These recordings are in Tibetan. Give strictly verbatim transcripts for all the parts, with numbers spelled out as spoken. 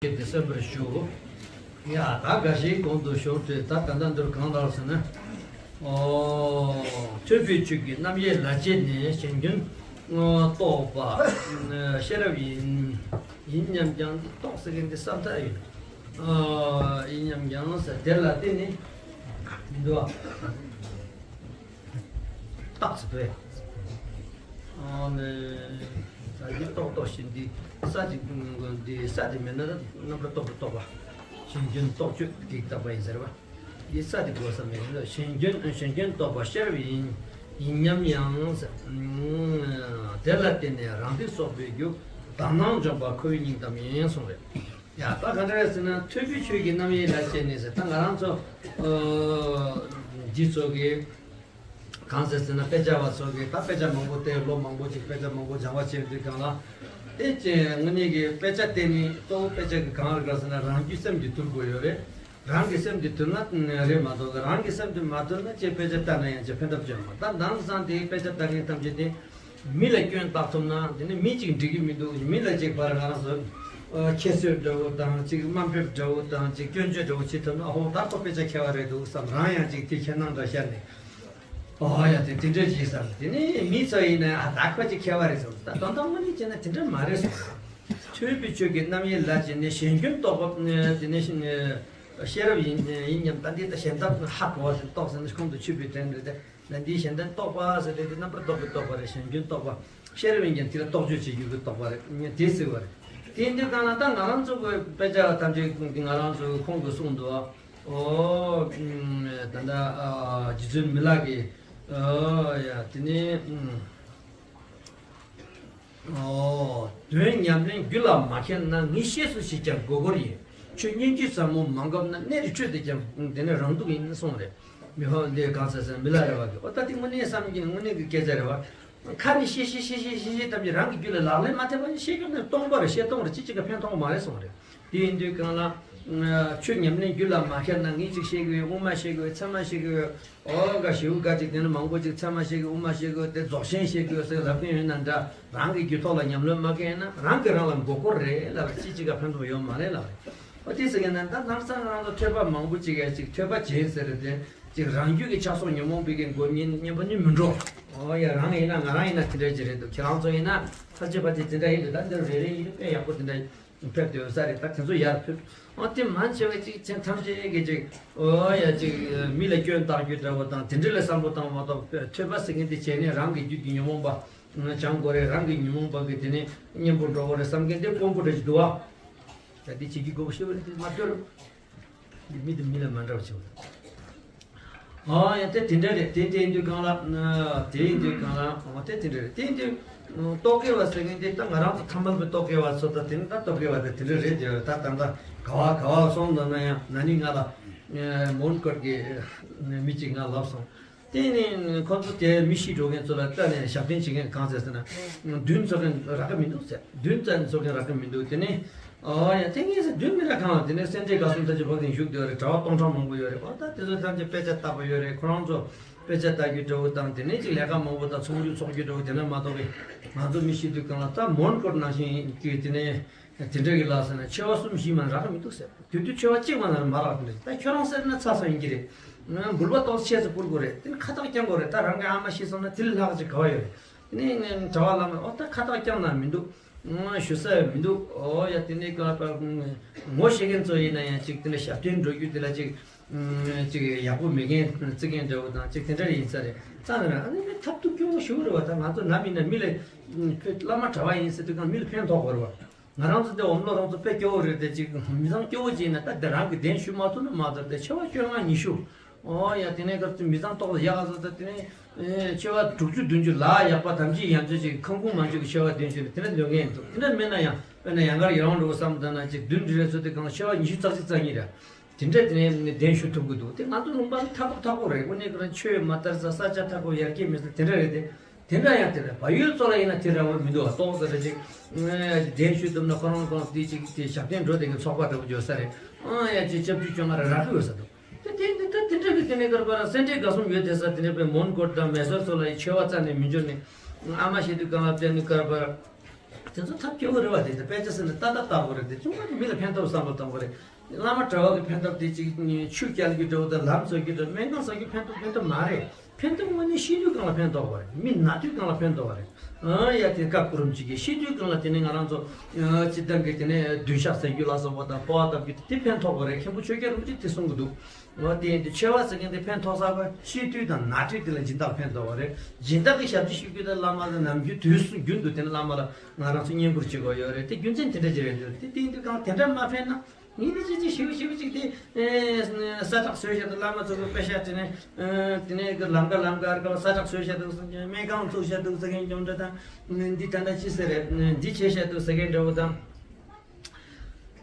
གྱི་དེ་གསན་པར་ཞུ། ཡ་ད་འགའ་ཞིག་གོང་དུ་ཞུ་སྟེ་ད་ད་ལྟ་འདིར་གང་ལྟར་ཟེར་ན། ཨོ། ཐོས་པའི་ཆོས་ཀྱི་རྣམ་དབྱེ་ལ་དཔྱད་ནས་གཞན་སྐྱོན་རྟོགས་པ་ཤེས་རབ་ཡིན། ཡིན་སྙམ་ཀྱང་རྟོགས་ཟེར་མཁན་དེ་བསམ་ཐག་ཡིན། ཨོ། ཡིན་སྙམ་ཀྱང་ཟེར་དེ་ལ་བརྟེན་ནས་མི་འདུག་ཨ། རྟགས་སུ་བས། ཨ་ནི། ད་འདི་རྟོགས་རྟོགས་ཤིང་འདི་ས་དེ་འདི་ས་དེ་མེད་ན་ད་རྣམ་པར་རྟོག་པས་རྟོགས་པ། གཞན་སྐྱོན་རྟོག་དཔྱོད་ཀྱིས་བརྟགས་པ་ཡིན་ཟེར་བ། འདི་ས་དེ་དགོས་ས་མེད་ན་གཞན་སྐྱོན་གཞན་སྐྱོན་རྟོགས་པ་ཤེས་རབ་ཡིན། ཡིན་སྙམ་ཡང་ཟེར། དེ་ལ་བརྟེན་ནས་རང་སྡིག་གསོག་པའི་རྒྱུ། དག་སྣང་འཇོམས་པ་ཁོ་བོའི་སྙིང་གཏམ་ཡིན་གསུངས་རེད། ཡ་ད་ག་འདྲ་རེད་ཟེར་ན་ཐོས་པའི་ཆོས་ཀྱི་རྣམ་དབྱེ་ལ་དཔྱད་ནས་ཟེར་ད་ང་རང་ཚོ་འདི་ཚོ་གི་གང་ཟེར་ཟེར་ན་དཔེ་ཆ་བ་ཚོ་གིས་ད་དཔེ་ཆ་མང་པོ་བལྟས། ལོ་མང་པོ་ཅིག་དཔེ་ཆ་མང་པོ་སྦྱང་བ་བྱས་དུས་གང་ལ། དེ་ཅི་དངོས་གནས་ཀྱི་དཔེ་ཆ་བལྟས་ནས་གཙོ་བོ་དཔེ་ཆ་གི་གང་རེད་ག་ཟེར་ན་རང་རྒྱུད་སེམས་ཀྱི་དུལ་དགོས་ཡོད་རེད། རང་གི་སེམས་ཀྱི་དུལ་ན་རེད་མ་གཏོགས་རང་གི་སེམས་ཀྱི་མ་དུལ་ན་ཅི་དཔེ་ཆ་ལྟ་ན་ཡང་ཅི་ཕན་ཐོགས་ཅི་ཡོད་མ། ད་དེང་སང་དེའི་དཔེ་ཆ་ལྟ་མཁན་ཐམས་ཅད་དེ་མི་ལ་སྐྱོན་བཏགས་ཐུབ་ན་དེ་ནི་མི་གཅིག་འགྲིག་གི་མི་འདུག་མི་ལ་ཅིག་ཕར་ང་རང་ཚོ་ཁྱད་གསོད་འདྲ་བོ་དང་ཅིག་དམའ་འབེབས་འདྲ་བོ་དང་ཅིག་སྐྱོན་བརྗོད་འདྲ་བོ་བྱེད་ཐུབ་ན་ཨོ་ད་ཁོ་དཔེ་ཆ་མཁས་པ་རེད་འདུག་བསམ་རང་ཡང་ཅིག་དེ་ཁྱེད་ནང་འདྲ་ཤར་ནས། ཨོ་ཡ་དེ་དེ་འདྲ་ཅིག་བསམ། དེ་ནས་མི་ཚོ་ཡིན་ན་ཨ་ད་ཁོ་ཅིག་མཁས་པ་རེད་བསམ། ད་དོན་དག་དངོས་གནས་བྱས་ན་དེ་འདྲ་མ་རེད་བསམ། ཐོས་པའི་ཆོས་ཀྱི་རྣམ་དབྱེ་ལ་དཔྱད་ནས་གཞན་སྐྱོན་རྟོགས་པ། དེ་ནས་ཤེས་རབ་ཡིན་ཡིན་སྙམ་ད་འདི་ལྟ་གཞན་དག་ཧ་གོ་བ་ཟེར་རྟོགས་ཟེར་ན་ཁོང་དུ་ཆུད་པའི་དོན་རེད་དེ། ལ་འདིའི་གཞན་དོན་རྟོགས་པ་ཟེར་དེ་དེ་རྣམ་པར་རྟོག་པས་རྟོགས་པ་རེད། གཞན་སྐྱོན་རྟོགས་པ། ཤེས་རབ་ཡིན་ཀྱང་དེ་ལ་རྟོག་དཔྱོད་བྱེད་རྒྱུ་གི་རྟོགས་པ་རེད། དེ་ཟེར་བ་རེད། དེ་འདི་གང་ལ་ད་ང་རང་ཚོ་གི་དཔེ་ཆ་ཐམས་ཅད་ཀྱི་ང་རང་ཚོ་གི་ཁོང་གིས་གསུངས་འདུག་ཨོ། ད་ལྟ་རྗེ་བཙུན་མི་ལ་གི་ཨོ་ཡ་དེ་ནི། ཨོ། དོན་ཉམས་ལེན་རྒྱུད་ལ་མ་ཁྱེར་ན། ངས་བཤད་སུ་ཞིག་ཀྱང་མགོ་སྐོར་ཡིན། ཆོས་སྙན་བརྒྱུད་ཟབ་མོ་མ་འགོམས་ན། གནད་རི་ཁྲོད་དུ་ཀྱང་དེ་ནི་རང་སྡུག་ཡིན་གསུངས་རེད། མི་ཕམ་འདི་གང་ཟེར་ཟེར་མི་ལ་རེ་བ་གི་ཨོ་ད་དེ་དངོས་གནས་བསམ་གྱི་དངོས་གནས་ཀྱི་སྐད་ཆ་རེད་བ། ཁ་ནས་བཤད་བཤད་བཤད་བཤད་བཤད་བཤད་ཐམས་ཅད་རང་གི་རྒྱུད་ལ་ལག་ལེན་མ་ཐེབས་པ་ནི་བཤད་རྒྱུ་ནི་སྟོང་པ་རེད། བཤད་སྟོང་རེད། ཅི་གཅིག་ག་ཕན་ཐོགས་མ་རེད་གསུངས་རེད། དེ་ཡིན་དུས་གང་ལ། ཆོས་ཉམས་ལེན་རྒྱུད་ལ་མ་ཁྱེར་ན། ངས་ཅིག་བཤད་གི་ཡོད། སྔོན་མ་བཤད་གི་ཡོད། ཚད་མ་བཤད་གི་ཡོད། ཨོ་ག་ཞེའུ་ག་ཅིག་དེ་ནི་མང་པོ་ཅིག་ཚད་མ་བཤད་གི་ཡོད། དབུ་མ་བཤད་གི་ཡོད། དེ་རྫོགས་ཆེན་བཤད་གི་ཡོད་ཟེར་ལབ་མཁན་ཡོད་ན་འདྲ། རང་གི་རྒྱུད་ཐོག་ལ་ཉམས་ལེན་མ་བསྐྱལ་ན་རང་གིས་རང་ལ་མགོ་སྐོར་རེད་ལབ་རེད། ཅི་གཅིག་ག་ཕན་ཐོགས་ཡོད་མ་རེད་ལབ་རེད། ཨོ་དེ་ཟེར་མཁན་ན་ད་ནང་སང་ང་རང་ཚོ་ཐོས་པ་མང་པོ་ཅིག་ཡ་ཅིག་ཐོས་པ་བྱེད་ཟེར་རེད་དེ། ཅིག་རང་རྒྱུད་ཀྱི་ཆགས་སོགས་ཉོན་མོངས་པའི་གི་མགོ་རྙིང་རྙིང་པ་ནི་མི་འགྲོ། ཨོ་ཡ་རང་ཡིན་ན་ང་རང་ཡིན་ན་དེ་འདྲ་ཅིག་རེད་འདུག་ཁྱེད་རང་ཚོ་ཡིན་ན་ཕལ་ཆེར་ཕལ་ཆེར་དེ་འདྲ་ཡིན་འདུག་ད་འདིར་རེ་རེ་ཡིན་དཔེ་ཡག་པོ་དེ་འདྲ་ཕེབས་དེ་ཡོད་ས་རེད། ད་དེ་ཚོ་ཡར་ཕེབས། ཨོ་དེ་མ་བྱས་པ་ཅིག་ཅན་ཐམས་ཅད་ཀྱི་ཅིག་ཨོ་ཡ་ཅིག་མི་ལ་སྐྱོན་བཏགས་རྒྱུ་འདྲ་བོ་དང་དེ་འདྲ་ལ་བསམ་བློ་བཏང་བ་དང་ཐོས་པ་ཟེར་མཁན་དེ་བྱས་ནས་རང་གི་རྒྱུད་ཀྱི་ཉོན་མོངས་པ་སྦྱང་དགོས་རེད། རང་གི་ཉོན་མོངས་པ་གི་དེ་ནས་གཉེན་པོ་འགྲོ་དགོས་རེད་བསམ་མཁན་དེ་དཀོན་པོ་འདྲ་ཅིག་འདུག་བ། ད་འདི་བྱེད་ཀྱི་དགོས་པ་ཤེས་པ་རེད། དེ་མ་སྐྱོ་རུ། མི་དང་མི་ལ་མ་འདྲ་བ་བྱེད་པ། ཨ་ཡ་དེ་དེ་འདྲ་རེད། དེ་དེ་ཡིན་དུས་གང་ལ་དེ་ཡིན་དུས་གང་ལ་ཨ་དེ་དེ་འདྲ་རེད། དེ་ཡིན་དུས་རྟོག་གེ་བ་ཟེར་མཁན་དེ་ད་ང་རང་ཚོ་ཐ་མལ་པའི་རྟོག་གེ་བ་ཚོ་ད་དེ་ནི་ད་རྟོག་གེ་བ་དེ་དེ་འདྲ་རེད། དེ་ད་ད་ད་ག་བ་ག་བ་སོང་ད་ན་ཡང་ན་ནིང་ང་ལ་མོན་གྷོ་གི་མི་གཅིག་ང་ལབ་སོང་། དེ་ནས་ཁོ་ཚོ་དེ་མི་ཤི་འགྲོ་མཁན་ཚོ་ལ་ལྟ་ནས་ཞབས་བརྟན་བྱེད་མཁན་གང་ཟེར་ཟེར་ན། མདུན་འཚོ་མཁན་རག་གི་མི་འདུག་ཟེར། མདུན་རྩ་འཚོ་མཁན་རག་གི་མི་འདུག་དེ་ནས་ཨོ་ཡ་དེ་ངས་ཟེར་མདུན་མི་རག་གང་ལ། དེ་ནས་སེ་འབྲས་དགའ་གསུམ་ཐམས་ཅད་ཕ་གིར་བཞུགས་བསྡད་རེད། གྲྭ་པ་སྟོང་ཕྲག་མང་པོ་ཡོད་རེད། ཨོ་ད་དེ་ཚོ་ཐམས་ཅད་དཔེ་ཆ་ལྟ་བ་ཡོད་རེད། ཁོ་རང་ཚོ་དཔེ་ཆ་ལྟ་རྒྱུ་འདྲ་བོ་དང་དེ་ནས་ཅིག་ལས་ཀ་མང་པོ་དང་ཚོགས་རྒྱུ་ཚོགས་རྒྱུ་འདྲ་བོ་དེ་འདྲ་མ་གཏོགས་པའི་ང་ཚོ་མི་ཤི་དུས་གང་ལ་ད་མོན་གྷོ་ནང་བཞིན་གྱི་དེ་ནས། དེ་འདྲ་གི་ལ་ཟེར་ན་མཆེ་བ་གསུམ་བཞི་མ་རག་གི་མི་འདུག་ཟེར། དེ་དུས་མཆེ་བ་གཅིག་མ་ན་མ་རག་གི་འདུག་ད་ཁྱོད་རང་ཟེར་ན་ཚ་ས་ཡིན་གྱི་རེད། འབུལ་བ་ཏོག་ཙམ་ཆེ་ཙམ་ཕུལ་དགོས་རེད། དེ་ནི་ཁ་བཏགས་བརྐྱང་དགོས་རེད། ད་རང་གི་ཨ་མ་ཤི་སོང་ན་དེ་ལས་ལྷག་ཅིག་ག་བ་ཡོད་རེད། དེ་ནས་ངས་གྲྭ་པ་ལ་ཨོ་ད་ཁ་བཏགས་བརྐྱང་ན་མི་འདུག་ཞུ་ས་ཡང་མི་འདུག་ཨོ་ཡ་དེ་ནས་ག་པར་ངོ་ཤེས་མཁན་ཚོ་ཡིན་ན་ཡང་ཅིག་དེ་འདྲ་ཞབས་བརྟན་འགྲོ་རྒྱུ་དེ་ལ་ཅིག་ཅིག་ཡག་པོ་མེད་མཁན་བརྩི་མཁན་འདྲ་བོ་དང་ཅིག་དེ་འདྲ་ཡིན་ས་རེད། ཙང་ན་ཨ་ནི་ཐབས་སྡུག་སྐྱོ་བོ་ཞིག་རེད་བ། ད་ང་ཚོ་ནམ་ཡིན་ན་མི་ལ་བླ་མ་གྲྭ་པ་ཡིན་ཟེར་དུས་གང་མི་ལ་ཕན་ཐོགས་དགོས་རེད་བ། ང་རང་ཚོ་འདི་འོམ་ལོ་རང་ཚོ་དཔེ་སྐྱོ་བོ་རེད་དེ། ཅིག་མི་ཚང་སྐྱོ་བོ་ཅིག་ཡིན་ན་ད་འདི་རང་གི་གདན་ཞུ་མ་ཐུབ་ན་མ་ཐུབ་དེ་མཆེ་བ་བཅོ་ལྔ་ཉི་ཤུ། ཨོ་ཡ་དེ་ནས་སྐབས་དུ་མི་ཚང་ཏོག་ཙམ་ཡག་ག་ཚོ་ད་དེ་ནས་མཆེ་བ་དྲུག་ཅུ་བདུན་ཅུ་ལ་ཡག་པ་དམ་ཅིག་ཡང་ཚོད་ཅིག་ཁང་ཁུང་མ་འཇུག་གི་མཆེ་བ་བདུན་ཅུ་རེད། དེ་འདྲ་འདོན་མཁན་འདུག་དེ་འདྲ་མིན་ན་ཡང་དཔེར་ན་ཡང་གར་ཡོང་འགྲོ་བསམ་ད་ན་ཅིག་བདུན་འདྲི་རེད་ཚོ་དེ་གང་མཆེ་བ་ཉི་ཤུ་རྩ་གཅིག་རྩ་གཉིས་རེད། དེ་འདྲ་དེ་ནས་གདན་ཞུ་ཐུབ་ཀྱི་འདུག་དེ་ང་ཚོ་ལུང་པ་མཐའ་འཁོབ་མཐའ་འཁོབ་རེད། དངོས་གནས་ཁོ་རང་ཆོས་མ་དར་ས་ས་ཆ་མཐའ་འཁོབ་ཡར་རྒྱས་མེད་ས་དེ་འདྲ་རེད་དེ། དེ་འདྲ་ཡང་དེ་རེད། བལ་ཡུལ་ཚོ་ལ་ཡིན་ན་དེ་འདྲ་བོ་མི་འདུག་ཏོག་ཙམ་རེ་ཅིག་གདན་ཞུ་ཐུབ་ན་ཁོ་རང་ཁོང་དེ་ཅིག་དེ་ཞབས་བརྟན་འགྲོ་བསྡད་མཁན་ཚོགས་པ་འདྲ་བོ་ཡོད་ས་རེད། ཨང་ཡ་ཅིག་སྐྱབས་བཅོལ་བཅོ་ལྔ་རེ་རག་གི་ཡོད་ས་འདུག་དེ་དེ་འདི་ད་དེ་འདྲ་གི་དེ་ནས་གར་པར་སེ་འབྲས་དགའ་གསུམ་ཡོད་དེ་ས་དེ་འདྲ་པའི་མོན་གྷོ་དང་མེ་སོར་ཚོ་ལ་ཡི་མཆེ་བ་རྩ་ནས་མི་འབྱོར་ནས་ཨ་མ་བཤད་དུས་གང་ལ་བརྟེན་ནས་གར་པར། དེ་ཚོ་ཐབས་སྐྱོ་བོ་རེད་བ། དེ་ཚོ་དཔེ་ཆ་ཟེར་ན་ཏག་ཏག་ལྟ་དགོས་རེད། དེ་ཆུང་མ་དེ་མི་ལ་ཕན་ཐོགས་བསམ་བློ་གཏོང་དགོས་རེད། བླ་མ་གྲྭ་བ་གི་ཕན་ཐོགས་དེ་གཅིག་ཆོས་སྐྱལ་གྱི་འདྲ་བོ་དང་ལམ་བཟོ་གི་འདྲ་བོ། སྨན་ཁང་བཟོ་གི་ཕན་ཐོགས་ཕན་ཐོགས་མ་རེད། ཕན་ཐོགས་དངོས་གནས་ཤི་དུས་གང་ལ་ཕན་ཐོགས་པ་རེད། མི་ན་དུས་གང་ལ་ཕན་ཐོགས་པ་རེད། ཨ་ཡ་དེ་བཀའ་བསྐུར་རམ་ཅིག་གི་ཤི་དུས་གང་ལ་དེ་ནས་ང་རང་ཚོ་སྤྱི་བཏང་གི་དེ་ནས་མདུན་ཤག་ཟེར་རྒྱུ་ལ་སོགས་པ་དང་སྤོ་བ་བཏབ་རྒྱུ་དེ་ཕན་ཐོགས་པ་རེད། མཁན་པོ་ཆོས་རྒྱལ་རིན་པོ་ཆེས་དེ་གསུང་གི་འདུག་འོ་དེ་ཡིན་དུས་ཆེ་བ་ཟེར་མཁན་དེ་ཕན་ཐོགས་ས་པ་ཤི་དུས་དང་ན་དུས་དེ་ལ་སྦྱིན་བདག་ཕན་ཐོགས་པ་རེད། སྦྱིན་བདག་གི་ཞབས་ཕྱི་ཞུ་རྒྱུ་དེ་བླ་མ་ལ་ནམ་རྒྱུན་དུས་སུ་རྒྱུན་དུ་དེ་ནས་བླ་མ་ལ་ང་རང་ཚོ་བསྙེན་བཀུར་བྱེད་དགོས་ཡོད་རེད། དེ་རྒྱུ་མཚན་དེ་འདྲ་ཅིག་རེད་འདུག་དེ་དེ་ཡིན་དུས་གང་དེ་འདྲ་མ་ཕན་ན། ངས་ནི་ཅི་ཅི་ཞིའུ་ཞིའུ་ཅིག་དེ་ས་ཁྲག་ཟོས་བཞག་འདུག་བླ་མ་ཚོ་གི་དཔེ་ཤ་དེ་ནས་དེ་ནས་གི་ལམ་ཀ་ལམ་ཀ་ཨར་ཀ་བ་ས་ཁྲག་ཟོས་བཞག་འདུག་སྨན་ཁང་བཙུགས་བཞག་འདུག་ཟེར་མཁན་ཅོང་འདྲ་དང་། འདི་ད་ལྟ་ཅི་ཟེར་རེད། འདི་བྱས་བཞག་འདུག་ཟེར་མཁན་འདྲ་བོ་དང་།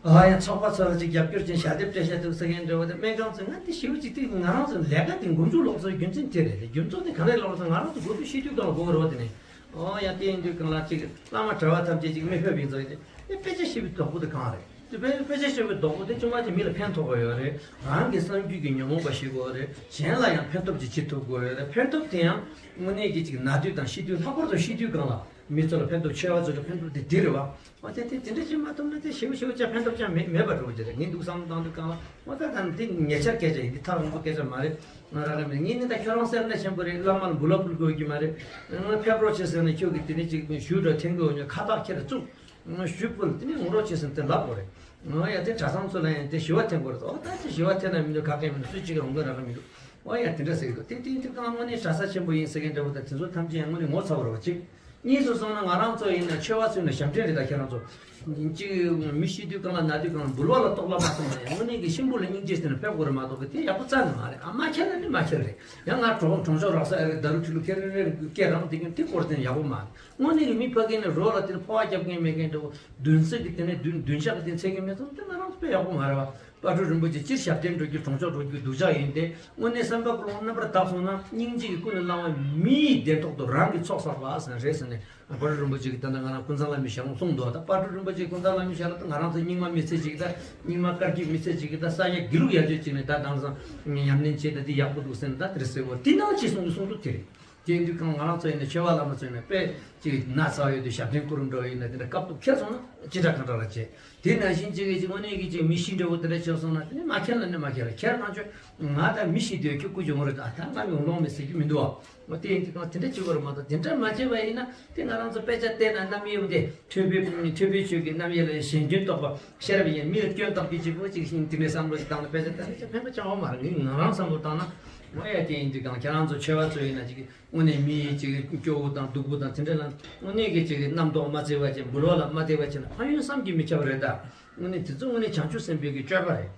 ཨ་ཡ་ཚོགས་པ་ཚོ་ལ་ཅིག་རྒྱབ་སྐྱོར་ཅན་ཞལ་འདེབས་སྤྲད་བཞག་འདུག་ཟེར་མཁན་འདྲ་བོ་དང་། སྨན་ཁང་ཚོས་ང་འདི་ཞིའུ་ཅིག་དེ་ང་རང་ཚོ་ལས་ཀ་དེ་མགོ་མཇུག་ལོག་ཚོའི་རྒྱུ་མཚན་དེ་རེད། རྒྱུ་མཚན་དེ་ག་རེ་ལོག་ཚོ་ང་རང་ཚོ་དགོས་དུས་ཤི་དུས་གང་ལ་དགོས་རེད་བ། དེ་ནས་ཨོ་ཡ་དེ་ཡིན་དུས་གང་ལ་ཅིག་བླ་མ་གྲྭ་བ་ཐམས་ཅད་ཅིག་མི་ཕོད་པའི་ཚོ་ཡིན་ཏེ། དཔེ་ཆ་ཤེས་པའི་བདག་པོ་དེ་གང་རེད། དེ་དཔེ་དཔེ་ཆ་ཤེས་པའི་བདག་པོ་དེ་ཆུང་མ་དེ་མི་ལ་ཕན་ཐོགས་པ་ཡོད་རེད། རང་གི་བསམ་རྒྱུད་ཀྱི་ཉོན་མོངས་པ་ཞི་དགོས་རེད། གཞན་ལ་ཡང་ཕན་ཐོགས་ཅིག་བྱེད་ཐུབ་དགོས་ཡོད་རེད། ཕན་ཐོགས་དེ་ཡང་དངོས་གནས་ཀྱི་ཅིག་ན་དུས་དང་ཤི་དུས། ལྷག་པར་དུ་ཤི་དུས་གང་ལ་མི་ཚོ་ལ་ཕན་ཐོགས་ཆེ་བ་ཚོ་ལ་ཕན་ཐོགས་དེ་འདི་རེད་བ། འོ་དེ་དེ་དེ་འདྲ་ཅིག་མ་ཐུབ་ན་དེ་ཞེ་པོ་ཞེ་པོ་ཅིག་ཕན་ཐོགས་ཅང་མེད་མེད་པ་འགྲོ་གི་རེད། ངས་འདུག་བསམ་བློ་བཏང་དུས་གང་ལ་འོ་ད་ད་འདི་ཉེ་ཆར་སྐད་ཆ་ཡིན། འདི་ཐག་རིང་པོ་སྐད་ཆ་མ་རེད། ང་རང་རེད་མེད། ངས་ནི་ད་ཁྱོད་རང་སེམས་ན་ཆེན་པོ་རེད། བླ་མ་ལ་འབུལ་བ་ཕུལ་དགོས་ཀྱི་མ་རེད། ང་ཕེབས་རོགས་བྱེད་ཟེར་ནས་ཁྱོད་ཀྱིས་དེ་ནས་ཅིག་ཞུ་འགྲོ་འཐེན་དགོས་ཉོ་ཁ་བཏགས་ཁྱེར་བཙུགས། ཞུ་ཕུལ་དེ་ནས་ངོ་རོགས་བྱེད་ཟེར་དེ་ལབ་དགོས་རེད། ང་ཡ་དེ་གྲྭ་ཚང་ཚོ་ལ་ཡང་དེ་ཞུ་བ་འཐེན་དགོས་རེད། ཨོ་ད་ཅི་ཞུ་བ་འཐེན་ན་མི་འདུག་ག་གེ་མི་འདུག་སུ་གཅིག་གིས་འོང་གི་ར་གི་མི་འདུག་ཨོ་ཡ་དེ་འདྲ་ཟེར་གི་འདུག་དེ་དེ་དེ་གང་དངོས་གནས་གྲྭ་ས་ཆེན་པོ་ཡིན་ཟེར་མཁན་འདྲ་བོ་དང་དེ་ཚོ་ཐམས་ཅད་ཡང་དངོས་གནས་ངོ་ཚ་བོ་རེད་བ་གཅིག་གཉིས་སུ་སོང་ན་ང་རང་ཚོ་ཡིན་ན་ཆོས་པ་ཚོ་ཡིན་ན་ཞབས་འདྲེན་རེད། ད་ཁྱེད་རང་ཚོ་གཅིག་མི་ཤི་དུས་གང་ལ་ན་དུས་གང་ལ་འབུལ་བ་ལ་གཏོགས་ལ་མ་སོང་ན་ཡང་དངོས་གནས་ཀྱི་གཤིན་པོ་ལ་སྙིང་རྗེ་ཟེར་ན་ཕེབས་དགོས་རེད་མ་གཏོགས་གི་དེ་ཡག་པོ་རྩ་ནས་མ་རེད། ཨ་མ་ཁྱེར་ན་ནི་མ་ཁྱེར་རེད། ཡང་ང་གྲོང་གྲོང་ཆོག་རག་ས་ཨ་རེ་ད་རུ་ཁྲི་ལུ་ཁེ་རེ་རེ་སྐད་རང་དེ་གི་དེ་སྐོར་དེ་ཡག་པོ་མ་རེད། དངོས་གནས་ཀྱི་མི་ཕ་གི་ནས་རོ་ལ་དེ་ནས་ཕོ་བ་རྒྱབ་མཁན་མེད་མཁན་འདྲ་བོ་མདུན་སེ་གི་དེ་ནས་མདུན་མདུན་ཤག་གི་དེ་འཚེ་གི་མེད་ཙང་དེ་ང་རང་ཚོ་དཔེ་ཡག་པོ་མ་རེད་བ། དཔལ་སྤྲུལ་རིན་པོ་ཆེ་སྤྱིར་ཞབས་བརྟན་འགྲོ་རྒྱུ་གྲོང་ཆོག་འགྲོ་རྒྱུ་སྡུག་ཅག་ཡིན་ཏེ། དངོས་གནས་བསམ་པ་ཀུན་སློང་རྣམ་པར་དག་སོང་ན་སྙིང་རྗེ་གི་ཀུན་ནས་བསླངས་པའི་མི་ཡི་དན་ཐོག་ཏུ་རང་གི་ཚོགས་བསགས་པ་ཟེར་རེད་ཟེར་ནས་དཔལ་སྤྲུལ་རིན་པོ་ཆེ་གིས་ད་ལྟ་ང་རང་ཀུན་བཟང་བླ་མའི་ཞལ་ལུང་གསུངས་འདུག་ད་དཔལ་སྤྲུལ་རིན་པོ་ཆེའི་ཀུན་བཟང་བླ་མའི་ཞལ་ལུང་ད་ང་རང་ཚོ་རྙིང་མ་མི་ཚེ་གཅིག་གི་ད་རྙིང་མ་བཀའ་བརྒྱུད་མི་ཚེ་གཅིག་གི་ད་ས་ཡ་དགེ་ལུགས་ཡར་རྒྱས་གཅིག་ནས་ད་དེང་སང་ཉམས་ལེན་བྱེད་ད་འདི་ཡག་པོ་འདུག་ཟེར་ནས་ད་དེ་རེད་ཟེར་བ་འདི་ནང་ཆེ་གསུང་གི་གསུང་ཐུབ་དེ་རེད། དེ་དུས་གང་ང་རང་ཚོ་ཡིན་ན་ཆོས་པ་བླ་མ་ཚོ་ཡིན་ན་དཔེ་ཅིག་ན་ཚ་བ་ཡོད་དུས་ཞབས་བརྟན་བསྐུར་འགྲོ་ཡིན་ན་དེ་འདྲ་སྐབས་ཐོབ་ཁྱེར་སོང་ན་ཅི་འདྲ་གང་འདྲ་ལ་བྱེད། དེ་ནང་བཞིན་ཅིག་གིས་ཅིག་དངོས་གནས་ཀྱི་ཅིག་མི་ཤི་འདྲ་བོ་དེ་འདྲ་བྱས་སོང་ན་དེ་ནས་མ་ཁྱེར་ལ་ནི་མ་ཁྱེར་ལ་ཁྱེར་ང་ཆོས་ང་ད་མི་ཤི་དུས་ཁྱོད་སྐུ་གྱོང་རེད། ད་ད་ང་མི་འོང་ལོང་མེད་ཟེར་གྱི་མི་འདུག་ཨ། དེ་ཡིན་དུས་གང་དེ་འདྲ་བྱེད་དགོས་རེད་མ་གཏོགས་དེ་འདྲ་མ་བྱས་པ་ཡིན་ན་དེ་ང་རང་ཚོ་དཔེ་ཆ་བལྟས་ན་རྣམ་དབྱེ་འདི་ཐོས་པའི་ཐོས་པའི་ཆོས་ཀྱི་རྣམ་དབྱེ་ལ་གཞན་སྐྱོན་རྟོག་པ་ཤེས་རབ་ཡིན་མི་ལ་སྐྱོན་བརྟག་པའི་གཅིག་པོ་གཅིག་བཞིན་དེ་འདྲའི་བསམ་བློ་ཞིག་བཏང་ནས་དཔེ་ཆ་བལྟས་ན་ཅང་ཕན་པ་ཅང་ཡོད་མ་རེད། ངས་ང་རང་བསམ་བློ་བཏང་ན་ང་ཡ་དེ་ཡིན་དུས་གང་ཁྱེད་རང་ཚོ་ཆོས་པ་ཚོ་ཡིན་ན་ཅིག་དངོས་གནས་མི་ཡི་ཅིག་སྐྱོ་བོ་དང་སྡུག་པོ་དང་དེ་འདྲ་ལ་དངོས་གནས་ཀྱི་ཅིག་རྣམ་རྟོག་མ་བརྩི་བ་ཅིག་འབུལ་བ་ལ་མ་བརྟེན་པ་ཅིག་ན་ཕན་ཡོན་བསམ་གྱིས་མི་ཁྱབ་པ་རེད་ད། དངོས་གནས་དེ་ཚོ་དངོས་གནས་བྱང་ཆུབ་སེམས་དཔའི་གི་སྤྱོད་པ་རེད།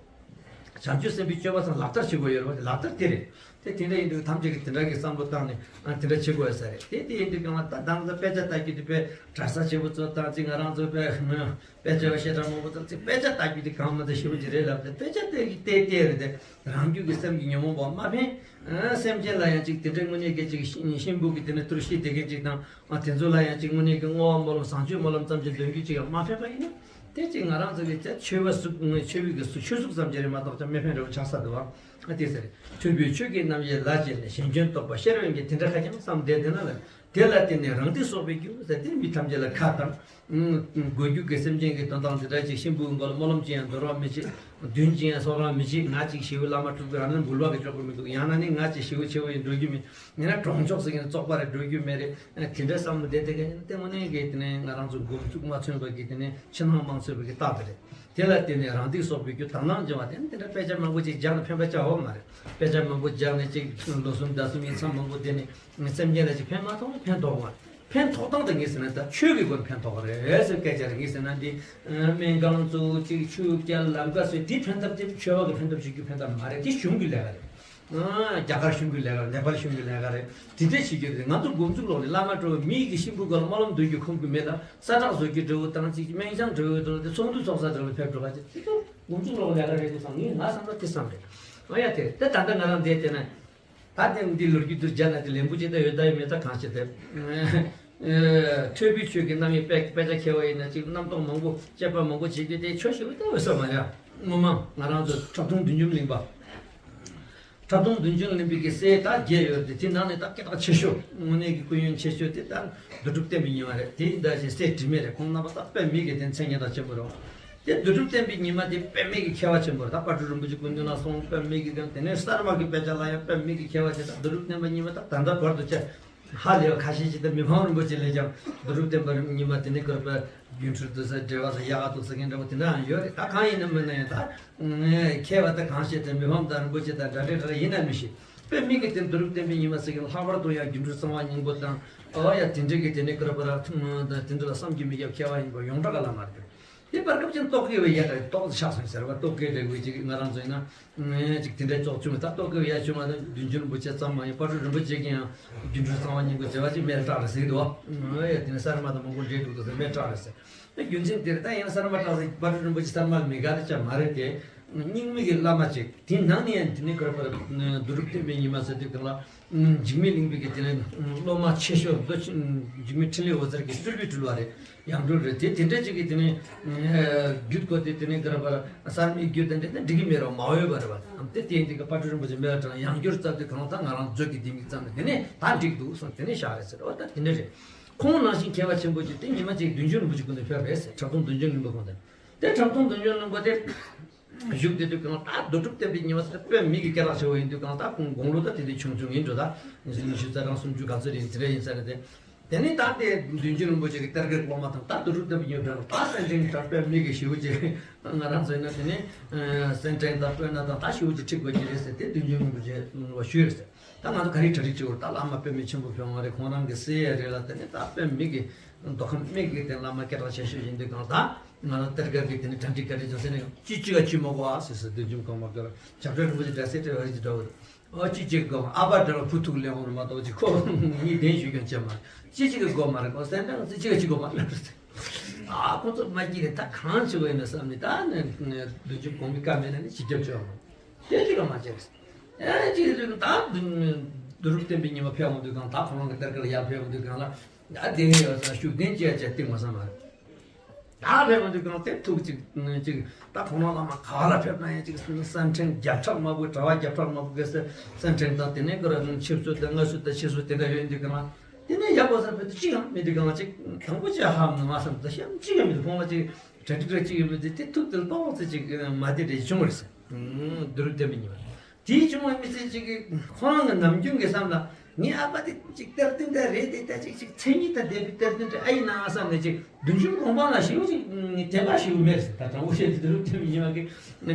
བྱང་ཆུབ་སེམས་དཔའི་སྤྱོད་པ་ཚང་ལག་བསྟར་བྱེད་དགོས་ཡོད་རེད་བ། ལག་བསྟར་དེ་རེད། དེ་དེ་འདྲ་ཡིན་དུས་ཐམས་ཅད་ཀྱིས་དེ་འདྲ་གི་བསམ་བློ་བཏང་ནས་ཨ་དེ་འདྲ་བྱེད་དགོས་ས་རེད། དེ་དེ་ཡིན་དུས་གང་ལ་ད་དང་ས་དཔེ་ཆ་ལྟ་རྒྱུ་དེ་དཔེ་གྲྭ་ས་ཆེ་བོ་ཚོ་དང་ཅིག་ང་རང་ཚོ་དཔེ་དཔེ་ཆ་བཤད་གྲྭ་མང་པོ་དང་ཅིག་དཔེ་ཆ་ལྟ་རྒྱུ་དེ་གང་མ་ད་ཞེ་པོ་ཅིག་རེད་ལབ་སྟེ་དཔེ་ཆ་བལྟས་ཀྱི་བལྟས་བལྟས་རེད་དེ། རང་རྒྱུད་ཀྱི་སེམས་ཀྱི་ཉོན་མོངས་པ་མ་ཕན། ཨ་སེམས་ཅན་ལ་ཡང་ཅིག་དེ་འདྲའི་དངོས་གནས་ཀྱི་ཅིག་གཤིན་པོ་གི་དེ་ནས་གཏོར་བཤིག་དེ་གན་ཅིག་དང་ཨ་དེ་ཚོ་ལ་ཡང་ཅིག་དངོས་གནས་ཀྱི་བསྔོ་བ་སྨོན་ལམ་བཟང་སྤྱོད་སྨོན་ལམ་ཙམ་ཅིག་འདོན་རྒྱུ་ཅིག་ཡང་མ་ཕན་པ་ཡིན་ན། དེ་ཅིག་ང་རང་ཚོ་གི་ཅིག་ཆོས་པ་གཟུགས་ཆོས་པའི་གི་གཟུགས་ཆོས་གཟུགས་ཙམ་ཅིག་རེད་མ་གཏོགས་ཅང་མི་ཕན་འདྲ་བོ་ཆགས་ས་འདུག་བ། ཨ་དེ་ཟེར། ཐོས་པའི་ཆོས་ཀྱི་རྣམ་དབྱེ་ལ་དཔྱད་ནས་གཞན་སྐྱོན་རྟོག་པ་ཤེས་རབ་ཡིན་གྱི་དེ་འདྲ་ཁ་ཅིག་བསམ་བསྡད་དེ་ན་ལ། དེ་ལ་བརྟེན་ནས་རང་སྡིག་གསོག་པའི་རྒྱུ་ཟེར་ཏེ་མི་ཐམས་ཅད་ལ་ཁ་དང་། ཨུམ། གོ་རྒྱུ་གི་སེམས་ཅན་གྱི་དོན་དག་འདི་འདྲ་ཅིག་གཤིན་པོའི་མགོ་ལ་སྨོན་ལམ་ཅི་ཡང་འདོར་བ་མི་བྱེད། མདུན་ཅི་ཡང་གསོལ་བ་མི་བྱེད། ང་ཅིག་ཞེ་པོ་བླ་མ་སྤྲུལ་སྐུ་རང་ལ་འབུལ་བ་གི་འཇོག་གི་མི་འདུག་ཡང་ན་ནི་ང་ཅིག་ཞེ་པོ་ཆེ་བོ་ཡིན་འགྲོ་རྒྱུ་མེད། ཡང་ན་གྲོང་ཆོག་ཟེར་མཁན་བཙོག་པ་རེད་འགྲོ་རྒྱུ་མེད་རེད། དེ་འདྲ་བསམ་བློ་བསྡད་དེ་ག་ཡིན་ན་དེ་དངོས་གནས་ཀྱི་དེ་ནས་ང་རང་ཚོ་མགོ་མཇུག་མ་མཚོན་པ་གི་དེ་ནས་ཕྱི་ནང་མ་མཚོན་པ་གི་རྟགས་དེ་རེད། དེ་ལ་བརྟེན་ནས་རང་སྡིག་གསོག་པའི་རྒྱུ་དང་བླངས་སྦྱོང་བ་དེ་ནི་དེ་འདྲ་དཔེ་ཆ་མང་པོ་ཅིག་སྦྱངས་ནས་ཕན་པ་ཅང་ཡོད་མ་རེད། དཔེ་ཆ་མང་པོ་སྦྱངས་ནས་ཅིག་ལོ་གསུམ་ཟླ་གསུམ་ཡིན་མཚམས་མང་པོ་བསྡད་ནས་སེམས་ཅན་ལ་ཅིག་ཕན་མ་ཐོགས་ན་ཕན་ཐོགས་མ་རེད། ཕན་ཐོགས་སྟངས་དེ་ངས་ཟེར་ན་ད་ཆོས་ཀྱི་སྒོ་ནས་ཕན་ཐོགས་པ་རེད་ཟེར་སྐད་ཆ་རེད། ངས་ཟེར་ན་འདི་སྨན་ཁང་བཙུགས་ཅིག་ཆོས་སྐྱལ་ལམ་ཀ་བཟོས་འདི་ཕན་ཐབས་དེ་ཆོས་པ་གི་ཕན་ཐབས་བྱེད་རྒྱུ་ཕན་ཐབས་མ་རེད། དེ་གཞུང་གི་ལས་ཀ་རེད། རྒྱ་གར་གཞུང་གི་ལས་ཀ་རེད། ནེ་པཱལ་གཞུང་གི་ལས་ཀ་རེད། དེ་འདྲས་བྱེད་རྒྱུ་རེད། ང་ཚོ་མགོ་མཇུག་ལོག་ནས་བླ་མ་གྲྭ་བ་མི་ཡི་གི་གཤིན་པོའི་སྒོ་ལ་སྨོན་ལམ་འདོན་རྒྱུ་ཁོམ་གི་མེད་ལ་ས་ཁྲག་བཟོ་རྒྱུ་འདྲ་བོ་དང་ཅིག་སྨན་ཆང་འདྲ་བོ་འདྲ་བོ་དེ་ཚོགས་འདུ་ཚོགས་ས་འདྲ་བོ་ཕེབས་འགྲོ་བ་ཅིག་དེ་ཚོ་མགོ་མཇུག་ལོག་ལས་ཀ་རེད་འདུག་བསམ། ངས་ང་བསམ་ན་དེ་བསམ་རེད། ཨ་ཡ་དེ་དེ་ད་ལྟ་ང་རང་འདིར་བལྟས་ན། ད་དེ་འདི་ལོ་རྒྱུས་འདིར་སྦྱར་ན་དེ་ལན་པོ་ཆེ་ད་ཡོད་ད་ཡོད་མེད་ད་གང་ཤེས་དེ། ཐོས་པའི་ཆོས་ཀྱི་རྣམ་དབྱེ་དཔེ་དཔེ་ཆ་མཁས་པ་ཡིན་ན་ཅིག་རྣམ་རྟོག་མང་པོ་དཔྱད་པ་མང་པོ་བྱེད་རྒྱུ་དེ་ཆོས་ཞིག་ལྟ་བུ་ས་མ་ཡ། ངོ་མ་ང་རང་ཚོ་ཁྲག་འཐུང་བདུད་འཇོམས་གླིང་པ། ཁྲག་འཐུང་བདུན་ཅུ་ལེན་པའི་གི་སྲས་ད་བརྒྱད་ཡོད་དེ། དེ་ནང་ནས་ད་སྐད་གྲགས་ཆེ་ཤོས། དངོས་གནས་ཀྱི་སྐུ་ཡོན་ཆེ་ཤོས་དེ་ད་བདུད་འགྲུབ་བསྟན་པའི་ཉི་མ་རེད། དེ་ད་ཅི་སྲས་དྲི་མེད་རེད། ཁོང་རྣམ་པ་ད་དཔེ་མེད་ཀྱི་དེ་མཚན་སྙན་གྲགས་ཆེན་པོ་རེད། དེ་བདུད་འགྲུབ་བསྟན་པའི་ཉི་མ་དེ་དཔེ་མེད་ཀྱི་མཁས་པ་ཆེན་པོ་རེད། ད་དཔལ་སྤྲུལ་རིན་པོ་ཆེ་སྐུ་མདུན་ལ་སོང་། དཔེ་མེད་ཀྱི་དེ་ནས་གསར་མ་གི་དཔེ་ཆ་ལ་ཡང་དཔེ་མེད་ཀྱི་མཁས་པ་ཆེ། ད་བདུད་འགྲུབ་བསྟན་པའི་ཉི་མ་ད་ད་ལྟ་བར་དུ་ཆ་ཧ་ལས་པ་ཁ་ཤས་ཅིག་ད་མི་ཕམ་རིན་པོ་ཆེ་ལས་ཀྱང་བདུད་འགྲུབ་བསྟན་པའི་ཉི་མ་དེ་ནས་བསྐུར་བའི་སྒྱུ་འཕྲུལ་དུ་ཟེར་འགྲེལ་བ་ཟེར་ཡག་ག་འདུག་ཟེར་མཁན་འདྲ་པོ་དེ་འདྲ་ཡང་ཡོད་རེད། ད་གང་ཡིན་ནམ་མིན་ན་ཡང་ད་མཁས་པ་དེ་གང་བཤད་དེ་མི་ཕམ་དང་རིན་པོ་ཆེ་དང་འདྲ་འདྲ་འདྲ་ཡིན་ན་མི་ཤེས། དཔེ་མི་གི་དེ་བདུད་འགྲུབ་བསྟན་པའི་ཉི་མ་ཟེར་མཁན་ལྷག་པར་དུ་ཡང་སྒྱུ་འཕྲུལ་གསང་བ་སྙིང་པོ་དང་། ཨོ་ཡ་དེ་འདྲ་གི་དེ་ནས་བསྐུར་བ་ར་ཐུང་དང་དེ་འདྲ་ལ་བསམ་གྱིས་མི་ཁྱབ་མཁས་པ་ཡིན་པ་ཡོངས་གྲགས་ག་ལ་མ་རེད། དེ་བར་སྐབས་ཅིག་རྟོག་གེ་བའི་ཡ་ད་རྟོག་ཆགས་སོང་ཟེར་བ། རྟོག་གེ་འདྲ་བའི་ཅིག་ང་རང་ཚོ་ཡིན་ན་ཅིག་དེ་འདྲ་ཅོག་བྱུང་བ། ད་རྟོག་གེ་བའི་ཡ་བྱུང་བ་ད་བདུད་འཇོམས་རིན་པོ་ཆེ་ཙམ་མ་ཡིན། དཔལ་སྤྲུལ་རིན་པོ་ཆེ་གིས་ཡང་སྒྱུ་འཕྲུལ་གསང་བ་སྙིང་པོ་མཛད་པ་ཅིག་མེད་སྐྲག་རེད་ཟེར་གི་འདུག་བ། ཨོ་ཡ་དེ་ནས་གསར་མ་དང་མང་པོ་འདྲེས་འདུག་ད་ཟེར་མེད་སྐྲག་རེད་ཟེར། ད་རྒྱུ་མཚན་དེར་ད་ཡང་གསར་མ་སྐྲག་ཟེར་དཔལ་སྤྲུལ་རིན་པོ་ཆེ་གསར་མ་མི་དགའ་རེད་ཅག་མ་རེད་དེ། སྙིང་མི་གི་བླ་མ་ཅིག་དེའི་ནང་ནས་ཡང་དེ་ནས་བསྐུར་བ་ར་བདུད་འགྲུབ་བསྟན་པའི་ཉི་མ་ཟེར་དུས་གང་ལ། འཇིགས་མེད་གླིང་པའི་གི་དེ་ནས་སློབ་མ་ཆེ་ཤོས་མདོ་ཆེ་འཇིགས་མེད་འཕྲིན་ལས་འོད་ཟེར་གྱི་སྤྲུལ་པའི་སྤྲུལ་བ་རེད། ཡང་སྤྲུལ་རེད། དེ་དེ་འདྲ་ཅིག་གི་དེ་ནས་རྒྱུད་བཀོད་དེ་དེ་ནས་ག་རེ་བར་གསར་མའི་རྒྱུད་དང་འདྲེས་ཏེ་འགྲིག་གི་མེད་རོགས་མ་འོས་པ་རེད་བ། དེ་དེ་འདི་ག་དཔལ་སྤྲུལ་རིན་པོ་ཆེ་མེད་པ་དྲང་ཡང་བསྐྱར་བཙལ་དུས་གང་ལྟར་ང་རང་མཛོད་ཀྱི་ལྡེ་མིག་ཙམ་ནས་དེ་ནས་ད་འགྲིག་འདུག་སོང་དེ་ནས་བཞག་རེད་ཟེར་བ། ད་དེ་འདྲ་རེད། ཁོང་ནང་བཞིན་མཁས་པ་ཆེན་པོ་ཅིག་དེ་ཉི་མ་གཅིག་བདུད་འཇོམས་རིན་པོ་ཆེ་སྐུ་མདུན་ཕེབས་རེད་ཟེར། ཁྲག་འཐུང་བདུད་འཇོམས་གླིང་པ་ཁོང་དེ། དེ་ཁྲག་འཐུང་བདུད་འཇོམས་གླིང་པ་དེ་བཞུགས་བསྡད་དུས་གང་ལ་ད་བདུད་འགྲུབ་བསྟན་པའི་ཉི་མ་ཟེར་དཔེ་མི་གི་སྐད་གྲགས་ཆེ་བོ་ཡིན་དུས་གང་ལ་ད་ཁོང་དགུང་ལོ་ད་དེ་དུས་ཆུང་ཆུང་ཡིན་འགྲོ། ད་ཉི་ཤུ་རྩ་གྲངས་སུམ་ཅུ་ག་ཚོད་རེད་དེ་འདྲ་ཡིན་ས་རེད་དེ། དེ་ནས་ད་དེ་བདུད་འཇོམས་རིན་པོ་ཆེ་གི་གཏེར་ཁའི་སློབ་མ་དང་ད་བདུད་འགྲུབ་བསྟན་པའི་ཉི་མ་ད་སེམས་ཅན་ད་དཔེ་མི་གི་ཞེ་བོ་ཅིག་ང་རང་ཚོ་ཡིན་ན་དེ་ནས་སེམས་ཅན་ད་དཔེར་ན་ད་ད་ཞེ་བོ་ཅིག་ཁྲིད་དགོས་ཀྱི་རེད་ཟེར་དེ་བདུད་འཇོམས་རིན་པོ་ཆེ་ལ་ཞུས་རེད་ཟེར། ད་ང་ཚོ་ག་རེ་གྲ་སྒྲིག་བྱེད་དགོས་རེད། ད་བླ་མ་དཔེ་མི་ཆེན་པོ་ཕེབས་པ་རེད། ཁོང་རང་གི་སྲས་ཡ་རེད་ལ། དེ་ནས་ད་དཔེ་མི་གི་མདོ་ཁམས་སྨད་ཀྱི་དེ་བླ་མ་སྐད་གྲགས་ཆེ་ཤོས་ཡིན་དུས་གང་ལ་ད་ང་རང་གཏེར་ཁ་གི་དེ་ནས་གྲ་སྒྲིག་ག་རེ་བྱུང་ཟེར་ནས་ཅི་གཅིག་ག་ཅི་མ་གོ་ཨ་ཟེར་ཟེར་བདུད་འཇོམས་གོང་མ་གི་བྱ་བྲལ་རིན་པོ་ཆེ་འདྲ་སེ་བྲལ་བ་ཅིག་འདྲ་བོ། ཨོ་ཅི་གཅིག་གི་གོ་མ་ཨ་ཕ་འདྲ་ལ་བུ་ཐུག་ལེན་འོང་མ་གཏོགས་ཅིག་ཁོ་གཉིས་གདན་ཞུས་ཀྱང་བྱེད་མ་རེད། ཅི་གཅིག་གི་གོ་མ་རེད། ཁོ་སེམས་ནང་ཅི་གཅིག་ག་ཅི་གོ་མ་རེད། ཨ་ཁོ་ཚོ་མ་སྐྱིད་ནས་ད་གང་བྱེད་དགོས་ཡིན་ན་བསམ་ནས་ད་ནས་བདུད་འཇོམས་གོང་མའི་བཀའ་མེད་ན་ནི་ཅི་རྒྱབ་ཆོག་མ་དེ་ཅི་ག་མ་བྱས། ཨེ་ཅི་རེད་ད་བདུད་འགྲུབ་བསྟན་པའི་ཉི་མ་ཕེབས་འོང་དུས་གང་ད་ཁོ་རང་གི་གཏེར་ཁ་ལ་ཡར་ཕེབས་འོང་དུས་གང་ལ་ཨ་དེ་ནས་ཡོད་ས་ཤུགས་ལྡན་ཅི་ཡ་ཅི་སྟེང་མ་བསམ་པར་ད་ཕེབས་འོང་དུས་གང་དེ་ཐུག་ཅིག་ཅིག་ད་ཁོ་རང་བླ་མ་ག་ལ་ཕེབས་ན་ཡང་ཅིག་གསེར་ཕྲེང་བརྒྱ་ཕྲག་མང་པོ་གྲྭ་པ་བརྒྱ་ཕྲག་མང་པོ་གི་གསེར་ཕྲེང་དང་དེ་ནས་ག་ར་ཆིབས་གསོལ་དང་མངའ་གསོལ་དང་ཆིབས་གསོལ་དེ་འདྲ་ཡོད་འདུག་གི་མ། དེ་ནས་ཡག་པོ་ཟེར་བས་ཅི་ཡང་མི་འདུག་གང་ཅིག་དང་པོ་ཅི་ཧ་མ་བསམ་ད་ཤམ་ཅི་ཡང་མི་འདུག་ཁོང་ལ་ཅིག་གྲ་སྒྲིག་ར་ཅི་ཡང་མི་འདུག་དེ་ཐུག་དེ་ཏོག་ཙེ་ཅིག་མ་བདེ་འདྲ་བྱུང་བ་རེད་ཟེར། བདུད་རུ་བསྟན་པའི་ཉི་མ་དེའི་བྱུང་བ་མི་ཚེ་ཅིག་གི་ཁོ་རང་གི་ནམ་རྒྱུན་གྱི་བསམ་ལ་ངའི་ཨ་ཕ་དེ་ཅིག་གཏེར་སྟོན་དེ་རེད་དེ་ད་ཅིག་ཅིག་མཚན་ཉིད་དང་ལྡན་པའི་གཏེར་སྟོན་དེ་ཨ་ཡིན་ན་བསམ་ནས་ཅིག་བདུད་འཇོམས་གོང་མ་ལ་ཞེ་པོ་ཅིག་དད་པ་ཞེ་པོ་མེད་ཟེར། ད་དྲང་པོ་བཤད་དེ་བདུད་རུ་བསྟན་པའི་ཉི་མ་གི་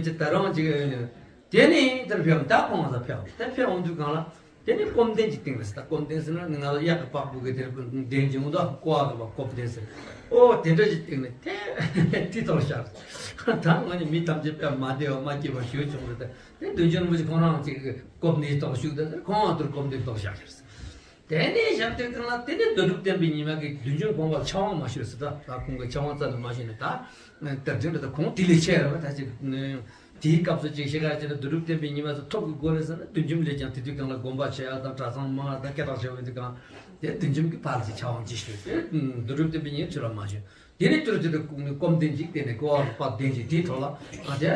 ཅིག་ད་རུང་ཅིག་དེ་ནས་དེར་ཕེབས་ད་ཁོང་ང་ཚ་ཕེབས་དེ་ཕེབས་འོང་དུས་གང་ལ། དེ་ནས་སྐོམ་ལྡན་གྱི་སྟེང་ལ་ཟེར། ད་སྐོམ་ལྡན་ཟེར་ན་ང་ལ་གཡག་གི་པགས་པོ་གི་དེ་ལྡན་གྱི་འོང་ད་ཀོ་བ་གི་པ་སྐོམ་ལྡན་ཟེར། ཨོ་དེ་འདྲ་ཞིག་སྟེང་ནས་དེ་དེ་ཐོག་བཞག་ད་ང་ནི་མི་ཐམས་ཅད་པས་མ་བདེ་བ་མ་སྐྱིད་པ་ཞུ་བྱུང་རེད། ད་དེ་བདུད་འཇོམས་རིན་པོ་ཆེ་ཁོང་རང་ཅིག་སྐོམ་ལྡན་ཐོག་བཞུགས་ད་ཟེར། ཁོང་ང་ཚོར་སྐོམ་ལྡན་ཐོག་བཞག་ཟེར། དེ་ནས་ཞབས་སྟེགས་སྟེང་ལ་དེ་ནས་བདུད་རུ་བསྟན་པའི་ཉི་མ་གིས་བདུད་འཇོམས་གོང་མ་ལ་ཕྱག་དབང་མ་ཞུས་ཟེར། ད་ད་ཁོང་གི་ཕྱག་དབང་རྩ་ནས་མ་ཞུས་ནས་ད་གཏེར་སྟོན་འདྲ་ད་ཁོང་དེ་ལས་ཆེ་ར་བ་ད་ཅིག་དེའི་སྐབས་སུ་ཅིག་ཤེས་ག་ཅེ་ན་བདུད་རུ་བསྟན་པའི་ཉི་མ་ཚོ་ཐོབ་ཀྱི་སྒོ་ནས་ཟེར་ན་བདུད་འཇོམས་ལས་ཀྱང་དེ་དུས་གང་ལ་དགོན་པ་ཆེ་ཡ་དང་གྲྭ་ཚང་མང་ཡ་དང་སྐད་གྲགས་ཆེ་བ་ཡིན་དུས་གང་དེ་བདུད་འཇོམས་ཀྱི་ཕར་ཅིག་ཕྱག་དབང་ཅིག་ཞུས་ཏེ་བདུད་རུ་བསྟན་པའི་ཉི་མ་ཚུར་ལ་མ་ཞུས། དེ་ནས་དུར་ཅིག་ཏུ་སྐོམ་ལྡན་ཅིག་དེ་ནས་ཀོ་བ་པ་ལྡན་ཅིག་དེའི་ཐོག་ལ་ཨ་དེ་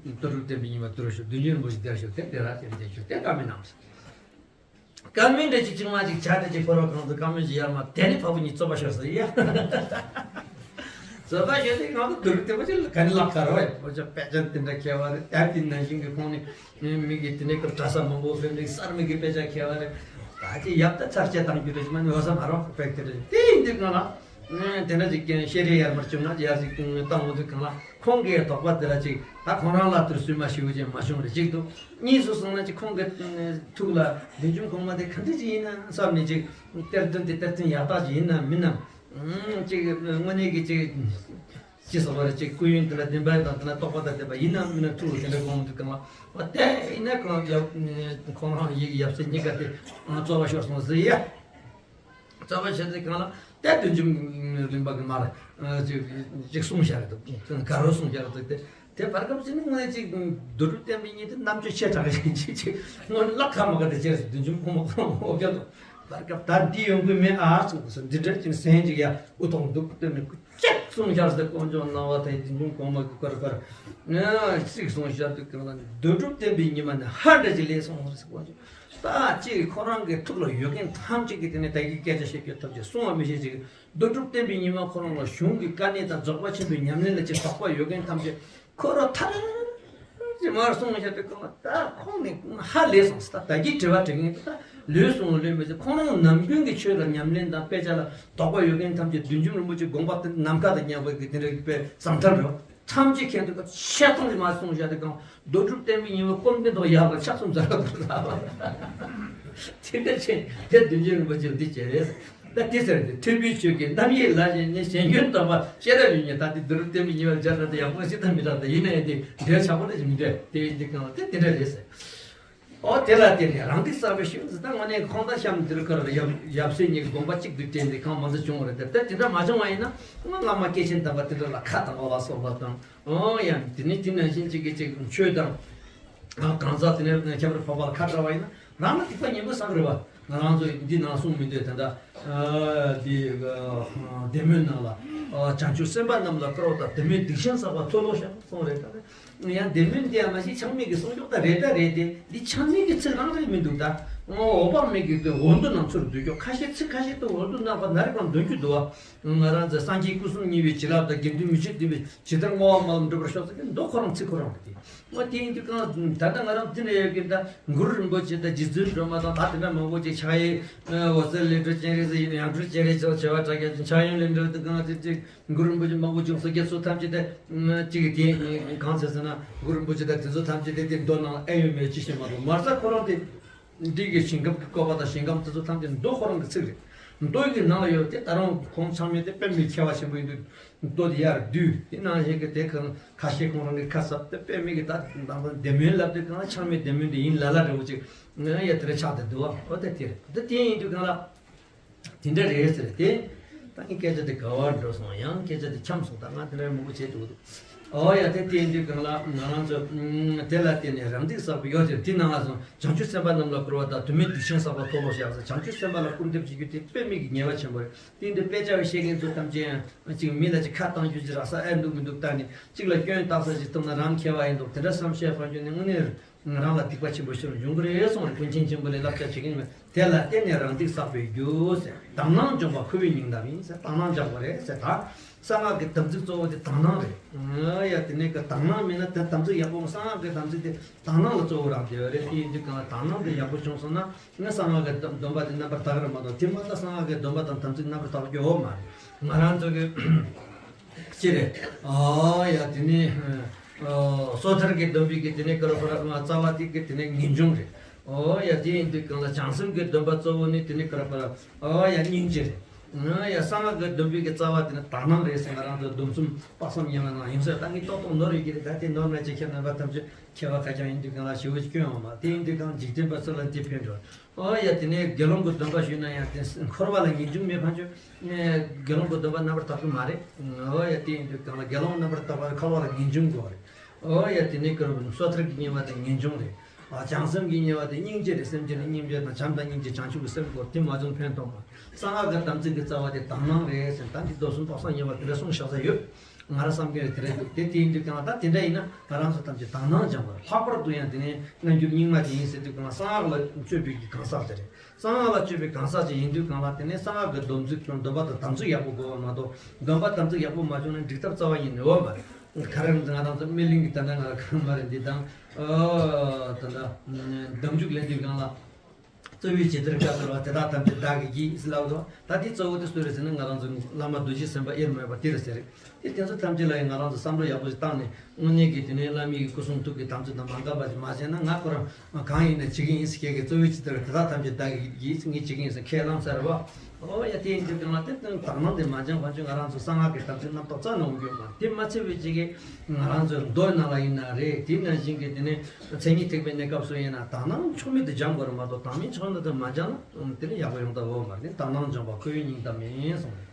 བདུད་རུ་བསྟན་པའི་ཉི་མ་དུར་ཞུ་བདུད་འཇོམས་རིན་པོ་ཆེ་དེར་ཞུ་དེ་དེ་ར་དེ་འདྲ་ཞུ་དེ་བཀའ་མོལ་གནང་། བཀའ་མོལ་འདྲ་ཅིག་ཅིག་མ་ཅིག་བྱ་དེ་ཅིག་ཕོར་བ་གང་དུ་བཀའ་མོལ་ཅིག་ཡར་མ་དེ་ནི་ཕ་བུ་གཉིས་རྩོད་པ་ཤོར་ཟེར་ཡ། རྩོད་པ་ཤོར་ཏེ་ང་ཚོ་བདུད་རུ་བསྟན་པ་ཅིག་ག་ནི་ལག་ཁ་རོ་ཡ་ཕོ་ཅོག་དཔེ་ཅན་དེ་འདྲ་ཁྱེར་བ་རེད། ད་དེ་ནང་བཞིན་གྱི་ཁོང་ནི་མི་གི་དེ་ནས་ཀྱི་གྲྭ་ས་མང་པོ་ཕེབས་ནས་གསར་མི་གི་དཔེ་ཆ་ཁྱེར་བ་རེད། ད་ཅི་ཡབ་ད་ཚར་བཅད་བཏང་རྒྱུ་རེད་ཅི་མ་ནི་འོ་ས་མ་རོ་དཔེ་དེ་རེད། དེ་ཡིན་དུས་གང་ལ། དེ་འདྲ་ཅིག་ཀྱང་ཤེས་རིག་ཡར་མར་བྱུང་ན་ཡར་ཅིག་བཏང་འོང་དུས་གང་ལ་ཁོང་གིས་དོགས་པ་དེ་ལ་ཅིག་ད་ཁོང་རང་ལ་དུར་སུས་མ་ཞུ་ཅན་མ་བྱུང་རེད་ཅིག་འདུག་གཉིས་སུ་སོང་ན་ཅིག་ཁོང་གི་ཐུགས་ལ་བདུད་འཇོམས་གོང་མ་དེ་ག་འདྲ་ཅིག་ཡིན་ན་བསམ་ནས་ཅིག་གཏེར་སྟོན་དེ་གཏེར་སྟོན་ཡག་རྟགས་ཅིག་ཡིན་ན་མིན་ནམ། ཅིག་དངོས་གནས་ཀྱི་ཅིག་ཅི་སོགས་པ་རེད་ཅིག་སྐུ་ཡོན་དེ་ལ་བདེན་པ་དང་དེ་ལ་རྟོགས་པ་དང་ལྡན་པ་ཡིན་ནམ་མིན་ནམ་ཐུགས་ལ་དེ་འདྲ་དགོངས་འདུག་གང་ལ་བ་དེ་ཡིན་ན་ཁོང་ཁོང་རང་ཡིག་ཡབ་སྲས་གཉིས་ཀ་དེ་རྩོད་པ་ཤོར་སོང་ཟེར་ཡ། རྩོད་པ་བྱས་ཏེ་གང་ལ་དེ་བདུད་འཇོམས་གླིང་པ་གི་མར་ཅིག་ཅིག་གསུངས་བཞག་རེད་འདུག་ག་རོ་གསུངས་བཞག་རེད་འདུག་དེ་དེ་བར་སྐབས་ཅིག་ནི་དངོས་གནས་ཅིག་བདུད་རུ་བསྟན་པའི་ཉིན་དེ་རྣམ་དཔྱོད་ཆེ་དྲགས་ཀྱི་ཅིག་ཅིག་དངོས་གནས་ལག་ཁ་མ་ག་དེ་བྱས་སོང་། བདུད་འཇོམས་ཁོང་མ་ཁོང་འོ་བརྒྱལ་འདུག་བར་སྐབས་ད་འདི་ཡོང་གི་མེད་ཨ་གསུངས་སོང་། འདི་འདྲ་ཅིག་ཟན་ཅིག་ཡ་དབུ་ཐོག་འདུག་སྟོན་ནས། གཅིག་གསུངས་ཤར་ཟེར། དཀོན་མཆོག་སྣང་བ་མཐའ་ཡས་དུས་འབྱུང་གོང་མ་གི་བཀའ་བཀའ་གཅིག་གསུངས་ཤར་དུས་གང་ལ་ནི་རྡོ་གྲུབ་བསྟན་པའི་ཉི་མ་ནི་ཧ་འདྲ་ཅིག་ལས་སོང་ཟེར། དཀོན་མཆོག་ད་གཅིག་ཁོ་རང་གི་ཐུགས་ལ་ཡོད་མཁན་ཐམས་ཅད་ཀྱིས་དེ་ནས་བདག་གི་སྐད་ཆ་བཤད་རྒྱུ་ཐམས་ཅད་གསུང་བ་མི་ཤེས་ཅིག། རྡོ་གྲུབ་བསྟན་པའི་ཉི་མ་ཁོ་རང་ལ་གཞུང་གི་དཀའ་གནད་དང་རྫོགས་པ་ཆེན་པོའི་ཉམས་ལེན་ལ་ཅིག་དོགས་པ་ཡོད་མཁན་ཐམས་ཅད་ཁོ་རང་ཐར་ཅིག་མར་སོང་བཞག་པའི་སྐབས་ལ། ད་ཁོང་ནི་ཧ་ལས་སོང་ཟེར། ད་ད་གིན་དྲི་བ་དྲི་མཁན་ད་ལོས་སོང་ལོས་མེད་ཟེར། ཁོང་རང་ནམ་རྒྱུན་གྱི་ཆོས་ལ་ཉམས་ལེན་དང་དཔེ་ཆ་ལ་དོགས་པ་ཡོད་མཁན་ཐམས་ཅད་བདུད་འཇོམས་རིན་པོ་ཆེ་དགོངས་པ་དེ་ནམ་མཁའ་དང་མཉམ་པའི་གི་དེ་འདྲ་དཔེ་བཟང་ཐལ་རེད། ཐམས་ཅད་མཁྱེན་འདུག་ག་ཆད་ཐོང་ཞིག་མ་སོང་བཞག་དེ་གང་། རྡོ་གྲུབ་བསྟན་པའི་ཉི་མ་སྐོམ་སྟེ་མདོག་ཡག་ལ་ཆགས་སོང་ཟེར་བ་དང་། དེ་འདྲ་ཆེ་དེ་བདུད་འཇོམས་རིན་པོ་ཆེ་འདི་བྱས་རེད། ད་དེ་ཟེར་ཏེ་ཐོས་པའི་ཆོས་ཀྱི་རྣམ་དབྱེ་ལ་ཞེན་ནས་ཞེན་སྐྱོན་དམ་པ་ཤེས་རབ་ཡོད་ཉིད། ད་དེ་རྡོ་གྲུབ་བསྟན་པའི་ཉི་མ་སྦྱར་ན་དེ་ཡག་པོ་ཞིག་ད་མི་རག་ད་ཡིན་ན་ཡང་དེ་འབྲེལ་ཆགས་པོ་ད་ཞིག་མི་འདྲ། དེ་འདི་གང་ལ་དེ་དེ་འདྲ་རེད་ཟེར། ཨོ་དེ་ལ་བརྟེན་ནས་རང་སྡིག་བསགས་པའི་ཤུལ་ཟེར། ད་དངོས་གནས་ཁོང་དང་གཤམ་འདིར་ཁར་ཡབ་ཡབ་སྲས་གཉིས་ཀྱི་དགོངས་པ་གཅིག་ཏུ་བསྟན་ཏེ་གང་མང་ཙམ་བྱུང་བ་རེད། དེ་ལྟར་དེ་འདྲ་མ་བྱུང་བ་ཡིན་ན་སྔོན་བླ་མ་སྐྱེས་ཆེན་དམ་པ་དེ་འདྲ་ལ་ཁ་བཏང་བ་ལ་སོགས་པ་དང་། ཨོ་ཡང་དེ་ནས་དེ་ནང་བཞིན་གཅིག་གིས་གཅིག་ཆོས་དང་གང་ཟག་དེ་ནས་ཁྱད་པར་འཕགས་པ་ལ་ཁ་བྲལ་བ་ཡིན་ན་རང་ལ་སྡིག་པ་ངན་པ་བསགས་རེད་བ། ང་རང་ཚོས་འདི་ནང་གསུངས་མི་འདོད་དེ་འདྲ། འདི་བདེ་སྨོན་ནང་ལ་བྱང་ཆུབ་སེམས་དཔའ་རྣམས་ལ་བསྐུར་བ་དང་། དེ་མིན་སྡིག་ཆེན་བསགས་པ་མཐོལ་ལོ་བཤགས་གསུངས་རེད། ད་ཡང་བདེ་སྨོན་དེ་ཡང་མ་གཞི་ཆགས་མེད་ཀྱི་གསུང་ཆོག་ད་རེད་ད་རེད་དེ། འདི་ཆགས་མེད་ཀྱི་ཚིག་རང་རེད་མི་འདུག་ད་འོད་དཔག་མེད་ཀྱི་དེ་འོག་འདུ་ནང་ཚུར་འདུ་ཆོག་ཁ་ཤས་ཚིག་ཁ་ཤས་དེ་འོག་འདུ་ནང་པ་ན་རེ་གང་འདོན་རྒྱུ་འདུག་བ། ང་རང་ཚོ་སངས་རྒྱས་སྐུ་གསུམ་བརྙེས་པའི་བྱིན་རླབས་དང་དགེ་འདུན་མི་ཕྱེད་བསྡུས་པའི་ཇི་ལྟར་བསྔོ་བ་སྨོན་ལམ་འགྲུབ་པར་ཤོག་ཟེར་གྱི་མདོ་ཁོ་རང་ཚིག་ཁོ་རང་རེད་དེ། འོ་དེ་ཡིན་དུས་གང་ད་ལྟ་ང་རང་འདི་ནས་ཡོད་ཀྱི་ད་གུ་རུ་རིན་པོ་ཆེ་དང་རྗེ་བཙུན་སྒྲོལ་མ་དང་ད་དེ་འདྲ་མང་པོ་ཅིག་ཕྱག་གཡས་འོད་གསལ་ལས་སྒྲོལ་སྤྱན་རས་གཟིགས་ཡིན། ཡང་སྒྲོལ་སྤྱན་རས་གཟིགས་བྱེ་བ་ཕྲག་བརྒྱ་ཅན། ཕྱག་གཡོན་ལས་སྒྲོལ་དུ་གང་ཅིག་ཅིག་གུ་རུ་རིན་པོ་ཆེ་མང་པོ་བྱུང་སོ་རྒྱ་མཚོ་ཐམས་ཅད་དེ་གཅིག་གི་དེ་གང་ཟེར་ཟེར་ན་གུ་རུ་རིན་པོ་ཆེ་དང་དེ་ཚོ་ཐམས་ཅད་དེ་དེ་མདོ་ནང་ཨེ་ཡོད་མེད་ཅི་ཤེས་མ་གཏོགས་མར་ས་ཁོ་རང་དེ། འདི་གི་ཞིང་ཁམས་ཀྱི་བཀོད་པ་དང་ཞིང་ཁམས་དེ་ཚོ་ཐམས་ཅད་མདོ་ཁོ་རང་གི་ཚིག་རེད། མདོ་ཡི་ནང་ལ་ཡོད་དེ་ད་རུང་ཁོང་ཚང་མས་དེ་དཔེ་མི་མཁས་པ་ཆེན་པོ་ཡིན་དུས་མདོ་དེ་ཡར་བསྡུས་དེ་ནང་བཞིན་གྱི་དེ་གང་ཁ་ཤས་ཁོང་རང་གི་ཁ་གསབ་དེ་དཔེ་མི་གི་ད་དང་པོ་བདེ་སྨོན་ལབ་དེ་གང་ཆགས་མེད་བདེ་སྨོན་དེ་ཡིན་ལ་ལ་འདྲ་བོ་ཅིག་ཡ་དེ་རེ་ཆགས་དེ་འདུག་བ། འོ་དེ་དེ་རེད། དེ་དེ་ཡིན་དུས་གང་ལ། དེ་འདྲ་རེད་ཟེར་ཏེ། ད་ངའི་སྐད་ཆ་དེ་ག་བར་འགྲོ་སོང་། ཡང་སྐད་ཆ་དེ་འཁྱམས་སོང་། ད་ང་དེ་འདྲ་མང་པོ་བྱེད་ཐུབ་འདུག་ཨོ་ཡ་དེ་དེ་འདྲའི་སྒང་ལ་ང་རང་ཚོ་དེ་ལ་བརྟེན་ནས་རང་སྡིག་བསགས་པའི་ཡོ་བྱད་དེ་ནང་ལ་སོང་། བྱང་ཆུབ་སེམས་དཔའ་རྣམས་ལ་བསྐུར་བ་དང་། དུ་མའི་སྡིག་ཆེན་བསགས་པ་མཐོལ་ལོ་བཤགས་ཟེར། བྱང་ཆུབ་སེམས་དཔའ་ལ་སྐུར་འདེབས་བྱེད་རྒྱུ་དེ་དཔེ་མི་གི་ཉེས་པ་ཆེན་པོ་རེད། དེ་འདྲའི་དཔེ་ཆ་བཤད་མཁན་ཚོ་ཐམས་ཅད་ཡང་ཅིག་མི་ལ་ཅིག་ཁ་བཏང་རྒྱུ་ཅིག་རག་ས་ཨེ་འདུག་མི་འདུག་ལྟ་ནས་ཅིག་ལ་སྐྱོན་བཏགས་ས་ཅིག་ཐུབ་ན་རང་མཁས་པ་ཡིན་འདུག་དེ་འདྲ་བསམ་ཤེས་པ་འཇོན་ནས་དངོས་གནས། ང་རང་ལ་སྡིག་པ་ཆེན་པོ་ཞིག་འབྱུང་གི་རེད་གསུངས་རེད། ཀུན་མཁྱེན་ཆེན་པོ་ལས་བསླབ་བྱ་བྱེད་ཀྱི་ཡིན་པས། དེ་ལ་བརྟེན་ནས་རང་སྡིག་བསགས་པའི་རྒྱུ་ཟེར། དག་སྣང་སྦྱོང་བ་ཁོ་བོའི་སྙིང་གཏམ་ཡིན་ཟེར། དག་སྣང་སྦྱང་དགོས་རེད་ཟེར། ད་གསང་སྔགས་ཀྱི་དམ་ཚིག་གཙོ་བོ་དེ་དག་སྣང་རེད། ཡ་དེ་ནས་ཀྱི་དག་སྣང་མེད་ན་དེ་དམ་ཚིག་ཡག་པོ། གསང་སྔགས་ཀྱི་དམ་ཚིག་དེ་དག་སྣང་ལ་གཙོ་བོ་རང་བསྡད་ཡོད་རེད། དེ་ཡིན་དུས་གང་ལ་དག་སྣང་དེ་ཡག་པོ་བྱུང་སོང་ན་ངས་གསང་སྔགས་ཀྱི་སྡོམ་པ་དེ་རྣམ་པར་དག་གི་རེད་མ་གཏོགས། དེ་མ་ད་གསང་སྔགས་ཀྱི་སྡོམ་པ་དང་དམ་ཚིག་རྣམ་པར་དག་རྒྱུ་ཡོད་མ་རེད། ང་རང་ཚོ་གི་ཅི་རེད། ཨོ་ཡ་དེ་ནི་ཨོ་སོ་ཐར་གྱི་སྡོམ་པའི་གི་དེ་ནི་ཀ་ར་པ་ར་ང་རྩ་བ་དེ་གི་དེ་ནི་ངེས་འབྱུང་རེད། ཨོ་ཡ་དེ་ཡིན་དུས་གང་ལ་བྱང་སེམས་ཀྱི་སྡོམ་པ་གཙོ་བོ་ནི་དེ་ནི་ཀ་ར་པ་ར་ཨོ་ཡ་སྙིང་རྗེ་རེད། ཨོ་ཡ་གསང་སྔགས་ཀྱི་སྡོམ་པའི་གི་རྩ་བ་དེ་ནི་དག་སྣང་རེད་ཟེར། ང་རང་ཚོ་སྡོམ་གསུམ་དཔག་བསམ་ཉམས་ལེན་ནང་ཡིན་ཟེར། ད་ངས་ཏོག་ཏོག་ནོར་ཡོད་ཀྱི་རེད། ད་དེ་ནོར་ན་ཅི་ཁྱེད་རྣམ་པ་ཐམས་ཅད་མཁས་པ་ཁ་རྐྱང་ཡིན་དུས་གང་ལ་ཞེ་པོ་ཅིག་སྐྱོན་འོང་མ། དེ་ཡིན་དུས་གང་འཇིག་རྟེན་པ་ཚོ་ལ་དེ་ཕན་འགྲོ། ཨོ་ཡ་དེ་ནས་དགེ་སློང་གི་སྡོམ་པ་ཞུས་ན་ཡང་དེ་འཁོར་བ་ལ་ངེས་འབྱུང་མེད་ཕན་ཆོད། དགེ་སློང་གི་སྡོམ་པ་རྣམ་པར་དག་གི་མ་རེད། ཨོ་ཡ་དེ་ཡིན་དུས་གང་ལ་དགེ་སློང་རྣམ་པར་དག་པ་འཁོར་བ་ལ་ངེས་འབྱུང་དགོས་རེད། ཨོ་ཡ་དེ་ནས་ཀྱི་སོ་ཐར་གྱི་དམྱལ་བ་དེ་ངེས་འབྱུང་རེད། ཨ་བྱང་སེམས་ཀྱི་དམྱལ་བ་དེ་སྙིང་རྗེ་རེད། སེམས་ཅན་ལ་སྙིང་རྗེ་དང་བྱམས་དང་སྙིང་རྗེ་བྱང་ཆུབ་ཀྱི་སེམས་དགོས། དེ་མ་བྱུང་ཕན་ཐོགས་མ། གསང་སྔགས་ཀྱི་དམ་ཚིག་གི་རྩ་བ་དེ་དག་སྣང་རེད་ཟེར། ད་འདི་མདོ་གསུམ་དཔག་བསམ་ཉེ་བ་དེ་འདྲ་གསུངས་བཞག་ས་ཡོད། ང་རང་བསམ་གྱི་དེ་རེད་འདུག་དེ་དེ་ཡིན་དུས་གང་ལ་ད་དེ་འདྲ་ཡིན་ན་ང་རང་ཚོ་ཐམས་ཅད་དག་སྣང་སྦྱང་དགོས་རེད། ལྷག་པར་དུ་ཡང་དེ་ནས་སྔ་འགྱུར་རྙིང་མ་དེ་ཡིན་ཟེར་དུས་གང་ལ་གསང་སྔགས་ལ་སྤྱོད་པའི་གི་གང་ཟག་དེ་རེད། གསང་སྔགས་ལ་སྤྱོད་པའི་གང་ཟག་ཅིག་ཡིན་དུས་གང་ལ་དེ་ནས་གསང་སྔགས་ཀྱི་སྡོམ་ཚིག་དང་སྡོམ་པ་དང་དམ་ཚིག་ཡག་པོ་དགོས་པ་མ་གཏོགས། སྡོམ་པ་དམ་ཚིག་ཡག་པོ་མ་བྱུང་ན་འགྲིག་ཐབས་རྩ་བ་ཉིད་ནས་ཡོད་མ་རེད། ག་རེ་ང་རང་ཚོ་སྨིན་གླིང་གི་ད་ལྟ་ང་རང་གང་མ་རེད་འདི་དང་། ཨོ་ད་ལྟ་སྡོམ་འཇུག་ལེན་དུས་གང་ལ། གཙོ་བོའི་ཇི་ལྟར་བཀའ་སྩལ་པ། དེ་དག་ཐམས་ཅད་བདག་གིས་བགྱིས་ཟེར་ལབ་དོ། ད་དེ་གཙོ་བོ་དེ་སུ་རེད་ཟེར་ན་ང་རང་ཚོ་བླ་མ་རྡོ་རྗེ་སེམས་དཔའ་དབྱེར་མེད་པ་དེ་རེད་ཟེར། དེ་དེ་ཚོ་ཐམས་ཅད་ལ་ཡང་ང་རང་ཚོ་བསམ་བློ་ཡག་པོ་ཞིག་བཏང་ནས་དངོས་གནས་ཀྱི་དེ་ནས་བླ་མའི་སྐུ་གསུང་ཐུགས་ཀྱི་དམ་ཚིག་དང་མ་འགལ་བ་ཞིག་མ་བྱས་ན། ང་ཁོ་རང་གང་ཡིན་ན་བྱེད་ཀྱི་ཡིན་ཟེར། ཁྱེད་ཀྱིས་གཙོ་བོའི་ཇི་ལྟར་དེ་དག་ཐམས་ཅད་བདག་གིས་བགྱིས་ཟེར། ངས་བྱེད་ཀྱི་ཡིན་ཟེར་ཁས་བླངས་ཚར་བ། ཨོ་ཡ་དེ་ཡིན་དུས་གང་ལ་དེ་དོན་དག་སྣང་དེ་མ་སྦྱངས་པ་ཅིག་ང་རང་ཚོ་གསང་སྔགས་ཀྱི་དམ་ཚིག་རྣམ་རྟོག་རྩ་ནས་འོང་རྒྱུ་མ་རེད། དེ་མ་ཚད་པའི་ཅིག་གིས་ང་རང་ཚོའི་མདོ་ནང་ལ་ཡིན་ན་རེད། དེ་ནང་བཞིན་གྱི་དེ་ནས་མཚན་ཉིད་ཐེག་པའི་གནས་སྐབས་སུ་ཡིན་ན་དག་སྣང་ཆོ་མེད་དུ་སྦྱང་དགོས་རེད་མ་གཏོགས། དག་མིན་ཆོ་མེད་དུ་མ་སྦྱངས་ན་དེ་ནི་ཡག་པོ་ཡོང་ཐབས་ཡོད་མ་རེད། དག་སྣང་སྦྱང་བ་ཁོ་བོའི་སྙིང་གཏམ་ཡིན་གསུངས།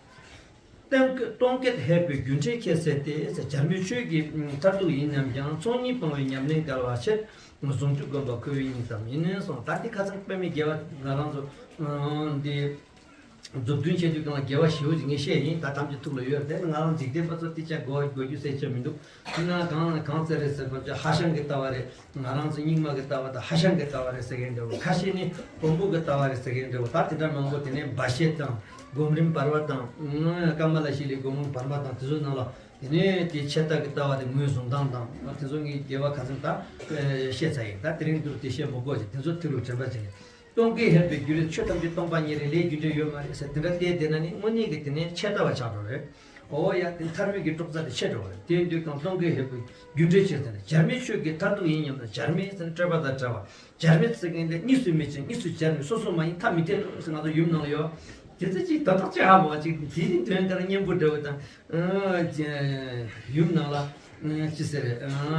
སྟོང་སྐད་སྟོང་སྐད་ཧད་པའི་རྒྱུ་འབྲས་ཁྱད་བསད་དེ། སྦྱར་མི་ཆོས་ཀྱི་མཐར་ཐུག་ཡིན་སྙམ་ཀྱང་། ཚོགས་གཉིས་སྤང་བའི་ཉམས་ལེན་འགལ་བ་ཕྱིར། ཟུང་འཇུག་སྒོམ་པ་ཁོ་བོའི་སྙིང་གཏམ་ཡིན་གསུངས། ད་འདི་ཁ་སང་དཔེ་མི་དགེ་བ་ང་རང་ཚོ་འདི་ མཛུབ་སྟོན་བྱེད་དུས་གང་ལ་དགེ་བ་ཞེ་པོ་ཅིག་ངས་བཤད་ཡིན། ད་ཐམས་ཅད་ཐུགས་ལ་ཡོད་རེད། དེ་ནི་ང་རང་འཇིག་རྟེན་པ་ཚོ་དེ་ཆ་གོ་གོ་རྒྱུ་ཟེར་ཆ་མི་འདུག་དེ་ན་གང་ལ་གང་ཟེར་རེད་ཟེར་བ་ཅིག་ཧྭ་ཤང་གི་ལྟ་བ་རེད། ང་རང་ཚོ་རྙིང་མ་གི་ལྟ་བ་དང་ཧྭ་ཤང་གི་ལྟ་བ་རེད་ཟེར་མཁན་འདྲ་བོ། ཁ་ཤས་ནི་བོན་པོ་གི་ལྟ་བ་རེད་ཟེར་མཁན་འདྲ་བོ། ད་དེ་འདྲ་མང་པོ། དེ་ནས་སྦ་བཞེད་དང་སྒོམ་རིམ་བར་པ་དང་། ཀ་མ་ལ་ཤཱི་ལའི་སྒོམ་རིམ་བར་པ་དང་། དེ་ཚོའི་ནང་ལ་དེ་ནས་དེ་ཆད་ལྟ་གི་ལྟ་བ་དེ་ངོས་བཟུང་སྟངས་དང་། དེ་ཚོ་ངས་རྒྱས་པ་ཁ་ཚང་ད་བཤད་ཚར་ཡིན། ད་དེ་རིང་འདིར་དེ་བཤད་མི་དགོས་ཀྱི། དེ་ཚོ་ཐུགས་ལ་དྲན་པ་བྱེད། སྟོང་གི་ཧེ་བའི་རྒྱུ་རེད། ཆོས་ཐམས་ཅད་སྟོང་པ་ཉིད་རེད། ལས་རྒྱུ་འབྲས་ཡོད་མ་རེད་ཟེར་དེ་འདྲ་བལྟས་བསྡད་ན་ནི་དངོས་གནས་ཀྱི་དེ་ནས་ཆད་ལྟ་བ་ཆགས་འགྲོ་རེད། ཨོ་ཡ། དེ་ཐར་པའི་གི་གྲོགས་རྩ་དེ་ཆད་འགྲོ་བ་རེད། དེ་ཡིན་དུས་གང་སྟོང་གི་ཧེ་བའི་རྒྱུ་འབྲས་ཆོས་ཟེར་ནས། བྱར་མེད་ཆོས་ཀྱི་མཐར་ཐུག་ཡིན་སྙམ་དང་། བྱར་མེད་ཟེར་ན་སྤྲོས་པ་དང་བྲལ་བ། བྱར་མེད་ཟེར་མཁན་དེ་གཉིས་སུ་མེད་ཅིང་གཉིས་སུ་བྱར་མེད། སོ་སོ་མ་ཡིན་ཐ་མི་དད་ཟེར་ང་ཚོ་ཡུམ་ནང་ལ་ཡོད། དེ་ཚོ་ཅིག་ད་ཐག་ཆོད་ཧ་གོ་བ་ཅིག་དེའི་དོན་དེ་ལ་སྙན་པོ་འདྲ་བོ་དང་། ཡུམ་ནང་ལ། ཅི་ཟེར།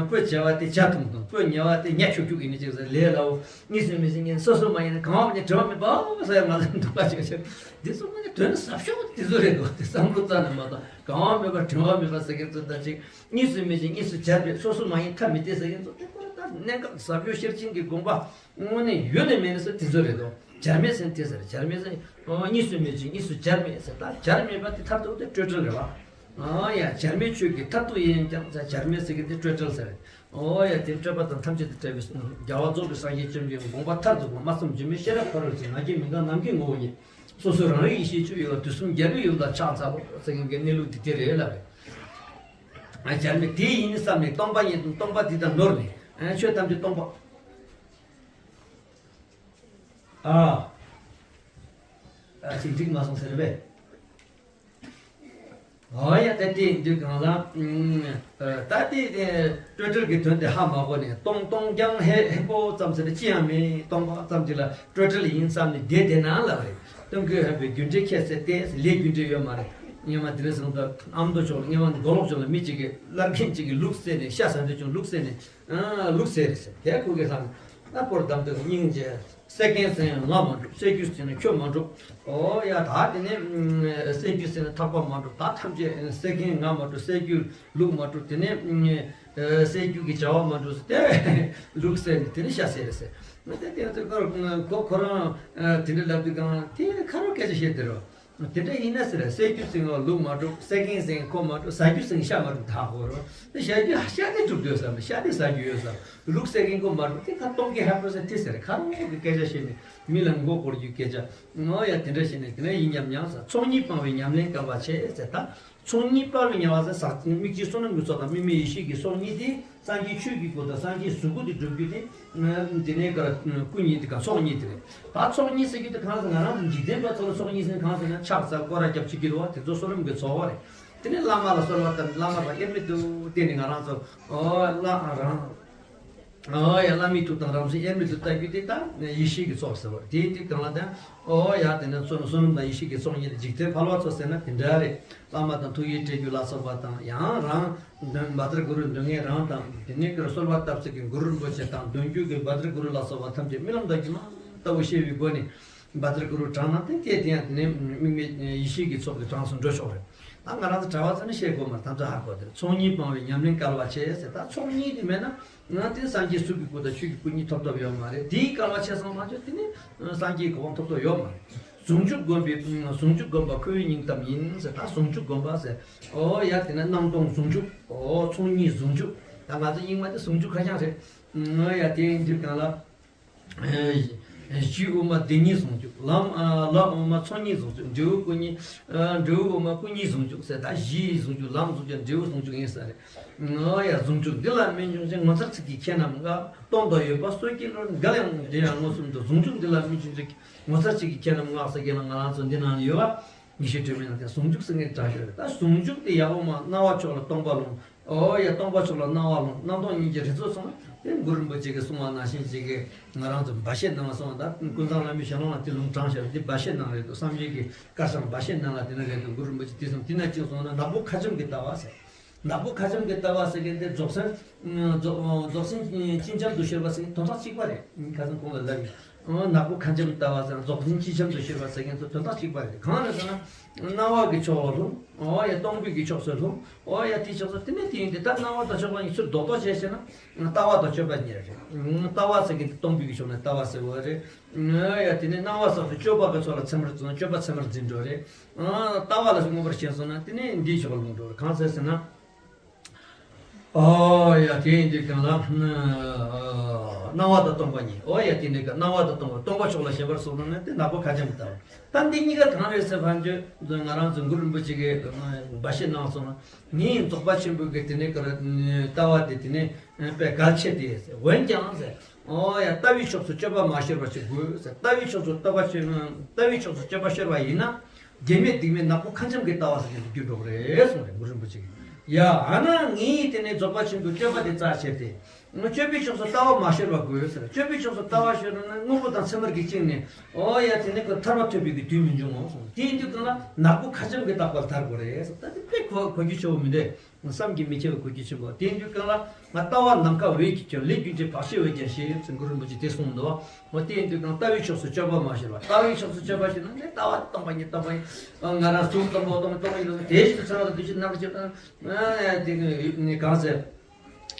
སྤོས་བྱ་བ་དེ་ཇ་འཐུང་འཐུང་། སྤོས་ཉལ་བ་དེ་ཉ་ཁྱུག་ཁྱུག་ཡིན་ནི་ཅིག་ཟེར། ལས་སླ་བོ། གཉིས་སུ་མེད་ཅིང་གཉིས། སོ་སོ་མ་ཡིན་ན་གང་བ་ནི་དྲི་བ་མེད་པ་ཟེར་ང་ཚོ་འདུག་པ་ཅིག་ཟེར། འདི་ཚོ་མ་ནི་དོན་ཟབ་ཤོས་དེ་ཚོ་རེད་འདུག་དེ་བསམ་བློ་རྩ་ནས་མ་བཏང་། གང་བ་མེད་པ་དྲི་བ་མེད་པ་ཟེར་མཁན་ཚོ་ད་ཅིག་གཉིས་སུ་མེད་ཅིང་གཉིས་སུ་བྱར་མེད། སོ་སོ་མ་ཡིན་ཐ་མི་དད་ཟེར་མཁན་ཚོ་དེ་ཁོ་རང་ད་གནད་འགག་ཟབ་ཤོས་ཤེར་ཕྱིན་གྱི་དགོངས་པ། དངོས་གནས་ཡོད་ནས་མེད་ནས་སུ་དེ་ཚོ་རེད་དོ། བྱར་མེད་ཟེར་དེ་ཟེར། བྱར་མེད་ཟེར། ཨོ། གཉིས་སུ་མེད་ཅིང་གཉིས་སུ་བྱར་མེད་ཟེར། ད་བྱར་མེད་པ་དེ་མཐར་ཐུག་དེ་སྤྲོས་བྲལ་རེད་བ། ཨ་ཡ། བྱར་མེད་ཆོས་ཀྱི་མཐར་ཐུག་ཡིན་ཀྱང་ཟེར། བྱར་མེད་ཟེར་གི་དེ་སྤྲོས་བྲལ་ཟེར། ཨོ་ཡ། དེ་སྤྲོས་པ་དང་ཐམས་ཅད་དུ་བྲལ་བའི་རྒྱལ་བ་རྫོགས་པའི་སངས་རྒྱས་བཅོམ་ལྡན་དགོངས་པ་མཐར་ཐུག་པ། སྨྲ་བསམ་བརྗོད་མེད་ཤེས་རབ་ཕ་རོལ་ཕྱིན། ང་རྒྱལ་མི་འགག་ནམ་མཁའི་ངོ་བོ་ཉིད། སོ་སོའི་རང་རིག་ཡེ་ཤེས་ཆུ་ཡོད་པ། དུས་གསུམ་རྒྱལ་བའི་ཡུལ་དུ་ཕྱག་འཚལ་ལོ་ཟེར་མཁན་གྱི་གནས་ལུགས་འདི་དེ་རེད་ལབ་རེད། ཨ། བྱར་མེད་དེ་ཡིན་བསམ་ནས་སྟོང་པ་ཉིད་དང་སྟོང་པ་འདི་དང་ནོར་ནས། ཨ། ཆོས་ཐམས་ཅད་སྟོང་པ། ཨ། ཨ། ཅིག་འགྲིག་མ་སོང་ཟེར་བས། ཨོ་ཡ། ད་དེ་འདུག་གང་ལ། ཨ། ད་དེ་སྤྲོས་བྲལ་གྱི་དོན་དེ་ཧ་མ་གོ་ནས་སྟོང་སྟོང་རྐྱང་ཧེ་ཧེ་པོ་ཙམ་ཟེར་ན་ཅི་ཡང་མེད། སྟོང་པ་ཙམ་ཅིག་ལ་སྤྲོས་བྲལ་ཡིན་བསམ་ནས་བསྡད་བསྡད་ན་ལབ་རེད། སྟོང་གི་ཧེ་བའི་རྒྱུ་འབྲས་ཁྱད་བསད་དེ་ལས་རྒྱུ་འབྲས་ཡོད་མ་རེད། སྔོན་མ་དེ་རིང་སང་ད་ཨ་མདོ་ཕྱོགས་ལ། སྔོན་མ་མགོ་ལོག་ཕྱོགས་ལ་མི་གཅིག་གིས་བླ་རྒན་གཅིག་གིས་ལུག་བསད་ནས། ཤ་ཟ་འདོད་བྱུང་ལུག་བསད་ནས། ཨ། ལུག་བསད་རེད་ཟེར། དེ་ཁོ་གིས་ལྷག་ན་སྐོར་བསྡམས་འདུག་སྙིང་རྗེ། བསད་མཁན་ཟེར་ན་ང་མ་འགྲོ། བསད་རྒྱུ་ཟེར་ན་ཁྱོད་མ་འགྲོ། ཨོ་ཡ། ད་དེ་ནས་བསད་རྒྱུ་ཟེར་ན་ཐག་པ་མ་འགྲོ། ད་ཐམས་ཅད་བསད་མཁན་ང་མ་འགྲོ། བསད་རྒྱུ་ལུག་མ་འགྲོ། དེ་ནས་བསད་རྒྱུ་གི་བྱ་བ་མ་འགྲོ་ཟེར་ཏེ། ལུག་བསད་ནས་དེ་ནས་ཤ་བསད་རེད་ཟེར། དེ་དེ་ཁོ་ཁོ་རང་དེ་འདྲ་ལབ་དུས་གང་དེ་ཁ་རོག་སྐད་ཆ་བཤད་དེ་རོ། དེ་འདྲ་ཡིན་ན་ཟེར། བསད་རྒྱུ་ཟེར་མཁན་ལུག་མ་འགྲོ། བསད་མཁན་ཟེར་མཁན་ཁོ་མ་འགྲོ། ཟ་རྒྱུ་ཟེར་མཁན་ཤ་མ་འགྲོ། ད་ཧོ་རོ། དེ་ཟ་རྒྱུ་ཤ་དེ་སྒྲུབ་འདོད་བསམ། ཤ་དེ་ཟ་རྒྱུ་ཡོད་བསམ། ལུག་བསད་མཁན་ཁོ་མ་འགྲོ། དེ་ཁ་སྟོང་གི་ཧ་པོ་ཟེར་དེ་ཟེར། ཁ་རོག་གི་སྐད་ཆ་བཤད་ནས་མི་ལ་མགོ་སྐོར་རྒྱུའི་སྐད་ཆ། ཨོ་ཡ། དེ་འདྲ་བཤད་ནས་དེ་འདྲ་ཡིན་སྙམ་སྙམ་ཟེར། ཚོགས་གཉིས་སྤང་བའི་ཉམས་ལེན་སྐལ་བ་ཆེ་ཟེར། ད་ཚོགས་གཉིས་སྤང་བའི་ཉམས་ལེན་ཟེར། དམིགས་བཅས་བསོད་ནམས་ཀྱི་ཚོགས་དང་དམིགས་མེད་ཡེ་ཤེས་ཀྱི་ཚོགས་གཉིས་དེ། སངས་རྒྱས་ཆོས་ཀྱི་སྐུ་དང་སངས་རྒྱས་གཟུགས་སྐུ་དེ་སྒྲུབ་རྒྱུ་དེ། དེ་ནས་ཀར་སྐུ་གཉིས་དེ་ག་ཚོགས་གཉིས་དེ་རེད། ད་ཚོགས་གཉིས་ཟེར་རྒྱུ་དེ་གང་ཟེར། ང་རང་ཚོ་འཇིག་རྟེན་པ་ཚོ་ལ་ཚོགས་གཉིས་ཟེར་ན་གང་ཟེར་ན་ཕྱག་འཚལ་སྐོར་ར་རྒྱབ་བྱེད་ཀྱི་རེད་བ། དེ་ཚོ་བསོད་ནམས་ཀྱི་ཚོགས་པ་རེད། དེ་ནས་བླ་མ་ལ་གསོལ་བ་བཏབ། བླ་མ་ལ་དབྱེར་མེད་དུ་བསྟེན་ནས་ང་རང་ཚོ། ཨོ། བླ་རང་། ཨོ་ཡ། བླ་མའི་ཐུགས་དམ་རང་བཞིན་དབྱེར་མེད་དུ་ལྟ་རྒྱུ་དེ་ད་ཡེ་ཤེས་ཀྱི་ཚོགས་ཟེར་བ་དེའི་དུས་གང་ལ་དང་། ཨོ་ཡ། དེ་ནས་བསོད་བསོད་ནམས་དང་ཡེ་ཤེས་ཀྱི་ཚོགས་གཉིས་དེ། འཇིག་རྟེན་ཕལ་པ་ཚོ་ཟེར་ན་དེ་འདྲ་རེད། བླ་མ་དང་ཐུགས་ཡིད་སྤྲད་རྒྱུ་ལ་སོགས་པ་དང་། ཡང་རང་འདོན། བཛྲ་གུ་རུ་འདོན་མཁན་རང་དང་། དེ་ནས་ཀར་གསོལ་བ་བཏབ་ཚིག་གི་གུ་རུ་རིན་པོ་ཆེ་དང་། འདོན་རྒྱུ་གི་བཛྲ་གུ་རུ་ལ་སོགས་པ་ཐམས་ཅད་རྨི་ལམ་དང་སྒྱུ་མ་ལྟ་བུ་ཤེས་པའི་སྒོ་ནས་བཛྲ་གུ་རུ་བགྲངས་ན། དེ་དེ་དེ་ཡང་དེ་ནས་དམིགས་མེད་ཡེ་ཤེས་ཀྱི་ཚོགས་ཀྱི་གྲངས་སུ་འགྲོ་ཆོག་རེད། ད་ང་རང་ཚོ་གྲྭ་པ་ཚོ་ནི་བཤད་དགོས་མ་རེད། ད་ཚོ་ཧ་གོ་དེ་རེད། ཚོགས་གཉིས་སྤང་བའི་ཉམས་ལེན་སྐལ་བ་ཆེ་ཟེར། ད་ཚོགས་གཉིས་དེ་མེད་ན། ང་དེ་སངས་རྒྱས་གཟུགས་ཀྱི་སྐུ་དང་ཆོས་ཀྱི་སྐུ་གཉིས་ཐོབ་ཐབས་ཡོད་མ་རེད། དེའི་སྐལ་བ་ཆེ་སོང་མ་བྱུང་། དེ་ནི་སངས་རྒྱས་གོ་འཕང་ཐོབ་ཐབས་ཡོད་མ་རེད། ཟུང་འཇུག་སྒོམ་པའི། ཟུང་འཇུག་སྒོམ་པ་ཁོ་བོའི་སྙིང་གཏམ་ཡིན་ཟེར། ད་ཟུང་འཇུག་སྒོམ་པ་ཟེར། ཨོ་ཡ། དེ་ནི་སྣང་སྟོང་ཟུང་འཇུག་ཨོ། ཚོགས་གཉིས་ཟུང་འཇུག་ད་ང་ཚོ་རྙིང་མ་དེ་ཟུང་འཇུག་ཁ་བྱང་རེད། ཨོ་ཡ། དེ་ཡིན་དུས་གང་ལ། གཞི་དབུ་མ་བདེན་གཉིས་ཟུང་འཇུག་ལམ། ལམ་དབུ་མ་ཚོགས་གཉིས་ཟུང་འཇུག་འབྲས་བུ་སྐུ་གཉིས། འབྲས་བུ་དབུ་མ་སྐུ་གཉིས་ཟུང་འཇུག་ཟེར། ད་གཞི་ཟུང་འཇུག་ལམ་ཟུང་འཇུག་འབྲས་བུ་ཟུང་འཇུག་ཡིན་ས་རེད། ཨོ་ཡ། ཟུང་འཇུག་འདི་ལ་རྨད་བྱུང་ཆེན། ངོ་མཚར་ཚིག་གི་ཁྱད་རྣམས་འགག་སྟོང་དང་ཡོད་པ་སོ་སྐྱེའི་བློ། འགའ་ལ་ཡང་དེ་ཡང་མངོན་སུམ་དུ། ཟུང་འཇུག་འདི་ལ་རྨད་བྱུང་ཆེན། ངོ་མཚར་ཚིག་གི་ཁྱད་རྣམས་འགག་ཟེར་མཁན་ལ་ང་རང་ཚོ་འདི་ནང་ལ་ཡོད་པ། ཉི་ཤུ་སྒྲོན་མེ་ནང་དེ་ཟུང་འཇུག་ཟེར་མཁན་དྲངས་ཡོད་རེད། ད་ཟུང་འཇུག་དེ་ཡབ་དབུ་མ་སྣང་བ་མཆོག་ལ་སྟོང་པ་ལྷུང་། ཨོ་ཡ། སྟོང་པ་མཆོག་ལ་སྣང་བ་ལྷུང་། སྣང་སྟོང་གཉིས་ཀྱི་རིགས་ཚོགས་ཚང་མ་དེ་གུ་རུ་རིན་པོ་ཆེ་གིས་གསུངས་པ་ནང་བཞིན་ཅིག་གི་ང་རང་ཚོ་སྦ་བཞེད་གནང་སོང་། ད་ཀུན་བཟང་བླ་མའི་ཞལ་ལུང་ལ་དེ་ལུང་དྲངས་བཞག་དེ་སྦ་བཞེད་གནང་རེད་འདུག་བསམ་གཞིག་གི་བཀའ་ཤག་སྦ་བཞེད་གནང་ལ་དེ་ན་རེད་འདུག་གུ་རུ་རིན་པོ་ཆེ་དེ་གསུངས། དེ་ན་ཅིག་གསུངས་ན་ནག་པོ་ཁ་འཇམ་གྱི་ལྟ་བ་ཟེར། ནག་པོ་ཁ་འཇམ་གྱི་ལྟ་བ་ཟེར་མཁན་དེ་རྫོགས་སེམས། རྫོགས་རྫོགས་སེམས་ཅན་འབྱམས་སུ་བཤད་པ་ཟེར་མཁན་དོན་དག་གཅིག་པ་རེད། ཁ་སང་གོང་ལ་ལབ་ཡིན། ནག་པོ་ཁ་འཆམ་ལྟ་བ་ཟེར་ན་རྫོགས་ཆེན་སྤྱི་ཁྱམ་དུ་ཤོར་བ་ཟེར་མཁན་ཚོ་དོན་དག་གཅིག་པ་རེད། གང་རེད་ཟེར་ན། སྣང་བ་གི་ཕྱོགས་ལ་ལྷུང་། འོ་ཡ་སྟོང་པའི་གི་ཕྱོགས་སུ་ལྷུང་། འོ་ཡ་དེའི་ཕྱོགས་སུ་དེ་ནས་དེ་ཡིན་དེ་ད་སྣང་བ་དང་སྤྱོད་པ་གཉིས་ཚུར་རྡོག་རྡོག་བྱས་ཟེར་ན། ལྟ་བ་དང་སྤྱོད་པ་གཉིས་རེད། ལྟ་བ་ཟེར་མཁན་དེ་སྟོང་པའི་གི་ཕྱོགས་ནས་ལྟ་བ་ཟེར་བ་རེད། ཡ་དེ་ནས་སྣང་བ་སོགས་སུ་སྤྱོད་པ་གི་ཚོགས་ལ་ཚད་མར་བརྩི་ན་སྤྱོད་པ་ཚད་མར་འཛིན་འགྲོ་རེད། ལྟ་བ་ལ་མངོན་པར་ཞེན་སོང་ན་དེ་ནས་འདིའི་ཕྱོགས་ལ་ལྷུང་འགྲོ་རེད། གང་ཟེར་ཟེར་ན། ཨོ་ཡ་དེ་ཡིན་དུས་གང་ལ། སྣང་བ་དང་སྟོང་པ་གཉིས། ཨོ་ཡ་དེ་ནས་ཀ་སྣང་བ་དང་སྟོང་པ་སྟོང་པ་ཕྱོགས་ལ་ཞེན་པར་སོང་ན་ནི་དེ་ནག་པོ་ཁ་འཆམ་ལྟ་བ། ད་འདི་གཉིས་ཀ་གང་རེད་ཟེར་བ་ཅོ་ང་རང་ཚོ་གུ་རུ་རིན་པོ་ཆེ་གིས་འབའ་ཞིག་གནང་སོང་ན། ངས་རྫོགས་པ་ཆེན་པོའི་གི་དེ་ནས་ཀ་ལྟ་བ་དེ་དེ་ནས་དཔེ་གལ་ཆེ་དེ་འོན་ཀྱང་ཟེར། ཨོ་ཡ་ལྟ་བའི་ཕྱོགས་སུ་སྤྱོད་པ་མ་ཤོར་བ་ཞིག་དགོས་ཟེར། ལྟ་བའི་ཕྱོགས་སུ་ལྟ་བ་ཤོར་ན་ལྟ་བའི་ཕྱོགས་སུ་སྤྱོད་པ་ཤོར་བ་ཡིན་ན། དགེ་མེད་སྡིག་མེད་ནག་པོ་ཁ་འཆམ་གྱི་ལྟ་བ་ཟེར་གྱི་འགྱུར་འགྲོ་གི་རེད་གསུངས་རེད་གུ་རུ་རིན་པོ་ཆེ་གིས། ཡ་ཨ་ན་ངས་དེ་ནས་རྫོགས་པ་ཆེན་པོའི་སྤྱོད་པ་དེ་རྩ་ཆེ་སྟེ། སྤྱོད་པའི་ཕྱོགས་སུ་ལྟ་བ་མ་ཤོར་བ་དགོས་ཟེར། སྤྱོད་པའི་ཕྱོགས་སུ་ལྟ་བ་ཤོར་ན་དངོས་པོ་དང་ཚད་མར་གྱིས་བཅིངས་ནས། ཨོ་ཡ་དེ་ནས་ཁོ་ཐར་པ་ཐོབ་པའི་གི་དུས་མི་འབྱུང་ངོ་གསུངས། དེ་ཡིན་དུས་གང་ལ་ནག་པོ་ཁ་འཆམ་གྱི་ལྟ་བ་ལ་ཐར་དགོས་རེད་ཟེར། ད་དེ་དཔེ་གོ་གོ་རྒྱུ་ཆེ་བོ་མི་འདུག་བསམ་གྱིས་མི་ཁྱབ་པའི་གོ་རྒྱུ་ཆེན་པོ། དེ་ཡིན་དུས་གང་ལ་ང་ལྟ་བ་ནམ་མཁའ་འོད་ཀྱིས་ཁྱབ། ལས་རྒྱུ་འབྲས་བག་ཕྱེ་འོད་ཀྱང་ཞེས་ཟེར་གུ་རུ་རིན་པོ་ཆེས་དེ་གསུངས་འདུག་འོ་དེ་ཡིན་དུས་གང་ལྟ་བའི་ཕྱོགས་སུ་སྤྱོད་པ་མ་ཤོར་བ། ལྟ་བའི་ཕྱོགས་སུ་སྤྱོད་པ་ཞིག་ན་ནི་ལྟ་བ་སྟོང་པ་ཉིད་སྟོང་པ་ཡིན། ང་རང་གཟུགས་སྟོང་པ་སྟོང་སྟོང་པ་ཡིན་ལ་དེ་བཞིན་དུ་འཚོ་བ་དང་འདུ་བྱེད་རྣམ་པར་ཤེས་དང་། དེ་ནི་གང་ཟེར།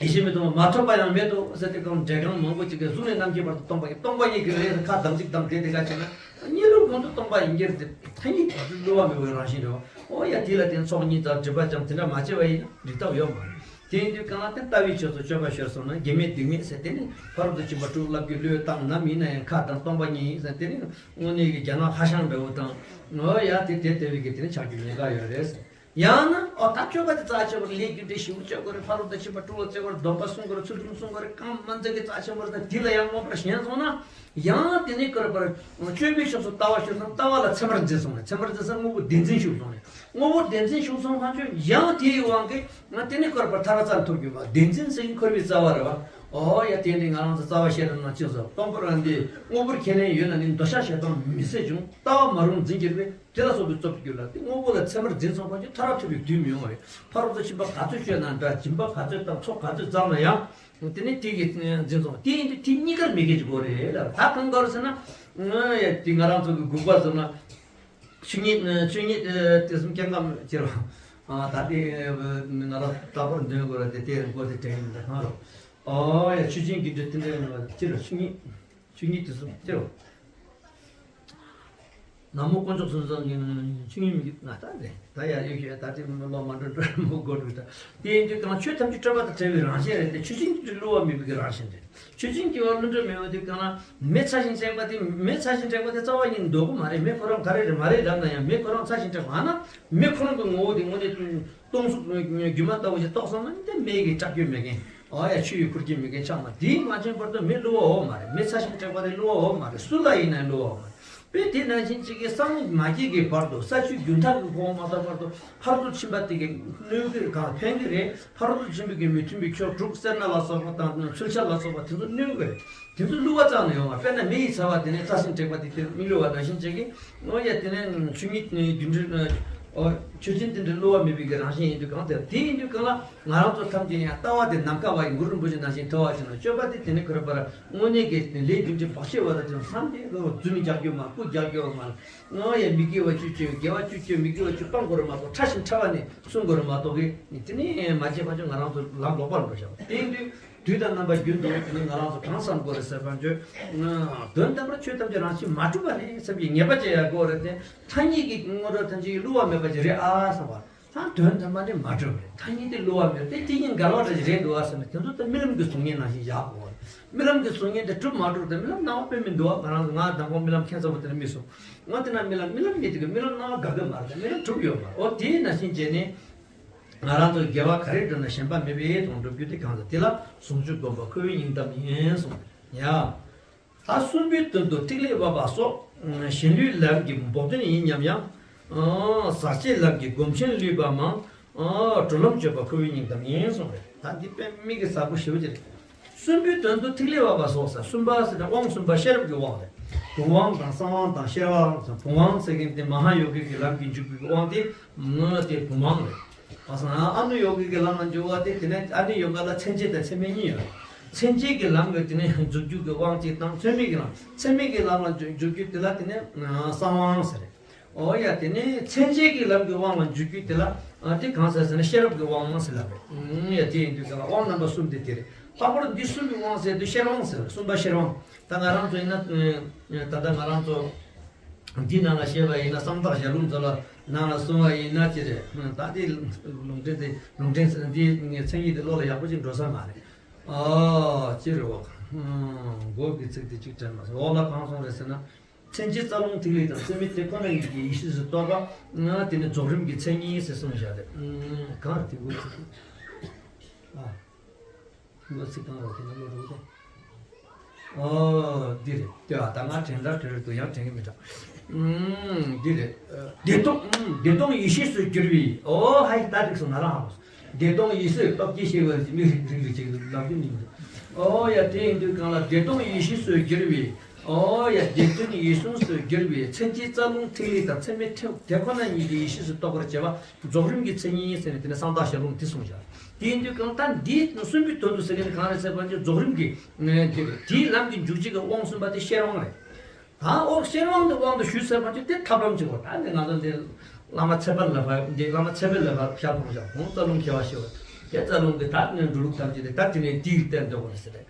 ཡེ་ཤེས་མི་སྟོང་པ་མ་ཐོབ་པ་ཡང་མེད་དོ་ཟེར་ཏེ་གང་འབྲས་གང་མང་པོ་ཅིག་གི་གཟུགས་ནས་རྣམ་མཁྱེན་བར་དུ་སྟོང་པ་ཉིད་སྟོང་པ་ཉིད་ཀྱི་ལས་ཁ་དམ་ཚིག་དམ་ལྡན་དེ་ག་བྱས་ན་གཉིས་ལུགས་ཀུན་ཏུ་སྟོང་པ་ཡིན་གྱི་རེད་དེ་ཐ་སྙད་བར་དུ་བསླུ་བ་མེད་པའི་རང་བཞིན་རེད་བ། ཨོ་ཡ་དེ་ལ་བརྟེན་ཚོགས་གཉིས་དང་སྒྲིབ་པ་ཅང་དེ་འདྲ་མ་བྱས་པ་ཡིན་ན་འགྲིག་ཐབས་ཡོད་མ་རེད། དེ་ཡིན་དུས་གང་ལ་དེ་ལྟ་བའི་ཆོས་སུ་སྤྱོད་པ་ཤོར་སོང་ན་དགེ་མེད་སྡིག་མེད་ཟེར་དེ་ནི་ཕ་རོལ་ཏུ་ཕྱིན་པ་དྲུག་བསླབ་རྒྱུ་བློས་བཏང་ནམ་ཡིན་ན་ཡང་ཁ་དང་སྟོང་པ་ཉིད་ཡིན་ཟེར་དེ་ནི་དངོས་གནས་ཀྱི་རྒྱ་ནག་ཧ་ཤང་འདྲ་བོ་དང་། ཨོ་ཡ་དེ་དེ་དེ་བས་ཀྱི་དེ་ནི་ཆགས་རྒྱུ་ཉེན་ཁ་ཡོད་རེད་ཟེར། ཡང་ན་ཨོ་ད་སྤྱོད་པ་དེ་རྩ་ཆེན་པོར་ལས་རྒྱུ་འབྲས་ཞིབ་པོ་སྤྱོད་དགོས་རེད། ཕ་རོལ་ཏུ་ཕྱིན་པ་དྲུག་ལ་སྤྱོད་དགོས་རེད། སྡོམ་པ་སྲུང་དགོས་རེད། ཚུལ་ཁྲིམས་སྲུང་དགོས་རེད། གང་མ་འཛེམ་གྱི་རྩ་ཆེན་པོ་རེད། ད་དེ་ལ་ཡང་མངོན་པར་ཞེན་སོང་ན་ཡང་དེ་ནས་བསྐོར་བར་སྤྱོད་པའི་ཕྱོགས་སུ་ལྟ་བ་ཤོར་སོང་། ལྟ་བ་ལ་ཚད་མར་འཛིན་སོང་ནས་ཚད་མར་འཛིན་སོང་དངོས་པོ་བདེན་འཛིན་ཞུགས་སོང་ནས་དངོས་པོ་བདེན་འཛིན་ཞུགས་སོང་ཕན་ཆོད་ཡང་དེའི་དབང་གིས་ང་དེ་ནས་བསྐོར་བར་ཐར་པ་རྩ་ཐོབ་རྒྱུ་བ་བདེན་འཛིན་ཟེར་འཁོར་བའི་རྩ་བ་རེད་བ། ཨོ་ཡ་དེ་ནི་ང་རང་ཚོ་རྩ་བ་ཤེས་རབ་ནང་ཅི་ཟེར། སྟོང་པར་ཨ་འདི་དངོས་པོར་ཁས་ལེན་ཡོད་ན་ནི་འདོད་ཆགས་ཞེ་སྡང་མི་བཟད་འབྱུང་། ལྟ་བ་མ་རུངས་འཛིན་གྱུར་པས། དེ་ལ་སོགས་པའི་རྩོད་པར་འགྱུར་ལ། དེ་དངོས་པོ་ལ་ཚད་མར་འཛིན་སོང་ཕན་ཆོད་ཐར་པ་ཐོབ་པའི་དུས་མི་ཡོང་བ་རེད། ཕ་རོལ་ཏུ་ཕྱིན་པ་ག་ཚོད་སྤྱོད་ན་འདྲ། སྦྱིན་པ་ག་ཚོད་བཏང་ཚོགས་ག་ཚོད་བརྩམས་ན་ཡང་དེ་ནི་དེ་གི་འཛིན་སོང་དེ་ཡིན་དུས་དེ་གཉིས་ཀར་མི་དགེ་ཅིག་དགོས་རེད་ལ། ད་གང་དགོས་ཟེར་ན། དེ་ང་རང་ཚོ་གི་དགོས་པ་ཟེར་ན། ཆོས་ཉིད་ཆོས་ཉིད་དེ་གསུམ་སྐྱེ་ཁམས་ཁྱེར་བ། ད་དེ་ང་རང་ལྟ་བུར་འདོན་དགོས་ར་དེ་དེ་མགོ་དེ་དྲན་ཡིན་ད་གང་རོ། ཨོ་ཡ་ཆོས་ཅན་གྱི་འདྲ་དེ་འདྲ་ཡིན་པ་ཁྱེར་བ་ཆོས་ཉིད། ཆོས་ཉིད་དེ་གསུམ་སྟེ། ནག་མོ་དཀོན་མཆོག་གསུམ་བཟང་གི་ཆོས་ཉིད་མི་གི་ང་ད་རེད་ད་ཡ་ཡོད་ཤེས་ད་དེ་མི་ལོ་མ་འགྲོ་འགྲོ་མོ་དགོད་འགྲོ་ད། དེ་ཡིན་དུས་གང་ཆོས་ཐམས་ཅད་སྤྲོས་པ་དང་བྲལ་བའི་རང་བཞིན་རེད་དེ་ཆོས་ཅན་གྱི་བསླུ་བ་མེད་པའི་གི་རང་བཞིན་རེད། ཆོས་ཅན་གྱི་བསླུ་འདྲ་མེད་པ་དེ་གང་ལ་མེ་ཚ་ཞིང་དྲེགས་པ་དེ་མེ་ཚ་ཞིང་དྲེགས་པ་དེ་རྩ་བ་ཉིད་འདོད་གི་མ་རེད། མེ་ཁོ་རང་ག་རེ་རེད་མ་རེད་ལབ་ན་ཡང་མེ་ཁོ་རང་ཚ་ཞིང་དྲེགས་པ་ཨ་ན་མེ་ཁོ་རང་གི་ངོ་བོ་དེ་དངོས་གནས་སྟོང་གཟུགས་སྒྱུ་མ་ལྟ་བུ་ཞིག་རྟོགས་སོང་ན་འདི་མེ་གི་སྐྲག་རྒྱུ་མེད་མཁན། ཨ་ཡ་ཆུ་ཡི་ཁུར་གྱིས་མི་མཁན་ཆགས་ན་དེའི་མ་ཕྱིན་བར་དུ་མི་བསླུ་བ་འོག་མ་རེད། མི་ཚ་ཞིང་དྲེགས་པ་དེ་བསླུ་བ་འོག་མ་རེད། སུ་ལ་ཡིན་ན་བསླུ་བ་འོག་མ་རེད། དཔེ་དེ་ནང་བཞིན་གཅིག་གིས་སངས་མ་རྒྱས་ཀྱི་བར་དུ་ས་ཆུ་རྒྱུན་ཐག་གི་གོང་མ་ཐག་བར་དུ་ཕར་ཚུར་ཕྱིན་པ་དེ་གི་གནོད་ཀྱི་གང་ཕན་གྱི་རེད། ཕར་ཚུར་ཕྱིན་པའི་གི་མི་མཐུན་པའི་ཕྱོགས་དྲུག་སེར་སྣ་ལ་སོགས་པ་དང་ཚུལ་འཆལ་ལ་སོགས་པ་དེ་ཚོ་གནོད་ཀྱི་རེད། དེ་ཚོ་བསླུ་བ་ཙམ་ལ་ཡོང་བ། དཔེར་ན་མེ་ཡི་ཚ་བ་དེ་ནས་ཚ་ཞིང་དྲེགས་པ་དེ་དེར་མི་བསླུ་བ་ནང་བཞིན་བྱེད་ཀྱི། འོ་ཡ་དེ་ནས་ཆོས་ཉིད་རྒྱུ་འབྲས་ཆོས་ཅན་དེ་འདྲའི་བསླུ་བ་མེད་པའི་གི་རང་བཞིན་ཡིན་དུས་གང་དེར་དེ་ཡིན་དུས་གང་ལ་ང་རང་ཚོ་ཐམས་ཅད་ཡང་ལྟ་བ་དེ་ནམ་མཁའ་བ་ཡི་གུ་རུ་རིན་པོ་ཆེ་ནང་བཞིན་ཐོས་པ་བྱས་ན་སྤྱོད་པ་དེ་དེ་ནས་ཁོ་རང་པར་དངོས་གནས་ཀྱི་ལས་རྒྱུ་འབྲས་བག་ཕྱེ་བ་དང་ཅང་སམ་དེ་ལོ་རྫུན་རྒྱག་རྒྱུ་མ་རྐུ་རྒྱག་རྒྱུ་མ། ང་ཡ་མི་དགེ་བ་བཅུ་སྤྱོད་དགེ་བ་བཅུ་སྤྱོད་མི་དགེ་བ་བཅུ་སྤང་དགོས་རེད་མ་གཏོགས་ཕྲ་ཞིང་ཕྲ་བ་ནི་སྲུང་དགོས་རེད་མ་གཏོགས་གི་ནི་དེ་ནི་མ་བྱས་ཕར་ཚུར་ང་རང་ཚོ་ལམ་ལོག་པར་འགྲོ་བཞག་པ་དེ་ཡིན་དུས་དུས་དང་རྣམ་པ་རྒྱུན་དུ་དེ་ནི་ང་རང་ཚོ་གང་བསམ་དགོས་རེད་ཟེར་བ་བརྗོད། དོན་དམ་པར་ཆོས་ཐམས་ཅད་རང་བཞིན་མ་གྲུབ་པ་རེད་བསམ་གྱི་ངེས་པ་བྱེད་ཡ་དགོས་རེད་དེ་ཐ་སྙད་ཀྱི་དངོས་གྲུབ་ཐམས་ཅད་ཀྱི་བསླུ་བ་མེད་པ་ཅིག་རེད་ཨ་བསམ་པ། ད་དོན་དམ་པ་ནི་མ་གྲུབ་རེད། ཐ་སྙད་དེ་བསླུ་བ་མེད་དེ་དེ་གཉིས་འགལ་བ་འདྲ་ཞིག་རེད་འདུག་ཨ་བསམ་ནས་དེ་ཚོ་ད་རྨི་ལམ་གྱི་གཟུགས་བརྙན་ནང་བཞིན་བཞག་དགོས་རེད། རྨི་ལམ་གྱི་གཟུགས་བརྙན་དེ་གྲུབ་མ་གྲུབ་དེ་རྨི་ལམ་སྣང་བ་དཔེ་མི་འདུག་ཨ། ང་རང་ང་མདང་དགོང་རྨི་ལམ་མཁྱེན་ཚ་བོ་དེ་ལ་རྨིས་སོང་། ང་དེ་ན་རྨི་ལམ་རྨི་ལམ་རྨིས་དེ་གི་རྨི་ལམ་སྣང་བ་དགའ་གི་མ་རེད། རྨི་ལམ་གྲུབ་ཡོད་མ་རེད། འོ་དེའི་ནང་བཞིན་བྱས་ནས་ང་རང་ཚོ་དགེ་བ་ག་རེ་བསྒྲུབ་ན་ཞེན་པ་མེད་པའི་དོན་འགྲུབ་རྒྱུ་དེ་གང་ཟག་དེ་ལ་ཟུང་འཇུག་སྒོམ་པ་ཁོ་བོའི་སྙིང་གཏམ་ཡིན་གསུངས་ཡ། ད་གསུམ་པོའི་དོན་དུ་ཐིག་ལེ་བབ་པ་སོགས། གཞན་ལུས་ལམ་གྱི་བོགས་འདོན་ཡིན་སྙམ་ཡང་། ཟག་བཅས་ལམ་གྱི་སྒོམ་ཆེན་ལུས་པ་མང་། གྲོལ་ལམ་སྤྱོད་པ་ཁོ་བོའི་སྙིང་གཏམ་ཡིན་གསུངས་རེད། ད་འདི་དཔེ་མི་གི་ཟབ་པོ་ཞེ་པོ་ཅིག་རེད། གསུམ་པོའི་དོན་དུ་ཐིག་ལེ་བབ་པ་སོགས་ཟེར། གསུམ་པ་ཟེར་ན་དབང་གསུམ་པ་ཤེས་རབ་ཀྱི་དབང་རེད། བུམ་དབང་དང་གསང་དབང་དང་ཤེར་དབང་ཟེར། བུམ་དབང་ཟེར་མཁན་དེ་མ་ཧཱ་ཡོ་གའི་གི་ལམ་གྱི་འཇུག་པའི་དབང་དེ་ངོ་དེ་བུམ་དབང་རེད། བ་སང་ཨ་ནུ་ཡོ་གའི་གི་ལམ་ལ་འཇུག་པ་དེ་དེ་ནས་ཨ་ནུ་ཡོ་ག་ལ་མཚན་བཅས་དང་མཚན་མེད་གཉིས་ཡོད་རེད། མཚན་བཅས་ཀྱི་ལམ་གྱི་དེ་ནས་འཇུག་རྒྱུ་གི་དབང་གཅིག་དང་། མཚན་མེད་ཀྱི་ལམ། མཚན་མེད་ཀྱི་ལམ་ལ་འཇུག་འཇུག་རྒྱུ་དེ་ལ་དེ་ནས་གསང་དབང་ཟེར། འོ་ཡ། དེ་ནས་མཚན་བཅས་ཀྱི་ལམ་གྱི་དབང་ལ་འཇུག་རྒྱུ་དེ་ལ་ཨ་དེ་གང་ཟེར་ཟེར་ན་ཤེས་རབ་ཀྱི་དབང་ཟེར་ལབ་རེད། ཨུམ། ཡ། དེ་ཡིན་དུས་ཀྱང་དབང་རྣམ་པ་གསུམ་དེ་དེ་རེད། ལྷག་པར་འདི་གསུམ་གྱི་དབང་ཟེར་དུས་ཤེར་དབང་ཟེར། གསུམ་པ་ཤེར་དབང་། ད་ང་རང་ཚོ་ཡིན་ན་ཨ་ད་ལྟ་ང་རང་ཚོ་འདི་ནང་ལ་བཤད་པ་ཡིན་ན་གསང་བདག་ཞལ་ལུང་ཚོ་ལ་ནང་ལ་གསུང་བ་ཡིན་ན་ཅི་རེད། ད་དེ་ལུང་འདྲེན་དེ་ལུང་འདྲེན་ཟེར་ན་འདིའི་མཚན་ཉིད་དེ་བློ་ལ་ཡག་པོ་ཅིག་འགྲོ་ས་མ་རེད། ཨ་ཅི་རེད་བ། མགོ་གི་ཚིག་དེ་གཅིག་དྲན་མ་སོང་། འོག་ལ་གང་གསུངས་རེད་ཟེར་ན། མཚན་གཞི་རྩ་རླུང་ཐིག་ལེ་དང་། མཚན་མེད་དེ་ཁོ་ན་ཉིད་ཀྱི་ཡེ་ཤེས་སུ་རྟོགས་པ། དེ་ནི་རྫོགས་རིམ་གྱི་མཚན་ཉིད་ཟེར་གསུངས་བཞག་རེད། གང་རེད་དེ། མགོ་ཚིག་ཨ། མགོ་ཚིག་གང་རེད་དེ་ན་བློ་རུང་དེ། ཨོ། འདི་རེད། དེ་བ་ད་ང་དྲན་དྲ་དྲན་རེད་འདུག། ཡང་དྲན་གི་མི་འདྲ། འདི་རེད། བདེ་སྟོང་བདེ་སྟོང་ཡེ་ཤེས་སུ་གྱུར་པའི། ཨོ་ཧའི། ད་འགྲིག་སོང་། ང་རང་ཧ་གོ་སོང་། བདེ་སྟོང་ཡེ་ཤེས་སྟོབས་ཀྱིས་གཤེགས་པ་མི་རིགས་རིགས་ལ་ཅིག་ལབ་རྒྱུ་མིན་འདུག། ཨོ་ཡ། དེ་ཡིན་དུས་གང་ལ་བདེ་སྟོང་ཡེ་ཤེས་སུ་གྱུར་པའི། ཨོ་ཡ། བདེ་སྟོང་ཡེ་ཤེས་སུ་གྱུར་པའི་མཚན་གཞི་རྩ་རླུང་ཐིག་ལེ་དང་། མཚན་མེད་དེ་ཁོ་ན་ཉིད་ཀྱི་ཡེ་ཤེས་སུ་རྟོགས་པར་བྱེད་པ་རྫོགས་རིམ་གྱི་མཚན་ཉིད་ཟེར་ནས་དེ་ནས་གསང་བདག་ཞལ་ལུང་འདི་གསུངས་བཞག། དེ་ཡིན་དུས་གང་ལྟར་འདིའི་གསུམ་པའི་དོན་དུ་ཟེར་མཁན་གང་རེད་ཟེར་བ་ཅིག་རྫོགས་རིམ་གྱི་དེ་རེད། དེའི་ལམ་གྱི་འཇུག་བྱེད་ཀྱི་དབང་གསུམ་པ་དེ་ཤེར་དབང་རེད། ད་འོག་ཤེར་དབང་གི་དབང་དུ་ཞུས་ཟེར་བ་ཅིག་དེ་ཐབས་ལམ་ཅིག་གོ། ད་འདི་ང་ཚོ་འདི་བླ་མ་ཚེ་དཔལ་ལ་ཕར། འདི་བླ་མ་ཚེ་དཔལ་ལ་ཕར་ཤར་གཏོང་བཞག། ཁོང་རྩ་རླུང་ཁྱེར་བ་ཤེས་པ་དེ། རྩ་རླུང་གི་ད་ནས་འགྲོ་ལུགས་ཐམས་ཅད་དེ་ད་དེ་ནས་དེའི་སྟེང་དུ་གོ་ཟེར་ཏེ།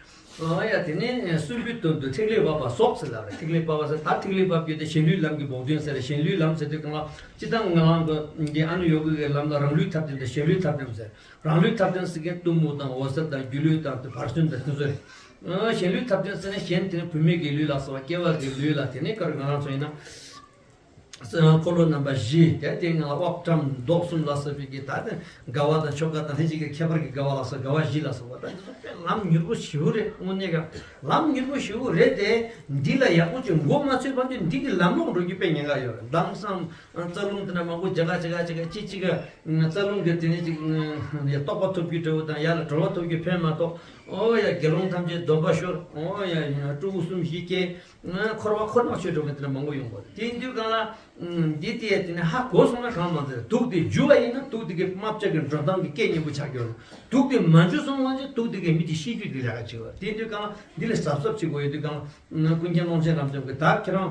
ཨོ་ཡ། དེ་ནས་གསུམ་པའི་དོན་དུ་ཐིག་ལེ་བབས་པ་སོགས་ཟེར་ལབ་རེད། ཐིག་ལེ་བབས་པ་ཟེར། ད་ཐིག་ལེ་བབས་རྒྱུ་དེ་གཞན་ལུས་ལམ་གྱི་བོགས་འདོན་ཟེར་རེད། གཞན་ལུས་ལམ་ཟེར་དུས་གང་ལ་སྤྱིར་བཏང་ང་རང་གི་འདི་ཨ་ནུ་ཡོ་ག་གི་ལམ་ལ་རང་ལུས་ཐབས་ལྡན་དང་གཞན་ལུས་ཐབས་ལྡན་ཟེར། རང་ལུས་ཐབས་ལྡན་ཟེར་མཁན་གཏུམ་མོ་དང་འོད་གསལ་དང་སྒྱུ་ལུས་དང་དེ་བར་སོན་དང་དེ་ཚོ་རེད། ཨ་གཞན་ལུས་ཐབས་ལྡན་ཟེར་ན་གཞན་དེ་ནི་བུད་མེད་ཀྱི་ལུས་ལ་སོགས་པ་སྐྱེ་བ་གི་ལུས་ལ། དེ་ནས་ཀར་ང་རང་ཚོ་ཡིན་ན། འཁོར་ལོ་རྣམ་པ་བཞི་དེ། དེ་ནང་དབབ་ཊམ་བཟློག་གསུམ་ལ་སོགས་པའི་གི་ད་དེ་དགའ་བ་དང་ཆོ་ག་དང་ལྷན་ཅིག་གི་ཁྱད་པར་གྱི་དགའ་བ་ལ་སོགས། དགའ་བ་བཞི་ལ་སོགས་པ། ད་འདི་ཚོ་དཔེ་ལམ་མྱུར་པོ་ཞེ་པོ་རེད། དངོས་གནས་ཀྱང་ལམ་མྱུར་པོ་ཞེ་པོ་རེད་དེ། འདི་ལ་ཡག་པོ་ཅིག་མགོ་མ་ཚོས་བར་དུ་འདི་གི་ལམ་ལོག་འགྲོ་རྒྱུ་དཔེ་ཉེན་ཁ་ཡོད་རེད། མདང་སང་རྩ་རླུང་དེ་འདྲ་མང་པོ་རྒྱག་ག་རྒྱག་ག་རྒྱག་ག་ཅིག་ཅིག་ག་རྩ་རླུང་གི་དེ་ནས་ཅིག་རྟོགས་པ་ཐོབ་རྒྱུ་འདྲ་བོ་དང་། ཡར་ལ་གྲོལ་བ་ཐོབ་རྒྱུ་ཕན་མ་ཐོགས། ཨོ་ཡ། དགེ་སློང་ཐམས་ཅད་སྡོམ་པ་ཤོར། ཨོ་ཡ། སྤྲུལ་སྐུ་གསུམ་བཞི་སྐྱེས། འཁོར་བ་འཁོར་ནག་ཆོས་སྒྲོན་གྱི་དེ་འདྲ་མང་པོ་ཡོང་གི་རེད། དེ་ཡིན་དུས་གང་ལ། འདི་དེ་དེ་ནས་ཧ་གོ་སོང་ན་གང་མ་ཚད། དུག་དེ་འཇུ་བ་ཡིན་ན་དུག་དེ་གི་རྨ་བྱ་གི་འགྲོ་སྟངས་ཀྱི་སྐད་སྙན་པོ་ཆགས་ཀྱི་ཡོད། དུག་དེ་མ་འཇུ་སོང་བ་ཅིག་དུག་དེ་གི་མི་དེ་ཤི་རྒྱུ་དེ་ལས་ཀ་ཅིག་ཡོད། དེ་ཡིན་དུས་གང་ལ་འདི་ལ་གཟབ་གཟབ་བྱེད་དགོས་ཡོད་དུས་གང་ལ། ཀུན་མཁྱེན་ཀློང་ཆེན་རབ་འབྱམས་ཀྱིས་ད་ཁྱེད་རང་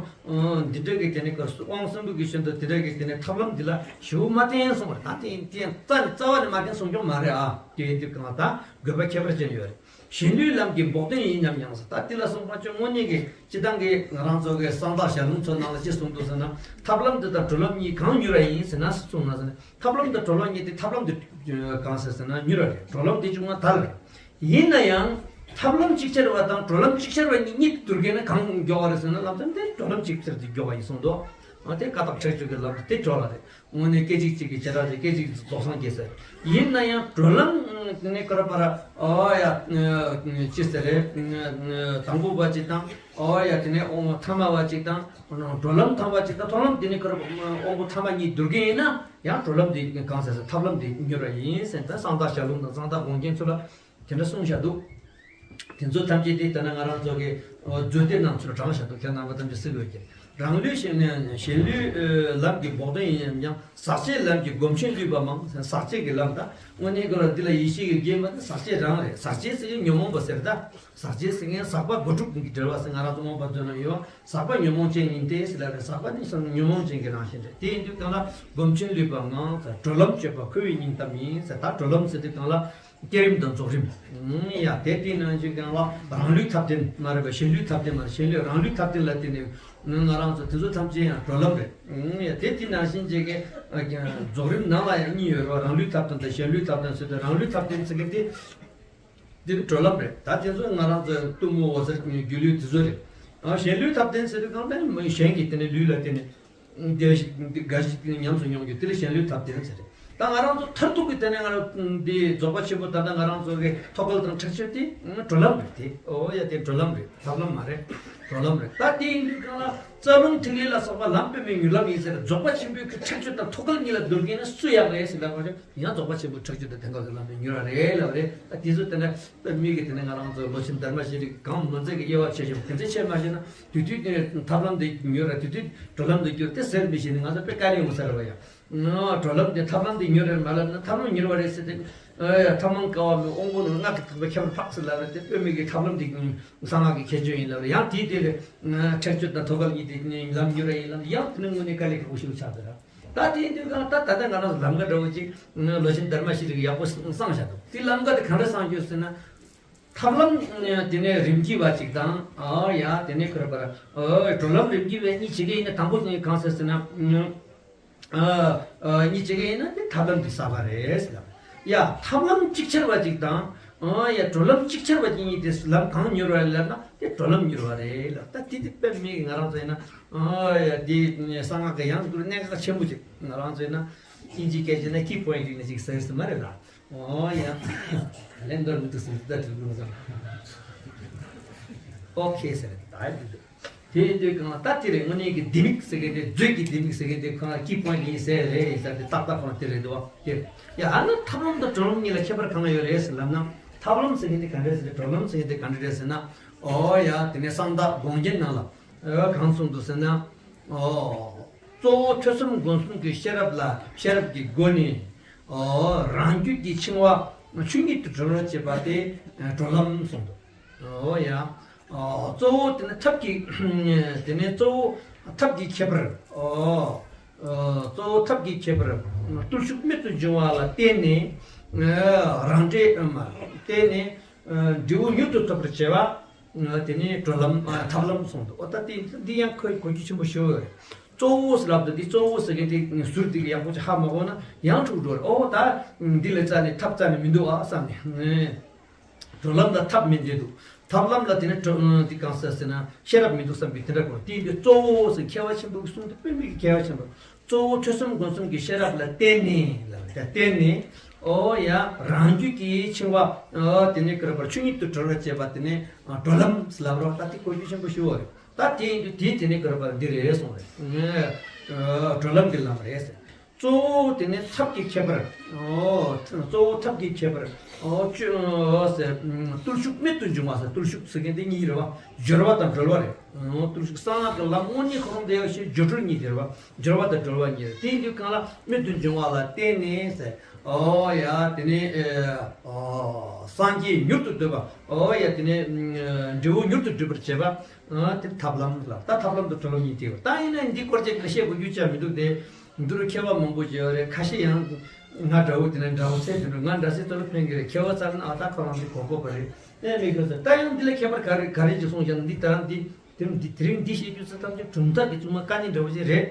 འདི་འདྲ་གི་དེ་ནས་ཀ་དབང་གསུམ་པོ་གི་ཤིན་ཏུ་དེ་འདྲ་གི་དེ་ནས་ཐབས་ལམ་འདི་ལ་ཞེ་པོ་མ་བརྟེན་གསུངས་པ་རེད། ད་དེ་དེ་རྩ་རྩ་བ་ནས་མ་བརྟེན་གསུང་རྒྱུ་མ་རེད་ཨ། དེ་ཡིན་དུས་གང་ལ་ད་དགོས་པ་ཁྱད་པར་ཅན་ཡོད་རེད། གཞན་ལུས་ལམ་གྱི་བོགས་འདོན་ཡིན་སྙམ་ཡང་ཟེར། ད་འདི་ལ་སོགས་པ་ཅིག་དངོས་གནས་ཀྱི་སྤྱིར་བཏང་གི་ང་རང་ཚོ་གི་གསང་བདག་ཞལ་ལུང་ཚོ་ནང་ལ་ཅི་གསུངས་འདུག་ཟེར་ན། ཐབས་ལམ་འདི་དང་གྲོལ་ལམ་གཉིས་གང་མྱུར་བ་ཡིན་ཟེར་ན་གསུངས་ན་ཟེར་ན། ཐབས་ལམ་དང་གྲོལ་ལམ་གཉིས་དེ། ཐབས་ལམ་འདི་གང་ཟེར་ཟེར་ན་མྱུར་བ་རེད། གྲོལ་ལམ་འདི་ཅུང་མ་དལ་རེད། ཡིན་ན་ཡང་ཐབས་ལམ་ཅིག་ཅར་བ་དང་གྲོལ་ལམ་ཅིག་ཅར་བ་གཉིས་གཉིས་བསྡུར་མཁན་ན་གང་མགྱོགས་པ་རེད་ཟེར་ན། ལམ་སང་དེ་གྲོལ་ལམ་ཅིག་ཅར་དེ་མགྱོགས་པ་ཡིན་གསུངས་འདུག། ཨ་དེ་ཀ་དག་ཁྲེགས་ཆོད་ཀྱི་ལམ་དེ་གྲོལ་བ་རེད། དངོས་གནས་སྐད་ཅིག་གཅིག་གི་བྱེ་བྲག་དེ་སྐད་ཅིག་རྫོགས་སངས་རྒྱས་ཟེར། ཡིན་ན་ཡང་གྲོལ་ལམ་དེ་ནས་ཀར་པར་ཨོ་ཡ་ཅི་ཟེར་རེད། དང་པོ་བ་ཅིག་དང་། ཨོ་ཡ་དེ་ནས་དབང་པོ་ཐ་མ་བ་ཅིག་དང་། གྲོལ་ལམ་ཐ་མ་བ་ཅིག་དང་། གྲོལ་ལམ་དེ་ནས་ཀར་དབང་པོ་ཐ་མ་གཉིས་བསྡུར་མཁན་ཡིན་ན་ཡང་གྲོལ་ལམ་དེ་གང་ཟེར་ཟེར། ཐབས་ལམ་དེ་མྱུར་བ་ཡིན་ཟེར། ད་གསང་བདག་ཞལ་ལུང་དང་གསང་བདག་དགོངས་རྒྱན་ཚོ་ལ་དེ་འདྲ་གསུངས་བཞག་འདུག། དེ་ཚོ་ཐམས་ཅད་དེ་ལྟ་ན་ང་རང་ཚོ་གི་མཛོད་སྡེ་ནང་ཚུར་དྲངས་བཞག་འདུག། ཁྱེད་རྣམ་པ་ཐམས་ཅད་གཟིགས་དགོས་ཀྱི། རང་ལུས་གཞན་གཞན་ལུས་ལམ་གྱི་བོགས་འདོན་ཡིན་སྙམ་ཡང་། ཟག་བཅས་ལམ་གྱི་སྒོམ་ཆེན་ལུས་པ་མང་། ཟག་བཅས་ཀྱི་ལམ་ད་དངོས་གནས་ཀྱི་ལ་འདི་ལ་ཡེ་ཤེས་ཀྱི་རྒྱན་མ་དེ་ཟག་བཅས་རང་རེད། ཟག་བཅས་ཟེར་མཁན་ཉོན་མོངས་པ་ཟེར། ད་ཟག་བཅས་ཟེར་མཁན་ཟག་པ་དགུ་ཕྲུགས་ཀྱི་འབྲེལ་བ་ཟེར། ང་རང་ཚོ་རྨོངས་པ་ཚོའི་ནང་ཡོད་པ། ཟག་པ་ཉོན་མོངས་ཅན་ཡིན་ཏེ་ཟེར་ལབ་རེད། ཟག་པ་ནི་ཉོན་མོངས་ཅན་གྱི་རང་བཞིན་རེད། དེ་ཡིན་དུས་གང་ལ་སྒོམ་ཆེན་ལུས་པ་མང་། གྲོལ་ལམ་སྤྱོད་པ་ཁོ་བོའི་སྙིང་གཏམ་ཡིན་ཟེར། ད་གྲོལ་ལམ་ཟེར་དུས་གང་ལ། བསྐྱེད་རིམ་དང་རྫོགས་རིམ། ཡ་དེ་དེའི་ནང་བཞིན་གང་ལ་རང་ལུས་ཐབས་ལྡན་མ་རེད་པ། གཞན་ལུས་ཐབས་ལྡན་མ་རེད། གཞན་ལུས་རང་ལུས་ཐབས་ལྡན་ལ་བརྟེན་ནས་ང་རང་ཚོ་དེ་ཚོ་ཐམས་ཅད་ཡང་གྲོལ་ལམ་རེད། ཡ་དེ་དེའི་ནང་བཞིན་བྱས་ཀྱི་རྫོགས་རིམ་ནང་ལ་ཡང་གཉིས་ཡོད་རེད་པ། རང་ལུས་ཐབས་ལྡན་དང་གཞན་ལུས་ཐབས་ལྡན་ཟེར་ཏེ། རང་ལུས་ཐབས་ལྡན་ཟེར་མཁན་དེ་དེ་གྲོལ་ལམ་རེད། ད་དེ་ཚོ་ང་རང་ཚོ་གཏུམ་མོ་འོད་གསལ་སྒྱུ་ལུས་དེ་ཚོ་རེད། གཞན་ལུས་ཐབས་ལྡན་ཟེར་དུས་གང་ལྟར་གཞན་གྱི་དེ་ནས་ལུས་ལ་བརྟེན་ནས། དེ་ཞིག་འདི་འགའ་ཞིག་ཉམས་སུ་མྱོང་རྒྱུ་དེ་ལ་གཞན་ལུས་ཐབས་ལྡན་ཟེར། ད་ང་རང་ཚོ་མཐར་ཐུག་གི་དེ་ནས་ང་རང་འདི་རྫོགས་པ་ཆེན་པོ། ད་ལྟ་ང་རང་ཚོ་གི་ཐོབ་སྐལ་དང་ཁྲེགས་ཆོད་དེ་གྲོལ་ལམ་རེད་དེ། ཨོ་ཡ་དེ་གྲོལ་ལམ་རེད། ཐབས་ལམ་མ་རེད། གྲོལ་ལམ་རེད། ད་དེ་ཡིན་དུས་གང་ལ་རྩ་རླུང་ཐིག་ལེ་ལ་སོགས་པ་ལམ་སྤོས་པའི་མྱུར་ལམ་ཡིན་ཟེར། རྫོགས་པ་ཆེན་པོའི་གི་ཁྲེགས་ཆོད་དང་ཐོབ་སྐལ་གཉིས་ལ་བསྡུར་མཁན་ན་སུ་ཡག་རེད་ཟེར་ལབ་པ་ཡང་རྫོགས་པ་ཆེན་པོའི་ཁྲེགས་ཆོད་དང་དེ་འགལ་གྱི་ལམ་དུ་མྱུར་བ་རེད་ལབ་རེད། ད་དེ་ཚོ་དེ་འདྲ་དཔེ་མི་གི་དེ་ནས་ང་རང་ཚོ་ལོ་ཆེན་དར་མ་ཤེས་རིག་གང་མ་མཛད་ཀྱི་དབྱེ་བ་ཕྱེ་ཞིང་དེ་ཚོ་ཕྱེ་མ་ཤེས་ན། དེ་དུས་དེ་ཐབས་ལམ་དེ་མྱུར་ར། དེ་དུས་གྲོལ་ལམ་དུ་གྱུར་ཏེ་ཟེར་མི་ཤེས་ནས་ང་ཚོ་དཔེ་དཀའ་ལས་ཡོང་ས་རེད་བ་ཡ། གྲོལ་ལམ་དེ་ཐབས་ལམ་དེ་མྱུར་རེད་མ་ལབ་ན། ཐབས་ལམ་མྱུར་བ་རེད་ཟེར་ཏེ། ཨ་ཡ་ཐབས་ལམ་དཀའ་བ་མེད། དབང་པོ་རྣོན་པོ་སྔགས་ཀྱི་ཐེག་པ་ཁྱད་པར་འཕགས་ཟེར་ལབ་རེད་དེ། དཔེ་མེད་ཀྱི་ཐབས་ལམ་དེ་གསང་སྔགས་ཀྱི་ཁྱད་ཆོས་ཡིན་ལབ་རེད། ཡང་དེའི་དེ་ལས་ཁྲེགས་ཆོད་དང་ཐོད་རྒལ་གཉིས་དེ་ལམ་མྱུར་བ་ཡིན་ལབ་ན། ཡང་དེ་ནི་དངོས་གནས་དཀའ་ལས་ཁག་པོ་ཞིག་ཆགས་འདུག་ར། ད་དེ་ཡིན་དུས་གང་ལྟར་ད་ལྟ་ང་རང་ལམ་ཀ་འདྲ་བོ་ཅིག་ལོ་ཆེན་དྷརྨ་ཤྲཱི་ལ་ཡག་པོ་བསླངས་བཞག་འདུག་དེ་ལམ་ཀ་དེ་གང་འདྲ་བསླངས་རྒྱུ་ཟེར་ན། ཐབས་ལམ་དེ་ནས་རིམ་གྱིས་པ་ཅིག་དང་། ཨ་ཡ་དེ་ནས་ཁོ་ར་པ་ར་གྲོལ་ལམ་རིམ་གྱིས་པའི་གཉིས་བྱེད་ཀྱི་ཡིན་ན། དང་པོ་ནི་གང་ཟེར་ཟེར་ན། ཨ་ཨ་གཉིས་བྱེད་ཀྱི་ཡིན་ན་དེ་ཐབས་ལམ་དེ་གསར་པ་རེད་ཟེར་ལ། ཡ་ཐབས་ལམ་ཅིག་ཆར་བ་ཅིག་དང་། ཨ་ཡ་གྲོལ་ལམ་ཅིག་ཆར་བ་ཅིག་གཉིས་དེ་ལམ་གང་མྱུར་བ་ལབ་ན་དེ་གྲོལ་ལམ་མྱུར་བ་རེད་ལ། ད་དེ་དེ་དཔེ་མེད་ཀྱི་ང་རང་ཚོ་ཡིན་ན། ཨ་ཡ་དེ་གསང་སྔགས་ཀྱི་ཡང་སྐོར་གནད་འགག་ཆེན་པོ་ཅིག་ང་རང་ཚོ་ཡིན་ན་ཨིན་ཇིའི་སྐད་ཆ་ན་ཀི་པོ་ཡིན་ཊི་ཅིག་ཟེར་ཟེར་མ་རེད་ལ། ཨོ་ཡ། ད་ལན་འདོར་མི་འདུག་ཟེར་ད་དྲིལ་བུ་ཟེར། ཨོ་ཁེ་ཟེར་ད་དེ་འདུག་དེ་དུས་གང་ལ་ད་དེ་རེད། དངོས་གནས་ཀྱི་ལྡེ་མིག་ཟེར་མཁན་དེ། མཛོད་ཀྱི་ལྡེ་མིག་ཟེར་མཁན་དེ་ཁོ་ན་ཀི་པོ་ཡིན་ཊི་ཡིན་ཟེར་རེད་ཟེར་ཏེ་ཏག་ཏག་ཁོ་ན་དེ་རེད་འདུག་བ། དེ་ཡ་ཨ་ན་ཐབས་ལམ་དང་གྲོལ་ལམ་གཉིས་ལ་ཁྱད་པར་གང་ཡོད་རེད་ཟེར་ལབ་ན། ཐབས་ལམ་ཟེར་མཁན་དེ་ག་འདྲ་ཟེར། གྲོལ་ལམ་ཟེར་མཁན་དེ་ག་འདྲ་རེད་ཟེར་ན། ཨོ་ཡ་དེ་ནས་གསང་བདག་དགོངས་རྒྱན་ནང་ལ། ཨོ་གང་གསུངས་འདུག་ཟེར་ན། ཨོ། གཙོ་བོ་ཐོས་བསམ་སྒོམ་གསུམ་གྱི་ཤེས་རབ་ལ། ཤེས་རབ་ཀྱི་སྒོ་ནས། ཨོ། རང་རྒྱུད་ཀྱི་འཆིང་བ་ཆོས་ཉིད་དུ་གྲོལ་བར་བྱེད་པ་དེ་གྲོལ་ལམ་གསུངས་འདུག་ཨོ་ཡ། ཨོ། གཙོ་བོ་དེ་ནི་ཐབས་ཀྱི། དེ་ནི་གཙོ་བོ་ཐབས་ཀྱི་ཁྱད་པར། ཨོ། ཨོ། གཙོ་བོ་ཐབས་ཀྱི་ཁྱད་པར་བརྟུལ་ཞུགས་རྨད་དུ་བྱུང་བ་ལ་བརྟེན་ནས། རང་འབྲས་མ་བརྟེན་ནས། འབྲས་བུ་མྱུར་དུ་ཐོབ་པར་བྱེད་པ། དེ་ནས་གྲོལ་ལམ། ཐབས་ལམ་གསུངས་འདུག་ཨོ་ད་དེ་འདི་ཡང་ཁོའི་གོ་རྒྱུ་ཆེན་པོ་ཞེ་པོ་རེད། གཙོ་བོ་ཟེར་ལབ་དུས་འདི་གཙོ་བོ་ཟེར་མཁན་དེ་ཟུར་དེ་ཡག་པོ་ཅིག་ཧ་མ་གོ་ན་ཡང་འཁྲུག་འགྲོ་རེད། ཨོ་ད་འདི་ལས་རྩ་ནས་ཐབས་རྩ་ནས་མི་འདུག་ཨ་བསམ་ནས། གྲོལ་ལམ་ལ་ཐབས་མི་འདུག་ཐབས་ལམ་ལ་དེ་ནས་གྲོལ་འདི་གང་ཟེར་ཟེར་ན་ཤེས་རབ་མི་འདུག་བསམ་པའི་དེ་འདྲ་གོ། དེ་འདི་གཙོ་བོ་ཟེར་མཁས་པ་ཆེན་པོ་གི་གསུང་དེ་དཔེ་མི་གི་མཁས་པ་ཆེན་པོ། གཙོ་བོ་ཐོས་བསམ་སྒོམ་གསུམ་གྱི་ཤེས་རབ་ལ་བརྟེན་ནས་ལ་བརྟེན་ནས། ཨོ་ཡ། རང་རྒྱུད་ཀྱི་འཆིང་བ། ཨོ་དེ་ནས་ཀྱི་རེད་པ། ཆོས་ཉིད་དུ་གྲོལ་བར་བྱེད་པ་དེ་ནས་གྲོལ་ལམ་ལབ་རོགས། ད་དེ་གོ་རྒྱུ་ཆེན་པོ་ཞེ་པོ་རེད། ད་དེ་ཡིན་དུས་དེ་དེ་ནས་ཀྱི་རེད་པ། འདི་རེད་གསུངས་རེད། ཨོ་གྲོལ་ལམ་གྱི་ལམ་རེད་ཟེར། གཙོ་བོ་དེ་ནས་ཐབས་ཀྱི་ཁྱད་པར། ཨོ་གཙོ་བོ་ཐབས་ཀྱི་ཁྱད་པར། ཨོ་ཅོ་ཟེར། བརྟུལ་ཞུགས་རྨད་དུ་བྱུང་བ་ཟེར། བརྟུལ་ཞུགས་ཟེར་མཁན་དེ་གཉིས་རེད་པ། སྦྱོར་བ་དང་གྲོལ་བ་རེད། ཨོ་བརྟུལ་ཞུགས་གསང་སྔགས་ཀྱི་ལམ་དངོས་གནས་ཁོ་རང་དེ་ཡག་ཤོས་སྦྱོར་གྲོལ་གཉིས་དེ་རེད་པ། སྦྱོར་བ་དང་གྲོལ་བ་གཉིས་རེད། དེ་ཡིན་དུས་གང་ལ་རྨད་དུ་བྱུང་བ་ལ་བརྟེན་ནས་ཟེར། ཨོ་ཡ་དེ་ནས་ཨོ་སངས་རྒྱས་མྱུར་དུ་འདོད་པ། ཨོ་ཡ་དེ་ནས་འབྲས་བུ་མྱུར་དུ་འགྲུབ་པར་བྱེད་པ། ཨ་དེ་ཐབས་ལམ་ལ། ད་ཐབས་ལམ་དང་གྲོལ་ལམ་གཉིས་དེ་ཡོད། ད་ཡིན་ན་འདི་སྐོར་ཅིག་ལ་བཤད་དགོས་རྒྱུ་ཅང་མི་འདུག་སྟེ། འདི་རུ་མཁས་པ་མང་པོ་ཅིག་ཡོད་རེད། ཁ་ཤས་ཡང་ང་འདྲ་བོ་དེ་ནས་འདྲ་བོ་ཚད་དེ་འདྲ་ང་འདྲ་སའི་ཐོག་ལ་ཕན་གི་རེད། མཁས་པ་ཚར་ན་ཨ་ད་ཁོ་རང་ཚོ་གོ་དགོས་པ་རེད། ཨེ་མི་དགོས་ཟེར། ད་ཡང་འདི་ལ་ཁྱད་པར་ག་རེ་ག་རེ་ཅིག་གསུངས་བཞག་ན། འདི་ད་རང་འདི་དེ་རིང་འདི་དེ་རིང་འདི་བཤད་རྒྱུ་ཚོ་ཐམས་ཅད་གྲུབ་མཐའ་གི་བཙུན་མ་བཀའ་ནི་འདྲ་བོ་ཅིག་རེད།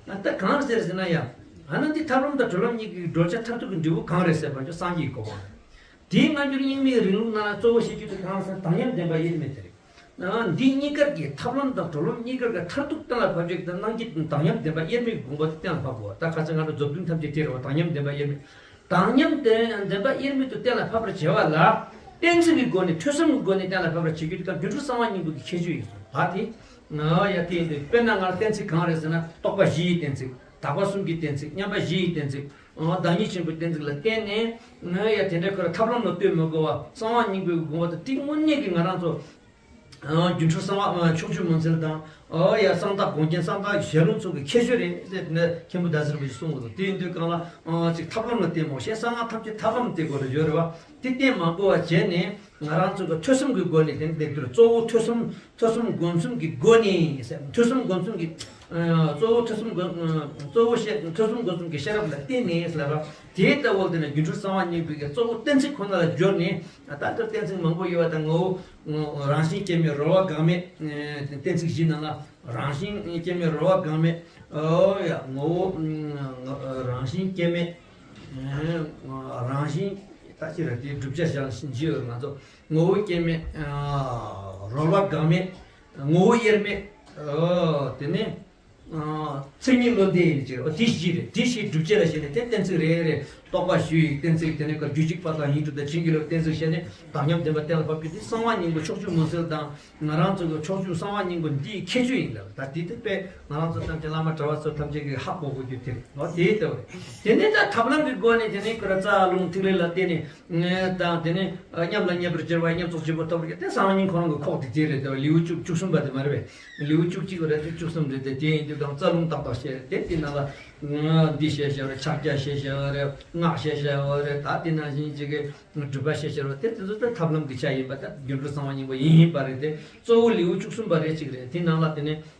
ཨ་ད་གང་ཟེར་ཟེར་ན་ཡང་ཨ་ན་འདི་ཐབས་ལམ་དང་གྲོལ་ལམ་གཉིས་ཀྱི་བགྲོད་བྱ་མཐར་ཐུག་གི་འབྲས་བུ་གང་རེད་ཟེར་བ་ཅོ་སངས་རྒྱས་ཀྱི་གོ་འཕང་རེད། དེའི་སྔ་འགྱུར་རྙིང་མའི་རིང་ལུགས་ནང་ལ་གཙོ་བོ་བཤད་རྒྱུ་དེ་གང་ཟེར་ན་དག་མཉམ་བདེན་པ་དབྱེར་མེད་དེ་རེད། འདི་གཉིས་ཀར་གྱི་ཐབས་ལམ་དང་གྲོལ་ལམ་གཉིས་ཀར་གྱི་མཐར་ཐུག་གཏན་ལ་ཕབ་བྱེད་ཀྱི་རྣམ་འབྱེད་དང་དག་མཉམ་བདེན་པ་དབྱེར་མེད་ཀྱི་དགོངས་པ་དེ་གཏན་ལ་ཕབ་དགོས། ད་ཁ་སང་ང་ཚོ་མཛུབ་སྟོན་ཐམས་ཅད་དེ་རེད་བ། དག་མཉམ་བདེན་པ་དབྱེར་མེད། དག་མཉམ་བདེན་བདེན་པ་དབྱེར་མེད་དུ་གཏན་ལ་ཕབ་པར་བྱ་བ་ལ། གཏན་ཚིགས་ཀྱི་སྒོ་ནས་ཐོས་བསམ་གྱི་སྒོ་ནས་གཏན་ལ་ཕབ་པར་བྱེད་རྒྱུ་དེ་ག་སྒྱུ་འཕྲུལ་གསང་བ་སྙིང་པོ་གི་ཁྱད་ཆོས་ཡིན་གསུངས། ད་དེ་ང་ཡ་དེ་ཡིན་དུས་དཔེར་ན་ང་ལ་གཏན་ཚིགས་གང་རེད་ཟེར་ན། རྟོག་པ་བཞི་ཡི་གཏན་ཚིགས། དག་པ་གསུམ་གྱི་གཏན་ཚིགས། མཉམ་པ་བཞི་ཡི་གཏན་ཚིགས། བདག་ཉིད་ཆེན་པོའི་གཏན་ཚིགས་ལ་བརྟེན་ནས། ང་ཡ་དེ་འདྲའི་ཁོ་ར་ཐབས་ལམ་ལ་ལྟོས་མི་དགོས་པ། གསང་བ་སྙིང་པོའི་དགོངས་པ་དང་དེ་དངོས་གནས་ཀྱི་ང་རང་ཚོ། སྒྱུ་འཕྲུལ་གསང་བ་ཕྱོགས་བཅུའི་མུན་སེལ་དང་། ཨོ་ཡ་གསང་བདག་དགོངས་རྒྱན། གསང་བདག་ཞལ་ལུང་ཚོ་གི་ཁྱད་ཆོས་རེད་ཟེར་ནས་མཁན་པོ་ཟླ་ཟེར་བ་ཞིག་གསུངས་འདུག་དེ་ཡིན་དུས་གང་ལ་ཅིག་ཐབས་ལམ་ལ་བརྟེན་མོ་ཞེས། གསང་སྔགས་ཐམས་ཅད་ཐབས་ལམ་དེ་སྐོར་ལ་ཡོད་རེད་བ། དེ་བརྟེན་མ་དགོས་པ་བྱས་ནས་ང་རང་ཚོ་གི་ཐོས་བསམ་གྱི་སྒོ་ནས། དེ་འདི་འདིར་གཙོ་བོ་ཐོས་བསམ་ཐོས་བསམ་སྒོམ་གསུམ་གྱི་སྒོ་ནས་ཟེར། ཐོས་བསམ་སྒོམ་གསུམ་གྱི་གཙོ་བོ་ཐོས་བསམ་སྒོམ་གཙོ་བོ་ཤེས་ཐོས་བསམ་སྒོམ་གསུམ་གྱི་ཤེས་རབ་ལ་བརྟེན་ནས་ཟེར་བ། དེ་ལྟ་བུ་དེ་ནས་སྒྱུ་འཕྲུལ་གསང་བ་སྙིང་པོའི་གི་གཙོ་བོ་གཏན་ཚིགས་ཁོ་ན་ལ་སྦྱོར་ནས། ད་ལྟ་གཏན་ཚིགས་མང་པོ་ཡོད་པ་དང་། ངོ་བོ་རང་བཞིན་སྐྱེ་མེད། རོལ་བ་འགག་མེད། གཏན་ཚིགས་བཞི་ནང་ལ་རང་བཞིན་སྐྱེ་མེད། རོལ་བ་འགག་མེད། ཨོ་ཡ་ངོ་བོ་རང་བཞིན་སྐྱེ་མེད། རང་བཞིན་ད་ཅི་རེད། དེའི་བསྒྲུབ་བྱ་བཞག་བཞི་ཡོད། ང་ཚོ་ངོ་བོ་སྐྱེ་མེད། རོལ་བ་འགག་མེད། ངོ་བོ་དབྱེར་མེད། ཨོ་དེ་ནས། མཚན་ཉིད་བློ་འདས་ཡིན་ཅེས། འོ་དེ་བཞི་རེད། དེ་བཞི་སྒྲུབ་བྱེད་ལ་བྱས་ནས་དེ་གཏན་ཚིགས་རེ་རེ། རྟོག་པ་བཞི་ཡི་གཏན་ཚིགས། དེ་ནས་ཀ་རྒྱུད་གཅིག་པ་དང་ཡིད་འགྲོ་དང་བྱིང་རྒོད་ལ་གཏན་ཚིགས་བྱས་ནས་དག་མཉམ་བདེན་པ་གཏན་ལ་ཕབ་རྒྱུ་དེ་གསང་བ་སྙིང་པོ་ཕྱོགས་བཅུའི་མུན་སེལ་དང་། ང་རང་ཚོ་གི་ཕྱོགས་བཅུའི་གསང་བ་སྙིང་པོ་འདིའི་ཁྱད་ཆོས་ཡིན་ལ། ད་དེ་དེ་དཔེ་ང་རང་ཚོ་ཐམས་ཅད་བླ་མ་གྲྭ་བ་ཚོ་ཐམས་ཅད་ཀྱིས་ཧ་གོ་དགོས་རྒྱུ་དེ་རེད། འོ་དེ་ལྟ་བུ་རེད། དེ་ནས་ད་ཐབས་ལམ་གྱི་སྒོ་ནས་དེ་ནས་ཀ་ར་རྩ་རླུང་ཐིག་ལེ་ལ་བརྟེན་ནས། དང་དེ་ནས་མཉམ་ལ་མཉམ་པར་སྦྱར་བ། མཉམ་རྫོགས་ཆེན་པོ་ཐོབ་པར་བྱ། དེ་གསང་བ་སྙིང་ཁོ་རང་གི་ཁོག་དེ་དེ་རེད་དེ། ལེའུ་བཅུ་བཅུ་གསུམ་པ་དེ་མ་རེད་པས། ལེའུ་བཅུ་གཅིག་རེད་དེ། བཅུ་གསུམ་རེད་དེ། དེ་ཡིན་དུས་ དང་རྩ་རླུང་ཏག་ཏག་བཤད་རེད། དེ་དེ་ནང་ལ་འདི་བཤད་བཤད་རེད། ཕྱག་རྒྱ་བཤད་བཤད་རེད། སྔགས་བཤད་བཤད་རེད། ད་དེ་ནང་བཞིན་ཅིག་གི་སྒྲུབ་པ་བཤད་བཤད་རེད། དེ་དེ་ཚོ་ད་ཐབས་ལམ་གྱི་ཆ་ཡིན་པ། ད་སྒྱུ་འཕྲུལ་གསང་བ་སྙིང་པོ་ཡིན་པ་རེད། དེ་གཙོ་བོ་ལེའུ་བཅུ་གསུམ་པ་རེད་ཅིག་རེད། དེ་ནང་ལ་དེ་ནས་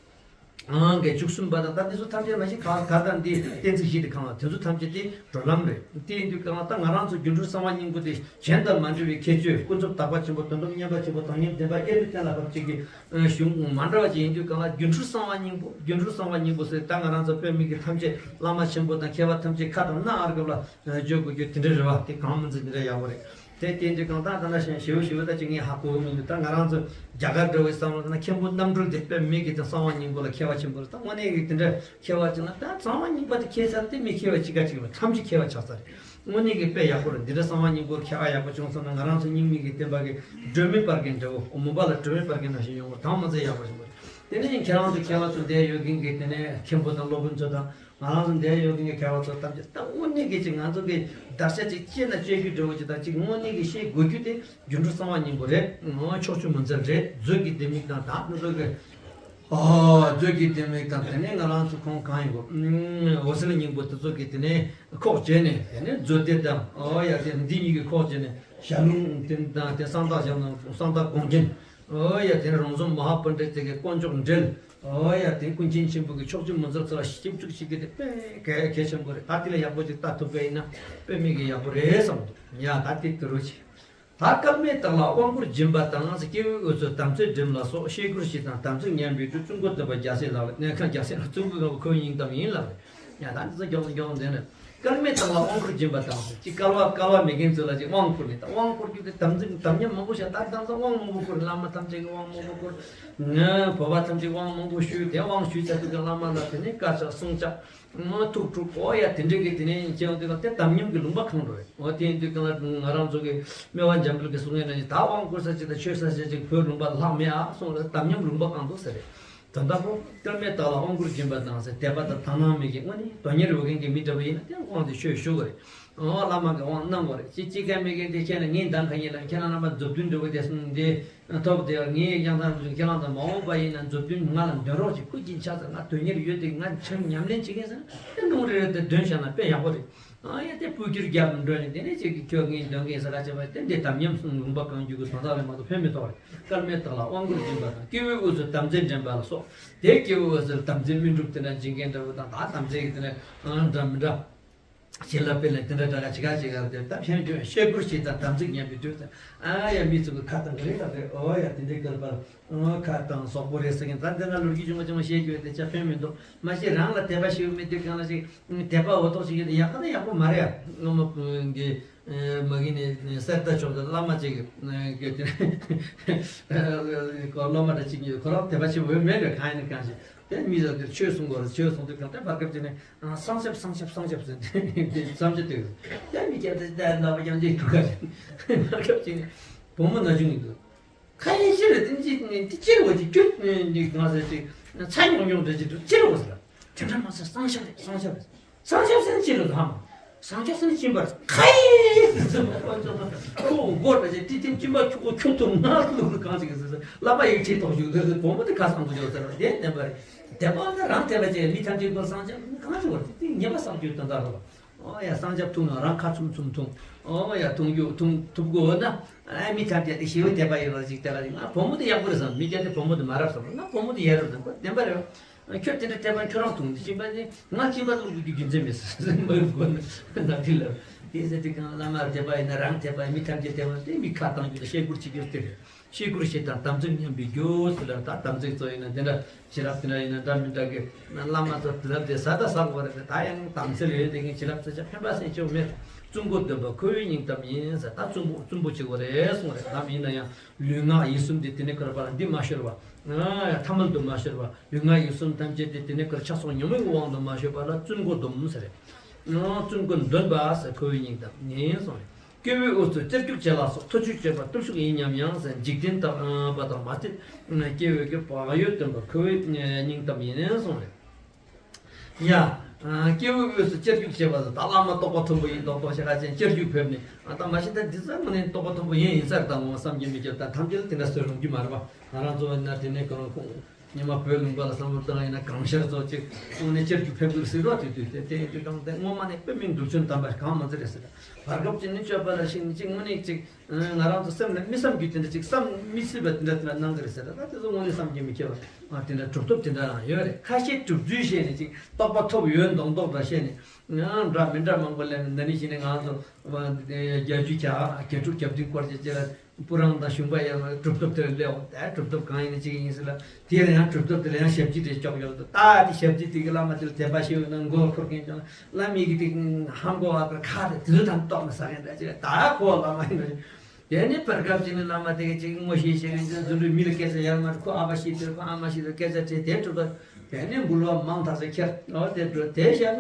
ཨང་གི་བཅུ་གསུམ་པ་དང་། ད་དེ་ཚོ་ཐམས་ཅད་མ་གཞི་ག་ག་དང་འདི་གཏན་ཚིགས་བཞི་དེ་གང་ལ། དེ་ཚོ་ཐམས་ཅད་དེ་འགྲོ་ལམ་རེད། དེ་ཡིན་དུས་གང་ལ་ད་ང་རང་ཚོ་སྒྱུ་འཕྲུལ་གསང་བ་སྙིང་པོ་དེ་གཞན་དང་མ་འདྲ་བའི་ཁྱད་ཆོས། ཀུན་རྫོབ་དག་པ་ཆེན་པོ། དོན་སྟོབས་མཉམ་པ་ཆེན་པོ། དང་མཉམ་བདེན་པ། དབྱེར་མེད་གཏན་ལ་ཕབ་ཅིག་གི་གཞུང་མ་འདྲ་བ་ཅིག་ཡིན་དུས་གང་ལ། སྒྱུ་འཕྲུལ་གསང་བ་སྙིང་པོ། སྒྱུ་འཕྲུལ་གསང་བ་སྙིང་པོ་ཟེར། ད་ང་རང་ཚོ་བོད་མི་གི་ཐམས་ཅད་བླ་མ་ཆེན་པོ་དང་མཁས་པ་ཐམས་ཅད་ཁ་དང་སྣ་ཨར་སྐབས་ལ་བརྗོད་དགོས་རྒྱུ་དེ་འདྲ་རེད་བ། དེ་གང་མིན་ཚེ་དེ་འདྲ་ཡག་པོ་རེད། དེ་དེ་འདྲ་གང་ལྟར་ད་ནང་བཞིན་ཞེ་པོ་ཞེ་པོ་ད་ཅིག་ངས་ཧ་གོ་གི་མི་འདུག་ད་ང་རང་ཚོ་རྒྱ་གར་འདྲ་བའི་བསམ་བློ་ན་མཁན་པོ་རྣམ་གྲོལ་དེ་དཔེ་མི་གི་དེ་གསང་བ་སྙིང་པོ་ལ་མཁས་པ་ཆེན་པོ་རེད། ད་དངོས་གནས་ཀྱི་དེ་འདྲ་མཁས་པ་ཅིག་ན། ད་གསང་བ་སྙིང་པོ་དེ་མཁས་ས་དེ་མི་མཁས་པ་ཅི་ག་ཅིག་མེད། ཐམས་ཅད་མཁས་པ་ཆགས་ཚར་རེད། དངོས་གནས་ཀྱི་དཔེ་ཡག་པོ་རེད། འདི་འདྲ་གསང་བ་སྙིང་པོར་མཁས་པ་ཡག་པོ་བྱུང་སོང་ན། ང་རང་ཚོ་རྙིང་མའི་གི་བསྟན་པ་གི་སྒྲོན་མེ་སྤར་མཁན་འདྲ་བོ། མུན་པ་ལ་སྒྲོན་མེ་སྤར་མཁན་ནང་བཞིན་ཡོང་བ་དང་མ་ཚད་ཡག་པོ་ཞིག་རེད། དེ་ནས་ཁྱེད་རང་ཚོ་མཁས་པ་ཚོ་འདིར་ཡོད་མཁན་གྱི་དེ་ནས་མཁན་པོ་དང་སློབ་དཔོན་ཚོ་དང་། ང་རང་ཚོ་འདིར་ཡོད་མཁན་གྱི་མཁས་པ་ཚོ་ཐམས་ཅད་ད་དངོས་གནས་ཀྱི་ཅིག་ང་ཚོ་གི་བརྡར་ཤ་ཅིག་བཅད་ན་གཅོད་རྒྱུ་འདྲ་བོ་ཅིག་དང་། ཅིག་དངོས་གནས་ཀྱི་ཤེས་དགོས་རྒྱུ་དེ་སྒྱུ་འཕྲུལ་གསང་བ་སྙིང་པོ་རེད། ཕྱོགས་བཅུ་མུན་སེལ་རེད། མཛོད་ཀྱི་ལྡེ་མིག་དང་། ད་ང་ཚོ་གི་ཨོ་མཛོད་ཀྱི་ལྡེ་མིག་དང་། དེ་ནས་ང་རང་ཚོ་ཁོང་གང་ཡིན་གོ། འོད་གསལ་སྙིང་པོ་དེ་ཚོ་གི་དེ་ནས་ཁོག་བྱས་ནས། དེ་ནས་མཛོད་སྡེ་དང་། ཨོ་ཡ། དེ་འདི་གཉིས་ཀྱི་ཁོག་བྱས་ནས་ཞལ་ལུང་དེ་དང་། དེ་གསང་བདག་ཞལ་ལུང་། གསང་བདག་དགོངས་རྒྱན། ཨོ་ཡ། དེ་རོང་ཟོམ་མ་ཧཱ་པཎྜི་ཏ་གི་དཀོན་མཆོག་འགྲེལ། ཨོ་ཡ། དེ་ཀུན་མཁྱེན་ཆེན་པོ་གི་ཕྱོགས་བཅུ་མུན་སེལ་ཚར་བ་ཞིབ་འཇུག་བྱེད་ཀྱི་དེ་དཔེ་གལ་གལ་ཆེན་པོ་རེད། ད་དེ་ལ་ཡག་པོ་ཅིག་ལྟ་ཐུབ་པ་ཡིན་ན་དཔེ་མི་གི་ཡག་པོ་རེད་བསམ་འདུག་ཡ། ད་དེ་དུ་རུ་ཆེ། ད་སྐལ་མེད་བདག་ལ་དབང་བསྐུར་སྦྱིན་པ་དང་། སྐྱེ་བོའི་དབུས་སུ་དམ་ཚིག་སྒྲིམ་ལ་སོགས། བཤད་སྐུར་བཞི་དང་དམ་ཚིག་ཉམས་པའི་རྒྱུ། བཙུན་དགོན་བསྟན་པ་རྒྱལ་སྲས་ལག་ལེན། གནས་ཁང་རྒྱལ་སྲས་ལག། བཙུན་དགོན་ཁོ་བོའི་སྙིང་གཏམ་ཡིན་ལགས། ཡ། ད་འདི་ཚོ་མགྱོགས་མགྱོགས་མཛད་ནས། སྐལ་མེད་བདག་ལ་དབང་བསྐུར་སྦྱིན་པ་དང་། ཅིག་སྐལ་བ་སྐལ་བ་མེད་མཁན་ཚོ་ལ་ཅིག་དབང་བསྐུར་ནས། ད་དབང་བསྐུར་རྒྱུ་དེ་དམ་ཚིག་དམ་ཉམས་མང་པོ་བྱས། ད་དེང་སང་དབང་མང་པོ་བསྐུར། བླ་མ་ཐམས་ཅད་ཀྱིས་དབང་མང་པོ་བསྐུར། ང་བོད་པ་ཐམས་ཅད་དབང་མང་པོ་ཞུས། དེ་དབང་ཞུས་ཚར་དུས་ཀྱི་བླ་མ་ལ་དེ་ནས་བཀའ་ཕྱག་གསུང་ཕྱག་ཐུགས་དཀྲུག། ཨོ་ཡ། དེ་འདྲ་གི་དེ་ནས་བྱས་ཡོང་དུས་ཀྱང་དེ་དམ་ཉམས་ཀྱི་ལུང་པ་གང་འགྲོ་རེད། ཨོ་དེ་ཡིན་དུས་ཀྱང་ང་རང་ཚོ་གི་སྨེ་བ་འཇམ་དཔལ་གྱིས་གསུང་མཁན་ནང་བཞིན། ད་དབང་བསྐུར་ས་ཅིག་དང་མཆོད་ས་ཅིག་ཅིག་བོད་ལུང་པ་ལྷག་མེད་ཨ་གསུངས་རེད། དམ་ཉམས་ལུང་པ་གང་འདུག་ཟེར་རེད། ད་ལྟ་ཁོ་སྐལ་མེད་བདག་ལ་དབང་བསྐུར་སྦྱིན་པ་དང་ཟེར། དད་པ་དང་དག་སྣང་མེད་མཁན། དངོས་གནས་དོན་གཉེར་ཡོད་མཁན་གྱི་མི་འདྲ་བ་ཡིན་ན་དེ་དབང་དེ་ཆོས་ཞུ་དགོས་རེད། ཨོ་བླ་མ་གི་དབང་གནང་དགོས་རེད། ཅི་ཅི་ག་མེད་མཁན་དེ་ཁྱེད་ལ་ངས་འདང་ག་ཉེ་ལ། ཁྱེད་རང་རྣམ་པ་མཛུབ་སྟོན་འདྲ་བོ་དེ་གསུངས་དེ་ཐོབ་དེ། ངས་ཡང་དང་ཁྱེད་རང་དང་མ་འོངས་པ་ཡིན་ན་མཛུབ་སྟོན་ང་ལ་འདོན་རོགས་ཅིག་ཁུར་གྱིན་ཆགས་ཟེར། ང་དོན་གཉེར་ཡོད་དེ། ང་ཆོས་ཉམས་ལེན་བྱེད་མཁན་ཟེར་ན་དེ་ལུང་རེ་རེ་དེ་འདོན་བཞག་ན་དཔེ་ཡག་པོ་རེད། ཨ་ཡ། དེ་སྤུ་གྱུར་རྒྱབ་འགྲོ་ནས་དེ་ནས་ཅིག་གིས་ཁྱོད་ངས་འདོན་མཁན་ཟེར་ག་བྱས་པ་དེ་འདི་དམ་ཉམས་སུ་ལུང་པ་གང་རྒྱུ་གི་དོན་དག་ལས་མ་གཏོགས་ཕན་མི་ཐོགས་རེད། སྐལ་མེད་བདག་ལ་དབང་བསྐུར་སྦྱིན་པ་དང་། སྐྱེ་བོའི་དབུས་སུ་དམ་ཚིག་སྒྲིམ་པ་ལ་སོགས། དེ་སྐྱེ་བོའི་དབུས་སུ་དམ་ཚིག་སྨིན་སྒྲུབ་དེ་འདྲ་སྦྱིན་མཁན་འདྲ་བོ་དང་། ད་དམ་ཚིག་གི་དེ་འདྲ་འདྲ་མི་འདྲ། བྱིན་རླབས་སྤེལ་ནས་དེ་འདྲ་འདྲ་ག་ཅི་ག་དེ་ད་ཕན་ཐོགས། བཤད་སྐུར་བཞི་དང་དམ་ཚིག་ཉམས་པའི་དུས་སུ། ཨ་ཡ། མི་ཚོ་གི་ཁ་དང་གི་རེད་ད་རེད། ཨོ་ཡ། དེ་འདྲའི་སྐལ་པར་ཁ་དང་སོག་པོ་རེད་ཟེར་མཁན། ད་འདི་ན་ལོ་རྒྱུས་ཆུང་མ་ཆུང་མ་བཤད་རྒྱུ་དེ་ཅག་ཕན་མི་འདུག་མ་གཞི་རང་ལ་དད་པ་ཞེ་པོ་མེད་དུས་གང་ལ་ཞིག་དད་པ་འོ་ཐོག་ཞིག་ཡོད་དེ་ཡག་ག་ད་ཡག་པོ་མ་རེད་ཡ། སྔོན་མ་གི་མ་གི་ནས་གསེར་རྟ་མཆོག་དང་བླ་མ་ཅིག་གི་སློབ་མ་འདྲ་ཅིག་ཡོད། ཁོ་རང་དད་པ་ཆེན་པོ་ཡོད་མེད་རེད། གང་ཡིན་ན་གང་ཞིག་དེ་མི་ཚོ་དེར་ཆོས་གསུང་དགོས་རེད། ཆོས་གསུང་དུས་གང་དེ་བར་སྐབས་ཅིག་ནས་ཨ། བསང་ཆབ། བསང་ཆབ། བསང་ཆབ་ཟེར་ཏེ་བསང་ཆབ་དེ་ཡང་མི་སྐྱ་དེ་ད་ནག་པོ་ཡང་ཅིག་འདུག་ག་རེད། བར་སྐབས་ཅིག་ནས་བུ་མོ་ན་ཆུང་ཡིན་འདུག་ཁ་ཡིན་ཤི་རེད། དེ་ཅི་དེ་ཅི་རེད་བ། ཅིག་ཁྱོད་ནི་ང་ཟེར་ཅིག་ཚ་ཉུང་ཉུང་འདྲ་ཅིག་འདུག་ཅི་རེད་བ་ཟེར། དེ་འདྲ་མ་ཟེར། བསང་ཆབ་རེད། བསང་ཆབ་རེད། བསང་ཆབ་ཟེར་ན་ཅི་རེད་ལགས། བསང་ཆབ་ཟེར་ན་གཅིན་པ་རེད། ཁ་ཡིན་ཟེར་བ། ཁོ་མགོ་འདྲ་ཅིག་ཏི་ཏི་གཅིན་པ་ཁྱུག་ཁྱུག་ཐུབ་ང་ལུག་གང་ཅིག་ཟེར་ཟེར། བླ་མ་ཡིས་ཁྲིད་དོགས་བཞུགས་ཟེར་ཟེར། བུ་མོ་དེ་ཁ་སང་དུ་ཡོད་ཟེར་བ་དེ་བདེན་པ་རེད། དེ་པ་ན་རང་དད་པ་ཅན་མི་ཐམས་ཅད་ཀྱི་བསང་ཆབ་གང་ཅི་བར་དེ་ངེས་པ་བསགས་རྒྱུའི་དོན་དག་རེད་བ། ཨོ་ཡ། བསང་ཆབ་འཐུང་ན་རང་ཁ་ཚུམ་ཚུམ་འཐུང་། ཨོ་ཡ། འཐུང་རྒྱུ་འཐུང་ཐུབ་དགོས་ན། ཨ་མི་ཐམས་ཅད་དེ་ཞེ་པོ་དད་པ་ཡོད་པ་ཞིག་དེ་ལ་ང་བུ་མོ་དེ་ཡག་པོ་རེད་བསམ། མི་སྐྱ་དེ་བུ་མོ་དེ་མ་རབས་བསམ། ང་བུ་མོ་དེ་ཡག་རེད་བསམ། ཁོ་བདེན་པ་རེད་བ། ཁྱོད་དེ་འདྲ་དད་པ་ཁྱོད་རང་འཐུང་དེ་གཅིན་པ་དེ་ང་གཅིན་པ་འཐུང་དགོས་རྒྱུ་རྒྱུ་མཚན་མེད་ཟེར་མ་ཡོང་གོ་ན་ན་དེ་ལ། དེ་ཟེར་དུས་གང་བླ་མར་དད་པ་ཡིན་ན་རང་དད་པ་མི་ཐམས་ཅད་དད་པ་དེ་མི་ཁ་བཏང་རྒྱུ་དང་བཤད་སྐུར་བྱེད་རྒྱུ་དེ་རེད། བཤད་སྐུར་བྱེད་དང་དམ་ཚིག་ཉམས་པའི་རྒྱུ་ཟེར་ལ། ད་དམ་ཚིག་ཚོ་ཡིན་ན་དེ་འདྲ་བྱིན་རླབས་དེ་འདྲ་ཡིན་ན་འདྲ་མི་འདྲ་གི་བླ་མ་ཚོ་དེ་ལབ་དེ་ཟ་ད་ཟ་དགོས་རེད། ད་ཡང་དམ་ཚིག་ཡོད་དེ་གི་བྱིན་རླབས་ཚོ་ཆ་ཕན་པ་སེམས་སྐྱོ་མེད། བཙུན་དགོན་སྟོན་པ་ཁོ་བོའི་སྙིང་གཏམ་ཡིན་ཟེར། ད་བཙུན་པོ་བཙུན་པོ་བྱེད་དགོས་རེད་གསུངས་རེད། ནམ་ཡིན་ན་ཡང་ལུས་ངག་ཡིད་གསུམ་དེ་དེ་ནས་ཁར་པ་ལ་འདི་མ་ཤོར་བ། ཐ་མལ་དུ་མ་ཤོར་བ། ལུས་ངག་ཡིད་གསུམ་ཐམས་ཅད་དེ་དེ་ནས་ཁར་ཆགས་སོགས་ཉོན་མོངས་ཀྱི་དབང་དུ་མ་ཤོར་བ་ལ་བཙུན་དགོན་སྡོམ་ཟེར་རེད། བཙུན་དགོན་སྟོན་པ་ཟེར་ཁོ་བོའི་སྙིང་གཏམ་ཡིན་གསུངས་རེད། སྐྱེ་བོའི་དབུས་སུ་ཅར་རྒྱུག་བྱེད་ལ་སོགས། ཐོར་ཅིག་སྤྱོད་པ་སྟོབས་ཤུགས་ཡིན་སྙམ་ཡང་ཟེར། འཇིག་རྟེན་ལྟ་བུ་དང་མ་བསྲེས། སྐྱེ་བོའི་གི་བག་ཡོད་སྟོན་པ་ཁོ་བོའི་སྙིང་གཏམ་ཡིན་གསུངས་རེད། ཡ། སྐྱེ་བོའི་དབུས་སུ་ཅར་རྒྱུག་བྱེད་པ་ཟེར། ད་བླ་མ་རྟོགས་པ་མཐོན་པོ་ཡིན་མདོག་མདོག་ཤ་ཁ་ཅན་ཅར་རྒྱུག་ཕེབས་ནས། ཨ་ད་མ་གཞི་ད་འདི་ཚོ་དངོས་གནས་རྟོགས་པ་མཐོན་པོ་ཡིན་ཡིན་ས་རེད། ད་ངོ་བསམ་གྱི་མི་སྐྱོ། ད་ཐམས་ཅད་ལ་དེ་འདྲ་བཟོས་རུང་རྒྱུ་མ་རེད་པ། ང་རང་ཚོ་བ་ན་དེ་ནས་གང་རུང་ཁོང་ ཉི་མ་བོད་ལུང་པ་ལ་བསམ་བློ་བཏང་ཡིན་ན་གང་ཤར་ཚོ་ཅིག་དངོས་གནས་ཅིག་རྒྱུ་ཕེབས་དགོས་ཟེར་རོགས་དེ་དུས་དེ་དེ་ཡིན་དུས་གང་དེ་སྔོན་མ་ནས་དཔེ་མིན་སྡུག་ཆུང་དམ་པ་གང་མ་ཚེ་རེད་ཟེར། བར་སྐབས་ཀྱི་ནི་སྤྱོད་པ་ལ་ཤིང་ནི་ཅིག་དངོས་གནས་ཅིག་ང་རང་ཚོ་སེམས་ལ་མི་བསམ་རྒྱུ་དེ་འདྲ་ཅིག་བསམ་མི་སྲིད་པ་དེ་འདྲ་དེ་འདྲ་གནང་གི་རེད་ཟེར། ད་དེ་ཚོ་དངོས་གནས་བསམ་གྱིས་མི་ཁྱབ་པ་དེ་འདྲ་གྲུབ་ཐོབ་དེ་འདྲ་རང་ཡོད་རེད། ཁ་ཤས་གྲུབ་ཚུལ་བཤད་ནས་ཅིག་རྟོགས་པ་ཐོབ་ཡོད་མདོག་མདོག་འདྲ་བཤད་ནས་ཡང་འདྲ་མི་འདྲ་མང་པོ་ལས་ནས་འདི་ནི་ཞིག་ནས་ང་ཚོ་བརྒྱད་ཅུ་གྱ་གྱ་དྲུག་གྱ་བདུན་སྐོར་གྱི་ཅིག་ལ། སྤུ་རང་དང་ཞུང་པ་ཡང་གྲུབ་ཐོབ་དེར་སླེབས་འོང་། དེ་གྲུབ་ཐོབ་གང་ཡིན་ན་གཅིག་ཡིན་ཟེར་ལ། དེ་ལ་ཡང་གྲུབ་ཐོབ་དེ་ལ་ཡང་ཞབས་ཕྱི་རེ་ལྕོགས་ཡོད་དོ། ད་དེ་ཞབས་ཕྱི་དེ་གི་བླ་མ་དེ་ལ་དད་པ་ཞེ་པོ་ཡོད་ན་མགོ་འཁོར་མཁན་ཀྱང་བླ་མའི་གི་དེ་ཧམ་གོ་བ་དེ་ཁ་དེ་དེ་ཚོ་དང་ལྟོགས་ན་ཟ་མཁན་འདྲ་ཅིག་རེད། ད་ཁོ་བླ་མ་ཡིན་ནོ། དེ་ནས་བར་སྐབས་ཅིག་ནས་བླ་མ་དེ་གི་ཅིག་ངོ་ཤེས་ཤེས་མཁན་ཅིག་རྫུ་འཕྲུལ་མི་ལ་སྐད་ཆ་ཡར་མར་ཁོ་ཨ་ཕ་ཤི་དེར་ཁོ་ཨ་མ་ཤི་དེར་སྐད་ཆ་དྲིས་དེ་གྲུབ་པ། དེ་ནས་འབུལ་བ་མང་དག་ས་ཁྱེར་ཨོ་དེ་འགྲོ་དེ་ཞབས་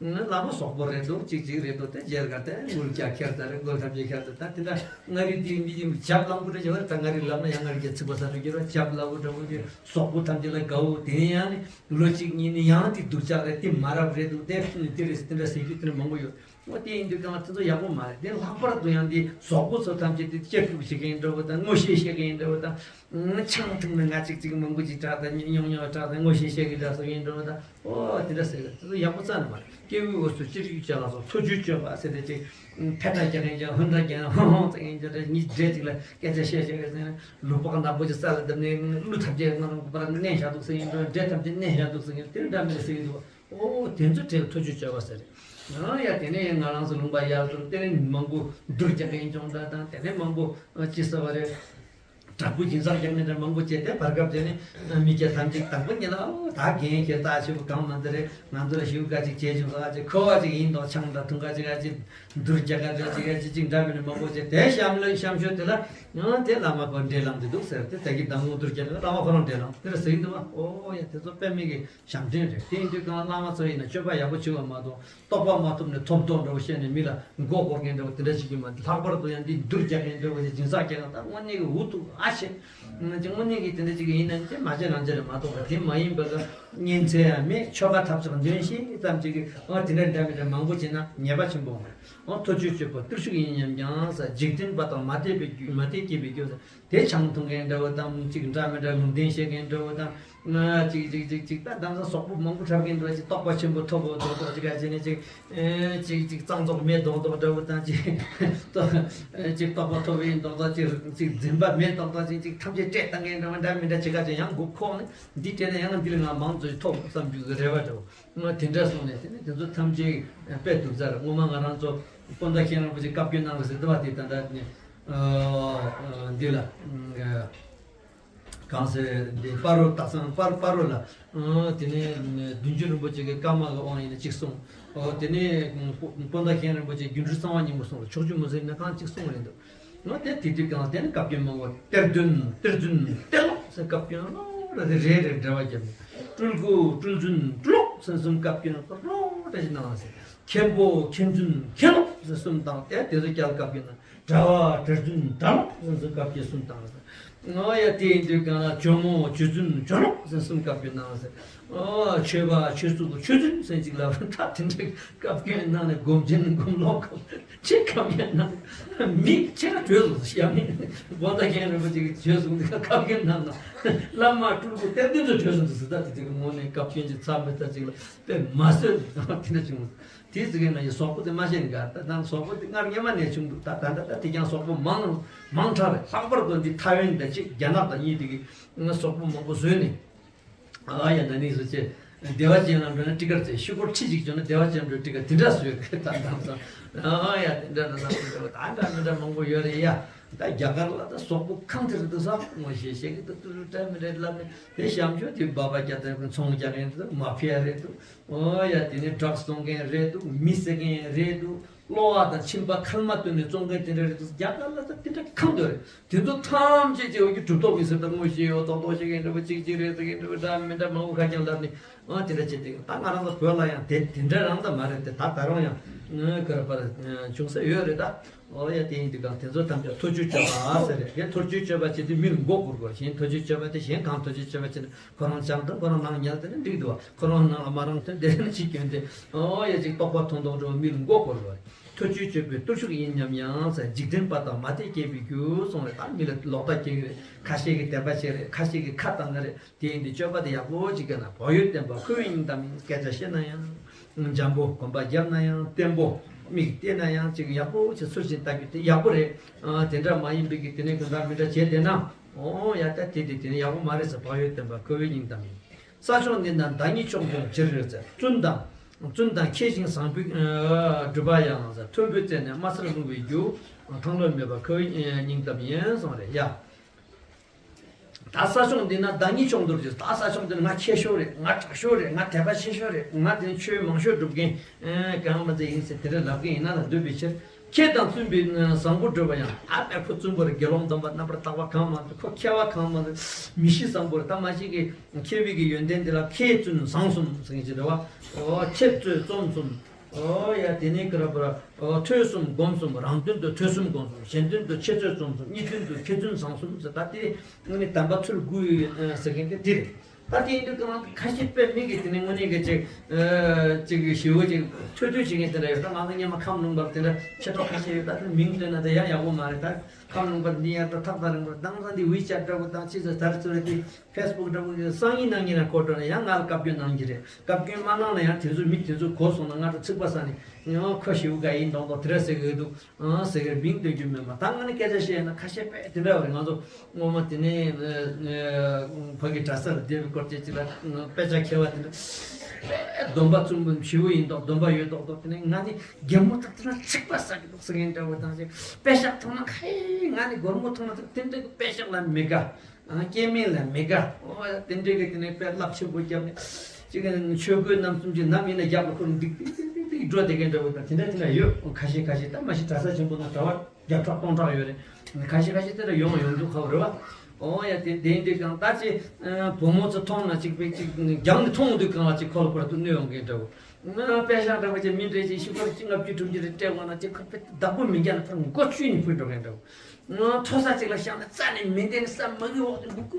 ནི། བླ་མ་སོག་པོ་རེད་འདུག་གཅིག་གཅིག་རེད་འདུག་དེ་རྗེས་ཀ་དེ་མགུལ་སྐྱ་ཁྱེར་ད་རེད། མགུལ་ཐམས་ཅད་ཁྱེར་ད་ད་དེ་འདྲ་མངའ་རིས་དེའི་མི་ཡིན་ཇབ་ལང་པོ་རེད་ཇབ་རེད། ད་མངའ་རིས་ལབ་ན་ཡང་མངའ་རིས་ཀྱི་ཚིག་པ་ས་རུ་གྱུར་བ་ཇབ་ལ་བུ་འདྲ་བོ་དེ་སོག་པོ་ཐམས་ཅད་ལ་དགའ་བོ་དེ་ཡང་ནི་ལོ་གཅིག་གཉིས་ནི་ཡང་དེ་སྡུག་ཅག་རེད། དེ་མ་རབས་རེད་འདུག་དེ་དེ་རེད་དེ་འདྲ་ཟེར་རྒྱུ་དེ་འདྲ་མང་པོ་ཡོད། འོ་དེ་ཡིན་དུས་གང་དེ་ཚོ་ཡག་པོ་མ་རེད། དེ་ལྷག་པར་དུ་ཡང་དེ་སོག་པོ་ཚོ་ཐམས་ཅད་དེ་སྐྱབས་སུ་བྱེད་མཁན་འདྲ་བོ་དང་ངོ་ཤེས་བྱེད་མཁན་འདྲ་བོ་དང་། ཆང་འཐུང་ནས་ང་གཅིག་གཅིག་མང་པོ་ཅིག་བྲག་དང་ཉུང་ཉུང་བྲག་དང་ངོ་ཤེས་བཤད་ཀྱི་འདྲ་སོགས་ཡིན་འགྲོ་དང་། ཨོ་དེ་འདྲ་ཟེར་ལ་དེ་ཚོ་ཡག་པོ་རྩ་ནས་མ་རེད། སྐྱེ་བོའི་འོས་སུ་ཅི་རིགས་ཀྱང་ལ་སོགས་ཐུགས་རྒྱུད་སྤྱོད་པ་ཟེར་ཏེ་ཅིག་ཕེ་ཏྲ་རྒྱག་མཁན་ཀྱང་ཧུན་ཏྲ་རྒྱག་མཁན་ཧོང་ཧོང་ཟེར་མཁན་ཀྱང་རེད། གཉིས་འདྲེས་ཅིག་ལ་སྐད་ཆ་བཤད་བཤད་ཀྱི་ཟེར་ན་ལུས་པོ་ག་ནག་པོ་ཅིག་ས་ལ་བརྡབ་ནས་གླུ་ཐབས་ཅིག་ང་རང་པར་མནན་བཞག་འདུག་ཟེར་ཡིན་འགྲོ། འདྲེ་ཐབས་ཅིག་མནན་བཞག་འདུག་ཟེར་མཁན་དེ་འདྲ་མེད་ཟེར་གྱི་འདུག་ཨོ་དེ་ཚོ་དྲན་ཐུགས་རྒྱུད་སྤྱོད་པ་ཟེར། ཡང་ཡ་དེ་ནས་ཡང་ང་རང་ཚོ་ལུང་པ་ཡར་འགྲོ་དེ་ནས་མང་པོ་སྡུར་རྒྱག་མཁན་ཅུང་འདྲ་དང་དེ་ནས་མང་པོ་ཅི་ཟེར་བ་རེད། དྲག་པོ་སྦྱིན་སྲེག་རྒྱག་མཁན་འདྲ་མང་པོ་བྱས་ཏེ་བར་སྐབས་དེ་ནས་མི་སྐྱ་ཐམས་ཅད་དང་པོ་ཉིད་ལ་ཨོ་ད་རྒན་ཁྱེད་ལྟ་ཞིབ་གང་མ་འདི་རེད། ང་ཚོ་ལ་ཞིབ་དགའ་ཅིག་བྱས་བྱུང་ཟེར་ཅིག་ཁོ་བ་ཅིག་ཡིན་མདོག་ཆང་འདྲ་འཐུང་ག་ཅིག་ག་ཅིག་སྡུར་རྒྱག་ག་འདྲ་ཅིག་ག་ཅིག་ཅིག་འདྲ་མི་འདྲ་མང་པོ་བྱས་དེ་གཤམ་ལ་གཤམ་ཤོས་དེ་ལ་ཡང་དེ་བླ་མ་ཁོ་འདྲེ་ལངས་ཏེ་འདུག་ཟེར་ཏེ་དེ་གི་གདམས་ངག་སྡུར་རྒྱག་ནས་བླ་མ་ཁོ་རང་འདྲེ་ལངས་དེ་ར་ཟེར་གྱི་འདུག་བ། ཨོ་ཡ་དེ་ཚོ་དཔེ་མེད་ཀྱི་ཞབས་འདྲེན་རེད། དེ་ཡིན་དུས་གང་བླ་མ་ཚོ་ཡིན་ན་སྤྱོད་པ་ཡག་པོ་བྱེད་པ་མ་གཏོགས་རྟོགས་པ་མ་ཐོབ་ནས་ཐོབ་རྟོགས་འདྲ་བོ་བཤད་ནས་མི་ལ་མགོ་སྐོར་མཁན་འདྲ་བོ་དེ་འདྲ་བྱེད་ཀྱི་མ་རེད། ལྷག་པར་དུ་ཡང་འདི་སྡུར་རྒྱག་མཁན་འདྲ་བོ་དེ་སྦྱིན་སྲེག་རྒྱག་མཁན་ད་དངོས་གནས་ཀྱི་འུ་ཐུག་ཨ་ཆེ། དངོས་གནས་ཀྱི་དེ་འདྲ་ཅིག་ཡིན་ན་དེ་མ་བྱས་རང་བྱས་རེད་མ་གཏོགས་པ་དེ་མ་ཡིན་པ་ག་གཉན་ཚད་ཡང་མེད། ཆོ་ག་ཐབས་ཆག་འདོན་ཤེས་ཙམ་ཅིག་གི་ཨ་དེ་འདྲ་འདྲ་མི་འདྲ་མང་པོ་བྱས་ན་ཉེས་པ་ཆེན་པོ་མ་རེད། ཨོ་ཐུགས་རྒྱུད་སྤྱོད་པ་བརྟུལ་ཞུགས་ཡིན་སྙམ་ཀྱང་ས་འཇིག་རྟེན་པ་དང་མ་དད་པའི་རྒྱུ་མ་དད་སྐྱེས་པའི་རྒྱུ་ས། དེ་ཆང་འཐུང་མཁན་འདྲ་བོ་དང་ཅིག་འདྲ་མི་འདྲ་ལུང་བསྟན་བཤད་མཁན་འདྲ་བོ་དང་། ང་ཅིག་ཅིག་ཅིག་ཅིག་ད་དེང་སང་སོག་པོ་མང་པོ་འཁྲབ་མཁན་འདྲ་ཅིག་རྟོགས་པ་ཆེན་པོ་ཐོབ་བོ་རྡོག་རྡོག་ཅིག་ག་བྱས་ནས་ཅིག་ཨེ་ཅིག་ཅིག་གཙང་བཙོག་མེད་རྡོག་རྡོག་འདྲ་བོ་དང་ཅིག་ཏོ་ཨེ་ཅིག་རྟོགས་པ་ཐོབ་ཡིན་རྡོག་རྡོག་ཅིག་ཅིག་འཛིན་པ་མེད་རྡོག་རྡོག་ཅིག་ཅིག་ཐམས་ཅད་བསྲེགས་བཏང་མཁན་འདྲ་བོ་འདྲ་མི་འདྲ་ཅིག་ག་ཅིག་ཡང་མགོ་ཁོག་ནས་འདི་བསྲེགས་ན་ཡང་འདི་ལ་ང་མང་ཙམ་ཐོབ་བསམ་རྒྱུ་གི་རེ་བ་འདྲ་བོ། ང་དེ་འདྲ་སོང་ནས་དེ་ནས་དེ་ཚོ་ཐམས་ཅད་དཔེ་སྡུག་ཚར། སྔོན་མ་ང་རང་ཚོ་སྤོན་ཟླ་མཁྱེན་རིན་པོ་ཆེ་བཀའ་བཀྱོན་གནང་རེད་ཟེར་དུ་བ་དེ་ད་ལྟ་ནས་འདི་ལ་གང་ཟེར་འདི་སྤ་རོ་སྟག་ཚང་སྤ་སྤ་རོ་ལ་དེ་ནས་བདུད་འཇོམས་རིན་པོ་ཆེ་གི་བཀའ་མ་གི་དབང་ཡིན་ན་གཅིག་གསུངས། དེ་ནས་སྤོན་ཟླ་མཁྱེན་རིན་པོ་ཆེ་སྒྱུ་འཕྲུལ་གསང་བ་སྙིང་པོ་གསུངས་ལ་ཕྱོགས་བཅུ་མུན་སེལ་ནས་གང་གཅིག་གསུངས་རེད་འདུག་ང་དེ་དེ་དུས་གང་དེ་ནི་བཀའ་བཀྱོན་མང་བ་གཏེར་སྟོན་གཏེར་རྫུན་གཏེར་ལོག་ཟེར་བཀའ་བཀྱོན་ལོག་རེ་རེ་རེ་འབྲེལ་བ་བརྒྱབ་ནས་སྤྲུལ་སྐུ་སྤྲུལ་རྫུན་སྤྲུལ་ལོག་ཟེར་གསུམ་བཀའ་བཀྱོན་ལོག་རེ་ཞིག་གནང་ཟེར། མཁན་པོ་མཁན་རྫུན་མཁན་ལོག་ཟེར་གསུམ་བཏང་སྟེ་དེ་ཚོ་བསྐྱར་བཀའ་བཀྱོན་གནང་། གྲྭ་བ་གྲྭ་རྫུན་གྲྭ་ལོག་ཟེར་གསུམ་བཀའ་བཀྱོན་གསུམ་བཏང་ཟེར། ང་ཡ་དེ་ཡིན་དུས་གང་ལ་ཇོ་མོ་ཇོ་རྫུན་ཇོ་ལོག་ཟེར་གསུམ་བཀའ་བཀྱོན་གནང་ཟེར། ཨོ་ཆོས་པ་ཆོས་ཚུགས་ཆོས་རྫུན་ཟེར་ཅིག་ལ་ད་དེ་འདྲའི་བཀའ་བཀྱོན་གནང་ནས་སྒོམ་ཆེན་སྒོམ་ལོག་གམ་ཅི་བཀའ་བཀྱོན་གནང་མི་ཁྱེད་ཀ་བྲོས་སོང་ཟེར་ཡ་མི་སྤོན་ཟླ་མཁན་རིན་པོ་ཆེ་གིས་བྲོས་སོང་འདི་ག་བཀའ་བཀྱོན་གནང་ན་བླ་མ་སྤྲུལ་སྐུ་གཏེར་སྟོན་ཚོ་བྲོས་སོང་འདུག་ཟེར། ད་དེ་དེ་གི་ངོ་ནས་བཀའ་བཀྱོན་གྱི་ཚབ་མི་ཚབ་ཅིག་ལ་དཔེ་མ་སྲོད་དེ་འདྲ་བྱུང་། དེའི་ཙི་གེ་ན་ཡི་སོག་པོ་དེ་མ་ཤེས་ནི་ག་ད་ད་སོག་པོ་དེ་སྔར་སྔོན་མ་ནས་བྱུང་འདུག་ད་ད་ད་ད་དེ་ཀྱང་སོག་པོ་མང་མང་དྲགས་རེད། ལྷག་པར་དུ་འདི་ཐའེ་ཝན་དང་གཅིག་རྒྱ་ནག་དང་གཉིས་དེ་གི་སོག་པོ་མང་པོ་བཟོས་ནས་ཨ་ཡ་ད་ནི་སུ་ཆེ་བདེ་བ་ཅན་ལ་འགྲོ་ན་ཊི་ཀར་ཙེ་ཤི་སྐོར་ཁྲི་གཅིག་བྱུང་ན་བདེ་བ་ཅན་འགྲོ་ཊི་ཀར་དེ་འདྲ་བཟོས་རེད། ད་ད་ད་ཨ་ཡ་དེ་འདྲ་ན་ད་འདྲ་མི་འདྲ་མང་པོ་ཡོད་རེད་ཡ། ད་རྒྱ་གར་ལ་ད་སོག་པོ་གང་དེ་རེད་འདུག་ས་ངོ་ཤེས་ཤེས་ཀྱི་འདུག་ཏུ་རུ་བྲལ་མི་རེད་ལབ་ནས་དེ་གཤམ་ཆོས་དེ་སྦག་སྦག་རྒྱག་དེ་ཚོང་རྒྱག་མཁན་རེད་འདུག་མ་ཕི་ཡ་རེད་འདུག་ཨོ་ཡ་དེ་ནས་ཌྲག་སི་བཙོང་མཁན་རེད་འདུག་མི་བསད་མཁན་རེད་འདུག་གློ་བ་དང་མཆིན་པ་མཁལ་མ་བཏོན་ནས་བཙོང་མཁན་དེ་འདྲ་རེད་འདུག་རྒྱ་གར་ལ་ད་དེ་འདྲ་གང་འདོད་རེད། དེ་ཚོ་ཐམས་ཅད་ཀྱི་འོག་གི་གྲུབ་ཐོབ་མི་སེར་དང་ངོ་ཤེས་ཡོད་ཏོག་ཏོག་བཤད་མཁན་འདྲ་པོ་གཅིག་གཅིག་རེད་ཟེར་མཁན་འདྲ་པོ་འདྲ་མི་འདྲ་མང་པོ་ཁ་རྐྱང་ལབ་ནས་ཨ་དེ་འདྲ་བྱས་ཏེ་ད་ང་རང་ཚོ་བོད་ལ་ཡང་དེ་དེ་འདྲ་རང་ད་མ་རེད་དེ་ད་ད་རུང་ཡང་ང་ག་རེ་པར་བྱུང་ས་ཡོད་རེད་ད། ཨོ་ཡ་དེ་ཡིན་དུས་གང་དེ་ཚོ་ཐམས་ཅད་ཐུགས་རྒྱུད་སྤྱོད་པ་ཟེར་རེད། དེ་ཐུགས་རྒྱུད་སྤྱོད་པ་བྱེད་དུས་མི་ལ་མགོ་སྐོར་དགོས། གཞན་ཐུགས་རྒྱུད་སྤྱོད་པ་དེ་གཞན་གང་ཐུགས་རྒྱུད་སྤྱོད་པ་བྱེད་ན་ཁོ་རང་བྱང་དང་ཁོ་རང་ནང་ཉལ་དེ་ནི་འགྲིག་འདུག་བ། ཁོ་རང་ནང་ལ་མ་རང་དོན་དེ་ནི་ཅིག་སྐྱོན་ཏེ་ཨོ་ཡ་ཅིག་རྟོགས་པ་ཐོན་མདོག་འགྲོ་བ་མི་ལ་མགོ་སྐོར་དགོས། ཐུགས་རྗེ་ཆེན་པོའི་བརྟུལ་ཞུགས་ཡིན་སྙམ་ཡང་ཟེར། འཇིག་རྟེན་པ་དང་མ་དད་བསྐྱེད་པའི་རྒྱུ་གསུངས་རེད། ད་མི་ལ་ལོག་ལྟ་སྐྱེ་གི་རེད། ཁ་ཤས་ཀྱིས་དད་པ་བྱེད་རེད། ཁ་ཤས་ཀྱིས་ཁ་བཏང་གི་རེད། དེ་ཡིན་དུས་སྤྱོད་པ་དེ་ཡག་པོ་ཅིག་ག་ན་བག་ཡོད་བསྟེན་པ་ཁོ་བོའི་སྙིང་གཏམ་ཡིན། སྐད་ཆ་བཤད་ན་ཡང་འཇམ་པོ། གོམ་པ་བརྒྱབ་ན་ཡང་བརྟན་པོ། མིག་བལྟས་ན་ཡང་ཅིག་ཡག་པོ་ཅིག་ཚུལ་བཞིན་ལྟ་རྒྱུ་དེ་ཡག་པོ་རེད། ཨ། དེ་འདྲ་མ་ཡིན་པའི་གི་དེ་ནས་གང་འདྲ་མི་འདྲ་བྱས་བསྡད་ན། ཨོ་ཡ། ད་དེ་དེ་དེ་ནས་ཡག་པོ་མ་རེད་ཟེར། བག་ཡོད་བསྟེན་པ་ཁོ་བོའི་སྙིང་གཏམ་ཡིན། ས་ཕྱོགས་འདི་ན་བདག་ཉིད་མཆོག་འདོད་ཕྱིར་ཟེར། བཙུན་དང་བཙུན་དང་ཁྱེད་བཞིན་བཟང་པོའི་སྒྲུབ་པ་ཡང་ཟེར། མཐོན་པོའི་རྩེ་ནས་དམའ་སར་ལྷུང་བའི་རྒྱུ། ཐང་ལྷོད་མེད་པ་ཁོ་བོའི་སྙིང་གཏམ་ཡིན་གསུངས་རེད་ཡ། ད་ས་ཕྱོགས་འདི་ན་བདག་ཉིད་མཆོག་འདོད་ཟེར། ད་ས་ཕྱོགས་འདི་ན་ང་མཁས་ཤོས་རེད། ང་དྲག་ཤོས་རེད། ང་དད་པ་ཆེ་ཤོས་རེད། ང་དེ་ཆོས་མང་ཤོས་སྒྲུབ་མཁན་གང་མ་ཚད་ཡིན་ཟེར་དེ་འདྲ་ལབ་མཁན་ཡིན་ན་ལ་འདོད་པའི་ཕྱིར། ཁྱེད་དང་བཙུན་པའི་བཟང་པོ་སྒྲུབ་པ་ཡང་། ད་དཔེ་ཁོ་བཙུན་པོ་རེད། དགེ་སློང་སྡོམ་པ་རྣམ་པར་དག་པ་གང་མ་རེད། ཁོ་མཁས་པ་གང་མ་རེད། མི་གཤིས་བཟང་པོ་རེད། ད་མ་གཞི་གི་མཁས་པའི་གི་ཡོན་ཏན་དེ་ལ་ཁྱེད་བཙུན་བཟང་གསུམ་ཟེར་མཁན་ཅིག་རེད་བ། ཨོ་ཁྱེད་བཙུན་བཙུན་གསུམ། ཨོ་ཡ། དེ་ནས་ཀི་ར་བུ་ར། ཨོ་ཐོས་གསུམ་སྒོམ་གསུམ། རང་དོན་དུ་ཐོས་གསུམ་སྒོམ་གསུམ། གཞན་དོན་དུ་འཆད་རྩོད་རྩོམ་གསུམ། གཉིས་དོན་དུ་མཁས་བཙུན་བཟང་གསུམ་ཟེར། ད་དེ་དངོས་གནས་དམ་པ་ཚུལ་དགུ་ཟེར་མཁན་དེ་འདི་རེད། ད་དེ་ཡིན་དུས་ཀྱང་ཁ་ཤས་དཔེ་མི་གི་དེ་ནས་དངོས་གནས་གི་ཅིག་ཨ་ཅིག་ཞེ་པོ་ཅིག་ཐོས་ཐོས་བྱེད་མཁན་དེ་འདྲ་ཡོད། ད་ང་ཚོ་སྔོན་མ་ཁམས་ལུང་པར་དེ་འདྲ་མཆེད་གྲོགས་ཁ་ཤས་ཡོད། ད་དེ་མིང་བཏོན་ན་དེ་ཡང་ཡག་པོ་མ་རེད། ད་ཁམས་ལུང་པར་འདི་ཡར་ད་ཐག་ད་རིང་པོར་དེང་སང་འདི་ཝི་ཆེ་ཊི་འདྲ་བོ་དང་ཅི་ཟེར་དར་ཚུར་དེ། ཕེ་སི་བུག་འདྲ་བོ་ནས་སང་ཉིན་གནངས་ཉིན་ལ་ཁོ་འགྲོ་ན་ཡང་ང་ལ་བཀའ་བཀྱོན་གནང་གི་རེད། བཀའ་བཀྱོན་མ་གནང་ན་ཡང་དེ་ཚོ་མི་དེ་ཚོ་གོ་སོང་ན་ང་ཚོ་ཚིག་པ་ཟ་ནས་ཡང་ཁོ་ཞེ་པོ་དགའ་ཡིན་མདོག་མདོག་དེ་འདྲ་ཟེར་གི་འདུག་ཨང་ཟེར་གི་མིང་འདོན་རྒྱུ་མེད་མ། ད་ང་ནི་སྐད་ཆ་བཤད་ན་ཁ་ཤས་དཔེ་དེ་འདྲ་བ་རེད། ང་ཚོ་སྔོན་མ་དེ་ནས་ཨ་ཨ་ཕ་གི་གྲྭ་ས་ལ་བསྡད་པའི་སྐོར་བཅས་ཅིག་ལ་དཔེ་ཆ་མཁས་པ་དེ་འདྲ་དཔེ་སྡོམ་པ་བཙུན་པོ་ཞེ་པོ་ཡིན་མདོག་སྡོམ་པ་ཡོད་མདོག་མདོག་དེ་ནས་ང་ནི་རྒན་མོ་དག་དེ་ན་ཚིག་པ་ཟ་གི་འདུག་ཟེར་མཁན་འདྲ་བོ་དང་ཅིག་དཔེ་ཤག་མཐོང་ན་ཧེ་ང་ནི་སྒོར་མོ་མཐོང་ན་དེ་འདྲ་གི་དཔེ་ཤག་ལ་མི་དགའ། ཨ། སྐྱེ་དམན་ལ་མི་དགའ། ཨོ་དེ་འདྲའི་གི་དེ་ནས་དཔེ་རླབས་ཆེན་པོ་བརྒྱབ་ནས་ཅིག་ཆོས་གོས་རྣམ་གསུམ་གྱི་ནམ་ཡིན་ན་རྒྱབ་ལ་ཁུར་འདིག་འདིག་འདིག་འདིག་འགྲོ་བསྡད་མཁན་འདྲ་བོ་དང་དེ་འདྲ་དེ་འདྲ་ཡོད། ཁ་ཤས་ཁ་ཤས་ད་མ་གཞི་གྲྭ་ས་ཆེན་པོ་ན་གྲྭ་བ་བརྒྱ་ཕྲག་སྟོང་ཕྲག་ཡོད་རེད། ཁ་ཤས་ཁ་ཤས་དེ་འདྲ་ཡོང་ཡོང་འདུག་ཁ་བ་རེད་བ། ཨོ་ཡ་དེ་དེ་འདྲའི་གང་ད་ཅི་བུ་མོ་ཚོ་མཐོང་ན་ཅིག་དཔེ་ཅིག་རྒྱང་ནས་མཐོང་དུས་གང་ལ་ཅིག་ཁོ་ལ་ཁོ་ལ་དུ་གནོད་ཡོང་མཁན་འདྲ་བོ། ང་དཔེ་ཤག་འདྲ་བོ་ཅིག་མི་འདྲ་ཅིག་ཤི་ཁོ་ལ་ཅིག་ལྔ་བཅུ་དྲུག་ཅུ་རེ་སྤྲད་དགོས་ན་ཅིག་ཁོ་དཔེ་བདག་པོ་མི་རྒྱག་ན་ཁོ་མགོ་བཅུས་ནས་ཕུད་འགྲོ་མཁན་འདྲ་བོ། མཐོ་ས་གཅིག་ལ་བཞག་ན་རྩ་ནས་མི་བདེ་ནས་ས་མ་གི་འོག་ཏུ་འགུག་ཀུ་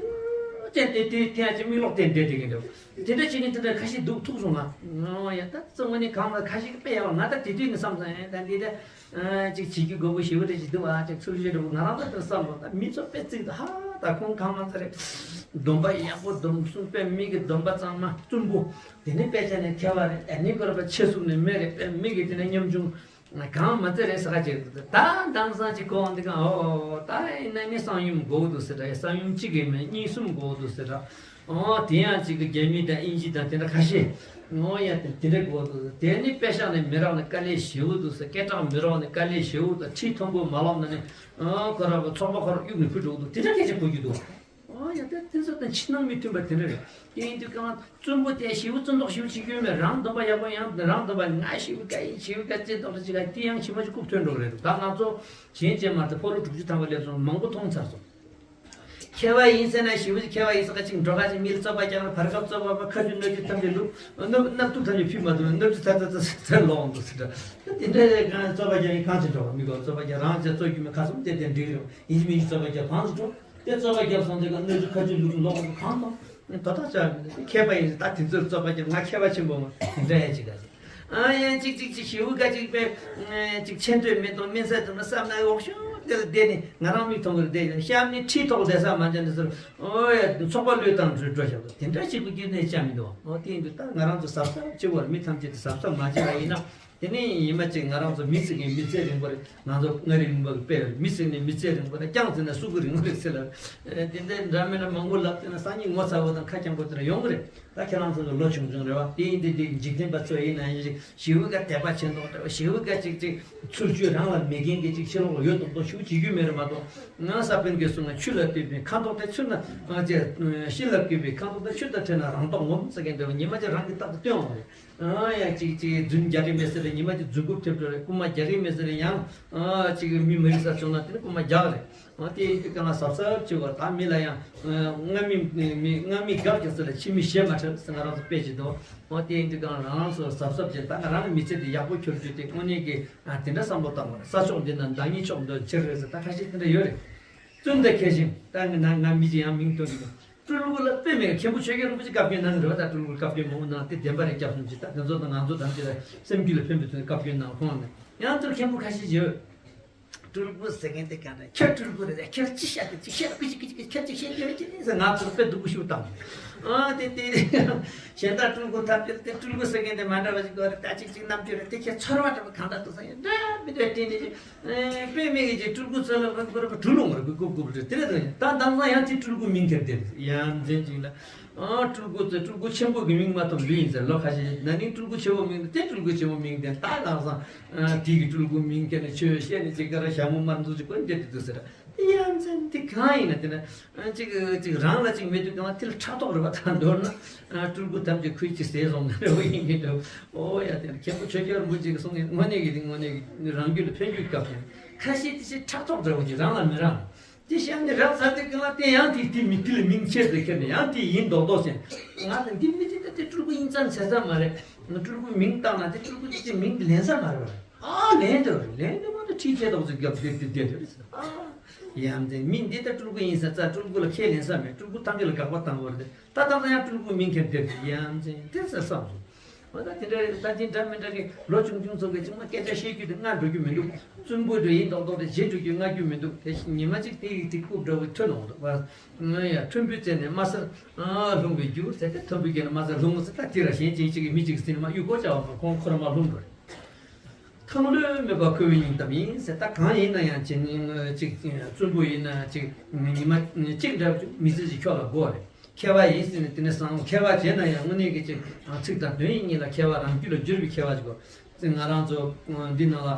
ཅན་དེ་དེ་དེ་ཡང་ཅིག་མིག་ལོག་སྟེ་བསྡད་དེ་གི་འདུག་དེ་འདྲ་བྱས་ནས་དེ་འདྲ་ཁ་ཤས་སྡུག་ཐུག་སོང་ང་། ང་ཡ་ད་རྩ་བ་ནས་གང་ལ་ཁ་ཤས་ཀྱི་དཔེ་ཡག་ང་ད་དེ་དུས་ནས་བསམ་སོང་། ཡ་ད་འདི་ད་ཅིག་བྱེད་ཀྱི་དགོས་པོ་ཞེ་པོ་འདྲ་ཞིག་འདུག་ཨ་ཅིག་ཚུལ་བཞིན་འདྲ་བོ་ང་རང་ད་དེ་བསམ་སོང་། ད་མི་ཚོ་དཔེ་བརྩིགས་ད་ཧ་ད་ཁོང་གང་ང་ཚ་རེད། སྡོམ་པ་ཡག་པོ་སྡོམ་གསུམ་དཔེ་མི་གི་སྡོམ་པ་གཙང་མ་བཙུན་པོ། དེ་ནས་དཔེ་ཆ་ནས་མཁས་པ་རེད། ཨ་ནི་གོ་ར་པ་ཆེ་གཟུགས་ནས་མེད་རེད། དཔེ་མི་གི་དེ་ནས་ཉམ་ཆུང་། གང་མ་ཚད་རེད་ཟེར་ག་ཅིག་ད་དེང་སང་ཅིག་གོ་འདི་གང་ཨོ་ད་ཡིན་ན་ནི་གསང་ཡུམ་དགོས་འདུག་ཟེར་འདྲ། གསང་ཡུམ་གཅིག་གི་མེད་གཉིས་གསུམ་དགོས་འདུག་ཟེར་འདྲ། ཨོ་དེ་ཡང་ཅིག་གི་རྒྱ་མི་དང་དབྱིན་ཇི་དང་དེ་འདྲ་ཁ་ཤས། ཨོ་ཡ་དེ་དེ་འདྲ་དགོས་འདུག་དེ་ནི་དཔེ་ཤག་ནས་མི་རག་ན་དཀའ་ལས་ཞེ་པོ་འདུག་ཟེར། སྐད་གྲགས་མི་རག་ན་དཀའ་ལས་ཞེ་པོ་འདུག་ཁྲིད་མཐོན་པོ་མ་ལོངས་ན་ནི་ཨོ་ཁོ་ར་གི་ཚོགས་པ་ཁོ་ར་གཡུག་ནས་ཕུད་འགྲོ་གི་འདུག་དེ་འདྲ་སྐད་ཆ་གོ་རྒྱུ་འདུག་ཨོ་ཡ་ད་དེ་ཚོ་དང་ཕྱི་ནང་མི་མཐུན་པ་དེ་འདྲ་རེད། དེ་ཡིན་དུས་གང་བཙུན་པོ་དེ་ཞེ་པོ་བཙུན་མདོག་ཞེ་པོ་བྱེད་རྒྱུ་མེད། རང་སྡོམ་པ་ཡག་པོ་ཡང་རང་སྡོམ་པ་ང་ཞེ་པོ་དགའ་ཡིན་ཞེ་པོ་དགའ་ཅེས་མདོག་ཅིག་ག་དེ་ཡང་ཕྱི་མ་ཅིག་རྐུབ་ཐོན་འགྲོ་གི་རེད་འདུག་ད་ང་ཚོ་གཞན་ཅན་མ་གཏོགས་ཕོ་ལོ་དྲུག་ཅུ་ཐམ་པ་སླེབས་སོང་། མང་པོ་མཐོང་ཚར་སོང་། མཁས་པ་ཡིན་ཟེར་ན་ཞེ་པོ་ཅིག་མཁས་པ་ཡིན་ཟེར་ག་ཅིག་འགྲོ་ག་ཅིག་མི་ལ་རྩོད་པ་རྒྱག་ན་བར་སྐབས་རྩོད་པ་པ་ཁ་རྒྱུ་སྣ་རྒྱུ་ཐམས་ཅད་ལུག་སྣབས་སྣབས་ཐུག་ཐམས་ཅད་ཕུད་མ་ཐུབ་ན་སྣབས་རྒྱུ་ཚ་ཚ་ཚ་ཚ་ལོག་འདུག་ཟེར་འདྲ། དེ་འདྲ་གང་རྩོད་པ་རྒྱག་ཡིན་གང་ཅིག་འགྲོ་བ་མི་དགོས། རྩོད་པ་རྒྱག་རང་ཅག་རྩོད་རྒྱུ་མེད་ཁ་སུམ་དེ་དེ་འགྲིག་རེད། ཡིན་གཅིག་མིན་གཅིག་རྩོད་པ་རྒྱག་གང་ཅིག་འགྲོ། དེ་རྩོད་པ་རྒྱབ་སོང་དེ་ག་སྣོད་བཅུད་ཁ་རྒྱུད་ལུགས་ལོག་པ་གང་དང་། དོ་ཐག་ཆོད་མི་འདུག་མཁས་པ་ཡིན་ད་དེ་ཚོར་རྩོད་པ་རྒྱབ། ང་མཁས་པ་ཆེན་པོ་མ་དེ་འདྲ་ཡ་ཅིག་ག་ཅིག་ཨ་ཡ་ཅིག་ཅིག་ཅིག་ཞེ་པོ་ག་ཅིག་པས་ཅིག་ཆེ་འདོད་མེད་དང་དམན་ས་དང་བསམ་ན་འོག་ཤོག་དེ་ལ་བསྡད་ནས་ང་རང་མིག་མཐོང་གི་རེད། བསྡད་ནས་གཤམ་ནས་ཁྲིད་ཐོག་བསྡད་ས་མ་འཇོན་ནས་ཟེར། ཨོ་ཡ་ཚོགས་པ་བློས་བཏང་འགྲོ་འགྲོ་བཞག་དེ་འདྲ་ཞིག་གི་རྒྱུ་ནས་ཅང་མི་འདུག་ཨོ་དེ་ཡིན་དུས་ད་ང་རང་ཚོ་གཟབ་གཟབ་བྱེད་དགོས་རེད། མི་ཐམས་ཅད་དེ་གཟབ་གཟབ་མ་བྱེད་པ་ཡིན་ན། དེ་ནས་ཉི་མ་གཅིག་ང་རང་ཚོ་མི་ཚེ་གི་མི་ཚེ་རིང་པོ་རེད། ང་ཚོ་མངའ་རིས་ལུང་པ་གི་དཔེ་རེད། མི་ཚེ་ནི་མི་ཚེ་རིང་པོ་རེད། རྐྱང་ཟེར་ན་སུ་གི་རིང་པོ་རེད་ཟེར་ལ། དེ་འདྲའི་འདྲ་མི་འདྲ་མང་པོ་ལབ་དེ་ན་སང་ཉིན་ངོ་ཚ་བོ་དང་ཁ་རྐྱང་པོ་དེ་འདྲ་ཡོང་གི་རེད། ད་ཁྱེད་རང་ཚོ་ཚོ་ལོ་ཆུང་ཆུང་རེད་བ། དེ་ཡིན་དེ་དེ་འཇིག་རྟེན་པ་ཚོ་ཡིན་ན་ཡིན་ཞིག་ཞེ་པོ་ག་དད་པ་ཆེ་མདོག་འདྲ་བ། ཞེ་པོ་ག་ཅིག་ཅིག་ཚུལ་འཆོས་རང་ལ་མེད་མཁན་གྱི་ཅིག་ཕྱི་ལོགས་ཡོད་མདོག་མདོག་ཞེ་པོ་བྱེད་རྒྱུ་མེད་རེད་མ་གཏོགས། ང་ས་པཎ་གྱིས་གསུངས་ན་ཆུ་ལ་ལྟོས་པའི་ཁ་མདོག་དེ་ཆུ་ན་ང་ཅེ་ཤིང་ལ་བརྐོས་པའི་ཁ་མདོག་དེ་ཆུ་དང་འཕྲད་ན་རང་མདོག་ངོམ་ཟེར་མཁན་འདྲ་བ། ཉི་མ་ཅིག་རང་གི་རྟག་ཏུ་སྟོན་འོང་རེད། ཨ་ཡ་ཅིག་ཅིག་རྫུན་རྒྱག་གི་མེད་ཟེར་རེད། ཉི་མ་ཅིག་རྫུན་རྐུབ་ཐེབས་འགྲོ་རེད། རྐུན་མ་རྒྱག་གི་མེད་ཟེར་རེད། ཡང་ཨ་ཅིག་མི་མ་རིག་ས་བྱུང་ན་དེ་ནི་རྐུན་མ་རྒྱག་རེད། ཨ་དེ་ཡིན་དུས་གང་ལ་གཟབ་གཟབ་བྱེད་དགོས། ད་མི་ལ་ཡང་ཨ་རྔ་མི་མི་རྔ་མི་འགག་ཀྱང་ཟེར་ལ་ཕྱི་མི་ཞེ་མ་ཁྲེལ་ཟེར་ང་རང་ཚོ་དཔེ་བྱེད་དོ། ཨ་དེ་ཡིན་དུས་གང་ལ་རང་རང་ཚོ་གཟབ་གཟབ་བྱེད། ད་ང་རང་གི་མི་ཚེ་དེ་ཡག་པོ་འཁྱོལ་རྒྱུ་དེ་དངོས་གནས་ཀྱི་ཨ་དེ་འདྲ་བསམ་བློ་བཏང་དགོས། ས་ཕྱོགས་འདི་ན་བདག་ཉིད་མཆོག་འདོད་ཕྱིར་ཟེར་ད་ཁ་ཤས་དེ་འདྲ་ཡོད་རེད། བཙུན་དང་ཁྱད་ཞིང་ད་ང་ང་མི་ཅིག་ཡང་མིང་བཏོན་གི་མེད། སྤྲུལ་སྐུ་ལ་དཔེ་མེད། མཁན་པོ་ཆོས་རྒྱལ་རིན་པོ་ཆེ་བཀའ་བཀྱོན་གནང་གི་རེད་བ། ད་སྤྲུལ་སྐུ་བཀའ་བཀྱོན་མང་པོ་གནང་སྟེ་བདེན་པ་རེད། སྐྱབས་གསུམ་གྱིས་ད་དེ་ཚོ་དང་ང་ཚོ་ཐམས་ཅད་ལ་སེམས་རྒྱུད་ལ་ཕན་པའི་ཚུལ་བཀའ་བཀྱོན་གནང་ཁོང་ནས་ ཡང་དུ་མཁན་པོ་ཁ་ཤས་ཡོད། སྤྲུལ་སྐུ་ཟེར་མཁན་དེ་ག་འདྲ། ཁྱེད་སྤྲུལ་སྐུ་རེད། ཁྱེད་ཅི་བཤད་དེ་ཅི་བཤད། ཁྱེད་ཅི་ཁྱེད་ཅི་ཁྱེད་ཅི་བཤད་ཡོད་ཅི་ཟེར། ང་ཚོར་དཔེ་སྡུག་པོ་ཞིག་བཏང་། ཨ་དེ་དེ་གཞན་དག་སྤྲུལ་སྐུ་ཐབས་ཀྱིས་དེ་སྤྲུལ་སྐུ་ཟེར་མཁན་དེ་མ་འདྲ་བ་ཞིག་གོ་རེད། ད་ཅིག་ཅིག་རྣམ་དཔྱོད་རེད། དེ་ཁྱེད་ཚོར་བ་འདྲ་བ་གང་འདྲ་འདུག་ཟེར་ཡོད། འདྲ་མི་འདྲ་དྲིས་ནས་ཅི། དཔེ་མེད་ཀྱི་ཅིག་སྤྲུལ་སྐུ་ཚོ་ལ་བུ་རུ་བུ་གྲུ་ལུང་རུ་གུ་གུ་གུ་རུ་དེ་རེད་དོ། ད་དེང་སང་ཡང་དེ་སྤྲུལ་སྐུ་མིང་ཁྱེར་དེ་ཡ་མཚན་ཅིག་ལ། ཨ་སྤྲུལ་སྐུ་ཚོས་སྤྲུལ་སྐུ་ཆེན་པོ་གི་མིང་མ་ཐོབ་ལུས་ཡིན་ཟེར། ལོ་ཁ་ཤས་ན་ནིང་སྤྲུལ་སྐུ་ཆེན་པོ་མིང་དེ་དེ་སྤྲུལ་སྐུ་ཆེན་པོ་མིང་དེ། ད་དེང་སང་ཨ་དེ་གི་སྤྲུལ་སྐུ་མིང་ཁྱེར་ནས་ཆོས་བཤད་ནས་ཅིག་ག་ར་ཞྭ་མོ་དམར་འཛུགས་ཅིག་བསྐོན་བསྡད་དེ་འདུག་ཟེར། དེ་ཡ་མཚན་དེ་གང་ཡིན་ན། དེ་ན་ཨ་ཅིག་ཅིག་རང་ལ་ཅིག་མེད་དུས་གང་དེ་ལ་ཕྲག་དོག་རེད་པ། ད་མདོར་ན་ཨ་སྤྲུལ་སྐུ་ཐམས་ཅད་ཁོས་ཅིག་ཟས་བཟུང་ན་འདྲ་བོ་ཡིན་གྱི་འདུག། ཨོ་ཡ། དེ་ན་མཁན་པོ་ཆོས་རྒྱལ་རིན་པོ་ཆེ་གིས་གསུངས་ནས་དངོས་གནས་ཀྱི་དེ་དངོས་གནས་ཀྱི་རང་རྒྱུད་ལ་ཕན་རྒྱུ་སྐབས་དེ་ཁ་ཤས་དེ་ཅིག་ཕྲག་དོག་འདྲ་བོ་ཅིག་རང་ལ་མི་རངས། དེ་བཤད་ནས་རབ་ཚ་དེ་གང་ལ་བརྟེན་ཡང་དེ་དེ་མི་དེ་ལ་མིང་ཁྱེར་དེ་ཁྱེར་ནས་ཡང་དེ་ཡིན་མདོག་མདོག་བྱས། ང་ལ་འདི་མི་དེ་ད་དེ་སྤྲུལ་སྐུ་ཡིན་ཙང་ཟེར་ས་མ་རེད། སྤྲུལ་སྐུ་མིང་བཏགས་ན་དེ་སྤྲུལ་སྐུ་དེ་དེ་མིང་དེ་ལེན་ས་མ་རེད་པ། ཨ་ལེན་དེ་རེད། ལེན་དེ་མ་དེ་ཁྲིད་བྱས་དོག་ཚོད་རྒྱབ་དེ་དེ་དེ་རེད། ཨ་ཡ་མཚན། མི་འདི་ད་སྤྲུལ་སྐུ་ཡིན་ས་ཙང་སྤྲུལ་སྐུ་ལ་ཁས་ལེན་ས་མེད། སྤྲུལ་སྐུ་ཐམས་ཅད་ལ་དགག་པ་བཏང་བ་རེད། ད་ད་ད་ཡང་སྤྲུལ་སྐུ་མིང་ཁྱེར་དེ་ཡ་མཚན་དེ་ཟེར་བསམ་སོང་། འོ་ད་དེ་འདྲ་རེད། ད་དེ་འདྲ་མི་འདྲ་གི་ལོ་ཆུང་ཆུང་ཚོ་གི་ཅིག་མ་སྐད་ཆ་བཤད་རྒྱུ་དེ་སྔ་འགྲོ་རྒྱུ་མི་འདུག། བཙུན་པོ་འདྲ་ཡིན་མདོག་མདོག་དེ་རྗེས་འགྲོ་རྒྱུ་སྔ་རྒྱུ་མི་འདུག། དེ་ཉི་མ་གཅིག་དེ་ཡི་དེ་རྐུབ་འདྲ་བོ་ཐོན་འོང་འདུག་པ། ང་ཡ་མཐོན་པོའི་རྩེ་ནས་དམའ་སར་ལྷུང་བའི་རྒྱུ་ཟེར་ཏེ། མཐོན་པོའི་རྒྱལ་ནས་དམའ་སར་ལྷུང་ཟེར། ད་དེ་ར་གཞན་གཅིག་གཅིག་གི་མི་གཅིག་ཟིན་མ་གཡུག་གོ་བྱ་བ་མ་ཁོང་ཁོ་ར་མ་ལྷུང་འགྲོ་རེད། ཐང་ལྷོད་མེད་པ་ཁོ་བོའི་སྙིང་གཏམ་ཡིན་ཟེར། ད་གང་ཡིན་ན་ཡང་ཅིག་ཅིག་བཙུན་པོ་ཡིན་ན་ཅིག་ཉི་མ་གཅིག་འདྲ་མི་ཚེ་ཅིག་ཁྱོད་ལ་དགོས་རེད། མཁས་པ་ཡིན་ཟེར་ནས་དེ་ནས་བསམ། མཁས་པ་བྱས་ན་ཡང་དངོས་གནས་ཀྱི་ཅིག་ཚིག་དང་དོན་གཉིས་ལ་མཁས་པ། རང་རྒྱུད་ལ་འགྱུར་བའི་མཁས་པ་ཅིག་དགོས། ང་རང་ཚོ་འདི་ནང་ལ་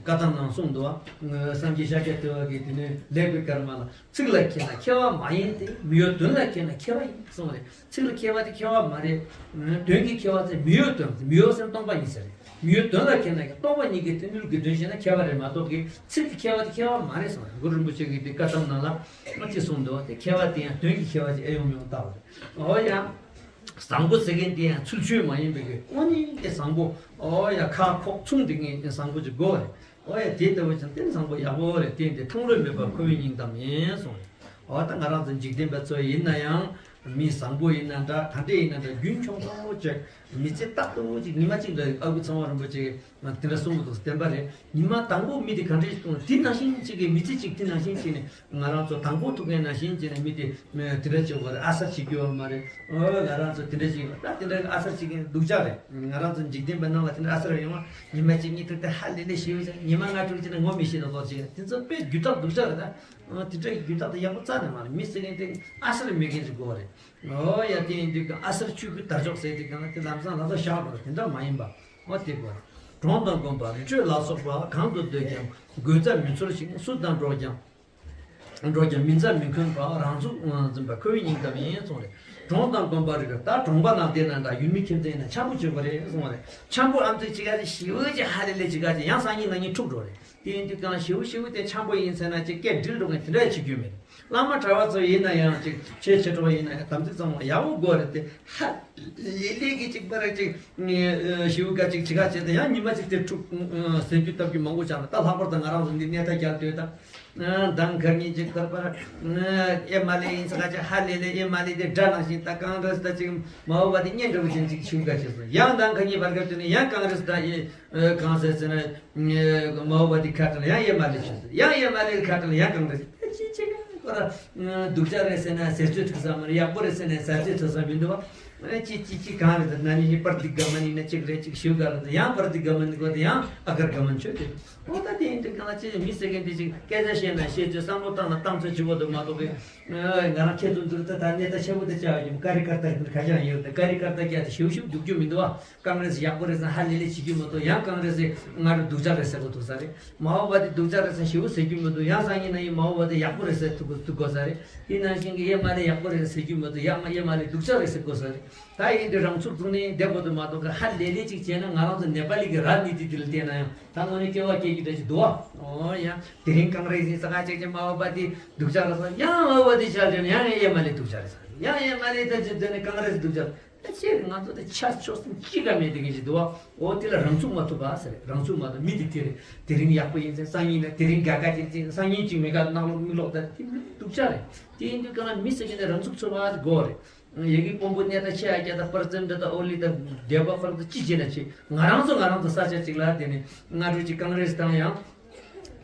བཀའ་ཐང་ནང་གསུངས་འདུག་བ། སངས་རྒྱས་ཤཱཀྱ་ཐུབ་པ་གིས་དེ་ནས་ལེགས་པའི་སྐར་མ་ལ། ཚིག་ལ་མཁས་ན་མཁས་པ་མ་ཡིན་ཏེ། མི་གཡོ་དོན་ལ་མཁས་ན་མཁས་པ་ཡིན་གསུངས་རེད། ཚིག་ལ་མཁས་པ་དེ་མཁས་པ་མ་རེད། དོན་གྱི་མཁས་པ་ཚེ་མི་གཡོ་དོན། མི་གཡོ་ཟེར་ན་སྟོང་པ་ཉིད་ཟེར་རེད། མི་གཡོ་དོན་ལ་མཁས་ན་སྟོང་པ་ཉིད་ཀྱི་དོན། དངོས་ཀྱི་དོན་ཤེས་ན་མཁས་པ་རེད་མ་གཏོགས་ཀྱི་ཚིག་གི་མཁས་པ་དེ་མཁས་པ་མ་རེད་གསུངས་རེད། གུ་རུ་རིན་པོ་ཆེ་གིས་དེ་བཀའ་ཐང་ནང་ལ་མ་ཅི་གསུངས་འདུག་བ། དེ་མཁས་པ་དེ་ཡང་དོན་གྱི་མཁས་པ་ཅིག་ཨེ་ཡོང་མི་ཡོང་ལྟ་བ་རེད། འོ་ཡང་། བཟང་པོ་ཟེར་མཁན་དེ་ཡང་ཚུལ་འཆོས་མ་ཡིན་པའི་གི་དངོས་གནས་ཀྱི་བཟང་པོ། འོ་ཡ། ཁ་ཁོག་མཚུངས་དེ་ངས་བཟང་པོ་ཅིག་དགོས་རེད། འོ་ཡ། དེ་ལྟ་བུ་ཅིག་དེ་བཟང་པོ་ཡག་པོ་རེད། དེ་དེ་ཐང་ལྷོད་མེད་པ་ཁོ་བོའི་སྙིང་གཏམ་ཡིན་གསུངས་རེད། འོ་ད་ང་རང་ཚོ་འཇིག་རྟེན་པ་ཚོ་ཡིན་ན་ཡང་། མི་བཟང་པོ་ཡིན་ན་འདྲ། ག་འདྲ་ཡིན་ན་འདྲ། རྒྱུན་འཁྱོངས་འཁྱོངས་བྱས། མི་ཚེ་རྟག་ཏུ་ཅིག་ཉི་མ་གཅིག་འདྲ། ཨ་ཁུ་ཚང་བ་རིན་པོ་ཆེ་དེ་འདྲ་གསུང་གི་འདུག། བདེན་པ་རེད། ཉི་མ་དང་པོ་མི་དེ་ག་འདྲ་ཞིག་འཁྱོངས། དེ་ནང་བཞིན་ཅིག་གི་མི་ཚེ་གཅིག་དེ་ནང་བཞིན་བྱས་ནས། ང་རང་ཚོ་དང་པོ་ཐུག་མཁན་ནང་བཞིན་བྱས་ནས་མི་དེ་དེ་འདྲ་བྱེད་དགོས་རེད། ཨ་གསར་བྱེད་རྒྱུ་ཡོད་མ་རེད། ཨོ་ང་རང་ཚོ་དེ་འདྲ་བྱེད་ཀྱི་ཡོད། ད་དེ་འདྲ་ཨ་གསར་བྱེད་མཁན་སྡུག་ཅག་རེད། ང་རང་ཚོ་འཇིག་རྟེན་པའི་ནང་ལ་དེ་འདྲ་ཨ་གསར་ཡོང་བ། ཉི་མ་གཅིག་གཉིས་ཐུག་སྟེ་ཧ་ལས་ལས་ཞེ་པོ་ཅིག། ཉི་མ་ལྔ་དྲུག་ཅིག་ན་ངོ་མི་ཤེས་ནས་ལོག་ཅིག། དེ་ཚོ་དཔེ་རྒྱུ་དག་སྡུག་ཅག་རེད། ད་ཨོ་དེ་འདྲའི་རྒྱུ་དག་དེ་ཡག་པོ་རྩ་ནས་མ་རེད། མི་ཟེར་མཁན་དེ་ཨ་གསར་མེད་མཁན་ཞིག་དགོས་པ་རེད། ཨོ་ཡ། དེ་ཡིན་དུས་ཀྱང་ཨ་གསར་ཆོས་སྐུའི་དར་ལྕོག་ཟེར་དུས་ཀྱང་དེ་ལམ་སང་ལམ་སང་བཞག་དགོས་རེད། དེ་འདྲ་མ་ཡིན་པ། ཨོ་དེ་དགོས། གྲོངས་དང་སྒོམ་པ་རི་ཁྲོད་ལ་སོགས་པ། གང་དུ་སྡོད་ཀྱང་རྒོད་ཚད་མི་ཚོར་ཞིང་། སུ་དང་འགྲོགས་ཀྱང་འགྲོགས་ཀྱང་མི་འཛའ་མི་འཁོན་པ། རང་ཚུགས་འཛིན་པ་ཁོ་བོའི་སྙིང་གཏམ་ཡིན་གསུངས་རེད། གྲོངས་དང་སྒོམ་པ་རི་ཁྲོད། ད་གྲོངས་པ་ནང་དེ་ན་འདྲ་ཡུལ་མི་ཁྱིམ་མཚེས་ཡིན་ན་འཆམ་པོ་བྱེད་དགོས་རེད་གསུངས་རེད། འཆམ་པོ་ཨ་མཆོག་ཅིག་ག་ཅིག་ཞེ་པོ་ཅིག་ཧ་ལས་ལས་ཅིག་ག་ཅིག་ཡང་སང་ཉིན་གནངས་ཉིན་འཁྲུག་འགྲོ་རེད། དེ་ཡིན་དུས་ཀྱང་ཞེ་པོ་ཞེ་པོ་དེ་འཆམ་པོ་ཡིན་ཟེར་ན་ཅིག་སྐད་འགྲིལ་འགྲོ་མཁན་དེ་འདྲ་བྱེད་རྒྱུ་མེད། བླ་མ་གྲྭ་བ་ཚོ་ཡིན་ན་ཡང་ཅིག་ཆོས་བྱེད་འགྲོ་བ་ཡིན་ན་ཡང་དམ་ཚིག་གཙང་མ་ཡག་པོ་དགོས་རེད་དེ། ཧ་ལས་ལས་ཀྱི་ཅིག་པ་ར་ཅིག་ཞེ་པོ་ག་ཅིག་ཅིག་ག་བྱེད་དེ་ཡང་ཉི་མ་ཅིག་དེ་འཁྲུག་ཟེར་རྒྱུ་ལྟ་རྒྱུ་མང་པོ་ཆགས་ལ། ད་ལྷག་པར་དུ་ང་རང་ཚོ་འདི་གནས་ཐ་རྒྱལ་དུས་ད། མདང་ཁ་ཉིན་ཅིག་ཁར་པར་ཨེ་མ་ལེ་ཡིན་ས་ག་ཅིག་ཧ་ལས་ལས་ཨེ་མ་ལེ་དེ་དགྲ་ནང་བཞིན། ད་གང་རེད་ད་ཅིག་མ་འོངས་པ་དེ་གཉེན་འདྲ་བོ་ཅན་ཅིག་ཞུ་ག་བྱེད་སོང་། ཡང་མདང་ཁ་ཉིན་བར་སྐབས་དེ་ནས་ཡང་གང་རེད་ད་ཨེ་གང་ཟེར་ཟེར་ན་མ་འོངས་པ་དེ་ཁ་བྲལ་ཡང་ཨེ་མ་ལེ་བྱེད་སོང་། ཡང་ཨེ་མ་ལེ་ཁ་བྲལ་ཡང་གང་རེད། ཅི་ཅི་ག་པར་སྡུག་ཅག་རེད་ཟེར་ན་ཟེར་ཚོད་ཐུབ་ས་མ་རེད། ཡག་པོ་རེད་ཟེར་ན་ཟེར་ཚོད་ཐུབ་ས་མི་འདུག་བ། ཅི་ཅི་ཅི་གང་རེད་ད་ན་ནི་པར་འདི་དགའ་མ་ནི་ན་ཅིག་རེད་ཅིག་ཞུ་ག་རེད། ཡང་པར་འདི་དགའ་མ་ནི་གོ་དེ་ཡང་ཨ་གར་དགའ་མ་ཆོད་དེ། འོ་ད་དེ་ཡིན་དུས་གང་ལ་ཅི་མི་ཟེར་མཁན་དེ་ཅིག་སྐད་ཆ་བཤད་ན་བཤད་ཚོད་བསམ་བློ་བཏང་ན་བཏང་ཚོད་བྱེད་དགོས་འདུག་མ་གཏོགས་གི། ང་རང་ཁྱེད་ཚོ་འདིར་ད་ད་གནས་ད་ཆེ་བོ་དེ་བཅའ་ཡོད་ཀྱི་ཀ་རི་ཀར་ཏ་ཀ་ཅང་ཡོད་དེ། ཀ་རི་ཀར་ཏ་རྒྱ་དེ་ཞིབ་ཞིབ་འདུག་རྒྱུ་མི་འདུག་བ། གང་རེད་ཟེར་ཡག་པོ་རེད་ཟེར་ཧ་ལས་ལས་བྱེད་རྒྱུ་མི་འདུག། ཡང་གང་རེད་ཟེར་ང་རང་སྡུག་ཅག་རེད་ཟེར་གོ་འདུག་ས་རེད། མ་འོངས་པ་དེ་སྡུག་ཅག་རེད་ཟེར་ཞེ་པོ་ཟེར་རྒྱུ་མི་འདུག། ཡང་སང་ཉིན་གནངས་ཉིན་མ་འོངས་པ་དེ་ཡག་པོ་རེད་ཟེར་ཐུག་གོ་ཐུག་གོ་ས་རེད། དེ་ནང་བཞིན་གྱི་ཨེ་མ་ལེ་ཡག་པོ་རེད་ཟེར་རྒྱུ་མི་འདུག། ཡང་མ་ཨེ་མ་ལེ་སྡུག་ཅག་རེད་ཟེར་གོ་ས་རེད། ད་ཡིན་དུས་རང་ཚུགས་ཐུག་ནས་བསྡད་དགོས་འདུག་མ་གཏོགས་གི་ཧ་ལས་ལས་ཅིག་བྱས་ན་ང་རང་ཚོ་ནེ་པ་ལི་གི་ར་ནི་ཏི་དེ་ལ་བལྟས་ན་ཡང་ད་དངོས་གནས་སྐྱོ་བ་སྐྱེ་རྒྱུ་འདྲ་ཞིག་འདུག་ཨ། ཨོ་ཡ། དེ་རིང་གང་རེད་ཟེར་ས་ག་ཅིག་ཅིག་མ་འོངས་པ་དེ་སྡུག་ཅག་རེད་ཟེར། ཡང་མ་འོངས་པ་དེ་ཆ་བཞག་ན་ཡང་ཨེ་མ་ལེ་སྡུག་ཅག་རེད་ཟེར། ཡང་ཨེ་མ་ལེ་ད་ཅིག་བསྡད་ནས་གང་རེད་སྡུག་ཅག། ཕལ་ཆེར་ང་ཚོ་དེ་ཆ་ཆོག་སེམས་གཅིག་ཀ་མེད་དེ་གི་ཞིག་འདུག་བ། འོ་དེ་ལ་རང་ཚུགས་མ་ཐུབ་པ་ཟེར། རང་ཚུགས་མ་ཐུབ། མི་དེ་དེ་རེད། དེ་རིང་ཡག་པོ་ཡིན་ཚེ་སང་ཉིན་ན། དེ་རིང་དགའ་དགའ་ཅན་ཅན་སང་ཉིན་གཅིག་མི་དགའ། གནག་ལོག་མིག་ལོག་ད་དེ་མི་སྡུག་ཅག་རེད། དེ་ཡིན་དུས་གང་ལ་མི་ཟེར་མཁན་དེ་རང་ཚུགས་ཚུགས་པ་དགོས་རེད། ཡ་གི་དཔོན་པོ་གནས་ད་ཆེ་ཨ་རྒྱ་ད་པར་ཙེན་ད་ད་ཨོ་ལི་ད་སྡེ་པ་ཁོ་རང་ཚོ་ཅི་བྱེད་ན་བྱེད། ང་རང་ཚོ་ང་རང་ཚོ་ས་ཆ་གཅིག་ལ་དེ་ནས་སྔ་དྲོ་གཅིག་ཀང་རེས་དང་ཡང་།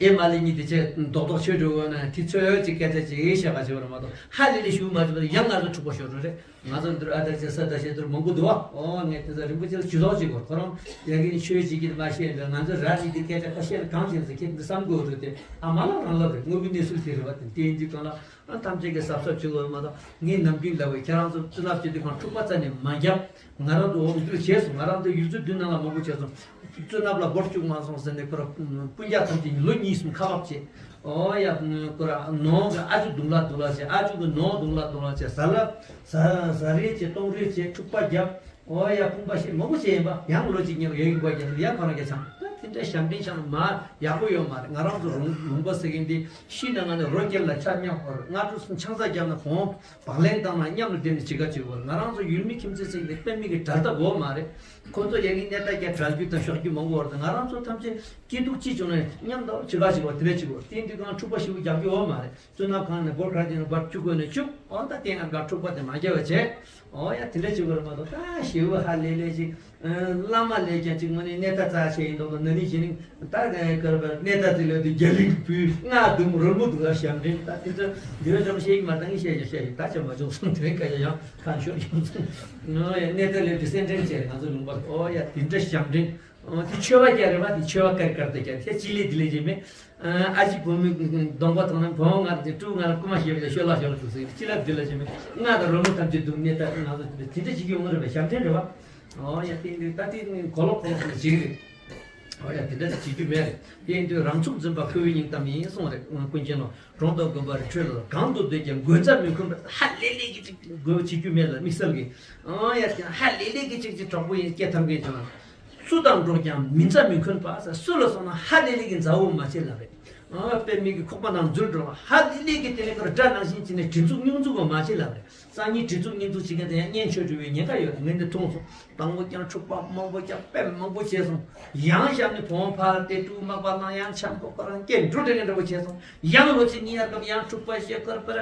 ཨེ་མ་ལེ་གཉིས་དེ་ཆེ་རྡོག་རྡོག་ཆོས་སྒྲུབ་འོ་ན་དེ་ཚོས་ཅིག་སྐད་ཆ་ཅིག་བཤད་པ་བྱེད་པར་མ་གཏོགས་ཧ་ལས་ལས་ཞུ་མ་ཐུབ་པ་ཡང་ང་ཚོ་འཁྲུག་པ་ཤོར་འགྲོ་རེད། ང་ཚོ་འདིར་ཨ་ད་ཆེ་ས་ད་ཆེ་འདིར་མང་པོ་འདུག་བ། ཨོ་ངས་དེ་ཚོ་རིན་པོ་ཆེ་ལ་ཇུས་གཏོགས་བྱེད་དགོས། ཁོ་རང་ཡ་གི་ནི་ཆོས་བྱེད་ཀྱི་མ་ཤེས་འདྲ། ང་ཚོ་ར་ནི་དེ་སྐད་ཆ་ཁ་ཤས་ལ་གང་བྱེད་ཟེར་ཁྱེད་འདི་བསམ་དགོས་རེད་དེ། ཨ་མ་ལ་རང་ལབ་རེད། དངོས་པོའི་གནས་ཚུལ་དེ་རེད་བ། དེ་དེ་ཡིན་དུས་གང་ལ། ཨ་ཐམས་ཅད་ཀྱིས་གཟབ་གཟབ་བྱེད་དགོས་མ་གཏོགས། ངས་ནམ་རྒྱུན་ལབ་པའི་ཁྱེད་རང་ཚོ་བཙུན་ནག་བྱེད་དུས་གང་འཁྲུག་པ་རྩ་ནས་མ་རྒྱབ། ང་རང་ཚོ་འོ་འདུག་བྱས་སོང་། ང་རང་ཚོ་ཡུལ་ཚོ་བདུན་ནང་ལ་མང་པོ་བྱས་སོང་། བཙུན་ནག་ལ་སྒོར་བཅུག་མ་སོང་ཟེར་ནས་ཁོ་ར་སྤུན་ཀྱག་ཐམས་ཅད་ལོ་གཉིས་གསུམ་ཁ་བབ་བྱས། ཨོ་ཡ་ཁོ་ར་ནོར་གི་ཨ་ཅུ་རྡུང་ལ་རྡུང་ལ་བྱས། ཨ་ཅུ་གི་ནོར་རྡུང་ལ་རྡུང་ལ་བྱས། ཟ་ལ་ཟ་ཟ་རེས་བྱས། གཏོང་རེས་བྱས། འཁྲུག་པ་རྒྱབ། ཨོ་ཡ་ཕུང་པ་ཞིག་མང་པོ་བྱས་ཡིན་པ། ཡང་ལོ་གཅིག་ཉེ་བ་ཡོད་ཡིན་པ་རྒྱབ། ཡ་ཁོ་རང་གི་ཆང་ད་དེ་འདྲ་ཞབས་འདྲེན་ཆང་མ་ཡག་པོ་ཡོད་མ་རེད། ང་རང་ཚོ་རུང་རུང་པ་ཟེར་མཁན་དེ་ཤི་ན་ང་ནི་རོ་ཁྱེར་ལ་ཆ་མཉམ་བར་སྔ་དྲོ་གསུམ་ཆང་ས་བརྒྱབ་ན་གོང་བག་ལེན་བཏང་ན་མཉམ་ལ་བསྡད་ནས་བྱེད་ཀ་བྱེད་དགོས། ང་རང་ཚོ་ཡུལ་མི་ཁྱིམ་མཚེས་ཟེར་གྱི་དཔེ་མི་གི་གྲལ་ལྟ་བོ་མ་རེད། ཁོ་ཚོ་ཡ་གི་གནས་སྟངས་ཀྱང་གྲལ་རྒྱུ་དང་ཤོར་རྒྱུ་མང་པོ་བར་དུ་ང་རང་ཚོ་ཐམས་ཅད་སྐྱིད་སྡུག་ཅི་བྱུང་ན་མཉམ་དུ་བྱེད་ཀ་བྱེད་དགོས། དེ་འདྲ་བྱེད་དགོས། དེ་ཡིན་དུས་གང་འཁྲུག་པ་ཞེ་པོ་རྒྱག་རྒྱུ་ཡོད་མ་རེད། བཙུན་ནག་ཁང་ནས་སྒོར་ག་དེ་ནས་སྒོར་བཅུ་དགོས་ནས་བཅུག་ཨོ་ད་དེ་ང་དགའ་འཁྲུག་པ་དེ་མ་རྒྱབ་པ་བྱས། ཨོ་ཡ་དེ་འདྲ་བྱེད་དགོས་རེད་མ་གཏོགས། ད་ཞེ་པོ་ཧ་ལས་ལས་ཅིག་བླ་མ་ལས་ཀྱང་ཅིག་དངོས་གནས་གནས་ད་རྩ་ཆེ་ཡིན་མདོག་མདོག་ན་ནིང་གཞེས་ནིང་ད་ག་རེ་བ་གནས་ད་དེ་ལས་དུ་རྒྱ་གླིང་བུས་སྔགས་བརྡུང་རོལ་མོ་བརྡུང་ལ་ཞབས་འདྲེན་ད་དེ་ཚོ་འདི་ར་ཅམ་བཤད་ཀྱི་མ་བཏང་གི་བཤད་ཀྱང་བཤད་ཀྱི་ད་ཅམ་མ་བྱུང་སོང་། དེ་རིང་ཁ་ཡ་ཡང་ཁ་ཤོར་ཡོང་སོང་། ཨོ་ཡ་གནས་ད་ལས་དུ་སེམས་ཁྲལ་བྱས་ང་ཚོ་ལུང་པ་ཨོ་ཡ་དེ་འདྲ་ཞབས་འདྲེན། ཨོ་དེ་ཆོས་པ་སྐྱ་རེད་པ། དེ་ཆོས་པ་དཀར་དཀར་དེ་སྐྱ་དེ་ཅི་ལས་དེ་ལས་ཅི་མེད། ཨ་ཅེ་བུ་མོའི་གདོང་པ་མཐོང་ན་བུ་མོ་ང་དང་སྤྲུལ་ང་ལ་རྐུ་མ་བྱེད་པ་ལས་ཤོད་ལ་ཤོད་ལ་འདུག་ཟེར་གྱི་ཅི་ལབ་དེ་ལ་ཅི་མེད། ང་དང་རོལ་མོ་ཐམས་ཅད་བརྡུངས་ནས་ད་ང་ཚོ་དེ་འདྲ་བྱེད་ཀྱི་ཡོང་གི་རེད་པས། ཞབས་འདྲེན་རེད་པ། ཨོ་ཡ་དེ་འདྲ་ད་དེ་གོ་ལོག་གོ་ལོག་ཟེར་བྱེད་ཀྱི་རེད། ཨོ་ཡ་དེ་འདྲ་ད་བྱེད་རྒྱུ་མེད་རེད། དེ་ཡིན་དུས་རང་ཚུགས་འཛིན་པ་ཁོ་བོའི་སྙིང་གཏམ་ཡིན་གསུངས་རེད། ཀུན་མཁྱེན་ལོ་གྲོང་དང་དགོན་པ་རི་ཁྲོད་ལ་གང་དུ་སྡོད་ཀྱང་དགོས་རྩ་མི་ཁོམ་པ་ཧ་ལས་ལས་ཀྱི་ཅིག་དགོས་བྱེད་རྒྱུ་མེད་ལ་དམིགས་བསལ་གྱི། ཨོ་ཡ་དེ་ཧ་ལས་ལས་ཀྱི་ཅིག་ཅིག་གྲོགས་པོ་ཡིན་སྐད་ཐམ་མཁན་བྱུང་ན། སུ་དང་འགྲོགས་ཀྱང་མི་མཛའ་མི་འཁོན་པ་ཟེར། སུ་ལ་སོང་ན་ཧ་ལས་ལས་ཀྱི་མཛའ་བོ་མ་བྱེད་ལབ་རེད། ཨ་དཔེ་མི་གི་ཁོག་པ་ནང་འཛུལ་འགྲོ་བ་ཧ་ལས་ལས་ཀྱི་དེ་ནས་ཁོ་ར་དགྲ་ནང་བཞིན་བྱས་ནས་གྲི་འཛུགས་སྙུང་འཛུགས་པ་མ་བྱེད་ལབ་རེད། སང་ཉིན་གྲི་འཛུགས་སྙུང་འཛུགས་བྱེད་མཁན་དེ་ཡང་གཉེན་ཆོས་སྒྲུབ་པའི་ཉེན་ཁ་ཡོད་རེད། ངས་འདི་མཐོང་སོང་། དང་པོ་ཀྱང་འཁྲུག་པ་མང་པོ་ཀྱང་དཔེ་མང་པོ་བྱས་སོང་། ཡང་ཞབས་ནས་བོང་ཕར་དེ་ཀྲུ་མག་པ་ནང་ཡང་འཆམ་པོ་ཁོ་རང་སྐད་འགྲོ་དྲན་མཁན་འདྲ་པོ་བྱས་སོང་། ཡང་ལོ་ཚིགས་གཉིས་ཡར་སྐབས་ཡང་འཁྲུག་པ་བཤད་ཁར་པར།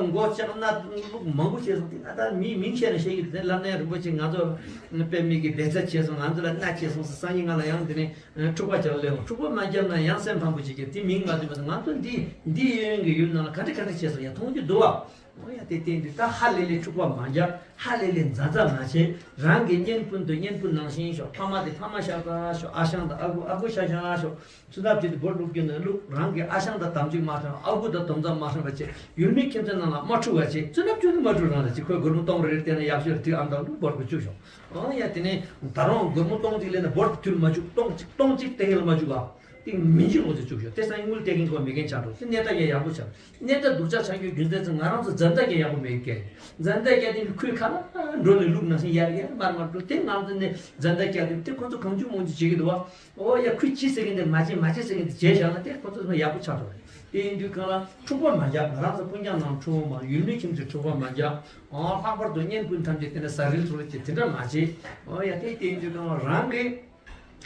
མགོ་ལྕགས་སྣ་བླུག་མང་པོ་བྱས་སོང་། དེ་ང་ད་མིའི་མིང་བཤད་ན་བཤད་ཀྱི་འདུག་དེ་ལབ་ན་ཡང་རིན་པོ་ཆེ་ང་ཚོ་དཔེ་མི་གི་འབད་རྩ་བྱས་སོང་། ང་ཚོ་ལ་མནའ་བྱས་སོང་ཟེར། སང་ཉིན་ང་ལ་ཡང་འདི་ནས་འཁྲུག་པ་རྒྱག་ལས་འོང་། འཁྲུག་པ་མ་བརྒྱབ་ན་ཡང་སེམས་ཕམ་པོ་བྱེད་ཀྱི། དེ་མིང་མ་བཏོན་པ་ང་ཚོ་འདི་འདི་གཡས་གཡོན་གྱི་ཡུལ་ནང་ལ་ག་འདྲ་ག་འདྲ་བྱས་སོང་། ཡང་མཐོང་རྒྱུ་འདུག་བ། ཨོ་ཡ་དེ་བསྟན་དུས་ད་ཧ་ལས་ལས་འཁྲུག་པ་མ་རྒྱག་ཧ་ལས་ལས་མཛའ་མཛའ་མ་བྱེད། རང་གི་གཉེན་སྤུན་དུ་གཉེན་སྤུན་ནང་བཞིན་ཤོག་ཕ་མ་དེ་ཕ་མ་ཤ་ཤ་ཤོག་ཨ་ཞང་དང་ཨ་ཁུ་ཨ་ཁུ་ཤ་ཤ་ཤོག་བཙུན་ཐབས་བྱེད་དུ་སྒོར་བླུག་རྒྱུ་ན་བླུག་རང་གི་ཨ་ཞང་དང་དམ་ཚིག་མ་མཐུན། ཨ་ཁུ་དང་དམ་ཚིག་མ་མཐུན་པ་བྱེད། ཡུལ་མི་ཁྱིམ་མཚེས་ནང་ལ་མ་འཁྲུག་པ་བྱེད། བཙུན་ཐབས་བྱེད་དུ་མ་འཁྲུག་རང་ལ་བྱེད། ཁོས་སྒོར་མོ་སྟོང་རེ་རེ་སྟེར་ན་ཡག་ཤོས་རེད། དུས་ཨ་མདའ་བླུག་སྒོར་དགུ་བཅུག་ཤོག་ཨོ་ཡ་དེ་ནས་ད་རུང་སྒོར་མོ་སྟོང་གཅིག་སླེབས་ན་སྒོར་དུ་ཐུལ་མ་བཅུག་སྟོང་གཅིག་སྟོང་གཅིག་སྟེང་ལ་མ་བཅུག་ཨ། ཏིང་མིན་གྱི་ལོ་ཚོད་བཅུག་ཤོག་དེ་སང་ཉིན་དངུལ་སྟེར་མཁན་ཁོ་མེད་མཁན་ཆགས་འགྲོ། དེ་གནས་སྟངས་ཀྱང་ཡག་པོ་ཆགས། གནས་སྟངས་སྡུག་ཅག་ཆགས་རྒྱུའི་རྒྱུ་མཚན་ཚོ་ང་རང་ཚོ་མཛའ་མཛའ་ཀྱང་ཡག་པོ་མེད་མཁན། མཛའ་མཛའ་ཀྱང་དེ་ནི་ཁོའི་ཁ་ལ་འགྲོ་ནས་ལུག་ནང་བཞིན་ཡར་ཡར་མར་མར་འགྲོ། དེ་ང་ཚོ་ནས་མཛའ་མཛའ་ཀྱང་དེ་དེ་ཁོ་ཚོ་གང་བྱུང་མང་བྱུང་བྱེད་ཀྱི་འདུག་བ། ཨོ་ཡ་ཁོས་ཅི་ཟེར་གིན་དེ་མ་བྱེད་མ་བྱེད་ཟེར་གིན་དེ་བྱས་བཞག་ན་དེ་ཁོ་ཚོ་ཚོ་ཡག་པོ་ཆགས་འགྲོ་རེད། དེ་ཡིན་དུས་གང་ལ་འཁྲུག་པ་མ་རྒྱག་ང་རང་ཚོ་སྤུན་ཀྱག་ནང་འཁྲུག་པ་མ། ཡུལ་མི་ཁྱིམ་ཚོས་འཁྲུག་པ་མ་རྒྱག་ཨོ་ལྷག་པར་དུ་གཉེན་སྤུན་ཐམས་ཅད་དེ་ནས་ཟ་རིལ་ཚུར་གྱིས་དེ་འདྲ་མ་བྱེད། ཨོ་ཡ་དེ་དེ་ཡིན་དུས་གང་ལ་རང་གི་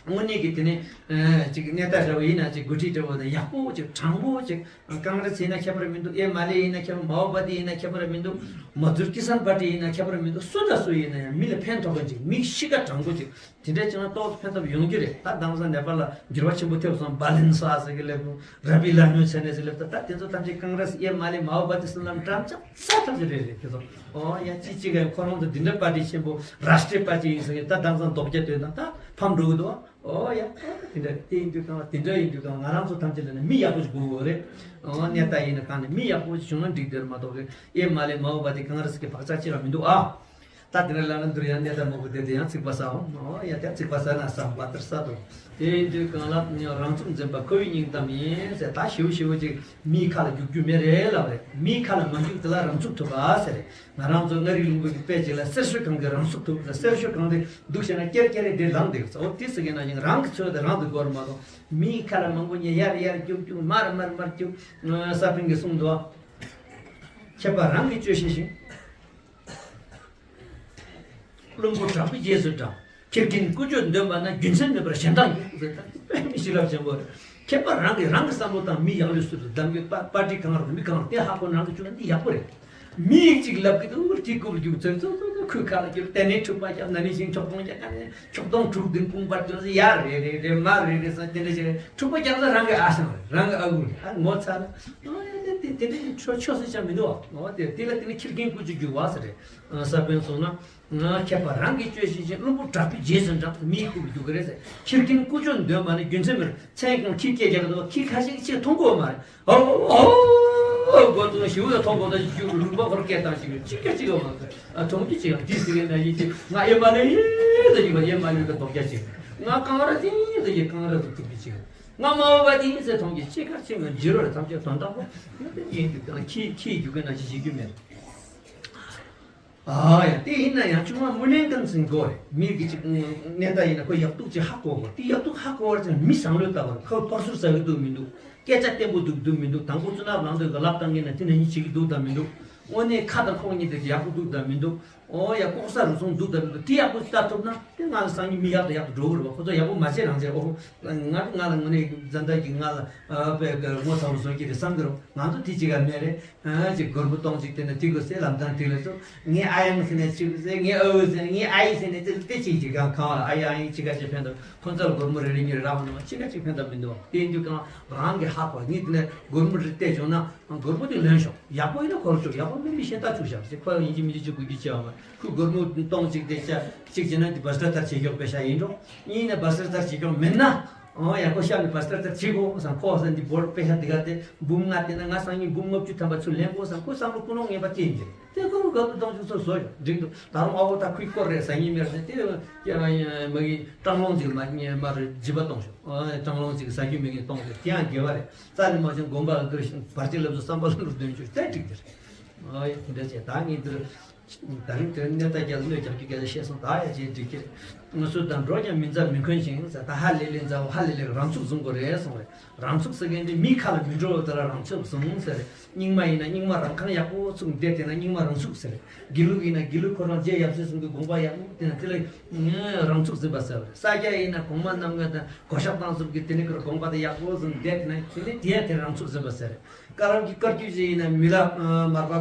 དངོས་གནས་ཀྱི་དེ་ནས་ཅིག་གནས་སྟངས་འདྲ་བོ་ཡིན་ན་ཅིག་འགོ་ཁྲིད་འདྲ་བོ་དང་ཡག་པོ་ཅིག་དྲང་པོ་ཅིག་ཀང་རེས་ཡིན་ན་ཁྱད་པར་མི་འདུག་ཨེ་མ་ལེ་ཡིན་ན་ཁྱད་པར། མའོ་པ་ཏི་ཡིན་ན་ཁྱད་པར་མི་འདུག་མ་ཛུར་ཀི་སན་པ་ཏི་ཡིན་ན་ཁྱད་པར་མི་འདུག་སུ་དང་སུ་ཡིན་ན་ཡང་མི་ལ་ཕན་ཐོགས་མཁན་ཅིག་མི་གཤིས་ཀ་དྲང་པོ་ཅིག་དེ་འདྲ་བྱུང་ན་ཏོག་ཙམ་ཕན་ཐོགས་ཡོང་རྒྱུ་རེད། ད་དེང་སང་ནེ་པ་ལ་འགྱུར་བ་ཆེན་པོ་ཐེབས་སོང་། བྷ་ལིན་ས་ཟེར་གི་སླེབས་སོང་། ར་བི་ལ་ཉོ་ཟེར་ནས་ཟེར་སླེབས་སོང་། ད་དེ་ཚོ་ཐམས་ཅད་ཀང་རེས་ཨེ་མ་ལེ་མའོ་པ་ཏི་སུ་ལམ་འགྲམ་ལྕག་ས་ཐམས་ཅད་རེད་རེད་དེ་ཚོ། ཨོ་ཡ་ཅི་ཅི་ག་ཁོ་རང་ཚོ་འདི་འདྲ་པ་ཏི་ཆེན་པོ་རཱ་ཤི་ཏྲི་པ་ཏི་ཡིན་ཟེར་གི་ད་དེང་སང་རྡོག་རྒྱ་སྟོན་དང་ད་ཕམ་འགྲོ་གི་འདུག་ཨོ་ཡ། དེ་འདྲ་དེ་ཡིན་དུས་གང་དེ་འདྲ་ཡིན་དུས་གང་ང་རང་ཚོ་ཐམས་ཅད་ལ་ནི་མི་ཡག་པོ་ཞིག་དགོས་དགོས་རེད། ཨོ་གནས་སྟངས་ཡིན་ན་གང་ནས་མི་ཡག་པོ་ཞིག་བྱུང་ན་འགྲིག་དེར་མ་གཏོགས་གི་ཨེ་མ་ལེ་མའོ་པ་ཏི་ཀང་རེས་ཀྱི་བག་ཆགས་ཅི་རང་མི་འདུག་ཨ། ད་དེ་འདྲ་ལབ་ན་འདིར་ཡང་གནས་སྟངས་མང་པོ་དེ་དེ་ཡང་ཚིག་པ་ཟ་འོང་། ཨོ་ཡ་དེ་ཚིག་པ་ཟ་ན་བསམ་པ་ལྟར་ཟ་དོ། དེ་ཡིན་དུས་གང་ལ་རང་ཚུགས་འཛིན་པ་ཁོ་བོའི་སྙིང་གཏམ་ཡིན་ཟེར། ད་ཞིའུ་ཞིའུ་ཅིག་མིའི་ཁ་ལ་རྒྱུག་རྒྱུ་མེད་རེད་ལབ་རེད། མིའི་ཁ་ལ་མ་རྒྱུག་དེ་ལ་རང་ཚུགས་ཐུབ་པ་ཟེར་རེད། ང་རང་ཚོ་མངའ་རིས་ལུང་པའི་དཔེ་ཅིག་ལ་གསེར་ཞོ་གང་གིས་རང་ཚུགས་ཐུབ་ཟེར། གསེར་ཞོ་གང་དེ་འདུག་བྱས་ན་ཀེར་ཀེར་རེ་དེ་ལངས་བསྡད་ཀྱི་ཟེར། འོ་དེ་ཟེར་གྱི་ན་ཡང་རང་གི་ཚོད་དེ་རང་དུ་འགོར་མ་གཏོགས་མིའི་ཁ་ལ་མང་པོ་ཉན་ཡར་ཡར་རྒྱུག་རྒྱུག་མར་མར་མར་རྒྱུག་ས་པཎ་གྱིས་གསུངས་འདུག་ཁྱད་པར་རང་གི་སྤྱོད་ཤེས་ཤིང་། བླུན་པོ་དྲག་པོའི་རྗེས་སུ་འབྲང་། ཁྱི་རྒན་ཀུ་ཅོ་འདོན་པ་ན། རྒྱུ་མཚན་མེད་པར་གཞན་དག་འགྱུར་ཟེར། ད་དཔེ་མི་ཤེས་རབ་ཆེན་པོ་རེད། ཁྱད་པར་རང་གིས་རང་གི་བསམ་བློ་དང་མི་ཡག་ལོས་སུ་རེད། གདམ་གྱི་པ་པར་ཊི་གང་རུང་མི་གང་རུང་དེ་ཧ་གོ་རང་གིས་བཅུག་ན་འདི་ཡག་པོ་རེད། མི་ཡིག་ཅིག་ལབ་ཀྱི་འདུག་དེ་རྐུབ་རྒྱུག་ཚོད་ཚོད་ཚོད་ཚོད་ཁོའི་ཁ་ལ་རྒྱུག་དེ་ནས་འཁྲུག་པ་རྒྱབ། ན་ནས་ཤིང་ཁྱོག་སྟོང་རྒྱག་ན་ནས་ཁྱོག་སྟོང་དྲུག་བདུན་དཔུང་པར་གྱུར། ཡ་རེད་རེད་རེད། མ་རེད་རེད་ཟེར། དེ་འདྲ་ཞིག་རེད། འཁྲུག་པ་རྒྱག་ས་རང་གི་ཨ་ཞང་རེད། རང་གི་ཨ་ཁུ་རེད། ཨ་ངོ་ཚ་ན། ཨ་ཡ་དེ་དེ་དེ་འདྲ་ཞིག་ཆོ་ཆོ་ཟེར་ཆ་མི་འདུག་འོ་དེ་དེ་ལ་དེ་ནི་ཁྱི་རྒན་ཀུ་ཅོ་རྒྱུག་པ་ཟེར་རེད། ས་བོན་སོང་ན། ང་ཁྱད་པར་རང་གིས་བཅོས་ཤིང་བཞིན། བླུན་པོ་དྲག་པོའི་རྗེས་སུ་འབྲང་། མིའི་རྐུབ་རྒྱུག་གི་རེད་ཟེར། ཁྱི་རྒན་ཀུ་ཅོ་འདོན་པ་ནི། རྒྱུ་མཚན་མེད་པར་མཚན་གང་ཁྱི་སྐད་རྒྱག་གི་འདུག་ཁྱི་ཁ་ཤས་ཅིག་མཐོང་གི་ཡོད་མ་རེད། ཨོ་ཨོ་ཨོ། སྒོ་ཚུགས་ཞིག་ཡོད་མཐོང་གོ། ད་ཞིག་རུམ་པ་ཁོར་སྐད་བཏང་ཞིག་ཅི་སྐད་ཅིག་ཡོད་མ་རེད། ཨ་མཐོང་རྒྱུ་ཅིག་ཡང་དེ་ཟེར་གི་ན་ཡིན་ཅིག་ང་ཨེ་མ་ལེ་ཡིན་ཟེར་གི་ང་ཨེ་མ་ལེ་གི་རྡོག་རྒྱ་ཅིག་ང་གངས་ར་ཏིང་ཟེར་གི་གངས་ར་ཟེར་ཐུབ་གི་ཅིག་ང་མ་འོ་བ་ཏིང་ཟེར་མཐོང་གི་ཅི་ཁ་ཅིག་ང་འཇིར་བར་ཐམས་ཅད་དོན་དག་པོ་ཡིན་དུས་ཁྱི་ཁྱི་རྒྱུག་གི་ན་ཅི་ཞིག་རྒྱུ་མེད། ཨ་ཡ། དེ་ཡིན་ན་ཡང་ཆུང་མ་མུ་ནེ་ཀན་སིན་གོ་རེད། མི་གི་ཅིག་གནས་སྟངས་ཡིན་ན་ཁོ་ཡག་སྡུག་ཅིག་ཧ་གོ་དགོས། དེ་ཡག་སྡུག་ཧ་གོ་བར་ཅིག་མི་བཟང་ལོས་ལྟ་བར་ཁོ་ཕར་ཚུར་ཟ་གི་འདུག་མི་འདུག་སྐད་ཆ་བརྟན་པོ་འདུག་འདུག་མི་འདུག་དང་པོ་བཙུན་ནག་ལང་དུས་ཀྱི་ལབ་བཏང་གི་ན་དེ་ནང་བཞིན་བྱེད་ཀྱི་འདུག་དང་མི་འདུག་དངོས་གནས་ཁ་དང་ཁོག་གཉིས་དེ་ཡག་པོ་འདུག་དང་མི་འདུག་ཨོ་ཡ། ལྐོག་ཟ་རུལ་སུངས་འདུག་དང་མི་འདུག་དེ་ཡག་པོ་ལྟ་ཐུབ་ན་དེ་ང་ལ་སང་ཉིན་མི་ཡག་དང་ཡག་ཏུ་འགྲོ་གི་རེད་པ། ཁོ་ཚོ་ཡག་པོ་མ་བྱས་རང་བྱས། ཨོ་ང་ང་ལ་དངོས་གནས་འཛམ་བདག་གིས་ང་ལ་ཨ་དཔེ་ངོ་ཚ་བོ་བཟོ་གི་རེད་བསམ་གི་རེད། ང་ཚོ་དེ་ཅིག་ག་མེད་རེད། ཨ་ཅིག་སྒོར་མོ་སྟོང་གཅིག་དེ་ནས་དེ་དགོས་ཟེར་ལམ་སང་དེ་ལ་ཚོ་ངའི་ཨ་ཡང་ཟེར་ནས་ཅིག་ཟེར། ངའི་ཨ་འུ་ཟེར། ངའི་ཨ་ཡི་ཟེར་ནས་ཅིག་དེ་ཅིག་ཅིག་གང་གང་ལ་ཨ་ཡ་ཨ་ཡི་ཅི་ག་ཅིག་ཕན་ཐོགས། ཁོ་ཚོ་ལ་སྒོར་མོ་རེ་རེ་གཉིས་རེ་རག་མ་ནོར་ཅི་ག་ཅིག་ཕན་ཐོགས་མི་འདུག་དེ་ཡིན་དུས་གང་རང་གི་ཧ་གོ། ངས་དེ་ནས་སྒོར་མོ་རེ་སྟེར་བྱུང་ན་སྒོར་མོ་དེ་ལོན་ཤོག་ཡག་པོ་ཡིན་ན་ཁོ་རང་ཆོག་ཡག་པོ་མིན་པའི་གཞན་དག་བཅུག་བཞག་ཟེར། ཁོ་ཡིན་གཅིག་མིན་གཅིག་ཅིག་དགོས་རྒྱུ་ཅི་ཡང་མ་རེད། ཁོས་སྒོར་མོ་སྟོང་གཅིག་དེ་ཤ་གཅིག་བྱས་ན་དེ་བ་སྟར་ཐར་བྱེད་ཤོག་པེ་ཤ་ཡིན་འགྲོ། གཉིས་ནས་བ་སྟར་ཐར་བྱེད་ཤོག་མིན་ན། ཨོ་ཡ། ཁོ་ཤ་ནས་བ་སྟར་ཐར་བྱེད་དགོས་བསམ། ཁོ་བ་སྟར་འདི་བོར་པེ་ཤ་འདི་ག་དེ་འབུམ་ལྔ་སྟེར་ན་ང་སང་ཉིན་འབུམ་ལྔ་བཅུ་ཐམ་པ་ཚུར་ལེན་དགོས་བསམ། ཁོ་བསམ་བློ་ཀུན་སློང་ངན་པ་སྐྱེ་ཡིན་གྱི་རེད། དེ་ཁོ་སྒོར་མོ་སྟོང་གཅིག་ཚུར་བཟོ་ཡོད་འགྲིག་འདུག་ད་རུང་ཨ་བོ་ད་ཁོའི་སྐོར་རེད། ཟ་ཉིན་མེར་ཟེར་དེ་མ་གི་སྤྲང་ལོང་ཅིག་མ་མ་རེད། བྱིས་པ་གཏོང་ཤོག་ཨོ་སྤྲང་ལོང་ཅིག་ཟ་རྒྱུ་མེད་མཁན་གཏོང་ཤོག་དེ་ཡང་དགེ་བ་རེད། རྩ་ནས་མ་བྱུང་དགོན་པ་ལ་འདིར་བར་ཆད་ལབ་ཚོ་བསམ་པ་ལ་འགྲོ་འདོན་ཆོག་དེ་འགྲིག་གི་རེད། ཨོ་ཡ། དེ་འདྲ་བྱས་ད་ངས་འདིར། ད་རིང་དེར་གནས་སྟངས་རྒྱ་ལ་གནོད་རྒྱག་རྒྱུ་ག་ལ་བཤད་སོང་། ད་ཡ་བྱེད་འགྲིག་གི་རེད། ང་ཚོ་དང་འགྲོ་ཀྱང་མི་མཛའ་མི་འཁོན་ཞིང་ཟེར། ད་ཧ་ལས་ལས་མཛའ་བོ་ཧ་ལས་ལས་རང་ཚུགས་བཟུང་དགོས་རེད་གསུངས་རེད། རང་ཚུགས་ཟེར་མཁན་དེ་མི་ཁ་ལ་མི་འགྲོ་བ་དེ་ལ་རང་ཚུགས་བཟུང་ཟེར་རེད། རྙིང་མ་ཡིན་ན་རྙིང་མ་རང་ཁང་ཡག་པོ་ཚུགས་བསྡད་དེ་ན་རྙིང་མ་རང་ཚུགས་ཟེར་རེད། དགེ་ལུགས་ཡིན་ན་དགེ་ལུགས་ཁོ་རང་རྗེ་ཡབ་སྲས་གསུམ་གྱི་དགོངས་པ་ཡག་པོ་དེ་ན་དེ་ལ་རང་ཚུགས་འཛིན་པ་ཟེར་བ་རེད། ས་སྐྱ་ཡིན་ན་གོང་མ་རྣམ་ལྔ་དང་གོ་ཤཱཀ་ཏང་གསུམ་གྱི་དེ་ནི་ཁོ་རང་དགོངས་པ་དེ་ཡག་པོ་བཟུང་བསྡད་དེ་ན་དེ་ནི་དེ་ཡང་དེ་རང་ཚུགས་འཛིན་པ་ཟེར་རེད། ཀ་རམ་གྱི་བཀའ་བརྒྱུད་ཅིག་ཡིན་ན་མི་ལ་མར་པ་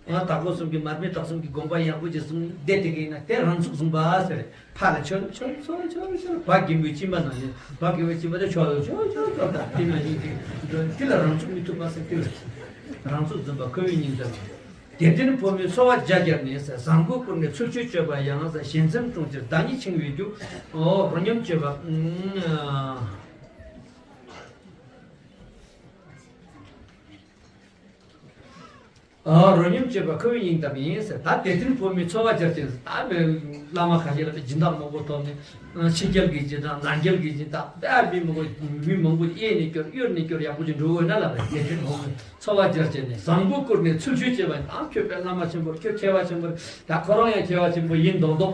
དྭགས་པོ་གསུམ་གྱི་མར་མེ་དྭགས་གསུམ་གྱི་དགོངས་པ་ཡག་པོ་ཅིག་གསུངས་བསྡད་དེ་གི་ཡིན་ན་དེ་རང་ཚུགས་བཟུང་པ་ཟེར། ཕར་ལ་ཆོལ་ཆོལ་ཆོལ་ཆོལ་ཆོལ་བ་རྒན་པོའི་སྤྱིན་པ་ནང་བཞིན་བ་རྒན་པོའི་སྤྱིན་པ་དེ་ཆོལ་ཆོལ་ཆོལ་ཆོལ་དང་དེ་ནང་བཞིན་ཅིག་འགྲོ་དེ་ལ་རང་ཚུགས་མི་ཐུབ་པ་ཟེར། དེ་ལ་རང་ཚུགས་འཛིན་པ་ཁོ་བོའི་སྙིང་གཏམ། དད་ལྡན་ཕོ་མོས་འཚོ་བ་རྒྱ་བསྐྱབས་ནས་ཟེར། བཟང་པོ་བཀུར་ནས་ཚུལ་འཆོས་སྤྱོད་པ་ཡང་ཟེར། ཞན་འཛེམ་དཀྲོངས་ཕྱིར་བདག་ཉིད་འཆིང་བའི་རྒྱུ། རོ་སྙོམས་སྤྱོད་པ། ཨ། རོ་སྙོམས་སྤྱོད་པ་ཁོ་བོའི་སྙིང་གཏམ་ཡིན་ཟེར། ད་དད་ལྡན་ཕོ་མོའི་འཚོ་བ་སྦྱར་ཅིང་ཟེར། ད་བླ་མ་ཁ་ཤས་ལ་སྦྱིན་བདག་མང་པོ་ཐོབ་ནས་ཕྱི་རྒྱལ་གྱི་སྦྱིན་བདག་ནང་རྒྱལ་གྱི་སྦྱིན་བདག་ད་མི་མང་པོ་མི་མང་པོ་གཡས་ནས་སྐྱོར་གཡོན་ནས་སྐྱོར་ཡག་པོ་ཅིག་འགྲོ་དགོས་ན་ལབ་པ་དད་ལྡན་ཕོ་མོའི་འཚོ་བ་སྦྱར་བྱས་ནས་བཟང་པོ་བཀུར་ནས་ཚུལ་འཆོས་བྱེད་པ་ཡིན། ད་ཁྱོད་དཔེ་བླ་མ་ཆེན་པོ་རེད། ཁྱོད་མཁས་པ་ཆེན་པོ་རེད། ད་ཁོ་རང་ཡང་མཁས་པ་ཆེན་པོ་ཡིན་མདོག་མདོག་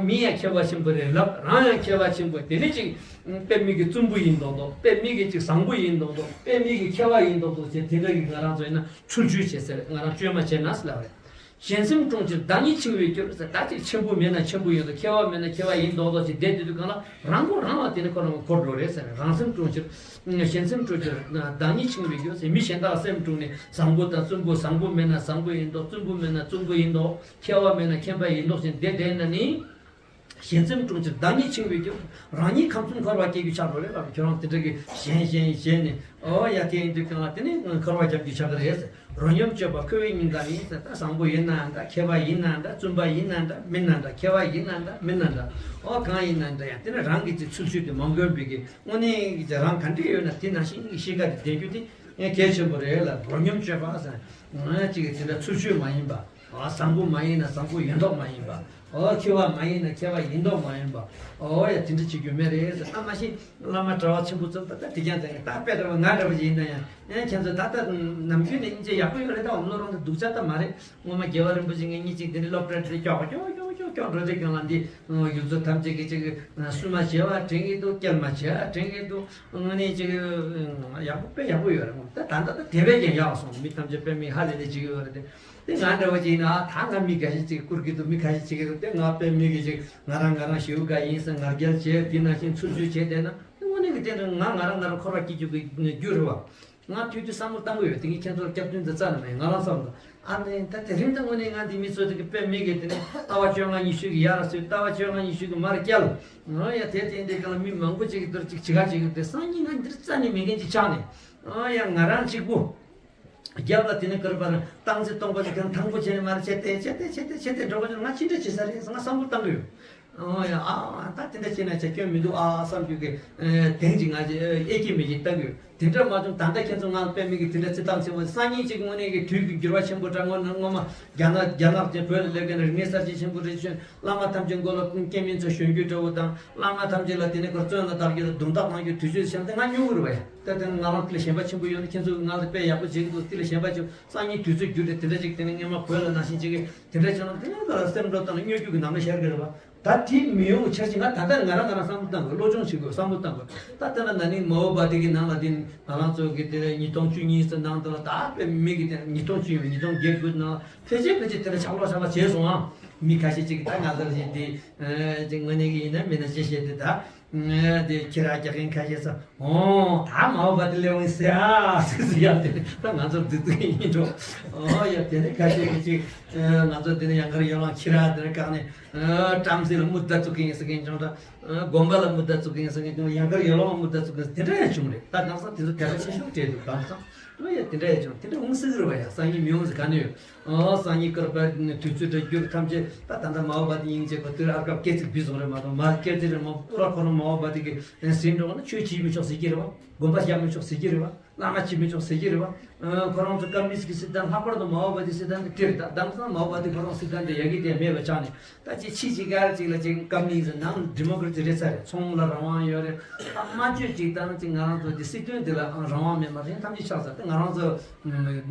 མི་ཡང་མཁས་པ་ཆེན་པོ་རེད་ལབ། རང་ཡང་མཁས་པ་ཆེན་པོ་དེ་ནས་ཅིག་དཔེ་མི་གི་བཙུན་པོ་ཡིན་མདོག་མདོག་དཔེ་མི་གི་ཅིག་བཟང་པོ་ཡིན་མདོག་མདོག་དཔེ་མི་གི་མཁས་པ་ཡིན་མདོག་མདོག་བྱས་དེ་འདྲ་གི་ང་རང་ཚོ་ཡིན་ན། ཚུལ་འཆོས་བྱེད་ཟེར། ང་རང་བཅོས་མ་བྱེད་ན་ཟེར་ལབ་རེད། ཞན་འཛེམ་དཀྲོངས་ཕྱིར་བདག་ཉིད་འཆིང་བའི་རྒྱུར་ཟེར། ད་ཅིག་ཆེན་པོ་མེད་ན་ཆེན་པོ་ཡིན་མདོག་མཁས་པ་མེད་ན་མཁས་པ་ཡིན་མདོག་མདོག་ཅིག་བསྡད་དུས་དུས་གང་ལ་རང་མགོ་རང་ལ་དེ་ནི་ཁོ་རང་འཁོར་འགྲོ་རེད་ཟེར། རང་སེམས་དཀྲོངས་ཕྱིར། ཞན་འཛེམ་དཀྲོངས་ཕྱིར་བདག་ཉིད་འཆིང་བའི་རྒྱུར་ཟེར། མི་གཞན་དག་སེམས་དཀྲུགས་ནས་བཟང་པོ་དང་བཙུན་པོ། བཟང་པོ་མེད་ན་བཟང་པོ་ཡིན་མདོག་བཙུན་པོ་མེད་ན་བཙུན་པོ་ཡིན་མདོག་མཁས་པ་མེད་ན་མཁས་པ་ཡིན་མདོག་ཅིག་བསྡད་བསྡད་ན་ནི། ཞན་འཛེམ་དཀྲོངས་ཕྱིར་བདག་ཉིད་འཆིང་བའི་རྒྱུར། རང་ཉིད་ཁམས་གསུམ་འཁོར་བར་སྐྱེ་རྒྱུ་ཆགས་འགྲོ་རེད་པ། ཁྱོད་རང་དེ་འདྲ་གི་ཞན་ཞན་ཞན་ནས། ཨོ་ཡ། དེ་ཡིན་དུས་གང་ལ་དེ་ནི་འཁོར་བ་རྒྱབ་རྒྱུ་ཆགས་ཀྱི་རེད་ཟེར། རོ་སྙོམས་སྤྱོད་པ་ཁོ་བོའི་སྙིང་གཏམ་ཡིན་ཟེར། ད་བཟང་པོ་ཡིན་ནའང་འདྲ། མཁས་པ་ཡིན་ནའང་འདྲ། བཙུན་པ་ཡིན་ནའང་འདྲ། མིན་ནའང་འདྲ། མཁས་པ་ཡིན་ནའང་འདྲ། མིན་ནའང་འདྲ། ཨོ་གང་ཡིན་ནའང་འདྲ། ཡང་དེ་ནི་རང་གི་ཅིག་ཚུལ་འཆོས་དེ་མ་གོན་པའི་གི་དངོས་གནས་ཀྱི་རང་ག་འདྲ་ཡོད་ན་དེ་ནང་བཞིན་གྱི་གཤིས་ཀ་དེ་ལྡན་རྒྱུ་དེ་ཡང་གལ་ཆེན་པོ་རེད་ལ། རོ་སྙོམས་སྤྱོད་པ་ཟེར། ང་ཅིག་གི་དེ་འདྲ་ཚུལ་འཆོས་མ་ཡིན་པ། ཨ། བཟང་པོ་མ་ཡིན་ན་བཟང་པོ་ཡིན་མདོག་མ་ཡིན་པ། ཨོ། མཁས་པ་མ་ཡིན་ན་མཁས་པ་ཡིན་མདོག་མ་ཡིན་པ། ཨོ་ཡ། དེ་འདྲ་བྱེད་རྒྱུ་མེད་རེད་ཟེར། ད་མ་གཞི་བླ་མ་གྲྭ་བ་ཆེན་པོ་ཚོ་ད་ལྟ་དེ་རྐྱང་ཙམ་ཡིན། ད་དཔེ་འདྲ་བ་ང་འདྲ་བ་ཞིག་ཡིན་ན་ཡང་། ཡང་ཁྱེད་ཚོ་ད་ལྟ་ནམ་རྒྱུན་ནས་སྙིང་རྗེ་ཡག་པོ་ཡོད་རེད། ད་འོམ་ལོ་རང་ད་སྡུག་ཅག་ད་མ་རེད། སྔོན་མ་རྒྱལ་བ་རིན་པོ་ཆེ་ངེད་གཉིས་གཅིག་དེ་འདྲ་སློབ་གྲྭ་དེ་འདྲ་ཀྱོག་ཀྱོག་ཀྱོག་ཀྱོག་ཀྱོག་འགྲོ་དུས་སྒང་ལ་འདི་ཡུལ་ཚོ་ཐམས་ཅད་ཀྱི་ཅིག་སུན་མ་བྱེད་པ་དྲན་གྱི་འདུག་སྐྱེལ་མ་བྱེད་པ་དྲན་གྱི་འདུག་དངོས་གནས་ཅིག་ཡག་པོ་དཔེ་ཡག་པོ་ཡོད་རེད། ད་ད་ལྟ་ད་དེ་བས་ཀྱང་ཡག་སོང་། མི་ཐམས་ཅད་དཔེ་མི་ཧ་ལས་ལས་བྱེད་ཀྱི་ཡོད་རེད་དེ། དེ་ང་འདྲ་བ་ཅིག་ཡིན་ན་ཨ་ད་ང་མི་འགའ་ཤས་ཅིག་བཀུར་གྱི་འདུག་མི་ཁ་ཤས་ཅིག་གིས་དེ་ང་དཔེ་མི་གི་ཅིག་ང་རང་ང་རང་ཞེ་པོ་དགའ་ཡིན་ཟེར་ང་རྒྱལ་བྱས་དེ་ནང་བཞིན་ཚུར་བཅོས་བྱས་བསྡད་ན་དངོས་གནས་ཀྱི་དེ་འདྲ་ང་ང་རང་ང་རང་འཁོར་བ་སྐྱིད་རྒྱུ་གི་རྒྱུ་རེད་བ། ང་དུས་དུས་བསམ་བློ་བཏང་གི་ཡོད། དེ་ངས་ཁྱེད་ཚོར་སྐྱབས་སྟོན་དུ་རྩ་ནས་མེད། ང་རང་བསམ་དང་ཨ་ནི་ད་དེ་རིང་ད་དངོས་གནས་ང་འདི་མི་ཚོ་དེ་གི་དཔེ་མི་གི་དེ་ནས་ལྟ་བ་བཅོ་ལྔ་ཉི་ཤུ་གི་ཡར་སོས་ལྟ་བ་བཅོ་ལྔ་ཉི་ཤུ་གི་མར་བསྐྱལ། ཨོ་ཡ་དེ་དེ་འདི་ག་ལ་མི་མང་པོ་ཅིག་གི་དོར་ཅིག་བྱེད་ག་ཅིག་གི་དེ་སང་ཉིན་ང་འདིར་རྩ་ནས་མེད་མཁན་ཅིག་ཆགས་ནས་ཨོ་ཡ་ང་རང་གཅིག་པུ། རྒྱབ་ལ་དེ་ནས་ཀར་པར་སྟངས་འཛིན་སྟོང་པ་ལས་ཀྱང་ཐང་པོ་བྱས་ནས་མར་བྱས་ཏེ་བྱས་ཏེ་བྱས་ཏེ་བྱས་ཏེ་འགྲོ་གི་འདུག་ང་ཅི་འདྲ་བྱེད་ས་རེད་ང་བསམ་བློ་བཏང་གི་ཡོད། ཨོ་ཡ་ཨ་ཨ་ད་དེ་འདྲ་བྱས་ན་བྱ་སྐྱོན་མི་འདུག་ཨ་བསམ་རྒྱུ་གི་དེང་ཅིག་ང་ཅི་ཨེ་ཀྱི་མི་ཅིག་བཏང་གི་ཡོད། དེ་འདྲ་མ་བྱུང་ད་ལྟ་ཁྱེད་ཚོ་ང་ལ་དཔེ་མི་གི་དེ་འདྲ་རྩི་སྟངས་ཆེན་པོ་སང་ཉིན་ཅིག་དངོས་གནས་ཀྱི་དུས་ཀྱི་འགྱུར་བ་ཆེན་པོ་འདྲ་སྔོན་སྔོན་མ་རྒྱ་ནག་རྒྱ་ནག་ཅན་བོད་ལ་སླེབས་མཁན་རིག་གནས་གསར་བརྗེ་ཆེན་པོ་རེད་ཆོས་བླ་མ་ཐམས་ཅད་མགོ་ལ་སྐྱེ་དམན་ཚོ་གཞོན་སྐྱེས་འདྲ་བོ་དང་བླ་མ་ཐམས་ཅད་ལ་དེ་ནས་ཁོར་བཙོན་ལ་བཏང་རྒྱུ་དང་རྡུང་རྡེག་གཏོང་རྒྱུ་དུས་ཚོད་གཤམ་དེ་ང་མྱོང་གི་རེད་བ་ཡ། ད་དེ་ང་རང་དེ་ལ་ཞེན་པ་ཆེན་པོ་ཡོད་ན་ཁྱེད་ཚོས་ང་ལ་དཔེ་ཡག་པོ་བྱེད་ཀྱི་འདུག་དེ་ལ་ཞེན་པ་ཆེན་པོ་སང་ཉིན་དུས་ཚོད་འགྱུར་ཏེ་དེ་འདྲ་ཅིག་དེ་ནས་སྔོན་མ་བོད་ལ་ནང་བཞིན་བྱེད་ཀྱི་དེ་འདྲ་བྱུང་ན་དེ་ནས་ཁོ་ལ་སེམས་འགྲོ་བཏང་ན་སྨྱོ་རྒྱུ་གི་ནང་ན་ཤར་གི་རེད་བ། ད་དེ་མི་ཡོང་བའི་ཆར་གྱི་ང་ད་ལྟ་ང་རང་ང་རང་བསམ་བློ་བཏང་དགོས། བློ་སྦྱོང་བྱེད་དགོས། བསམ་བློ་བཏང་དགོས། ད་ལྟ་ན་ན་ནིང་མའོ་བ་དི་གི་ནང་ལ་དེ་ང་རང་ཚོ་གི་དེ་ཉིས་སྟོང་བཅུ་གཉིས་ཙམ་ནང་དུ་ལ་ད་དཔེ་མི་གི་དེ་ཉིས་སྟོང་བཅུ་ཉིས་ཉིས་སྟོང་བརྒྱད་དགུ་ནང་ལ་ཕལ་ཆེར་ཕལ་ཆེར་དེ་ལ་ཆག་ལོག་ཆག་ལོག་བྱས་སོང་ཨ། མི་ཁ་ཤས་ཅིག་གིས་ད་ང་ཚོ་ལ་བཞིན་དེ་ཅིག་དངོས་གནས་གི་ཡིན་ན་མིན་ན་ཅི་བཤད་དེ་ད་དེ་ཁྱི་ར་རྒྱག་མཁན་ཁ་ཤས་ཚོ་ཨོ་ད་མའོ་བ་དི་ལེ་ཝིན་ཟེར་ཨ་ཟེར་ཟེར་ཡ་དེ་ད་ང་ཚོར་བདུད་དུ་ཡིན་འགྲོ། ཨོ་ཡ་དེ་ནས་ཁ་ཤས་ཀྱིས་ཅིག་ང་ཚོ་དེ་ནས་ཡང་གར་ཡོད་ལང་ཁྱི་ར་དེ་ནས་བཀག་ནས། བྲམ་ཟེ་ལ་མུ་མཐའ་བཙུགས་མཁན་ཟེར་མཁན་ཅང་འདྲ། དགོན་པ་ལ་མུ་མཐའ་བཙུགས་མཁན་ཟེར་མཁན་ཅང་ཡང་གར་ཡོ་ལོ་མུ་མཐའ་བཙུགས་མཁན་དེ་འདྲ་ཡང་བྱུང་རེད། ད་དེང་སང་དེ་ཚོ་དེ་འདྲ་ཆེ་ཤོས་སྤྲད་འདུག་དེང་སང་ཨོ་ཡ་དེ་འདྲ་ཡང་བྱུང་དེ་འདྲ་འོང་སྲིད་ཀྱི་རེད་བ་ཡ། སང་ཉིན་མི་འོང་ཟེར་ག་ནས་ཡོད། ཨོ་སང་ཉིན་སྐར་པ་དུས་ཚོད་འདྲ་འགྱུར་ཐམས་ཅད་ད་ད་ལྟ་མའོ་བ་དི་ཡིན་བྱེད་པ་དུས་ཨར་སྐབས་སྐད་ཅིག་བུད་སོང་རེད་མ་གཏོགས་མ་སྐད་ཅིག་རེད་མ་ཨུ་ར་ཁོ་རང་མའོ་བ་དི་གི་ཟིན་འགྲོ་བ་ན་ཆོས་བྱེད་མི་ཆོག་ཟེར་གྱི་རེད་བ། དགོན་པ་བཞག་མི་ཆོག་ཟེར་གྱི་རེད་བ། བླ་མ་བྱེད་མི་ཆོག་ཟེར་གྱི་རེད་བ། ཁོ་རང་ཚོ་ཀམ་མུ་ནིསྟ་གི་སྲིད་དོན་ལྷག་པར་དུ་མའོ་བ་དིའི་སྲིད་དོན་དེ་དེ་རེད། ད་དེང་སང་མའོ་བ་དི་ཁོ་རང་སྲིད་དོན་དེ་ཡ་གི་དེ་མེད་པ་ཆགས་ནས་ད་ཅི་ཕྱི་ཅིག་ག་རེ་ཅིག་ལ་ཅིག་ཀམ་མུ་ནིསྟ་ནང་ཌི་མོ་ཀ་རེ་སི་རེད་ཚར་རེད། ཚོང་ལ་རང་དབང་ཡོད་རེད། ད་སྨྲ་བརྗོད་ཅིག་དང་ཅིག་ང་རང་ཚོ་དེ་སྲིད་དོན་དེ་ལ་རང་དབང་མེད་མ་རེད། ཐམས་ཅད་ཆགས་ཚར། ད་ང་རང་ཚོ་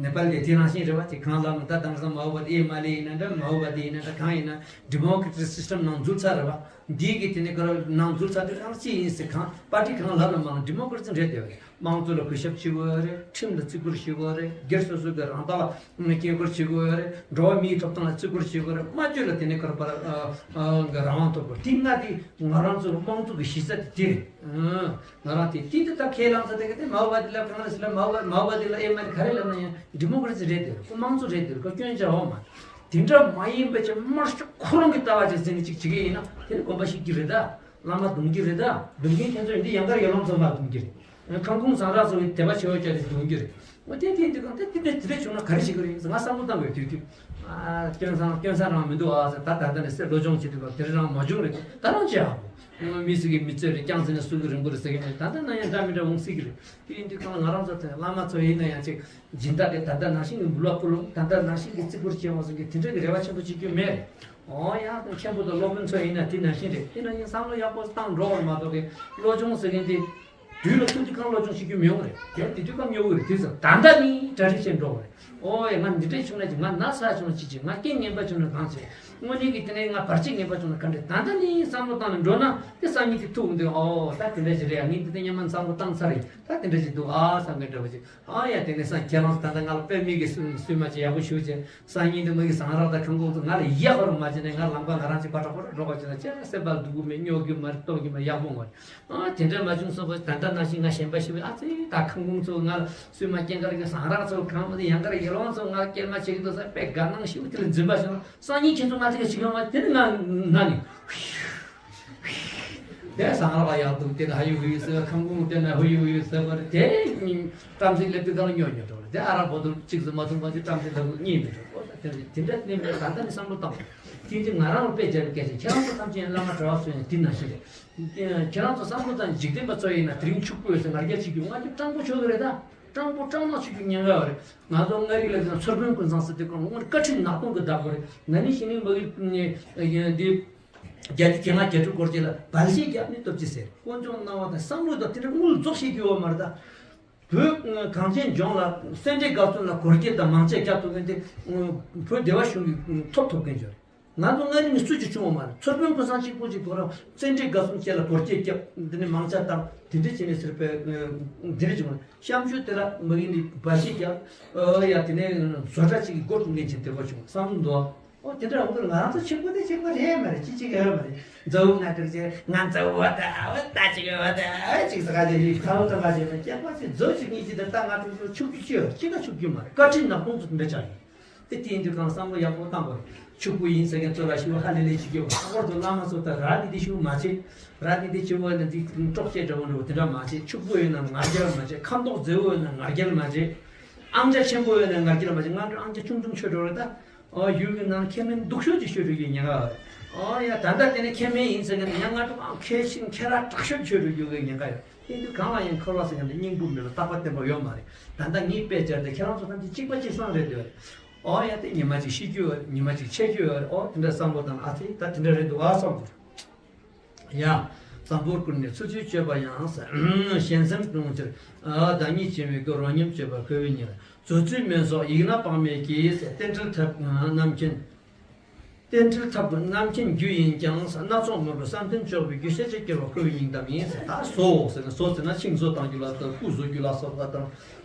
ནེ་པཱལ་དེ་དེ་རང་བཞིན་རེད་བ། ཅིག་གང་ལབ་ན་ད་དེང་སང་མའོ་བ་དི་ཨེ་མ་ལེ་ཡིན་ན་འདྲ་མའོ་བ་དི་ཡིན་ན་འདྲ་གང་ཡིན་ན་ཌི་མོ་ཀ་རེ་སི་སི་སི་ཊམ་ནང་འཛུལ་ཚར་རེད་བ། འདི་གི་དེ་ནས་ཁོ་རང་ནང་འཛུལ་ཚར་དུས་རང་ཅི་ཡིན་ཟེར་གང་པར་ཊི་གང་ལབ་ན་མང་ཌི་མོ་ཀ་རེ་སི་རེད་དེ་བ་རེད། དམངས་གཙོ་ལ་གུས་ཞབས་བྱེད་དགོས་ཡོད་རེད། ཁྲིམས་ལ་བརྩི་བཀུར་བྱེད་དགོས་ཡོད་རེད། སྒེར་སོ་སོ་གི་རང་རྟགས་ལ་སྐྱོན་བཀུར་བྱེད་དགོས་ཡོད་རེད། འགྲོ་བ་མིའི་ཐོབ་ཐང་ལ་བརྩི་བཀུར་བྱེད་དགོས་རེད། སྨྲ་བརྗོད་ལ་དེ་ནས་ཁར་པར་གི་རང་དབང་ཐོབ་དགོས། དེ་ལྔ་དེ་ང་རང་ཚོ་དམངས་གཙོ་གི་གཞི་རྩ་དེ་དེ་རེད། ང་རང་དེ་དེ་འདི་ལྟར་ཁས་བླངས་ཚར་དེ་ག་དེ་མའོ་བ་དི་ལ་ཀོང་རེ་སི་ལ་མའོ་བ་མའོ་བ་དི་ལ་ཨེ་མ་རེད་ག་རེ་ལབ་ན་ཡང་ཌི་མོ་ཀ་རེ་སི་རེད་དེ་ཁོ་དམངས་གཙོ་རེད་དེ་ཁོ་སྐྱོན་ཆ་འོག་མ་དེ་འདྲ་མ་ཡིན་པ་ཅིག་དམར་ཤོག་ཁོ་རང་གི་ལྟ་བ་ཅིག་འཛིན་ནས་ཅིག་བྱེད་ཀྱི་ཡིན་ན་དེ་ནི་དགོན་པ་བཤིག་རྒྱུ་རེད་ད། བླ་མ་རྡུང་རྒྱུ་རེད་ད། རྡུང་མཁན་ཁྱེད་ཚོ་ཡིན་དུས་ཡང་བསྐྱར་ཡར་ལངས་ཚོགས་པ་རྡུང་རྒྱུ་རེད། ཁང་ཁུངས་ཟང་རག་ཚོ་ཡི་དད་པ་ཆེ་བ་བྱས་ཏེ་རྡུང་རྒྱུ་རེད། འོ་དེ་དེ་འདི་གང་དེ་དེ་འདྲ་དེ་འདྲ་བྱུང་ན་ག་རེ་བྱེད་ཀྱི་རེད་ཟེར་ང་བསམ་བློ་བཏང་དགོས་དུས་དུས། ཨ་སྐྱོན་བཟང་སྐྱོན་བཟང་རང་མི་འདུག་ཨ་ཟེར་ད་ད་ལྟ་ནས་སེ་བློ་སྦྱོང་བྱེད་དུས་སྐབས་དེ་རང་མ་བྱུང་རེད་ད་རང་བྱེད་ཨ་བོ། མི་སུ་གིས་མི་རྩོད་རེད་རྐྱང་ཟེར་ནས་སུ་གིས་རིང་པོ་རེད་ཟེར་གི་མེད་ད་ལྟ་ན་ཡང་འདྲ་མི་འདྲ་འོང་སྲིད་ཀྱི་རེད། དེ་ཡིན་དུས་གང་ལ་ང་རང་ཚོ་དེ་བླ་མ་ཚོ་ཡིན་ན་ཡང་ཅིག་སྦྱིན་བདག་གིས་ད་ལྟ་ནང་བཞིན་གྱི་འབུལ་བ་ཕུལ་ལོང་ད་ལྟ་ནང་བཞིན་གྱི་བརྩི་བཀུར་བྱེད་འོང་ཟེར་གྱི་དེ་འདྲ་གི་རེ་བ་ཆེན་པོ་བྱེད་རྒྱུ་མེད། འོ་ཡང་མཁན་པོ་དང་སློབ་དཔོན་ཚོ་ཡིན་ན་དེ་ནང་བཞིན་རེད། དེ་ནང་བཞིན་བསམ་བློ་ཡག་པོ་བཏང་འགྲོ་བར་མ་གཏོགས་ཀྱི་བློ་སྦྱོང་ཟེར་མཁན་དེ་དུས་ལ་ཐུག་དུས་གང་བློ་སྦྱོང་བྱེད་རྒྱུ་མི་ཡོང་རེད། དེ་དེ་དུས་གང་སྨྱོ་གི་རེད། དུས་ཚོད་ད་ལྟ་ནི་གྲ་སྒྲིག་བྱས་འགྲོ་བ་རེད། འོ་ཡ་ང་འདི་འདྲས་བྱུང་ན་ཅིག་ང་ན་ཚ་བྱུང་ན་ཅི་བྱེད། ང་རྐྱེན་ངན་པ་བྱུང་ན་གང་བྱེད། དངོས་གནས་ཀྱི་དེ་ནས་ང་བར་ཆད་ངན་པ་བྱུང་ན་གང་འདྲས། ད་ལྟ་ནི་བསམ་བློ་བཏང་ནས་འགྲོ་ན་དེ་སང་ཉིན་དེ་ཐུག་འདུག་འོ་ད་དེ་འདྲས་ཞིག་རེད་ཡ། ངས་འདི་ལྟ་སྔོན་མ་བསམ་བློ་བཏང་ཚར་ཡིན། ད་དེ་འདྲས་ཞིག་འདུག་ཨ་བསམ་གི་འདྲ་བ་ཅིག་ཨ་ཡ་དེ་ནས་སང་ཁྱེད་རང་ད་ལྟ་ང་ལ་དཔེ་མི་གི་སུས་མ་བྱེད་ཡག་པོ་ཞུ་བྱས། སང་ཉིན་དུ་མ་གི་ཟངས་རག་དང་ཁང་ཁུང་དུ་ང་ལ་ཡག་པར་མ་བྱས་ནས་ང་ལམ་ཁ་ང་རང་ཅིག་པ་དྲག་པོ་རོགས་བྱས་ན་ཅེ་སེམས་པ་སྡུག་གི་མེད་སྨྱོ་གི་མ་རེད་གཏོང་གི་མ་ཡག་པོ་ངོ་རེད། ཨ་དེ་འདྲ་མ་བྱུང་སོང་བ་ད་ལྟ་ནང་བཞིན་ང་ཞེན་པ་ཞིག་བས་ཨ་ཙི་ད་ཁང་ཁུང་ཚོ་ང་ལ་སུས་མ་སྐྱེན་གར་གི་ཟངས་རག་ཚོ་གང་མ་དེ་ཡང་གར་ཡེ་ལོང་ཚོ་ང་ལ་སྐྱེལ་མ་བྱེད་ཀྱི་འདུག་ས་དཔེ་དགའ་སྣང་ཞིག་དེ་ལ་འཛིན་པ་བྱུང་། སང་ཉིན་ཁྱེད་ཚོ་ང་ཚོ་ག་ཞིག་ཡོང་བ་དེ་ནི་ང་ན་ནི། དེ་ཟངས་རག་ལ་ཡག་འདུག་དེ་ན་ཧ་ཡུ་ཧུ་ཡུ་ཟེར་བ་ཁང་ཁུང་དེ་ན་ཧུ་ཡུ་ཧུ་ཡུ་ཟེར་བ་རེད། དེ་བྲམ་ཟེ་སླེབས་དུས་གང་ལ་ཉོ་ཉོ་འགྲོ་རེད། དེ་ཨ་རག་བོ་དུར་གཅིག་ཙམ་མ་འཐུང་བ་དེ་བྲམ་ཟེ་ལ་གཉིས་མི་འགྲོ་འོ་ད་དེ་རེད། དེ་འདྲ་ནི་མེད་ད་ལྟ་ནི་བསམ་བློ་བཏང་དེ་འདི་ང་རང་ལ་དཔེ་བརྒྱབ་པའི་སྐད་ཆ་ཁྱེད་རང་ཚོ་ཐམས་ཅད་བླ་མ་གྲྭ་བ་ཚོ་ཡིན་དེ་ནང་བཞིན་རེད། ཁྱེད་རང་ཚོ་བསམ་བློ་བཏང་འཇིག་རྟེན་པ་ཚོ་ཡིན་ན་དེ་རིང་ཕྱུག་པོ་ཡོད་ཟེར་ང་རྒྱལ་བྱེད་རྒྱུ་ང་རྒྱལ་སྤྲང་པོ་ཆོག་གི་རེད་ད། སྤྲང་པོ་སྤྲང་ནག་ཆོག་རྒྱུ་ཉེན་ཁ་ཡོད་རེད། ང་ཚོ་མངའ་རིས་ལ་ཡིན་ན་མཚོ་དཔོན་ཀུན་བཟང་ཟེར་དུས་ཀྱང་དངོས་བཀའ་ཁྲིམས་ནག་སྟོང་གི་བདག་པོ་རེད། ན་ནིང་གཞེས་ནིང་མ་གི་འདི། རྒྱ་རྒྱ་ནག་རྒྱལ་ཕྲུག་སྐོར་ཅིག་ལ་སྦལ་ཞིག་བརྒྱབ་ནས་སྟོབས་ཅི་ཟེར། དཀོན་མཆོག་གནང་བ་དང་བསམ་བློ་དང་དེ་འདྲ་དངུལ་རྫོགས་ཤེས་རྒྱུ་བ་མ་རེད་ད། བོད་གངས་ཅན་ལྗོངས་ལ་སེ་འབྲས་དགའ་སྟོན་ལ་གོར་སྐྱེལ་དང་མང་ཆེ་རྒྱབ་ཐུབ་མཁན་དེ་བོད་སྡེ་བ་གཞུང་གི་ཐོབ་ཐུབ་མཁན་ཅིག་རེད། ང་ཚོ་མངའ་རིས་ནས་སུ་ཅིག་བྱུང་བ་མ་རེད། ཚོར་དཔོན་ཀུན་བཟང་གཅིག་པོ་ཅིག་ཁོ་རང་བཙན་ཁྲིད་དགའ་གསུམ་བཅས་ལ་བོར་སྐྱེས་བརྒྱབ། འདི་ནས་མང་ཆ་བཏང་། དེ་འདྲ་བྱས་ནས་ཟེར་བའི་འདི་འདྲ་བྱུང་བ། གཤམ་ཤོས་དེ་ལ་མ་གི་ནི་འབའ་ཞིག་ཀྱང་ཨོ་ཡ་དེ་ནས་བཟོ་གྲྭ་ཅིག་གི་སྒོ་དཀྲུག་མཁན་ཅིག་དེ་གོ་བྱུང་བསམ་བློ་འདུག། ཨོ་དེ་འདྲ་འོང་དུས་ང་ཚོ་ཆོས་པ་དེ་ཆོས་པ་རེད་མ་རེད། ཅི་ཅིག་ཡོད་མ་རེད། མཛའ་བོ་ང་དྲུག་ཅེས་ང་མཛའ་བོ་ད་འོ་ད་ཅིག་ཡོད་ད་ཅིག་ཟེར་ག་དེ་ཡིན། ཁ་ལོ་ད་ག་ཅེས་ན་སྐྱག་པ་ཅིག་མཛའ་བོ་ཅིག་གཉིས་ཅིག་དང་ད་ང་དྲུག་ཅུ་ཆུག་རྒྱུ་ཅི་ཡོད། ཅི་ག་ཆུག་རྒྱུ་མ་རེད། བཀའ་ཁྲིད་ནག་སྟོང་ཚོ་དེ་འདྲ་ཆགས་ཡོད། དེ་དེ་ཡིན་དུས་གང་བསམ་བློ་ཡག་པོ་བཏང་དགོས་རེད། ཕྱུག་པོ་ཡིན་ཟེར་མཁན་ཚོ་ལ་ཞུ་ཧ་ལས་ལས་བྱེད་རྒྱུ། ལྷག་པར་དུ་བླ་མ་ཚོ་དང་ར་ནི་དེ་ཞུ་མ་བྱེད། ར་ནི་དེ་ཆེ་བོ་ཡིན་ན་འདི་དཀྲོག་བཤད་འདྲ་བོ་འདྲ་བོ་དེ་འདྲ་མ་བྱེད། ཕྱུག་པོ་ཡོད་ན་ང་རྒྱལ་མ་བྱེད། ཁ་མདོག་མཛེས་བོ་ཡོད་ན་ང་རྒྱལ་མ་བྱེད། ཨང་ཆ་ཆེན་པོ་ཡོད་ན་ང་རྒྱལ་མ་བྱེད། ང་ཚོ་ཨང་ཆ་ཆུང་ཆུང་ཆོད་འགྲོ་རེད་ད། ཨོ་ཡུལ་གྱི་ནང་ཁེ་མེན་སྡུག་ཤོས་ཀྱི་ཤོད་རེད་ཡིན་ཉེན་ཁ་རེད། ཨོ་ཡ་ད་ལྟ་དེ་ནས་ཁེ་མེན་ཡིན་ཟེར་གི་ན་ཡང་ང་ཚོ་ཨང་ཁེ་ཤིང་ཁེ་ར་དྲག་ཤོས་ཆོད་རེད་ཡོད་གི་ཉེན་ཁ་ཡོད། དེ་དུས་གང་ལ་ཡང་འཁོར་བ་ཟེར་གི་ན་སྙིང་པོ་མེད་པ་རྟག་པ་བརྟན་པ་ཡོད་མ་རེད། ད་ལྟ་ངས་དཔེ་བྱས་ཏེ་ཁྱེད་རང་ཚོ་ཐམས་ཅད་གཅིག་པ་གཅིག་སང་རེད་འདོད་རེད། ཨོ་ཡ་དེ་ཉི་མ་གཅིག་ཤི་རྒྱུ་ཡོད་རེད། ཉི་མ་གཅིག་ཆད་རྒྱུ་ཡོད་རེད། ཨོ་དེ་འདྲ་བསམ་བློ་བཏང་ན་ཨ་ཙི་ད་དེ་འདྲ་རེད་འདུག་ཨ་བསམ་གྱི། ཡ། བསམ་པོར་བསྐུར་ནས་ཚུལ་འཆོས་སྤྱོད་པ་ཡང་ཟེར། གཞན་སེམས་གཏོང་ཕྱིར། བདག་ཉིད་འཆིང་བའི་སྐུ། རང་ཉམས་སྤྱོད་པ་འཁོར་བའི་ཉེར། བཟོད་ཚུལ་དམན་སོགས་ཡིག་སྣ་དཔག་མེད་ཀྱིས་ཟེར། རྟེན་འབྲེལ་ཐབས་རྣམ་མཁྱེན། རྟེན་འབྲེལ་ཐབས་རྣམ་མཁྱེན་རྒྱུ་ཡིན་ཀྱང་ཟེར། སྣ་ཚོགས་དངོས་པོའི་བསམ་གཏན་གཅོག་པའི་རྒྱུ། ཤེས་བྱ་སྐྱེ་བོ་འཁོར་བའི་སྙིང་གཏམ་ཡིན་ཟེར། ད་བཟོ་ཟེར་ན་བཟོ་ཟེར་ན་ཤིང་བཟོ་བཏང་རྒྱུ་ལ་སོགས་སྐུ་བཟོ་རྒྱུ་ལ་སོགས་པ་དང་།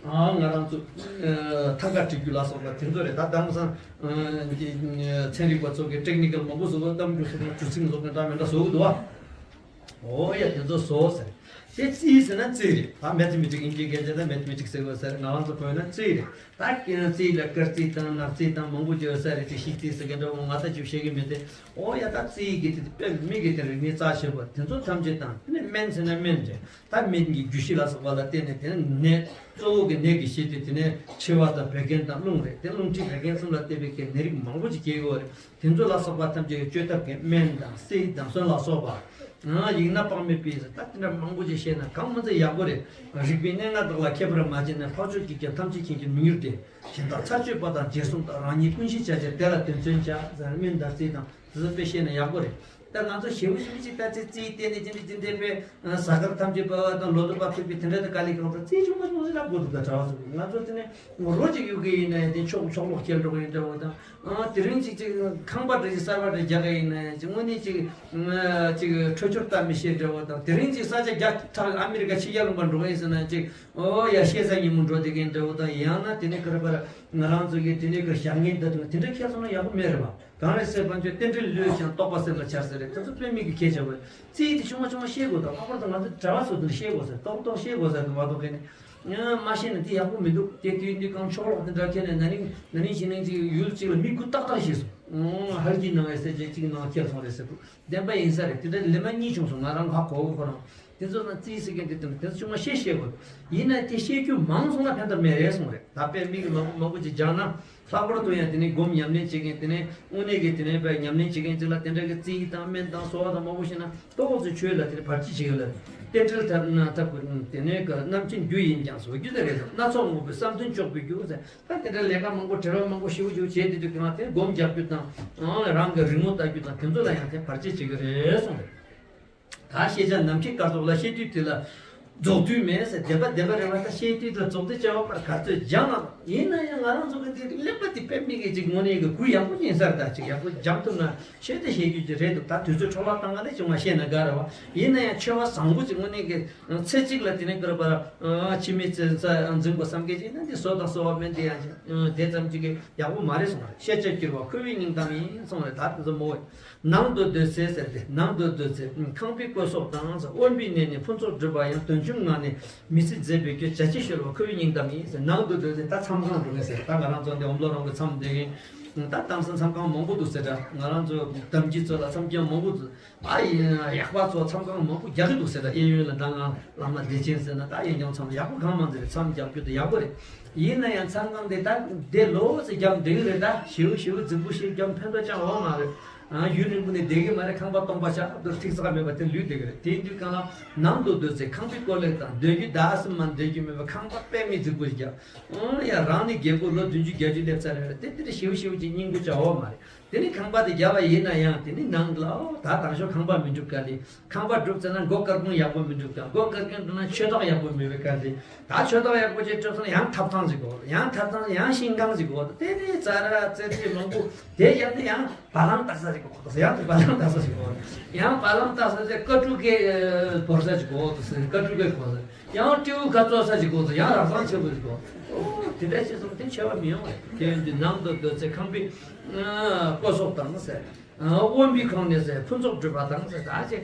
ང་རང་ཚོ་ཐང་ག་བྲི་རྒྱུ་ལ་སོགས་པ་དེ་ཚོ་རེད། ད་དེང་སང་ཚན་རིག་པ་ཚོ་གིས་ཊེག་ནི་ཀལ་མང་པོ་བཟོ་གི། གཏམ་རྒྱུད་བཟོ་གི། གྲུ་གཟིངས་བཟོ་གི། འདྲ་མི་འདྲ་བཟོ་གི་འདུག་བ། ཨོ་ཡ་དེ་ཚོ་བཟོ་ཟེར། དེ་རྩིས་ཟེར་ན་རྩིས་རེད། ད་མེ་ཐི་མེ་ཊིག་ཨིན་ཇིའི་སྐད་ཆ་ད་མེ་ཐི་མེ་ཊིག་ཟེར་དགོས་ཟེར། ང་རང་ཚོ་གོ་ན་རྩིས་རེད། ད་རྩིས་ལ་སྐར་རྩིས་དང་ནག་རྩིས་དང་མང་པོ་ཅིག་ཡོད་ས་རེད། དེ་གཞི་རྩིས་ཟེར་མཁན་འདྲ་བོ་ང་ད་ཅིག་བཤད་གི་མེད་དེ། ཨོ་ཡ་ད་རྩིས་ཀྱི་དེ་དཔེ་མི་གི་དེ་རིག་གནས་རྩ་ཆེ་བ་དེ་ཚོ་ཐམས་ཅད་དང་དེ་ནས་སྨན་ཟེར་ན་སྨན་རེད། ད་སྨན་གྱི་རྒྱུ་གཞི་ལ་སོགས་པ་ལ་བརྟེན་ནས་དེ་ནས་ནད་གཙོ་བོ་གི་ནད་ཀྱི་གཞི་དེ་དེ་ནས་མཁྲིས་པ་དང་བད་ཀན་དང་རླུང་རེད། དེ་རླུང་མཁྲིས་བད་ཀན་གསུམ་ལ་བརྟེན་པའི་གི་ནད་རིགས་མང་པོ་ཅིག་སྐྱེ་གི་ཡོད་རེད། དེ་ཚོ་ལ་སོགས་པ་ཐམས་ཅད་ཀྱི་བཅོས་ཐབས་ཀྱི་སྨན་དང་བསིལ་དང་སོན་ལ་སོགས་པ། ཡིག་སྣ་དཔག་མེད་པའི་ད་དེ་འདྲ་མང་པོ་ཅིག་བཤད་ན་གང་མ་ཚད་ཡག་པོ་རེད། རིག་པའི་གནས་ལྔ་དག་ལ་མཁས་པར་མ་བྱས་ན། འཕགས་མཆོག་གིས་ཀྱང་ཐམས་ཅད་མཁྱེན་ཅིང་མི་འགྱུར་ཏེ། གཞན་དག་ཚར་གཅོད་པ་དང་རྗེས་བཟུང་དང་། རང་ཉིད་ཀུན་ཤེས་བྱ་ཕྱིར་དེ་ལ་དོན་མཚོན་བྱ། ཟེར་སྨན་དང་བསིལ་དང་དེ་ཚོ་དཔེ་བཤད་ན་ཡག་པོ་རེད། ད་ང་ཚོ་ཞེ་པོ་ཞེ་པོ་ཅིག་ད་ཚེ་རྩིས་བལྟས་ནས་ཅི་འདྲ་ཅི་འདྲ་པའི་གཟའ་སྐར་ཐམས་ཅད་པ་བ་དང་ལོ་འདབ་པ་ཕེབས་པའི་དེ་འདྲ་དང་དཀའ་ལས་ཁག་ད་རྩིས་ཆུང་མ་ཆུང་ཞིག་ལ་དགོས་འདུག་ད་གྲྭ་བ་ཚོ་ང་ཚོ་དེ་ནས་རོ་གཅིག་གཡུག་གི་ཡིན་ན་ཡང་དེ་ཕྱོགས་ཕྱོགས་ལོག་ཁྱེར་འགྲོ་གི་ཡིན་འདྲ་བོ་དང་། ཨ་དེ་རིང་གཅིག་ཅིག་ཁང་པ་འདྲ་ཅིག་གསར་པ་འདྲ་རྒྱག་གི་ཡིན་ན་ཡང་ཅིག་དངོས་གནས་ཅིག་ཅིག་འཕྲོད་སྦྱོར་ལྟ་མི་ཤེས་འདྲ་བོ་དང་། དེ་རིང་གཅིག་ས་ཆ་རྒྱ་ཐག་ཨ་མི་རི་ཀ་ཕྱི་རྒྱལ་ལུང་པ་འགྲོ་གི་ཡིན་ཟེར་ན་ཅིག་ཨོ་ཡ་ཤེས་ས་ཉིན་མོ་འགྲོ་བསྡད་མཁན་འདྲ་བོ་དང་། ཡང་ན་དེ་ནས་ག་རེ་པར་ང་རང་ཚོ་གི་དེ་ནས་གི་བཞག་མཁན་འདྲ་འདུག་དེ་འདྲ་ཁྱེར་སོང་ན་ཡག་པོ་མེད་རེད་པ། གང་རེད་ཟེར་བ་ཚོས་རྟེན་འབྲེལ་བློས་ཀྱང་རྟོགས་པ་སེམས་ལ་འཆར་ཟེར་རེད། དེ་ཚོ་དཔེ་མི་གི་ཁྱད་ཆེ་བ་རེད། རྩིས་དེ་ཆུང་མ་ཆུང་མ་ཤེས་དགོས་དང་། ལྷག་པར་དུ་ང་ཚོ་གྲྭ་བ་ཚོ་དེ་འདྲ་ཤེས་དགོས་ཟེར། རྟོགས་རྟོགས་ཤེས་དགོས་ཟེར་དུ་མ་གཏོགས་གན་ནས་མ་ཤེས་ན་དེ་ཡག་པོ་མི་འདུག་དེ་དུས་འདི་གང་ཕྱོགས་ལོག་དེ་འདྲ་ཁྱེར་ནས་ན་ནིང་ན་ནིང་གཞེས་ནིང་ཅིག་ཡུལ་ཅིག་ལ་མི་དགུ་ཏག་ཏག་ཤེས་སོང་། ཧར་གྱི་ནང་ཨེ་ས་ཅིག་གཅིག་ནང་ཁྱེར་སོང་རེད་ཟེར་དུས་བདེན་པ་ཡིན་ས་རེད། དེ་འདྲ་ལེ་མ་གཉིས་བྱུང་སོང་། ང་རང་ཧ་གོ་གོ་ཁོ་རང་། དེ་ཚོ་ན་རྩིས་ཟེར་མཁན་དེ་དེ་ཚོ་ཆུང་མ་ཤེས་ཤེས་དགོས། ཡིན་ན་དེ་ཤེས་རྒྱུ་མང་སོང་ན་ཕན་ཐོགས་མེད་རེད་གསུངས་རེད། ད་དཔེ་མི་གི་མང་པོ་མང་པོ་ཅིག་སྦྱངས་ན། ལྷག་པར་དུ་ཡང་དེ་ནས་སྒོམ་ཉམས་ལེན་བྱེད་མཁན་དེ་ནས་དངོས་གནས་ཀྱི་དེ་ནས་དཔེ་ཉམས་ལེན་བྱེད་མཁན་ཅིག་ལ་དེ་འདྲ་གི་རྩིས་དང་སྨན་དང་གསོ་བ་དང་མང་པོ་ཤེས་ན་ཏོག་ཙམ་ཆོས་ལ་དེ་ནས་བར་ཆད་བྱེད་ཡོད་ལ། རྟེན་འབྲེལ་ཐབས་ན་ཐབས་དེ་ནས་གི་རྣམ་མཁྱེན་རྒྱུ་ཡིན་ཀྱང་ཟེར་རྒྱུ་དེ་རེད། སྣ་ཚོགས་དངོས་པོའི་བསམ་གཏན་གཅོག་པའི་རྒྱུ་ཟེར། ད་དེ་འདྲ་ལས་ཀ་མང་པོ་བྲེལ་བ་མང་པོ་ཞེ་པོ་ཞེ་པོ་བྱས་དེ་དུས་གང་དེ་སྒོམ་རྒྱག་རྒྱུ་དང་། རང་གི་རིག་ངོ་ལྟ་རྒྱུ་དང་དེ་ཚོ་ལ་ཡང་དེ་བར་ཆད་བྱེད་ཀྱི་རེད་གསུངས་རེད། ད་ཤེས་བྱ་ནམ་མཁའི་སྐར་ཚོགས་ལ། བཤད་དུས་དེ་ལ་རྫོགས་དུས་མེད་ཟེར། བདེན་པ་བདེན་པ་རེད་བ། ད་བཤད་དུས་དེ་ལ་རྫོགས་དུས་བྱ་བ་པར་ག་ཚོད་སྦྱངས་ན། ཡིན་ན་ཡང་ང་རང་ཚོ་གི་དེ་ཀླད་པ་དེ་དཔེ་མི་གི་ཅིག་དངོས་གནས་ཀྱི་གུ་ཡངས་པོ་ཅིག་ཡིན་ས་རེད། ད་ཅིག་ཡག་པོ་སྦྱང་ཐུབ་ན་ཤེས་དེ་ཤེས་རྒྱུ་ཅིག་རེད་འདུག་ད་དུས་ཚོད་འཕྲོ་བརླག་བཏང་ག་ལས་བྱུང་བ་ཤེས་ན་དགའ་རེད་བ། ཡིན་ན་ཡང་ཆོས་པ་བཟང་པོ་ཅིག་དངོས་གནས་ཀྱི་ཚེ་གཅིག་ལ་དེ་ནས་ཀར་པར་འཆི་མེད་ཚེ་འཛིན་དགོས་བསམ་མཁན་ཅིག་ཡིན་ན་འདི་བཟོ་དང་གསོ་བ་སྨན་དེ་ཡང་དེ་ཙམ་ཅིག་གི་ཡག་པོ་མ་རེད་གསུངས་པ་རེད། ཤེས་བྱ་སྐྱེ་བོ་འཁོར་བའི་སྙིང་གཏམ་ཡིན་གསུངས་པ་རེད། ད་དེ་ཚོ་མོ་བོ། ནང་དུ་སྡོད་ཚེ་ཟེར་ཏེ། ནང་དུ་སྡོད་ཚེ་ཁང་པའི་བཀོད་སོགས་དང་། དབེན་པའི་གནས་ནས་ཕུན་ཚོགས་སྒྲུབ་པ་ཡང་། དོན་ཆུང་ངང་ནས་མི་ཚེ་མཛེས་པའི་སྐྱོ། བྱ་ཕྱི་ཤོར་བ་འཁོར་བའི་སྙིང་གཏམ་ཡིན་ཟེར། ནང་དུ་སྡོད་ཚེ་ད་མཚམས་ཁང་འགྲོ་ངེས་ཟེར། ད་ང་རང་ཚོ་འདི་ཨོམ་ལོ་རང་གི་མཚམས་བསྡད་མཁན་ད་གཏམ་ས་མཚམས་ཁང་མང་པོ་འདུག་ཟེར། ད་ང་རང་ཚོ་གཏམ་རྒྱུད་ཚོ་ལ་མཚམས་ཁང་མང་པོ་འདུག་ཨ་ཡིན་ཡག་པ་ཚོ་མཚམས་ཁང་མང་པོ་རྒྱག་གི་འདུག་ཟེར། ད་གཡས་གཡོན་ལ་ད་ང་བླ་མ་བདེ་ཆེན་ཟེར་ན་ད་གཡས་བརྐྱང་མཚམས་ཡག་པོ་གང་མང་ཟེར། མཚམས་རྒྱག་རྒྱུ་དེ་ཡག་པོ་རེད། ཡིན་ན་ཡང་མཚམས་ཁང་དེ་ད་དེ་ལོ་ཙེ་རྒྱབ་འདེགས་རེད། ད་ཞེའུ་ཞེའུ་རྫིག་པོ་ཞིག་རྒྱབ་ཕན་ཐོགས་ཅང་འོང་མ་རེད། ཨ་ཡུན་རིང་པོ་ནས་བསྡད་གི་མ་རེད། ཁང་པ་སྟོང་པ་ཆགས་དུས་ཐིག་ཚགས་མེད་པ་དེ་ལུས་བསྡད་གི་རེད། དེ་དུས་གང་ལ་ནང་དུ་སྡོད་ཚེ་ཁང་པའི་བཀོད་ལེགས་དང་། སྡོད་རྒྱུ་ད་སུ་མ་སྡོད་རྒྱུ་མེད་པ་ཁང་པ་དཔེ་མི་རྫིག་པོ་ཞིག་རྒྱབ། ཨང་ཡ་རང་ནི་རྒད་པོ་ལོ་བདུན་ཅུ་བརྒྱད་ཅུ་སླེབས་ཚར་རེད། དེ་དེ་རེད། ཞེའུ་ཞེའུ་ཅིག་སྙིང་པོ་ཅང་འོང་མ་རེད། དེ་ནི་ཁང་པ་དེ་བརྒྱབ་པ་ཡིན་ན་ཡང་དེ་ནི་ནང་ལ་ཨོ་ད་དང་ཤོག་ཁང་པ་མི་འགྲུབ་ག་ལེ། ཁང་པ་འགྲུབ་ཚར་ན་སྒོ་དཀར་ཁུང་ཡག་པོ་མི་འགྲུབ་ག་སྒོ་དཀར་ཁུང་འགྲུབ་ན་ཆོས་ཐོག་ཡག་པོ་མི་བེ་ག་ལེ། ད་ཆོས་ཐོག་ཡག་པོ་ཅིག་གྲུབ་ཚར་ན་ཡང་ཐབ་ཚང་ཞིག་དགོས། ཡང་ཐབ་ཚང་ཡང་ཤིང་ཁང་ཞིག་དགོས། དེ་ནི་ཙ་ར་ཙེ་ཙེ་མང་པོ་དེ་ཡང་ནི་ཡང་བ་ལང་བཏགས་ས་ཞིག་དགོས། ཡང་དེ་བ་ལང་བཏགས་ས་ཞིག་དགོས། ཡང་བ་ལང་བཏགས་ས་དེ་ཀ་ཀྲུ་ཀའི་བོར་ས་ཞིག་དགོས། ཀ་ཀྲུ་ཀའི་བོར་ས། ཡང་སྤྲེའུ་ཁ་བཙོ་ས་ཞིག་དགོས་སོ། ཡང་རབ་བཟང་ཆེན་པོ་ཞིག་དགོས། ཨོ་དེ་འདྲ་བྱས་སོང་དེ་ཆེ་བ་མི་ཡོང་བ་རེད། དེ་ཡིན་དུས་ནང་དུ་སྡོད་ཚེ་ཁང་པའི་ཨ་བསྐོ་གསོག་དང་ཟེར། ཨ་དབོན་པའི་ཁང་ནས་ཟེར། ཕུན་ཚོགས་སྒྲུབ་པ་དང་ཟེར། ད་ཅིག་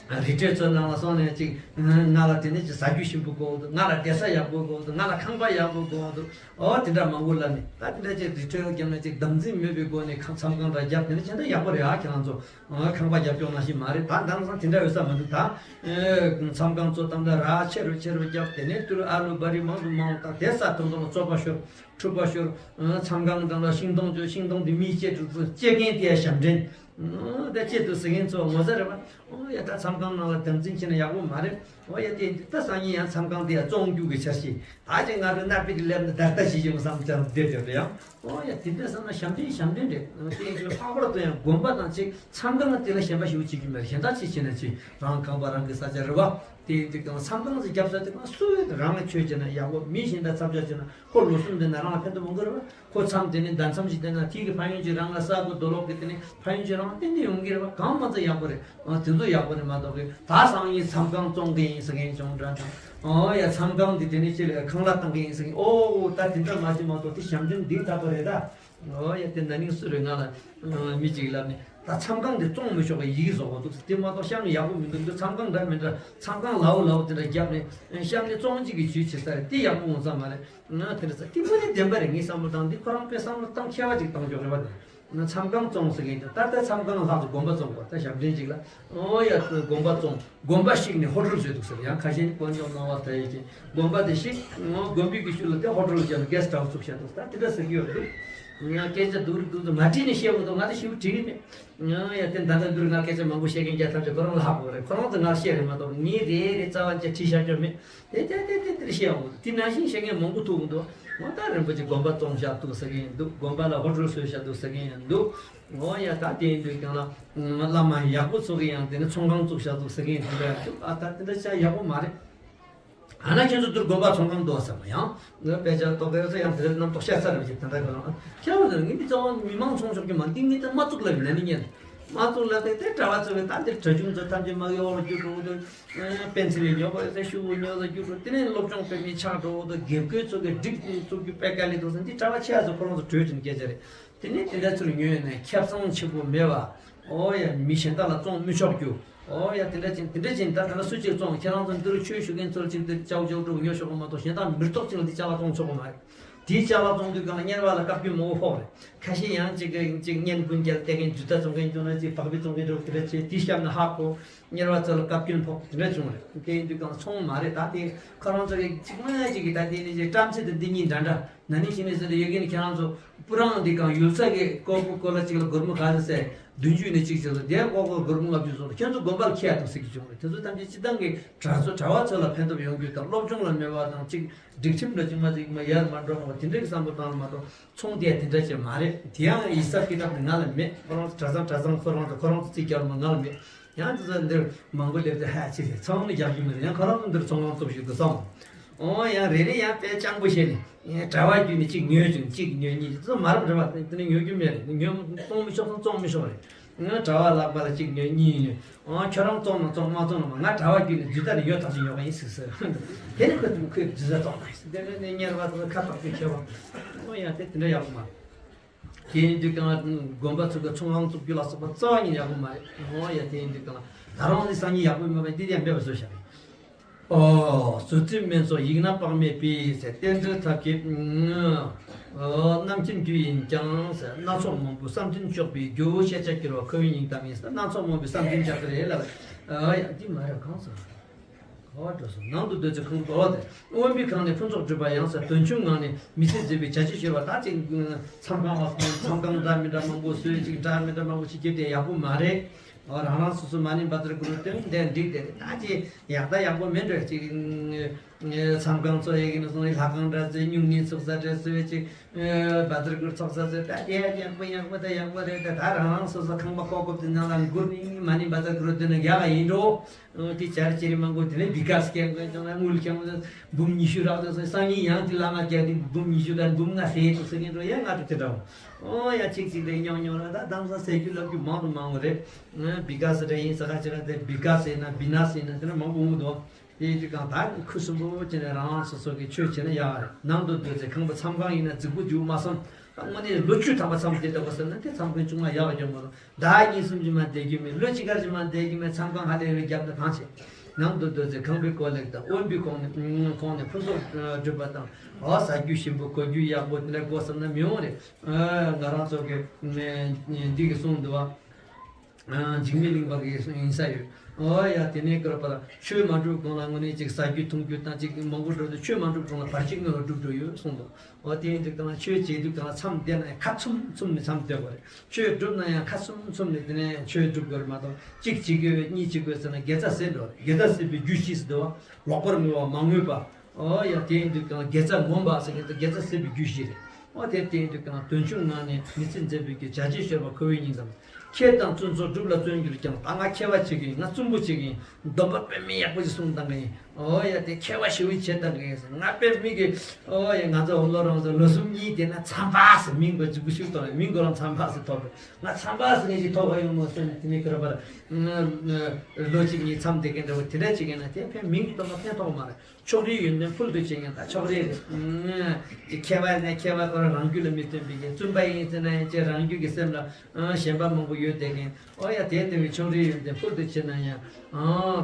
རི་ཁྲོད་ཚོའི་ནང་ལ་སོང་ནས་ཅིག་ང་ལ་དེ་ནས་ཅིག་ཟ་རྒྱུ་ཞིམ་པོ་དགོས་འདུག་ང་ལ་བསྡད་ས་ཡག་པོ་དགོས་འདུག་ང་ལ་ཁང་པ་ཡག་པོ་དགོས་འདུག་ཨོ་དེ་འདྲ་མང་པོ་ལབ་ནས། ད་དེ་འདྲ་ཅིག་རི་ཁྲོད་རྒྱབ་ནས་ཅིག་དམ་འཛིན་མེད་པའི་སྒོ་ནས་ཁང་མཚམས་ཁང་འདྲ་བརྒྱབ། དེ་ནས་ཇི་འདྲ་ཡག་པོ་རེད། ཨ་ཁྱེད་རང་ཚོ། ཨ་ཁང་པ་རྒྱབ་སྐྱོར་ནང་བཞིན་མ་རེད། ད་དེང་སང་དེ་འདྲ་ཡོད་ས་མི་འདུག་ད་ཨེ་མཚམས་ཁང་ཚོ་དང་འདྲ་ར་ཆེ་རུ་ཆེ་རུ་རྒྱབ། དེ་ནས་དུར་ཨ་ལུ་བ་རི་མང་དུ་མང་དང་དེ་ས་དུང་དུང་ལ་བཙོག་པ་ཤོར་འཁྲུག་པ་ཤོར། ཨ་མཚམས་ཁང་དང་འདྲ་ཤིང་སྡོང་བཅོས། ཤིང་སྡོང་དེ་མིས་བཅད་འགྲོ་ཚུལ་བཅད་མཁན་དེ་ཡ་ཞབས་འདྲེན། ཨ་ད་བཅད་འདུག་ཟེར་མཁན་ཚོ་ངོ་ཚ་རེད་པ། ཨོ་ཡ་ད་མཚམས་ཁང་ནང་ལ་དམ་འཛིན་བྱས་ན་ཡག་པོ་མ་རེད། ཨོ་ཡ་དེ་ད་སང་ཉིན་ཡང་མཚམས་ཁང་དེ་ཡ་བཙོང་རྒྱུ་གི་འཆར་གཞི། ད་ཅིག་ང་ཚོའི་གནའ་དཔེ་དེ་ལབ་ན་ད་ལྟ་ཞིག་ཡོང་བསམ་ཅང་བསྡད་ཡོད་རེད་ཡང་། ཨོ་ཡ་དེ་འདྲ་བསམ་ན་ཞབས་འདྲེན་ཞབས་འདྲེན་རེད། དེ་ཡིན་དུས་ལྷག་པར་དུ་ཡང་དགོན་པ་དང་ཅིག་མཚམས་ཁང་དེ་ལ་ཞེན་པ་ཞེ་པོ་བྱེད་རྒྱུ་མེད་རེད། གཞན་དག་ཅིག་བྱས་ན་ཅིག་རང་ཁང་པ་རང་གི་ས་ཆ་རེད་བ། དེ་ཡིན་དུས་ཀྱང་མཚམས་ཁང་ཅིག་བརྒྱབ་ས་དེ་གང་སུ་རང་ལ་ཆོས་བྱས་ན་ཡག་པོ། མི་གཞན་དང་འཚམས་ཞབས་བྱས་ན་ཁོ་ལོ་གསུམ་བསྡད་ན་རང་ལ་ཕན་ཐོགས་མང་པོ་རེད་བ། ཁོ་མཚམས་དེ་ནས་ཟླ་མཚམས་ཤིག་བསྡད་ན་དེ་གི་ཕན་ཡོན་ཅིག་རང་ལ་ས་གོ་རྡོ་སློག་གི་དེ་ནས་ཕན་ཡོན་ཅིག་རང་ཏན་ཏན་ཡོང་གི་རེད་བ། གང་མ་ཚད་ཡག་པོ་རེད། ཨ་དེ་ཚོ་ཡག་པོ་རེད་མ་གཏོགས་གི་ད་སང་ཉིན་མཚམས་ཁང་བཙོང་གི་ཡིན་ཟེར་མཁན་བྱུང་འདྲ་འདྲ། ཨོ་ཡ་མཚམས་ཁང་འདི་དེ་ནས་ཅི་ལ་ཁང་གླ་བཏང་གི་ཡིན་ཟེར་མཁན། ཨོ་ད་དེ་འདྲ་མ་བྱེད་མ་གཏོགས་དེ་ཞབས་འདྲེན་འདི་ལྟ་བུ་རེད་ད། ཨོ་ཡ་དེ་ན་ནིང་སུ་རེད་ང་ལ་མི་གཅིག་ལབ་ནས་ད་མཚམས་ཁང་འདི་བཙོང་མི་ཆོག་གི་ཡི་གེ་བཟོ་དགོས་འདུག་དེ་མ་གཏོགས་གཤམ་ནས་ཡག་པོ་མི་འདུག་འདི་མཚམས་ཁང་འདྲ་མི་འདྲ་མཚམས་ཁང་ལའོ་ལའོ་དེ་འདྲ་བརྒྱབ་ནས་གཤམ་ནས་བཙོང་གཅིག་གི་ཇུས་བྱེད་ས་རེད། དེ་ཡག་པོ་འོང་ས་མ་རེད། ང་དེ་འདྲ་ས་དེ་དངོས་གནས་བདེན་པ་རེད། ངའི་བསམ་བློ་བཏང་འདི་ཁོ་རང་དཔེ་བསམ་བློ་བཏང་ཁྱད་པར་ཅིག་བཏང་ཆོག་རེད་བ། དེ་མཚམས་ཁང་བཙོང་ཟེར་མཁན་དེ་ད་ལྟ་མཚམས་ཁང་ལྷག་ཏུ་དགོན་པ་བཙོང་དགོས། ད་ཞབས་འདྲེན་ཅིག་ལ་ཨོ་ཡ་དགོན་པ་བཙོང་། དགོན་པ་བཤིག་ནས་ཧོ་ཊལ་བཟོས་འདུག་ཟེར། ཡང་ཁ་ཤས་ནི་དཀོན་མཆོག་གནང་བ་ལྟ་ཡི་ཅིང་དགོན་པ་དེ་བཤིག་ཨོ་དགོན་པའི་གི་ཤུལ་ལ་དེ་ཧོ་ཊལ་བྱས་ནས་གེ་སི་ཊི་ཧའུ་སི་བཙུགས་བཞག་འདུག་ད་དེ་འདྲ་ཟེར་གི་ཡོད་འདུག་ང་སྐད་ཆ་སྡུག་རུ་སྡུག་ཏུ་མ་དྲིས་ནས་བཤད་དགོས་འདུག་ང་ཚོ་ཞིབ་དྲིས་གི་མེད། ཡང་ཡ་དེ་ད་ལྟ་འདིར་ང་སྐད་ཆ་མང་པོ་བཤད་མཁན་རྒྱལ་ཐམས་ཅད་ཁོ་རང་ལ་ཧ་གོ་རེད། ཁོ་རང་ཚོ་ང་ལ་བཤད་རེད་མ་གཏོགས་ངས་རེ་རེ་རྩ་བ་ཅན་བྲིས་བཞག་རྒྱུ་མེད། དེ་དེ་དེ་དེ་དེར་བཤད་འོང་། དེ་ནང་བཞིན་བཤད་མཁན་མང་པོ་ཐུག་འདུག་ང་ད་རིན་པོ་ཆེ་དགོན་པ་བཙོང་བཞག་འདུག་ཟེར་གིན་འདུག་དགོན་པ་ལ་ཧོ་ཊལ་བཟོས་བཞག་འདུག་ཟེར་གིན་འདུག་འོ་ཡ་ད་དེ་ཡིན་དུས་ཀྱང་ལ་བླ་མ་ཡག་པོ་ཚོ་གིས་ཡང་དེ་ནས་ཚོང་ཁང་བཙུགས་བཞག་འདུག་ཟེར་གིན་འདུག་ཨ་ད་དེ་འདྲ་བྱ་ཡག་པོ་མ་རེད། ཨ་ན་ཁྱེད་ཚོ་འདིར་དགོན་པ་ཚོང་ཁང་འདུག་ཟེར་བ་ཡང་ངས་དཔེ་ཆ་རྟོག་གེ་ཚོ་ཡང་དེ་འདྲ་རྣམ་རྟོག་བཤད་ཚར་རེད་ཅེས་དེ་འདྲ་གི་རང་ཁྱེད་རང་ཚོ་ངས་མི་ཚང་མ་མི་མང་ཚོང་ཆོག་གི་མ་འདི་ངས་དེ་མ་བཙུགས་ལབ་ཡིན་ན་ནི་ཉན་མ་བཙུགས་ལབ་དེ་དེ་གྲྭ་བ་ཚོ་གི་ད་འདིར་གྲྭ་ཆུང་ཚོ་ཐམས་ཅད་མ་གི་ཨོ་རྒྱུ་འགྲོ་འདུག་པན་ཚི་ལི་ཉོ་པ་ཡོད་ཚད་ཤུ་གུ་ཉོ་ས་རྒྱུ་འགྲོ། དེ་ནས་སློབ་སྦྱོང་སྤེལ་མི་ཆགས་འགྲོ་འདུག་དགེ་བསྐོས་ཚོ་གི་སྒྲིག་བཙུགས་རྒྱུ་པད་དཀར་ལི་འདུག་ཟེར་འདི་གྲྭ་བ་ཆེ་ཚོ་ཁོ་རང་ཚོ་གྲོས་བྱས་ནས་སྐད་ཆ་རེད། དེ་ནས་དེ་འདྲ་ཚུར་ཉོས་ནས་ཁེ་བཟང་ཆེན་པོ་མེད་པ། ཨོ་ཡ་མི་གཞན་དག་ལ་བཙོང་མི་ཆོག་རྒྱུ། ཨོ་ཡ་དེ་འདྲ་ཅན་དེ་འདྲ་ཅན་ད་ད་ལ་སུ་གཅིག་བཙོང་ཁྱེད་རང་ཚོ་འདི་རུ་ཆོས་ཞུ་མཁན་ཚོར་ཅིག་འདི་ཅའུ་ཅའུ་འགྲོ་ཉོ་ཤོག་གོ་མ་གཏོགས་གཞན་དག་མི་སྟོབས་ཅིག་ལ་འདི་ཅ་ལག་བཙོང་ཆོག་གོ་མ་རེད། དེའི་ཅ་ལག་བཙོང་དུས་གང་ལ་གཉེར་བ་ལ་བཀའ་བཀྱོན་མང་པོ་ཕོག་རེད། ཁ་ཤས་ཡང་ཅིག་གི་ཅིག་བརྙན་ཀུན་རྒྱལ་བལྟས་མཁན་ཇུས་ད་བཙོང་མཁན་བྱུང་ན་ཅིག་བག་ཕེབས་བཙོང་མཁན་འགྲོ་དེ་འདྲ་བྱས་དེའི་གཤམ་ནས་ཧ་གོ། གཉེར་བ་ཚོ་ལ་བཀའ་བཀྱོན་ཕོག་དེ་འདྲ་བྱུང་རེད། དེ་ཡིན་དུས་གང་ཚོང་མ་རེད། ད་དེ་ཁོ་རང་ཚོ་གི་ཅིག་མ་ཅིག་གི་ད་དེ་ནི་ཅིག་བཀྲམ་ཚེ་དང་འདི་གཉིས་འདྲ་འདྲ་ན་ནིང་ཕྱི་ནས་ཟེར་དུས་ཡོད་གི་ནི་ཁྱེད་རང་ཚོ་སྤུ་རང་འདི་གང་ཡུལ་ས་གི་ཀོ་ཀོ་ཀོ་ལ་ཅིག་ལ་སྒོར་མོ་ག་ཚོད་ཟེར་བདུན་ཅུ་ནས་གཅིག་བྱས་སོང་། དེ་ཀོ་ཀོ་སྒོར་མོ་ལྔ་བཅུ་སོང་། ཁྱེད་ཚོ་དགོན་པར་ཁྱེར་ཡ་འདུག་ཟེར་གི་བྱུང་རེད། དེ་ཚོ་ཐམས་ཅད་སྤྱི་བཏང་གི་གྲྭ་ཚོ་གྲྭ་བ་ཚོ་ལ་ཕན་ཐོགས་ཡོང་རྒྱུ་དང་སློབ་སྦྱོང་ལ་མེད་པ་དང་ཅིག་སྒྲིག་ཁྲིམས་འདྲ་ཅིག་མ་ཡར་མ་འགྲོ་བ་དེ་འདྲ་གི་བསམ་བློ་བཏང་ལ་མ་གཏོགས་ཚོང་དེ་དེ་འདྲ་ཅིག་མ་རེད། དེ་ཡང་ཡིག་ཚགས་ཀི་ཏབ་ནི་ང་ལ་མེད། ཁོ་རང་ཚོ་གྲྭ་ཚང་གྲྭ་ཚང་ཁོ་རང་ཚོ་ཁོ་རང་ཚོ་རྩིས་རྒྱག་ལ་མ་ང་ལ་མེད། ཡང་དེ་ཚོ་འདིར་མང་པོ་སླེབས་ཏེ་ཧ་ཅི་ཟེར་ཚང་ནི་རྒྱག་རྒྱུ་མེད། ཡང་ཁོ་རང་ཚོ་འདིར་ཚོང་ཁང་བཙུགས་ཤིག་ཏུ་སོང་། ཨོ་ཡང་རེ་རེ་ཡང་དཔེ་སྤྱང་པོ་བྱས་ནས་གྲྭ་བ་བརྒྱུད་ནས་གཅིག་ཉོས་བྱུང་གཅིག་ཉོས་གཉིས་དེ་ཚོ་མ་རབས་རེད་བ། དེ་ནི་ཉོ་རྒྱུ་མེད་རེད། ཉོ་བཙོང་མི་ཆོག་ཚང་བཙོང་མི་ཆོག་རེད། ང་གྲྭ་བ་ལག་པ་ལ་གཅིག་ཉོས་གཉིས་ཉོས། ཨང་ཁྱོད་རང་བཙོང་ན་བཙོང་མ་བཙོང་ན་མ། ང་གྲྭ་བ་བརྒྱུད་ནས་རྒྱུ་ད་ནི་ཡོད་ཐག་ཆོད་ཉོ་ག་ཡིན་ཟེར་ཟེར། དེ་ནི་ཁོས་ཁོས་རྒྱུ་ཟ་བཙོང་མ་ཡིན་ཟེར། དེ་ནི་ནི་གཉེར་བ་ཚོ་ཁ་བཏགས་པའི་ཁྱད་པར། ཨོ་ཡ་དེ་དེ་འདྲ་ཡག་པོ་མ་རེད། དེ་ཡིན་དུས་གང་དགོན་པ་ཚོ་གི་ཚོང་ཁང་བཙུགས་རྒྱུ་ལ་སོགས་པ་རྩ་བ་ཉིད་ཡག་པོ་མ་རེད། ཨོ་ཡ་དེ་ཡིན་དུས་གང་ད་རུང་ནི་སང་ཉིན་ཡག་པོ་མེད་པ་འདི་ཡང་མེད་པ་བཟོས་བཞག་རེད། ཨོ། བཟོ་རྩིས་སྨན་སོགས་ཡིག་སྣ་དཔག་མེད་པའི་ཟེར། རྟེན་འབྲེལ་ཐབས་མཁས། ཨོ། རྣམ་མཁྱེན་རྒྱུ་ཡིན་ཀྱང་ཟེར། སྣ་ཚོགས་མང་པོས་བསམ་དོན་གཅོག་པའི་རྒྱུ་བོ་ཤེས་བྱ་སྐྱེ་བོ་ཁོ་བོའི་སྙིང་གཏམ་ཡིན་ཟེར། སྣ་ཚོགས་མང་པོས་བསམ་དོན་བྱ་ཟེར་ཡེ་ལ། ཨ་ཡ་འདི་མ་རེད་གང་ཟེར། ག་བ་འགྲོ་སོང་ནང་དུ་སྡོད་ཚེ་ཁོང་གི་ཨོ་དེ་དབེན་པའི་ཁང་ནས་ཕུན་ཚོགས་སྒྲུབ་པ་ཡང་ཟེར། དོན་ཆུང་ངང་ནས་མི་ཚེ་འཛིན་པའི་བྱ་བྱེད་ཤེས་པ་ད་ཅིག་མཚམས་ཁང་བ་མཚམས་ཁང་འདྲ་མི་འདྲ་མང་པོ་བཟོས་ཅིག་འདྲ་མི་འདྲ་མང་པོ་ཞིག་བརྒྱབ་དེ་ཡག་པོ་མ་རེད། ཨོ་རང་རང་སོ་སོ་མ་ནིང་བ་ཙར་གུ་རུ་སྟེང་འདས་འགྲིག་དེ་རེད། ད་ཅི་ཡག་ད་ཡག་པོ་མེད་འགྲོ་ཅིག་མཚམས་ཁང་ཚོ་ཡི་གེ་ནས་སོང་ནས་ལྷ་ཁང་འདྲ་ཚོས་སྨྱུང་གནས་ཚོགས་ས་འདྲ་ཚོས་ཅིག་བཛྲ་གུར་ཚོགས་ས་ཚོས་ད་དེ་ཡག་པོ་ཡག་པོ་ད་ཡག་པོ་རེད། ད་ད་རང་རང་སོ་སོ་ཁང་པ་ཀོ་ཀོབ་དེ་ནང་ལ་འགུར་ནས་མ་ནི་བཛྲ་གུར་དེ་ནང་ཡག་ཡིན་འགྲོ། དེ་ཆར་ཅི་རི་མང་པོ་དེ་ནས་བི་ཀ་སི་སྐྱེ་དགོས་ཀྱང་ན་དངུལ་ཁྱང་འབུམ་ཉི་ཤུ་རག་དུས་སང་ཉིན་ཡང་དེ་བླ་མ་རྒྱག་དུས་འབུམ་ཉི་ཤུ་དང་འབུམ་ལྔ་ཟད་དུས་སང་ཉིན་འགྲོ་ཡ་ང་ཚོ་དེ་འདྲ་འོ་ཡ་གཅིག་གཅིག་རེ་ཉོག་ཉོག་ར་ད་དམ་ས་ཟས་རྒྱུ་ལབ་རྒྱུ་མང་དུ་མང་བ་རེད། བི་ཀ་སི་རེ་ཡིན་ས་ཁ་ཅི་ར་དེ་བི་ཀ་སི་ཡིན་ན་བི་ན་སི་ཡིན་ན་དེ་འདྲ་མང་པོ་འོང་འདུག་དེ་དུས་གང་ད་ཁུ་སིམ་པོ་བྱས་ནས་རང་རང་སོ་སོ་གི་ཆོས་བྱས་ན་ཡག་རེད། ནང་དུ་སྡོད་ཚེ་ཁང་པ་མཚམས་ཁང་ཡིན་ན་རྫིག་པོ་འཇུག་མ་བསམ། ད་དངོས་གནས་ལོ་བཅུ་ཐམ་པ་མཚམས་བསྡད་ལྟ་བུ་ཟེར་ན་དེ་མཚམས་ཁང་ཆུང་མ་ཡག་ཡོད་མ་རུང་། ཟླ་གཉིས་གསུམ་གྱི་མ་བསྡད་རྒྱུ་མེད། ལོ་གཅིག་གར་གྱི་མ་བསྡད་རྒྱུ་མེད། མཚམས་ཁང་ཧ་ལས་རེ་བརྒྱབ་ན་གང་བྱེད། ནང་དུ་སྡོད་ཚེ་ཁང་པའི་ཀོ་ལེགས་དང་དབོན་པོའི་ཁོང་ནས་ཁོང་ནས་ཕུན་ཚོགས་སྒྲུབ་པ་དང་འོ་ཟ་རྒྱུ་ཞིམ་པོ་གོན་རྒྱུ་ཡག་པོ་དེ་འདྲ་དགོས་བསམ་ན་མི་འོང་རེད། ང་རང་ཚོ་གི་འདི་གི་གསུང་འདུག་བ། འཇིགས་མེད་གླིང་པ་གི་ཡིན་ས་ཡོད། ཨོ་ཡ་དེ་ནས་ཀར་པར་ཆོས་མ་སྒྲུབ་གོང་ལ་དངོས་གནས་ཅིག་ཟ་རྒྱུ་འཐུང་རྒྱུ་དང་ཅིག་མང་པོ་འགྲོ་དུས་ཆོས་མ་སྒྲུབ་གོང་ལ་བར་ཆད་དངོས་པོ་སྒྲུབ་འགྲོ་ཡོད་གསུངས་འདུག་ཨོ་དེ་ཡིན་དུས་གང་ལ་ཆོས་བྱེད་དུས་གང་ལ་མཚམས་བསྡད་ན་ཡང་ཁ་ཚུམ་ཚུམ་ནས་མཚམས་བསྡད་དགོས་རེད། ཆོས་སྒྲུབ་ན་ཡང་ཁ་ཚུམ་ཚུམ་ནས་དེ་ནས་ཆོས་སྒྲུབ་དགོས་རེད་མ་གཏོགས་གཅིག་བྱེད་དགོས་གཉིས་བྱེད་དགོས་ཟེར་ན་དགེ་རྩ་ཟད་འགྲོ་རེད། དགེ་རྩ་ཟད་པའི་རྒྱུ་བཞི་ཟེར་འདུག་བ། ལོག་པར་མོས་པ་མ་ངུས་པ། ཨོ་ཡ་དེ་ཡིན་དུས་གང་དགེ་རྩ་ངོམས་པ་ཟེར་མཁན་དེ་དགེ་རྩ་ཟད་པའི་རྒྱུ་བཞི་རེད། ཨོ་དེ་དེ་ཡིན་དུས་གང་དོན་ཆུང་ངང་ནས་མི་ཚེ་འཛད་པའི་རྒྱུ་བྱ་བྱེད་ཤོར་བ་ཁོ་བོའི་སྙིང་གཏམ། མཁས་དང་བཙུན་ཚོགས་སྒྲུབ་ལ་བརྩོན་གྱུར་ཀྱང་། ད་ང་མཁས་པ་བྱེད་ཀྱི་ཡིན། ང་བཙུན་པོ་བྱེད་ཀྱི་ཡིན། སྡོམ་པ་དཔེ་མི་ཡག་པོ་ཞིག་གསུངས་བཏང་གི་ཡིན། ཨོ་ཡ་དེ་མཁས་པ་ཞེ་པོ་བྱེད་བཏང་གི་ཡིན་ཟེར། ང་དཔེ་མི་གི་ཨོ་ཡ་ང་ཚོ་འོ་ལོ་རང་ཚོ་ལོ་གསུམ་གཉིས་དེ་ན་མཚམས་པ་ཟེར་མིང་གོ་འཇུག་གི་ཤུགས་གཏོང་བའི་མིང་གོ་རང་མཚམས་པ་ཟེར་ཐོབ་པས། ང་མཚམས་པ་ཟེར་མཁན་ཞིག་ཐོབ་པ་ཡོང་མོ་ཟེར་ནས་དེ་ནས་ཁྱོད་ར་པར་ལོ་གཅིག་གཉིས་མཚམས་བསྡད་མཁན་འདྲ་བོ་དེ་འདྲ་བྱེད་མཁན་ན་དེ་ཕན་མིང་གཏོང་བ་ཕན་ཐོགས་མ་རེད། ཕྱོགས་རིས་ཡོན་ཏན་ཕུལ་དུ་ཕྱིན་ཡང་ད་ཕྱོགས་རིས་རེད། ཀྱི་མཁས་པ་ནས་མཁས་པ་ཁོ་རང་རང་རྒྱུད་ལ་མི་མཐུན་པའི་གི་བཙུན་པ་ཡིན་ཟེར་ན་ཡང་ཅེས་རང་རྒྱུད་ཀྱི་སེམས་ལ་ཞེན་པ་མང་པོ་ཡོད་བསྡད་མཁན། ཨོ་ཡ་དེ་ལྟ་བུའི་ཕྱོགས་རིས་ཡོན་ཏན་ཕུལ་དུ་ཕྱིན་ན་ཡང་།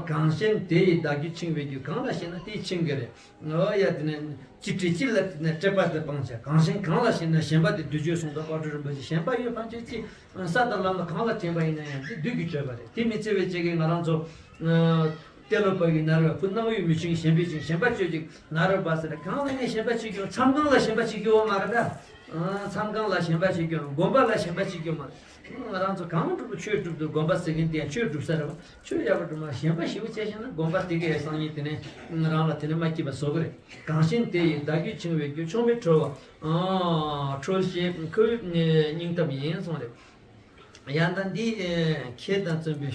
གང་ཞན་དེ་ཡི་བདག་རྒྱུད་འཆིང་བའི་རྒྱུ། གང་ལ་ཞེན་ན་དེས་འཆིང་གི་རེད། ཨོ་ཡ་དེ་ནས་ཅི་སྤྲད་ཅི་ལ་དེ་ནས་སྤྲད་པ་དེ་སྤང་བྱ། གང་ཞན་གང་ལ་ཞེན་ན་ཞེན་པ་དེ་བདུད་གཅོད་གསུངས་པ། དཔལ་སྤྲུལ་རིན་པོ་ཆེ་ཞེན་པ་ཡོད་ཕན་ཆད་ཅི། ས་དང་ལམ་གང་ལ་དྲན་པ་ཡིན་ན་ཡང་དེ་བདུད་ཀྱི་སྤྱོད་པ་རེད། དེ་མི་བརྩི་བའི་བྱེད་ཀྱི་ང་རང་ཚོ། ཏེ་ལོ་པ་ཡི་ནར་བ་ཕུ་སྣང་ཡུལ་མི་ཆུང་ཞེན་པའི་ཅིང་ཞེན་པ་སྤྱོད་ཅིང་ནར་བ་ཟེར་གང་ལ་ནས་ཞེན་པ་བྱེད་རྒྱུ་མཚམས་གང་ལ་ཞེན་པ་བྱེད་རྒྱུ་བ་མ་རེད་ད། མཚམས་གང་ལ་ཞེན་པ་བྱེད་རྒྱུ་སྒོམ་པ་ལ་ཞེན་པ་བྱེད་རྒྱུ་མ་རེད། ང་རང་ཚོ་གང་སྒྲུབ་ཆོས་སྒྲུབ་དུས་སྒོམ་པ་ཟེར་མཁན་དེ་ཡང་ཆོས་སྒྲུབ་ས་རེད་བ། ཆོས་ཡག་པོ་སྒྲུབ་མ་ཞེན་པ་ཞེ་པོ་བྱས་ཤེ་ན་སྒོམ་པ་དེ་གའི་སང་ཉིན་དེ་ནས་རང་ལ་དེ་ནས་མ་སྐྱིད་པ་བཟོ་གི་རེད། གང་ཞན་དེ་ཡི་བདག་རྒྱུད་འཆིང་བའི་རྒྱུ། ཕྱོགས་མེད་གྲོལ་བ། ཨ་གྲོལ་ཞེས་ཁོའི་སྙིང་གཏམ་ཡིན་གསུངས་རེད། ཡང་ད་འདི་ཨེ་མཁས་དང་བཙུན་པའི་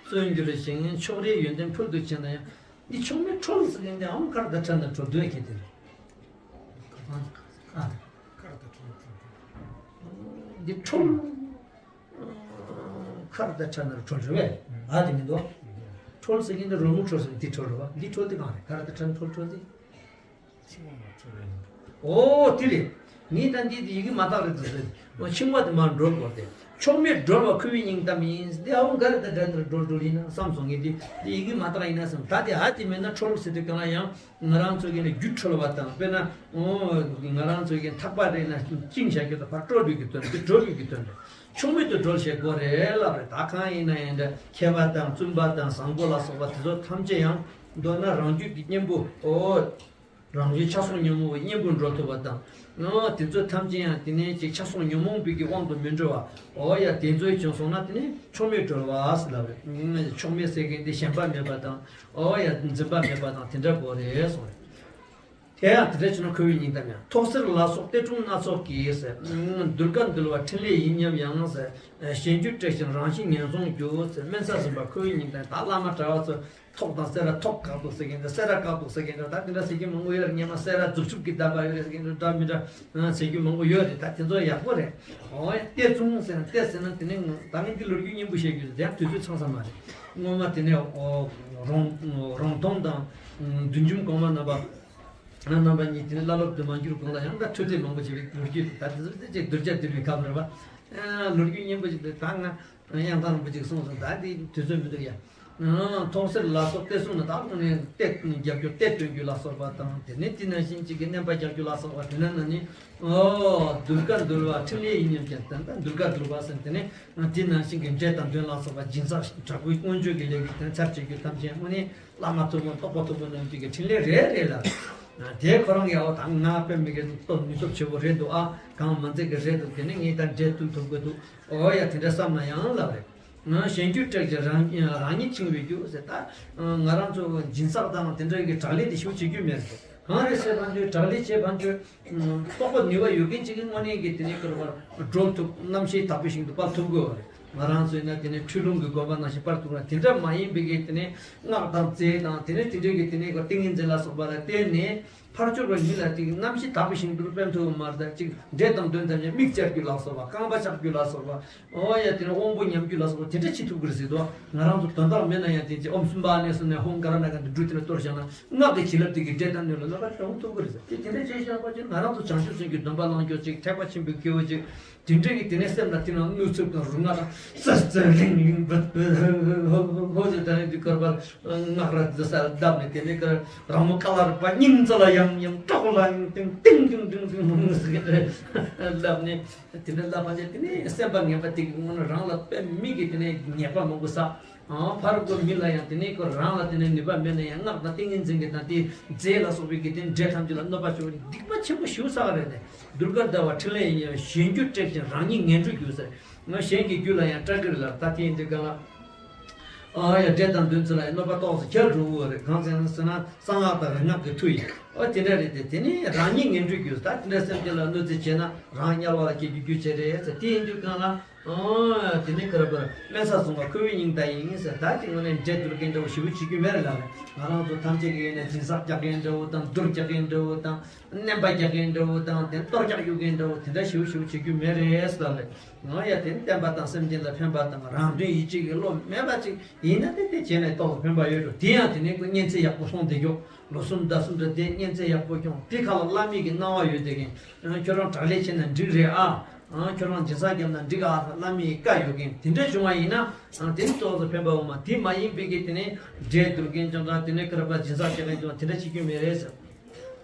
བཙུན་གྱུར་ཞིང་ཕྱོགས་རིས་ཡོན་ཏན་ཕུལ་དུ་ཕྱིན་ན་ཡང་། འདི་ཕྱོགས་མེད་ཁྲོལ་ཟེར་མཁན་འདི་ཨང་ཀར་དང་ཁྲ་ན་ཁྲོལ་འདོད་མཁན་དེ་རེད། ཨ། འདི་ཁྲོལ། ཁར་དང་ཁྲ་ན་ཁྲོལ་རེད་པས། ཨ་དེ་མི་འདུག་ཁྲོལ་ཟེར་མཁན་འདི་རོལ་མོ་ཁྲོལ་ཟེར་མཁན་འདི་ཁྲོལ་རེད་པ། འདི་ཁྲོལ་དེ་གང་རེད། ཁར་དང་ཁྲ་ན་ཁྲོལ་ཁྲོལ་དེ། ཕྱིན་པ་མ་འགྲོ་བས། ཨོ་དེ་རེད། ངས་ད་འདི་དེ་ཡི་གེ་མ་དག་རེད་དུ་ཟེར། ཕྱིན་པ་དེ་མ་འགྲོ་དགོས་ཏེ། ཕྱོགས་མེད་གྲོལ་བ་ཁོ་བོའི་སྙིང་གཏམ་ཡིན། འདི་ཨ་བོ་འགའ་རེ་དང་འདྲ་འདྲ་འགྲོ་འགྲོ་ཡིན་ན་བསམ་སོང་། ངས་འདི་འདི་ཡི་གེ་མ་དག་ཡིན་ན་བསམ། ད་དེ་ཨ་དེ་མེད་ན་ཁྲོལ་ཟེར་དུས་གང་ལ་ཡང་ང་རང་ཚོ་གི་ནི་རྒྱུ་ཁྲོལ་བ་དང་། དཔེར་ན་ཨོ་ང་རང་ཚོ་གི་ཐག་པ་རེད་ན་བཅིངས་བཞག་རྒྱུ་དང་ཕར་སྤྲོད་རྒྱུ་གི་དོན་དུ་གྲོལ་རྒྱུ་གི་དོན་དུ། ཕྱོགས་མེད་དུ་གྲོལ་ཞེས་དགོས་རེད་ལབ་རེད། ད་གང་ཡིན་ན་ཡང་འདྲ་མཁས་པ་དང་བཙུན་པ་དང་བཟང་པོ་ལ་སོགས་པ་དེ་ཚོ་ཐམས་ཅད་ཡང་མདོར་ན་རང་རྒྱུད་ཀྱི་གཉེན་པོ་ཨོ། རང་བཞིན་ཆགས་སོགས་ཉོན་མོངས་པའི་གཉེན་པོར་འགྲོ་ཐུབ་པ་དང་། ཨོ་དེ་ཚོ་ཐམས་ཅད་ཡང་དེ་ནས་ཅིག་ཆགས་སོགས་ཉོན་མོངས་པའི་གི་དབང་དུ་མི་འགྲོ་བ། ཨོ་ཡ་དེ་ཚོ་བྱུང་སོང་ན་དེ་ནས་ཕྱོགས་མེད་གྲོལ་བ་ཟེར་ལབ་རེད། ཕྱོགས་མེད་ཟེར་མཁན་དེ་ཞེན་པ་མེད་པ་དང་། ཨོ་ཡ་འཛིན་པ་མེད་པ་དང་དེ་འདྲ་དགོས་རེད་གསུངས་རེད། དེ་ཡང་དེ་འདྲ་བྱུང་ན་ཁོ་བོའི་སྙིང་གཏམ་ཡང་ཐོག་སེར་ལ་སོགས་གཏེར་སྲུང་སྣ་ཚོགས་ཀྱིས་ཟེར། གདུལ་དཀའ་འདུལ་བ་ཕྲིན་ལས་ཡིན་སྙམ་ཡང་ཟེར། གཞན་རྒྱུད་བསྲེགས་ཤིང་རང་བཞིན་ངན་སོང་རྒྱུ་ཟེར། དམན་ས་ཟིན་པ་ཁོ་བོའི་སྙིང་གཏམ། ད་བླ་མ་གྲྭ་བ་ཚོ། ཐོག་དང་སེ་ར་ཐོག་བཀག་འདུག་ཟེར་མཁན་འདྲ། སེ་ར་བཀག་འདུག་ཟེར་མཁན་འདྲ། ད་དེ་འདྲ་ཟེར་རྒྱུ་མང་པོ་ཡོད་རེད། སྔོན་མ་སེ་ར་རྫུ་འཕྲུལ་གྱིས་བསྡམས་པ་ཡོད་རེད་ཟེར་མཁན་འདྲ། འདྲ་མི་འདྲ་ཟེར་རྒྱུ་མང་པོ་ཡོད་རེད། ད་དེ་ཚོ་ཡག་པོ་རེད། ཨོ་ཡ་གཏེར་སྲུང་ཟེར་ན་གཏེར་ཟེར་ན་དེ་ནི་ད་ངས་འདི་ལོ་རྒྱུས་སྙན་པོ་བཤད་རྒྱུ་རེད། དེ་ཡང་དུས་ཚོད་ཚང་ས་མ་རེད། སྔོན་མ་དེ་ནས་ཨོ་རོང་རོང་སྟོན་དང་བདུད་འཇོམས་གོང་མ་རྣམ་པ་རྣམ་པ་གཉིས་དེ་ནས་བླ་སློབ་ཏུ་མ་གྱུར་གོང་ལ་ཡང་ད་ཐུགས་ཐེ་མང་པོ་བྱས་པའི་ལོ་རྒྱུས་རེད། ད་དེ་ཚོ་དེ་ཅིག་གདུལ་བྱ་འདུལ་བའི་སྐབས་རེད་པ། ལོ་རྒྱུས་སྙན་པོ་ཞིག་འདུག་ད་ང་། དབྱངས་མཐའ་རིན་པོ་ཆེས་གསུངས་སོང་། ད་འདི་དུས་ཚོད་མི་འདུག་ཡ། ཐོག་སེར་ལ་སོགས་གཏེར་སྲུང་ནི། ད་དངོས་གནས་གཏེར་རྒྱག་རྒྱུ་གཏེར་སྟོན་རྒྱུ་ལ་སོགས་པ་དང་། དེ་ནས་དེ་ནང་བཞིན་གཅིག་གི་མནན་པ་རྒྱག་རྒྱུ་ལ་སོགས་པ། དེ་ནས་ན་ནི་ཨོ་གདུལ་དཀའ་འདུལ་བ་ཕྲིན་ལས་ཡིན་སྙམ་ཀྱང་། ད་གདུལ་དཀའ་འདུལ་བ་ཟེར་དེ་ནས་དེ་ནང་བཞིན་གྱི་འདྲེ་དང་གདོན་ལ་སོགས་པ་སྦྱིན་སྲེག་དྲག་པོའི་མངོན་སྤྱོད་ཀྱི་ལས་ཀྱི་དོན་ཚར་བྱེད་རྒྱུ་ཐམས་ཅད་དངོས་གནས་བླ་མ་མཐུ་བོ་རྟོགས་པ་མཐུ་བོ་རྣམས་ཀྱི་ཕྲིན་ལས་རེད་རེད་ལ། དེ་ཁོ་རང་གི་ཨོ་ད་ང་དཔེ་མི་སྲིད་སྟོབས་ནུས་སྟོབས་ཆེ་བོ་རེད་འདུག་ཨ། གང་མ་མཛད་ཀྱི་རེད་འདུག་དེ་ནས་ངས་ད་འདྲེ་བཏུལ་ཐུབ་དགོས་འདུག་ཨོ་ཡ་དེ་འདྲ་བསམ་ན་ཡང་ལབ་རེད། ང་གཞན་རྒྱུད་སྲེག་ཅིང་རང་རང་ཉིད་འཆིང་བའི་རྒྱུ་ཟེར། ད་ང་རང་ཚོ་སྦྱིན་སྲེག་དང་དེ་འདྲ་གི་དྲག་ལས་དེ་ཞེ་པོ་བྱེད་རྒྱུ་མེད་ཟེར། གང་རེད་ཟེར་བ་འདི་དྲག་ལས་བྱེད་པ་འདི་རྟོགས་པ་ནུས་པ་ཡོད་མཁན་ཅིག་གིས་དངོས་གནས་ཀྱི་དེ་ནས་ཀར་བར་འགྲོ་ཐུབ། རྣམ་ཤེས་དག་པའི་ཞིང་དུ་སྤར་ཐུབ་དགོས་པ་རེད། ང་རང་ཚོ་ཡིན་ན་དེ་ནས་འཁྲུལ་སློང་གི་སྒོམ་པ་ནང་བཞིན་སྤར་ཐུབ་ན། དེ་འདྲ་མ་ཡིན་པའི་གི་དེ་ནས་སྔགས་དང་རྫས་དང་དེ་ནས་དེ་འདྲའི་གི་དེ་ནས་ཏིང་ངེ་འཛིན་ལ་སོགས་པ་ལ་བརྟེན་ནས། ཕར་ཕྱོགས་པ་ཉིད་ལ་ཅིག་རྣམ་ཤེས་དག་པའི་ཞིང་དུ་སྤེལ་ཐུབ་པ་མ་རེད། ཅིག་འདྲེ་དང་འདོན་ཙམ་ཡང་མིག་བཅར་རྒྱུ་ལ་སོགས་པ། རྐང་པ་བཅག་རྒྱུ་ལ་སོགས་པ། ཨོ་ཡ། དེ་ནས་དབང་པོ་ཉམས་རྒྱུ་ལ་སོགས་པ་དེ་འདྲ་བྱེད་ཐུབ་ཀྱི་རེད་ཟེར་དུས། ང་རང་ཚོ་དོན་དག་མེད་ན་ཡང་དེ་ཅིག་ཨོཾ་སུམྦྷ་ནི་སི་ནི་ཧཱུྃ་ཀ་ར་ན་ག་འདི་འབྲུ་དེ་ལ་གཏོར་བཞག་ན། སྔགས་ཀྱི་བྱིན་རླབས་དེ་གིས་འདྲེ་དང་གནོད་ལ་གནོད་པ་བྱུང་ཐུབ་ཀྱི་རེད་ཟེར། དེ་དེ་འདྲ་བྱས་བཞག་པ་ཅིག་ང་རང་ཚོ་བྱང་ཆུབ་སེམས་ཀྱི་སྡོམ་པ་བླང་རྒྱུ་ཅིག་ཐེག་པ་ཆེན་པོའི་སྐྱེས་བུ་ཅིག་དེ་འདྲ་གི་དེ་ནས་སེམས་ལ་དེ་ནང་གནོད་ཚུལ་དང་རུ་ང་དང་སར་སར་ལིང་ལིང་བུད་བུད་ཧོ་ཧོ་ཧོ་ཟེར། ད་ནི་དེ་ཀར་བར་སྔགས་ར་འདི་སར་བརྡབས་ནས། དེ་ནས་ཀར་རང་མོ་ཀ་ལ་རུ་པ་སྙིང་རྩ་ལ་ཡང་ཡང་སྐྲག་ལ་ཡང་ཏིང་ཏིང་ཏིང་ཏིང་ཏིང་ཟེར་གི་བརྡབས་ནས། དེ་འདྲ་ལབ་པ་ཅིག་དེ་ནས་སེམས་པ་ངན་པ་དེ་གི་སྔོན་རང་ལ་དཔེ་མི་གི་དེ་ནས་ཉེས་པ་མང་པོ་བསགས། ཨང་། ཕར་ཁོ་མི་ལ་ཡང་དེ་ནས་ཁོ་རང་ལ་དེ་ནས་ནུས་པ་མེད་ན་ཡང་སྔགས་དང་ཏིང་ངེ་འཛིན་གྱི་དང་དེའི་རྫས་ལ་སོགས་པའི་གི་དེ་འདྲེ་ཐམས་ཅད་ལ་གནོད་པ་བྱུང་བའི་སྡིག་པ་ཆེན་པོ་ཞེ་པོ་བསགས་རེད་དེ། གདུལ་དཀའ་ཟླ་བ་ཕྲིན་ལས་ཡིན་ཡང་གཞན་རྒྱུད་སྲེག་ཅིང་རང་ཉིད་ངན་འགྲོའི་རྒྱུ་ཟེར། ང་གཞན་གྱི་རྒྱུད་ལ་ཡང་སྐྲག་གི་རེད་ལ། ད་དེ་ཡིན་དུས་གང་ལ། ཨ་ཡ། འདྲེ་དང་འདོན་ཚུལ་ལ་ཡང་གནོད་པ་ཏོག་ཙམ་ཁྱེར་འགྲོ་གི་རེད། གང་ཟེར་ན་གསང་སྔགས་དང་རིག་སྔགས་ཀྱི་མཐུ་ཡིན། ཨོ་དེ་འདྲ་རེད་དེ། དེ་ནི་རང་ཉིད་ངན་འགྲོའི་རྒྱུ། ད་དེ་འདྲ་སེམས་ཅན་ལ་གནོད་འཚེ་བྱས་ན་རང་དམྱལ་བ་ལ་སྐྱེ་རྒྱུ་རྒྱུ་བྱེད་རེད་ཟེར། དེ་ཡིན་དུས་གང་ལ། ཨོ་དེ་ནི་ག་རེ་བར་དམན་ས་བཟུང་བ་ཁོ་བོའི་སྙིང་ལྟ་ཡིན་ཟེར། ད་དེ་དངོས་གནས་འདྲེ་གདུལ་མཁན་འདྲ་བོ་ཞེ་པོ་བྱེད་རྒྱུ་མེད་རེད་ལ། ང་རང་ཚོ་ཐམས་ཅད་ཀྱིས་ཡིན་ན་སྦྱིན་སྲེག་རྒྱག་མཁན་འདྲ་བོ་དང་། བསྡུར་རྒྱག་མཁན་འདྲ་བོ་དང་། མནན་པ་རྒྱག་མཁན་འདྲ་བོ་དང་། དེ་གཏོར་རྒྱག་གཡུག་མཁན་འདྲ་བོ་དེ་འདྲ་ཞེ་པོ་ཞེ་པོ་བྱེད་རྒྱུ་མེད་རེད་ཟེར་ལ། ང་ཡ་དེ་ནི་བསྟན་པ་དང་སེམས་ཅན་ལ་ཕན་པ་དང་། རང་དོན་ཡིད་བྱེད་ཀྱི་བློ་མེད་པ་ཅིག་ཡིན་ན་དེ་དེ་བྱས་ནས་ཏོག་ཙམ་ཕན་པ་ཡོད་འགྲོ། དེ་ཡང་དེ་ནས་ཁོ་གཉན་ཚད་ཡག་པོ་སོང་བསྡད་རྒྱུ། ལོ་གསུམ་ཟླ་གསུམ་འདྲ་དེ་གཉན་ཚད་ཡག་པོ་བྱུང་། དེ་ཁ་ལ་བླ་མའི་གི་གནང་བ་ཡོད་དེ་གིན། ཨ། ཁྱོད་རང་དྲག་ལས་བྱས་ན་འགྲིག་རེད་ཨ། ཨ། ཁྱོད་རང་སྦྱིན་སྲེག་བརྒྱབ་ན་འགྲིག་ཨ། བླ་མའི་བཀའ་ཡོད་གིན། དེ་འདྲ་བྱུང་བ་ཡིན་ན། ཨ། དེ་ནི་ཏོག་ཙམ་ཕན་པ་འོང་མ། དེ་མ་ཡིན་པའི་གི་དེ་ནས་འདྲེ་གདུལ་མཁན་ཅང་དང་། དེ་ནས་ཀ་ར་པ་སྦྱིན་སྲེག་བྱེད་མཁན་ཅང་དེ་འདྲ་བྱེད་རྒྱུ་མེད་རེད་ཟེར།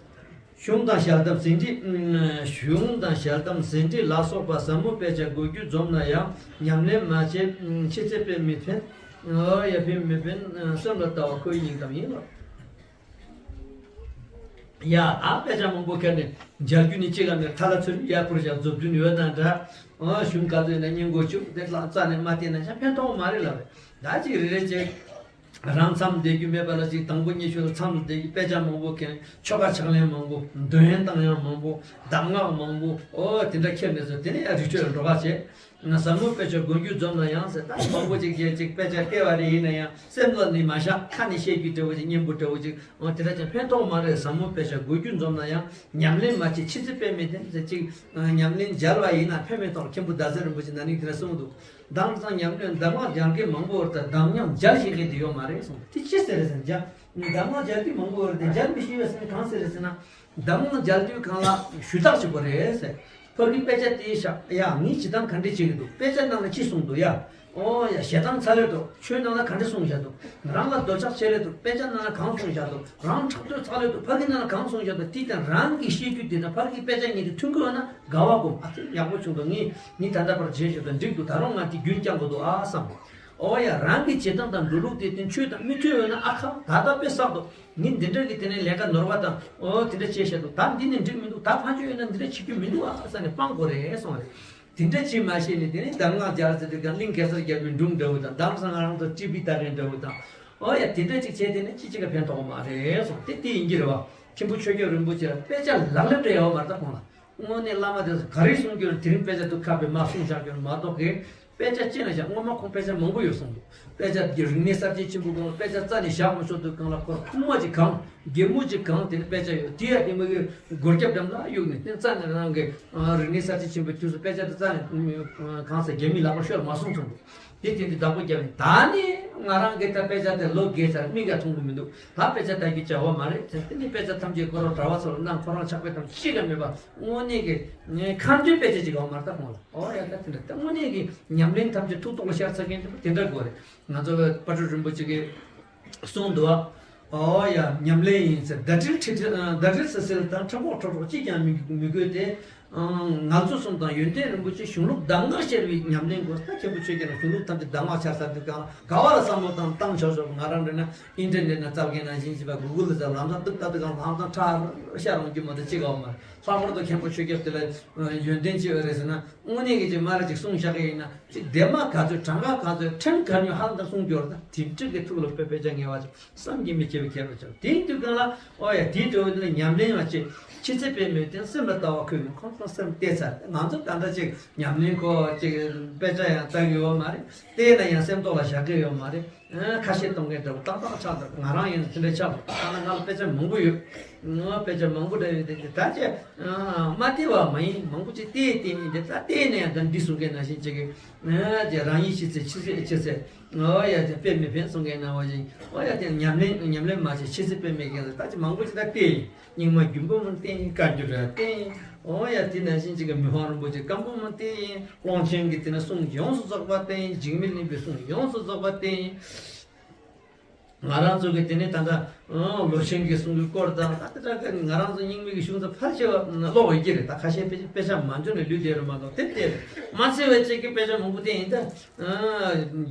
གཞུང་དང་ཞལ་གདམས་ཟིན་བྲིས། གཞུང་དང་ཞལ་གདམས་ཟིན་བྲིས་ལ་སོགས་པ་ཟབ་མོ་དཔེ་ཆ་དགོས་རྒྱུ་འཛོམས་ན་ཡང་ཉམས་ལེན་མ་བྱས་ཕྱི་ཚེ་དཔེ་མི་ཕན། ཨོ་ཡ། དཔེ་མི་ཕན། སེམས་ལ་ལྟ་བ་ཁོའི་སྙིང་གཏམ་ཡིན་ལ། ཡ། ད་དཔེ་ཆ་མང་པོ་ཁྱེར་ནས་མཇལ་རྒྱུ་ནི་གཅིག་ལ་ནས་ཐ་ལ་ཚུར་ཡར་འཕུར་བཞག་རྫོགས་རྒྱུ་ནི་ཡོད་ན་འདྲ། ཨོ་གཞུང་ག་ཚོད་ཡིན་ན་སྙིང་གོ་བཅུག་དེ་ལ་རྩ་ནས་མ་བལྟས་ན་ཡང་ཕན་ཐོགས་མ་རེད་ལ། ད་ཅིག་རེ་རེ་བྱས། རང་མཚམས་བསྡད་རྒྱུ་མེད་པ་ལ་ཅིག་དང་པོ་ཉི་ཤུ་ལ་མཚམས་ལ་བསྡད་རྒྱུ། དཔེ་ཆ་མང་པོ་མཁན། ཆོ་ག་ཕྱག་ལེན་མང་པོ། འདོན་ཡོན་བཏང་ཡོན་མང་པོ། གདམས་ངག་མང་པོ། ཨོ་དེ་འདྲ་ཁྱེར་ནས་སོ། དེ་ནས་ཡང་རི་ཁྲོད་ལ་འགྲོ་ག་བྱེད། ང་ཟབ་མོ་དཔེ་ཆ་དགོས་རྒྱུ་འཛོམས་ན་ཡང་ཟེར། ད་མང་པོ་ཅིག་བྱས་ཅིག་དཔེ་ཆ་བལྟས་པ་རེ་ཡིན་ན་ཡང་སེམས་ལ་ནི་མ་བཞག་ཁ་ནས་བཤད་རྒྱུ་འདྲ་བོ་ཅིག་སྙན་པོ་འདྲ་བོ་ཅིག་ཨོ་དེ་འདྲ་ཅང་ཕན་ཐོགས་མ་རེད། ཟབ་མོ་དཔེ་ཆ་དགོས་རྒྱུ་འཛོམས་ན་ཡང་ཉམས་ལེན་མ་བྱས་ཕྱི་ཚེ་དཔེ་མི་ཕན་ཟེར་ཅིག་ཉམས་ལེན་སྦྱར་བ་ཡིན་ན་ཕན་མི་ཐོགས། མཁན་པོ་ཟླ་ཟེར་རིན་པོ་ཆེ་ན་ནིང་དེ་འདྲ་གསུངས་འདུག་དང་སང་ཉམས་ལེན་གདམས་ངག་སྦྱང་མཁན་མང་པོ་ཡོད་རེད་དེ། གདམས་ངག་སྦྱར་ཤེས་མཁན་དེ་ཡོད་མ་རེད་གསུངས། དེ་ཅི་ཟེར་རེད་ཟེར་ན། སྦྱང་གདམས་ངག་སྦྱར་དུས་མང་པོ་ཡོད་རེད་དེ། སྦྱར་མི་ཤེས་པའི་སེམས་གང་ཟེར་རེད་ཟེར་ན། གདམས་ངག་སྦྱར་དུས་གང་ལ་ཞུ་དག་བྱེད་དགོས་རེད་ཟེར། ཕ་གི་དཔེ་ཆ་དེ་བཞག་ཡ། ངས་བྱེད་སྟངས་ག་འདྲས་བྱེད་ཀྱི་འདུག་དཔེ་ཆ་ནང་ལ་ཅི་གསུངས་འདུག་ཡ། ཨོ་ཡ། ཞེ་སྡང་ཚ་ལོས་འདུག་ཆོས་ནང་ལ་ག་འདྲས་གསུངས་བཞག་འདུག་རང་ལ་འདོད་ཆགས་ཆེ་ལོས་འདུག་དཔེ་ཆ་ནང་ལ་གང་གསུངས་བཞག་འདུག་རང་ཕྲག་དོག་ཚ་ལོས་འདུག་ཕ་གི་ནང་ལ་གང་གསུངས་བཞག་འདུག་དེ་དང་རང་གི་ཤེས་རྒྱུད་དེ་དང་ཕ་གི་དཔེ་ཆ་གཉིས་དེ་མཐུན་གྱི་ཡོད་ན། དགའ་བ་སྒོམ། ཨ་ཙི་ཡག་པོ་བྱུང་འདུག་ངས་ངས་ད་ལྟ་བར་བྱས་བཞག་འདུག་འགྲིག་འདུག་ད་རུང་ང་དེ་རྒྱུན་བསྐྱང་དགོས་འདུག་ཨ་བསམ། ཨོ་ཡ། རང་གི་བྱེད་སྟངས་དང་འགྲོ་ལུགས་དེ་དེ་ཆོས་དང་མི་མཐུན་ཡོད་ན། ཨ་ཁ། ད་ལྟ་དཔེ་བསགས་འདུག་ངས་འདི་འདྲ་གི་དེ་ནས་ལས་ཀ་ནོར་བ་དང་། ཨོ་དེ་འདྲ་བྱས་བཞག་འདུག་ད་འདི་ནས་འགྲིག་མི་འདུག་ད་ཕན་ཆོད་ཡོད་ན་འདི་འདྲ་བྱེད་རྒྱུ་མི་འདུག་ཨ་བསམ་ནས་སྤང་དགོས་རེད་གསུངས་རེད། དེ་འདྲ་བྱེད་མ་ཤེས་ནས་དེ་ནས་གདམས་ངག་སྦྱར་ཟེར་དུས་ཀྱང་གླིང་གེ་སར་རྒྱལ་པོའི་སྒྲུང་འདྲ་བོ་དང་། གདམས་ས་ང་རང་ཚོ་ཀྲི་པི་ཏ་རེ་འདྲ་བོ་དང་། ཨོ་ཡ། དེ་འདྲ་ཅིག་བྱས་དེ་ནས་ཅི་ཅིག་ག་ཕན་ཐོགས་མ་རེད་གསུངས་ཏེ། དེ་ཡིན་གྱི་རེད་བ། མཁན་པོ་ཆོས་རྒྱལ་རིན་པོ་ཆེ་ལ་དཔེ་ཆ་ལག་ལེན་འདྲ་ཡོད་མ་རེད་ད་ཁོང་ལ། དངོས་གནས་བླ་མ་དེ་ཚོ་ག་རེ་གསུང་རྒྱུ་རེད། དེ་རིང་དཔེ་ཆ་དུ་ཁ་པའི་མ་གསུང་བཞག་རྒྱུ་རེད་མ་གཏོགས་གི། དཔེ་ཆ་ཅི་ན་བཞག་སྔོན་མ་ཁོང་དཔེ་ཆ་མང་པོ་ཡོད་གསུངས་འདུག་དཔེ་ཆ་གི་རིག་གནས་གསར་བརྗེ་ཆེན་པོ་གང་ལ་དཔེ་ཆ་རྩ་ནས་བཞག་མ་ཆོག་དུས་གང་ལ་ཁོ་ཁུག་མ་ཅིག་གང་། སྒྱེ་མོ་ཅིག་གང་། དེ་ནས་དཔེ་ཆ་ཡོད་དེ་ཡ་དེ་མ་གི་སྒོར་རྒྱབ་འགྲམ་ལ་གཡུགས་ནས་དེ་རྩ་ནས་རང་གི་རིག་གནས་གསར་བརྗེ་ཆེན་པོའི་དུས་སུ་དཔེ་ཆ་དེ་རྩ་ནས་གང་ཟེར་རྒྱ་མི་ལག་པ་ཤོར་མ་སོང་གསུངས་འདུག་དེ་དེ་དེ་བདག་པོ་རྒྱབ་ནས། ད་ནི་ང་རང་གི་ད་དཔེ་ཆ་དེ་ལོ་རྒས་ཚར། མིག་ག་མཐོང་གི་མི་འདུག་ད་དཔེ་ཆ་ལྟ་རྒྱུ་བྱ་བ་མ་རེད་ཟེར། དེ་ནི་དཔེ་ཆ་ཐམས་ཅད་སྐོར་རོགས་གྲྭ་བ་ཚོ་ལ་གནང་། ཁོ་རང་ཕྱག་དཔེ་ཐམས་ཅད་ཅི་ག་མེད་པ། དངོས་གནས་ཀྱི་ངའི་ཁ་འདོན་དཔེ་ཆ་ཅིག་ཡོད་མ་རེད་ད་ཁོང་ལ། ཨོ་ཡ། ད་དེ་འདྲ་ད་དངོས་གནས་ཀྱི་ཉམས་ལེན་ཐམས་ཅད་ཐུགས་ཐོག་ལ་ཤར་ཚར་མཁན་དེ་འདྲ་དགོས་རེད། ང་ཚོ་དཔལ་སྤྲུལ་རིན་པོ་ཆེ་གིས་གསུངས་འདུག་ཨ། ཨོ་ཡ། ཉམས་ལེན་ཡིན་ཟེར། ཟླ་སྒྲིལ་ཁྲིག་ཁྲི། ཟླ་སྒྲིལ་སིལ་སིལ་དང་། ཁྲ་ཁོག་ཁྲོག་ཁྲོག་ཅིས་ཀྱང་མི་མི་དགོས་ཏེ། ཨང་། ངལ་རྩོལ་གསུམ་དང་ཡོན་ཏན་རིན་པོ་ཆེ་གཞུང་ལུགས་གདམས་ངག་ཤར་བའི་ཉམས་ལེན་དགོས། ད་མཁན་པོ་ཆོས་རྒྱལ་ལ་གཞུང་ལུགས་ཐམས་ཅད་གདམས་ངག་ཤར་ཚར་དུས་གང་ལ་ག་བ་ལ་བསམ་བློ་བཏང་བཏང་ཆོག་ཆོག་ང་རང་འདྲ་ན་ཨིན་ཊར་ནེཊ་ནང་རྩལ་མཁན་ནང་བཞིན་བྱས་པ་གུ་གུལ་ལ་ལམ་སང་ཏུག་ཏག་ཏུག་གང་ལམ་སང་ཁྲ་ཤར་འོང་རྒྱུ་མ་གཏོགས་ཅི་ག་བ་མ་རེད། ལྷག་པར་དུ་མཁན་པོ་ཆོས་རྒྱལ་དེ་ལ་ཡོན་ཏན་ཅི་ཡོད་རེད་ཟེར་ན། དངོས་གནས་ཀྱི་ཅིག་སྨ་རེ་ཅིག་གསུང་བཞག་གི་ཡིན་ན་ཅིག་ལྡན་མ་ག་ཚོད་གྲངས་ཀ་ག་ཚོད་ཕྲན་ག་ཉུང་ཧ་ལམ་ད་གསུང་རྒྱུ་རེད། ད་དེ་འདྲ་གི་ཐུགས་ལ་དཔེ་དཔེ་ཆ་ངེས་པ་ཅིག་བསམ་གྱིས་མི་ཁྱབ་པའི་མཁས་པ་ཅིག་དེའི་དུས་གང་ལ་ཨོ་ཡ་དེའི་འགྲོ་བའི་ཉམས་ལེན་མ་བྱེད། ཕྱི་ཚེ་དཔེ་མེད་བསྟན་སེམས་ལ་ལྟ་བ་ཁོས་མི་ཁོང་ཚོ་སེམས་གཏད་ཚར། ང་ཚོ་ད་ལྟ་ཅིག་ཉམས་ལེན་ཁོ་ཅིག་དཔེ་ཆ་ཡང་ལྟ་གི་ཡོད་མ་རེད། བལྟས་ན་ཡང་སེམས་ཐོག་ལ་བཞག་གི་ཡོད་མ་རེད། ཁ་ཤས་གཏོང་མཁན་འདྲ་བོ་ཏག་ཏག་ཆགས་འདུག་ང་རང་ཡིན་ན་དེ་འདྲ་ཆགས་འདུག་ད་ནང་ང་ལ་དཔེ་ཆ་མང་པོ་ཡོད། ང་དཔེ་ཆ་མང་པོ་འདྲ་ཡོད་དེ་ད་ཅི་མ་བལྟས་པ་མ་ཡིན། མང་པོ་ཅིག་བལྟས་བལྟས་ཡིན་དེ་ད་བལྟས་ནས་ཡང་ད་འདི་གསུང་མཁན་ནང་བཞིན་ཅིག་གི་ཅི་རང་ཡིན་ཕྱི་ཚེ་ཕྱི་ཚེ་ཕྱི་ཚེ་ཨོ་ཡ་དེ་དཔེ་མི་ཕན་གསུང་མཁན་ནང་བཞིན་ཨོ་ཡ་དེ་ཉམས་ལེན་ཉམས་ལེན་མ་བྱས་ཕྱི་ཚེ་དཔེ་མེད་མཁན་ལ་ད་ཅི་མང་པོ་ཅིག་ད་བལྟས་ཡིན། སྙིགས་མ་རྒྱུན་འབུམ་བསྟན། བཀའ་འགྱུར་ར་བསྟན། འོ་ཡ་དེ་ནང་བཞིན་ཅིག་གི་མི་ཕམ་རིན་པོ་ཆེ་བཀའ་འབུམ་བསྟན། ཀློང་ཆེན་གྱི་དེ་ནས་གསུང་ཡོངས་སུ་རྫོགས་པ་བསྟན། འཇིགས་མེད་གླིང་པའི་གསུང་ཡོངས་སུ་རྫོགས་པ་བསྟན། ང་རང་ཚོ་གི་དེ་ནས་ད་ལྟ་ཨང་ལོ་ཆེན་གྱི་གསུང་གི་སྐོར་དང་ད་ལྟ་ང་རང་ཚོ་རྙིང་མའི་གི་གཞུང་ཚོ་ཕལ་ཆེ་བ་ཀློག་ཡོད་ཀྱི་རེད། ད་ཁ་ཤས་དཔེ་དཔེ་ཆ་མ་འབྱོར་ནས་ལུས་བསྡད་རེད་མ་གཏོགས་དེ་བལྟས་རེད་མ་ཚད་པའི་ཅིག་གི་དཔེ་ཆ་མང་པོ་བསྟན་ཡིན། ད་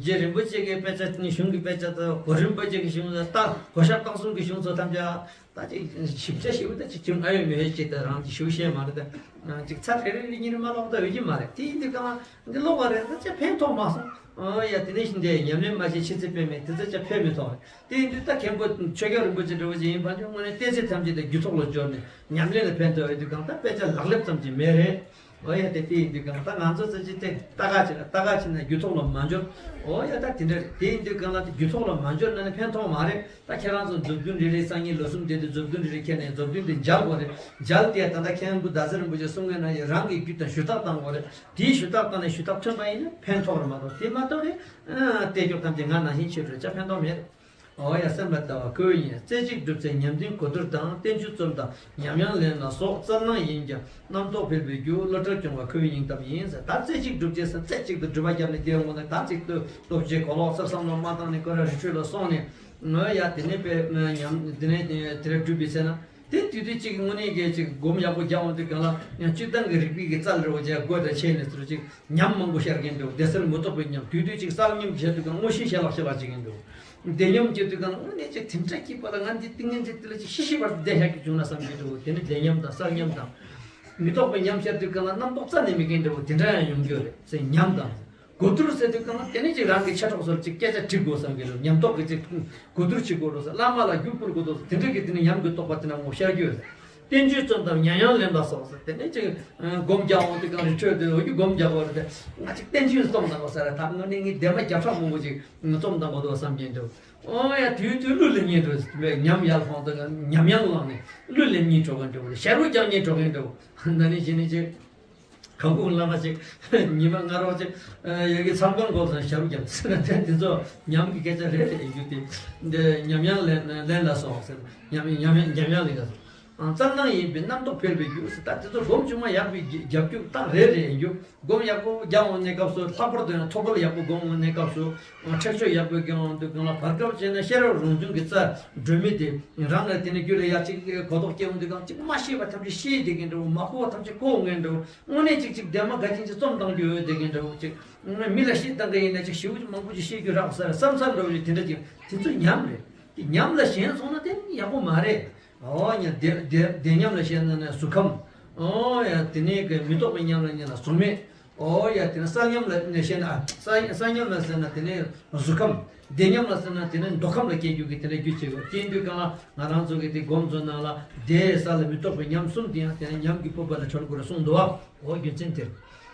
རྗེ་རིན་པོ་ཆེ་གི་དཔེ་ཆ་གཞུང་གི་དཔེ་ཆ་དང་གོ་རིན་པོ་ཆེ་གི་གཞུང་དང་ད་གོ་ཤཱཀ་སྟག་གསུམ་གྱི་གཞུང་ཚོ་ཐམས་ཅད། ད་ཅིག་ཞིབ་ཆ་ཞིབ་ད་ཅིག་ཅུང་ཨ་ཡོད་མེད་ཅིག་ད་རང་ཅིག་ཞུ་ཤེས་མ་རེད། ད་ཅིག་ཚར་རེ་རེ་རེ་གཉིས་རེ་མ་ཀློག་ད་འོས་ཀྱི་མ་རེད། དེ་ཡིན་དུས་གང་འདི་ཀློག་པ་རེད་ད་ཅིག་ཕན་ཐོགས་མ་སོང་། ཨོ་ཡ་དེ་ནས་བཞིན་དེ་ཉམས་ལེན་མ་བྱས་ཕྱི་ཚེ་དཔེ་མེད་དེ་ཚེ་ཅིག་ཕན་མི་ཐོགས་རེད། དེ་ཡིན་དུས་ད་མཁན་པོ་ཆོས་རྒྱལ་རིན་པོ་ཆེ་འདྲ་བོ་ཅིག་ཡིན་པ་ཅུང་དངོས་གནས་བསྟན་སྲིད་ཐམས་ཅད་དེ་རྒྱུད་ཐོག་ལ་འབྱོར་ནས་ཉམས་ལེན་ལ་ཕན་ཐོགས་ཡོད་དུས་གང་ད་དཔེ་ཆ་ལག་ལེབ་ཙམ་ཅིག་མེད་རེད། ཨོ་ཡ་དེ་དེ་ཡིན་དུས་གང་ད་ང་ཚོ་ཚོ་ཅིག་དེ་ལྟ་ག་བྱེད་ན་ལྟ་ག་བྱེད་ན་རྒྱུད་ཐོག་ལ་མ་འབྱོར། ཨོ་ཡ་ད་དེ་འདྲ་རེད། དེ་ཡིན་དུས་གང་ལ་དེ་རྒྱུད་ཐོག་ལ་མ་འབྱོར་ན་ནི་ཕན་ཐོགས་མ་རེད། ད་ཁྱེད་རང་ཚོ་མཛུབ་སྟོན་རེ་རེ་སང་ཉིན་ལོ་གསུམ་དེ་དུས་མཛུབ་སྟོན་རེ་རེ་ཁྱེར་ནས་མཛུབ་སྟོན་དེ་མཇལ་དགོས་རེད། མཇལ་དེ་ད་ལྟ་མཁན་པོ་ཟླ་ཟེར་རིན་པོ་ཆེ་གསུང་མཁན་ནང་བཞིན་རང་གི་རྒྱུད་དང་ཞུ་དག་བཏང་དགོས་རེད། དེའི་ཞུ་དག་བཏང་ནས་ཞུ་དག་ཐོན་པ་ཡིན་ན་ཕན་ཐོགས་རེད་མ་གཏོགས་དེ་མ་གཏོགས་རེད། ཨ་དེ་སྐྱོབ་ཐམས་ཅད་ང་ནང་བཞིན་ཆོས་གྲོས་ཆ་ཕན་ཐོགས་མེད་རེད། ཨོ་ཡ་སེམས་ལ་ལྟ་བ་ཁོ་ཡིན། རྩེ་གཅིག་སྒྲུབ་བྱེད་ཉམས་ལྡན་གོ་བསྡུར་དང་བསྟན་བཅོས་རྩོམ་དང་ཉམས་དབྱངས་ལེན་ལ་སོགས་རྩལ་སྣང་ཡིན་ཀྱང་རྣམ་རྟོག་འཕེལ་བའི་རྒྱུ་བློ་བྲལ་སྐྱོང་བ་ཁོ་བོའི་སྙིང་གཏམ་ཡིན་ཟེར། ད་རྩེ་གཅིག་སྒྲུབ་བྱེད་ཟེར་རྩེ་གཅིག་ཏུ་སྒྲུབ་པ་བརྒྱབ་ནས་དེའི་ངོ་ནས་ད་གཅིག་ཏུ་སྟོབས་ཆེ་གོ་ལོག་སེམས་བསམ་བློ་མ་བཏང་ནས་ཀུན་ར་རི་ཁྲོད་ལ་སོང་ནས་ངོ་ཡ་དེ་ནས་པའི་ཉམས་དེ་ནས་དེ་ར་སྒྲུབ་པའི་ཚེ་ན་དེ་དུས་དུས་གཅིག་དངོས་གནས་ཀྱི་གཅིག་སྒོམ་ཡག་པོ་རྒྱག་འོང་དུས་གང་ལ་ཡང་སྤྱིར་བཏང་གི་རིག་པའི་གི་རྩལ་རེ་བ་བྱས་སྒོ་དང་ཆས་ནས་ཚུར་གཅིག་ཉམས་མང་པོ་ཤར་གིན་འདུག་བདེ་གསལ་མི་རྟོག་པའི་ཉམས། དུས་དུས་གཅིག་གསལ་ཉམས་བྱེད་དུས་གང་དངོས་གཞི་ཞལ་ལག་ཞལ་ལག་བྱེད་ཀྱིན་འདུག་བདེ་ཉམས་བྱེད་དུས་གང་དངོས་གནས་ཅིག་དེ་འདྲ་སྐྱིད་པ་ལ་ང་འདི་ཏིང་ངེ་འཛིན་དེ་ལ་ཅིག་ཤི་ཤི་བར་དུ་བསྡད་ཤག་གི་བྱུང་ན་བསམ་གྱི་འདུག་དེ་ནི་བདེ་ཉམས་དང་གསལ་ཉམས་དང་། མི་རྟོག་པའི་ཉམས་ཤར་དུས་གང་ལ་རྣམ་རྟོག་རྩ་ནས་མེད་མཁན་འདྲ་བོ་དེ་འདྲ་ཡང་ཡོང་རྒྱུ་རེད་ཟེར་ཉམས་དང་། གོ་བསྡུར་ཟེར་དུས་གང་ལ་དེ་ནི་ཅིག་རང་གི་མཆེད་གྲོགས་ཚོར་ཅིག་སྐད་ཆ་དྲི་དགོས་བསམ་གྱི་འདུག་ཉམས་རྟོགས་ཀྱི་ཅིག་གོ་བསྡུར་བྱེད་དགོས་རེད་ཟེར། བླ་མ་ལ་རྒྱུ་སྐུར་དགོས་འདུག་ཟེར། དེ་འདྲ་གི་དེ་ནི་ཉམས་ཀྱི་རྟོགས་པ་དེ་འདྲ་ངོ་ཤར་རྒྱུ་ཡོད་ཟེར། བསྟན་བཅོས་རྩོམ་དང་ཉམས་དབྱངས་ལེན་ལ་སོགས་ཟེར་དེ་ནི་ཅིག་སྒོམ་རྒྱག་འོང་དུས་གང་རི་ཁྲོད་དུ་འོ་རྒྱུ་སྒོམ་རྒྱག་དགོས་རེད་དེ། ང་ཅིག་བསྟན་བཅོས་རྩོམ་དང་གོ་ས་རེད། ད་དངོས་གནས་ངས་ལྡན་མ་བརྒྱ་ཕྲག་མང་པོ་ཅིག་རྩོམ་དང་གོ་འདུག་བསམ་གྱིན་འདུག་ཨོ་ཡ་དུས་དུས་གླུ་ལེན་ཉན་འགྲོ། ཉམས་ཡར་ལྷོང་དང་ཉམས་ཡང་བླངས་ནས་གླུ་ལེན་ཉན་འགྲོ་གིན་འདུག་ཞབས་བྲོ་རྒྱག་ཉན་འགྲོ་གིན་འདུག་ད་ནི་གཞི་ནས་ཅིག་གང་གུང་བླ་མ་ཅིག་ཉི་མ་ང་རོགས་ཅིག་ཡ་གི་མཚམས་ཁང་སྐོར་དང་ཞབས་བྲོ་རྒྱག་ཟེར་ན་དེ་དེ་ཚོ་ཉམས་ཀྱི་སྐད་ཆ་རེད་རེད་ཡིན་རྒྱུ་དེ། འདི་ཉམས་ཡང་ལེན་ལེན་ལ་སོགས་ཟེར། ཉམས་ཉམས་ཉམས་ཡང་ལེན་ལ་སོགས། རྩལ་སྣང་ཡིན་པས་རྣམ་རྟོག་འཕེལ་བའི་རྒྱུ་ཟེར། ད་དེ་ཚོ་སྒོམ་བཅུག་མ་ཡག་པའི་རྒྱབ་སྐྱུག་རྟགས་རེ་རེ་ཡིན་རྒྱུ། སྒོམ་ཡག་པོ་རྒྱག་འོང་གནས་སྐབས་སུ་ལྷག་པར་དུ་ཡང་ཐོག་ཁུལ་ཡག་པོ་སྒོམ་འོང་གནས་སྐབས་སུ། ཁྲེགས་ཆོད་ཡག་པོ་རྒྱག་འོང་དུས་གང་ལ་བར་སྐབས་བྱས་ན་ཤེས་རབ་རང་བྱུང་གི་རྩལ་སྒྲོན་མེ་དེ་རང་ལ་དེ་ནས་རྒྱུད་ལ་ཡ་གཅིག་གོ་རྟོགས་སྐྱེ་འོང་དུས་གང་གཅིག་མ་ཤེས་པ་ཐམས་ཅད་ཤེས་བསྡད་མཁན་འདྲ་བོ། མ་གོ་བ་ཐམས་ཅད་གོ་མཁན་འདྲ་བོ། དངོས་གནས་གཅིག་གཅིག་ལྡན་མ་དགའ་ཅན་གཅིག་རྩོམ་བཏང་རྒྱུ་ཡོད་བསྡད་མཁན་འདྲ་བོ་གཅིག་མི་ལ་བཤད་བཏང་གི་ཡིན་ན་གཅིག་ཞེ་པོ་ཅིག་མང་པོ་ཅིག་ཤེས་རྒྱུ་རག་ས་རེད་བསམ་ས་འདྲ་བོ་ཅིག་དེ་འདྲ་ཅིག་དེ་ཚོ་ཉམས་རེད། དེ་ཉམས་ལ་ཞེན་སོང་ན་དེ་ཡག་པོ་མ་རེད། ཨོ་ཉ་བདེ་བདེ་བདེ་ཉམས་ལ་བཤད་ན་ནི་གཟུགས་ཁམས། ཨོ་ཡ་དེ་ནས་གི་མི་རྟོག་པའི་ཉམས་ལ་ཉན་ལ་གཟུགས་མེད། ཨོ་ཡ་དེ་ནས་གསལ་ཉམས་ལ་ནི་བཤད་ན་གསལ་གསལ་ཉམས་ལ་ཟེར་ན་དེ་ནས་གཟུགས་ཁམས། བདེ་ཉམས་ལ་ཟེར་ན་དེ་ནས་མདོ་ཁམས་ལ་སྐྱེ་རྒྱུ་གི་དེ་འདྲ་རྒྱུ་བྱེད་དགོས། དེ་དུས་གང་ལ་ང་རང་ཚོ་གི་དེ་སྒོམ་ཚོ་ནང་ལ་བདེ་གསལ་ལ་མི་རྟོག་པའི་ཉམས་གསུམ་དེ་ཡང་དེ་ནས་ཉམས་ཀྱི་སྤོབས་པ་ལ་གྲོལ་དགོས་རེད་གསུངས་འདུག་བ། ཨོ་རྒྱུ་མཚན་དེར།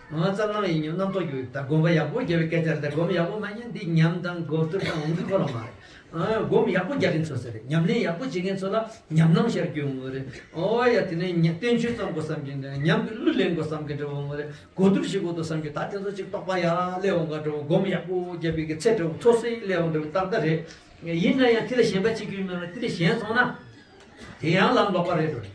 ང་རྩལ་སྣང་ཡིན་ཉམས་རྣམ་རྟོག་རྒྱུ་ད་སྒོམ་པ་ཡག་པོ་རྒྱབ་པའི་སྐད་ཆ་རེད། ད་སྒོམ་ཡག་པོ་མ་ཉན་འདི་ཉམས་དང་གོ་བསྡུར་དང་འོང་གི་ཁོ་རང་མ་རེད། ཨ་སྒོམ་ཡག་པོ་རྒྱག་མཁན་ཚོ་ཟེར་རེད། ཉམས་ལེན་ཡག་པོ་བྱེད་མཁན་ཚོ་ལ་ཉམས་སྣང་ཤར་རྒྱུ་ཡོང་གི་རེད། ཨོ་ཡ་དེ་ནས་ཉ་བསྟན་བཅོས་རྩོམ་དགོས་བསམ་གྱིན་འདུག་ཉམས་ཀྱི་གླུ་ལེན་དགོས་བསམ་གྱིན་འདྲ་བོ་ཡོང་གི་རེད། གོ་བསྡུར་བྱེད་དགོས་འདུག་བསམ་གྱིན་ད་དེ་ཚོ་ཅིག་རྟོགས་པ་ཡར་སླེབས་འོང་ག་འདྲ་བོ། སྒོམ་ཡག་པོ་རྒྱབ་པའི་གི་ཚད་འདྲ་བོ་མཐོ་སའི་སླེབས་འོང་འདྲ་བོ་ཏག་ཏག་རེད། ཡིན་ན་ཡང་དེ་ལ་ཞེན་པ་བྱེད་རྒྱུ་མེད་ལ་དེ་ལ་ཞེན་སོང་ན། དེ་ཡང་ལམ་ལོག་པ་རེད་འགྲོ།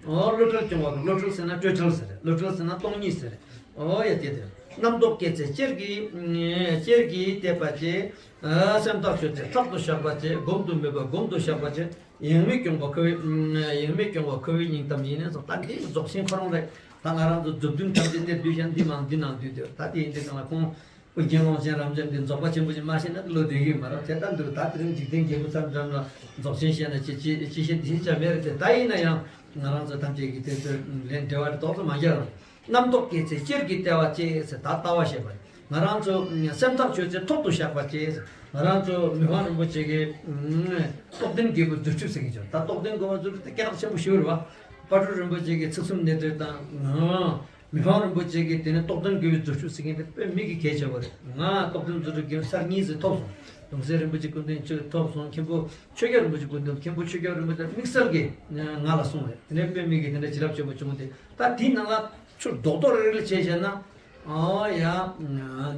ཨོ་བློ་བྲལ་སྐྱོང་བ་གི་བློ་བྲལ་ཟེར་ན་སྤྲོས་བྲལ་ཟེར་རེད། བློ་བྲལ་ཟེར་ན་སྟོང་ཉིད་ཟེར་རེད། ཨོ་ཡ་དེ་དེ་རྣམ་རྟོག་སྐྱེ་ཚེ་ཅེར་གྱིས་ཅེར་གྱིས་གཏད་པ་བཅས། སེམས་ཐག་ཆོད་ཚེ་ཐག་ཏུ་བཞག་པ་བཅས། སྒོམ་དུ་མེད་པ་སྒོམ་དུ་བཞག་པ་བཅས། ཡེངས་མེད་སྐྱོང་བ་ཁོ་བོའི་ཡེངས་མེད་སྐྱོང་བ་ཁོ་བོའི་སྙིང་གཏམ་ཡིན་ནས་སོ། ད་འདི་རྫོགས་ཆེན་ཁོ་རང་རེད། ད་ང་རང་ཚོ་རྫོགས་ལྡན་ཐམས་ཅད་གནས་བསྡུས་ཤིང་འདི་མང་འདི་ནང་བསྡུས་ཏེ། ད་དེ་ཡིན་དུས་གང་ལ་ཁོང་ཨོ་རྒྱན་ཀློང་ཆེན་རབ་འབྱམས་འདི་རྫོགས་པ་ཆེན་པོ་ཞིག་མ་ཤེས་ན་བློ་བདེ་གི་མ་རེད། དེ་ལྟར་འདུག་ད་དེ་རིང་འཇིག་རྟེན་རྒྱལ་པོ་ཚར་འགྲམ་ལ་རྫོགས་ཆེན་བཤད་ན་ཅི་ཅི་ཅི་བཤད་འདི་བཤད་བྱ་མེད་རེད་དེ། ད་ཡིན་ན་ཡང་ང་རང་ཚོ་ཐམས་ཅད་ཀྱི་དེ་ཚོ་ལན་འབྲེལ་བ་རེ་ཏོག་ཙམ་མ་རྒྱག་རུང་། རྣམ་རྟོག་སྐྱེ་ཚེ་སྤྱིར་གྱི་ལྟ་བ་གཅེས་ཟེར། ད་ལྟ་བ་བཤད་པ་རེད། ང་རང་ཚོ་སེམས་ཐག་ཆོད་ཚེ་ཐོག་ཏུ་བཞག་པ་གཅེས་ཟེར། ང་རང་ཚོ་མི་ཕམ་རིན་པོ་ཆེ་གི་རྟོགས་ལྡན་རྒྱལ་པོའི་རྫུ་འཕྲུལ་ཟེར་གྱི་བྱུང་། ད་རྟོགས་ལྡན་རྒྱལ་པོའི་རྫུ་འཕྲུལ་དེ་སྐད་གྲགས་ཆེན་པོ་ཞིག་རེད་བ། དཔལ་སྤྲུལ་རིན་པོ་ཆེ་གི་ཚིག་གསུམ་གནད་བརྡེགས་དང་། མི་ཕམ་རིན་པོ་ཆེ་གིས་དེ་ནས་རྟོགས་ལྡན་རྒྱལ་པོའི་རྫུ་འཕྲུལ་ཟེར་མཁན་དེ་དཔེ་མི་གི་གལ་ཆེ་བ་རེད། ང་རྟོགས་ལྡན་རྫུ་འཕྲུལ་རྒྱལ་པོ་ཚར་གཉིས་ཙམ་ཐོབ་སོང་། གདུང་སྲས་རིན་པོ་ཆེ་སྐུ་མདུན་ཆོས་ཐོབ་སོང་། མཁན་པོ་ཆོས་རྒྱལ་རིན་པོ་ཆེ་སྐུ་མདུན། མཁན་པོ་ཆོས་རྒྱལ་རིན་པོ་ཆེ་དམིགས་བསལ་གྱིས་ང་ལ་གསུངས་རེད། དེ་ནས་དཔེ་མི་གི་དེ་འདྲ་བྱིན་རླབས་ཆེན་པོ་བྱུང་སྟེ། ད་དེའི་ནང་ལ་ཚུར་རྡོག་རྡོག་རེ་རེ་ལ་བྱས་བྱས་ན། ཨོ་ཡ།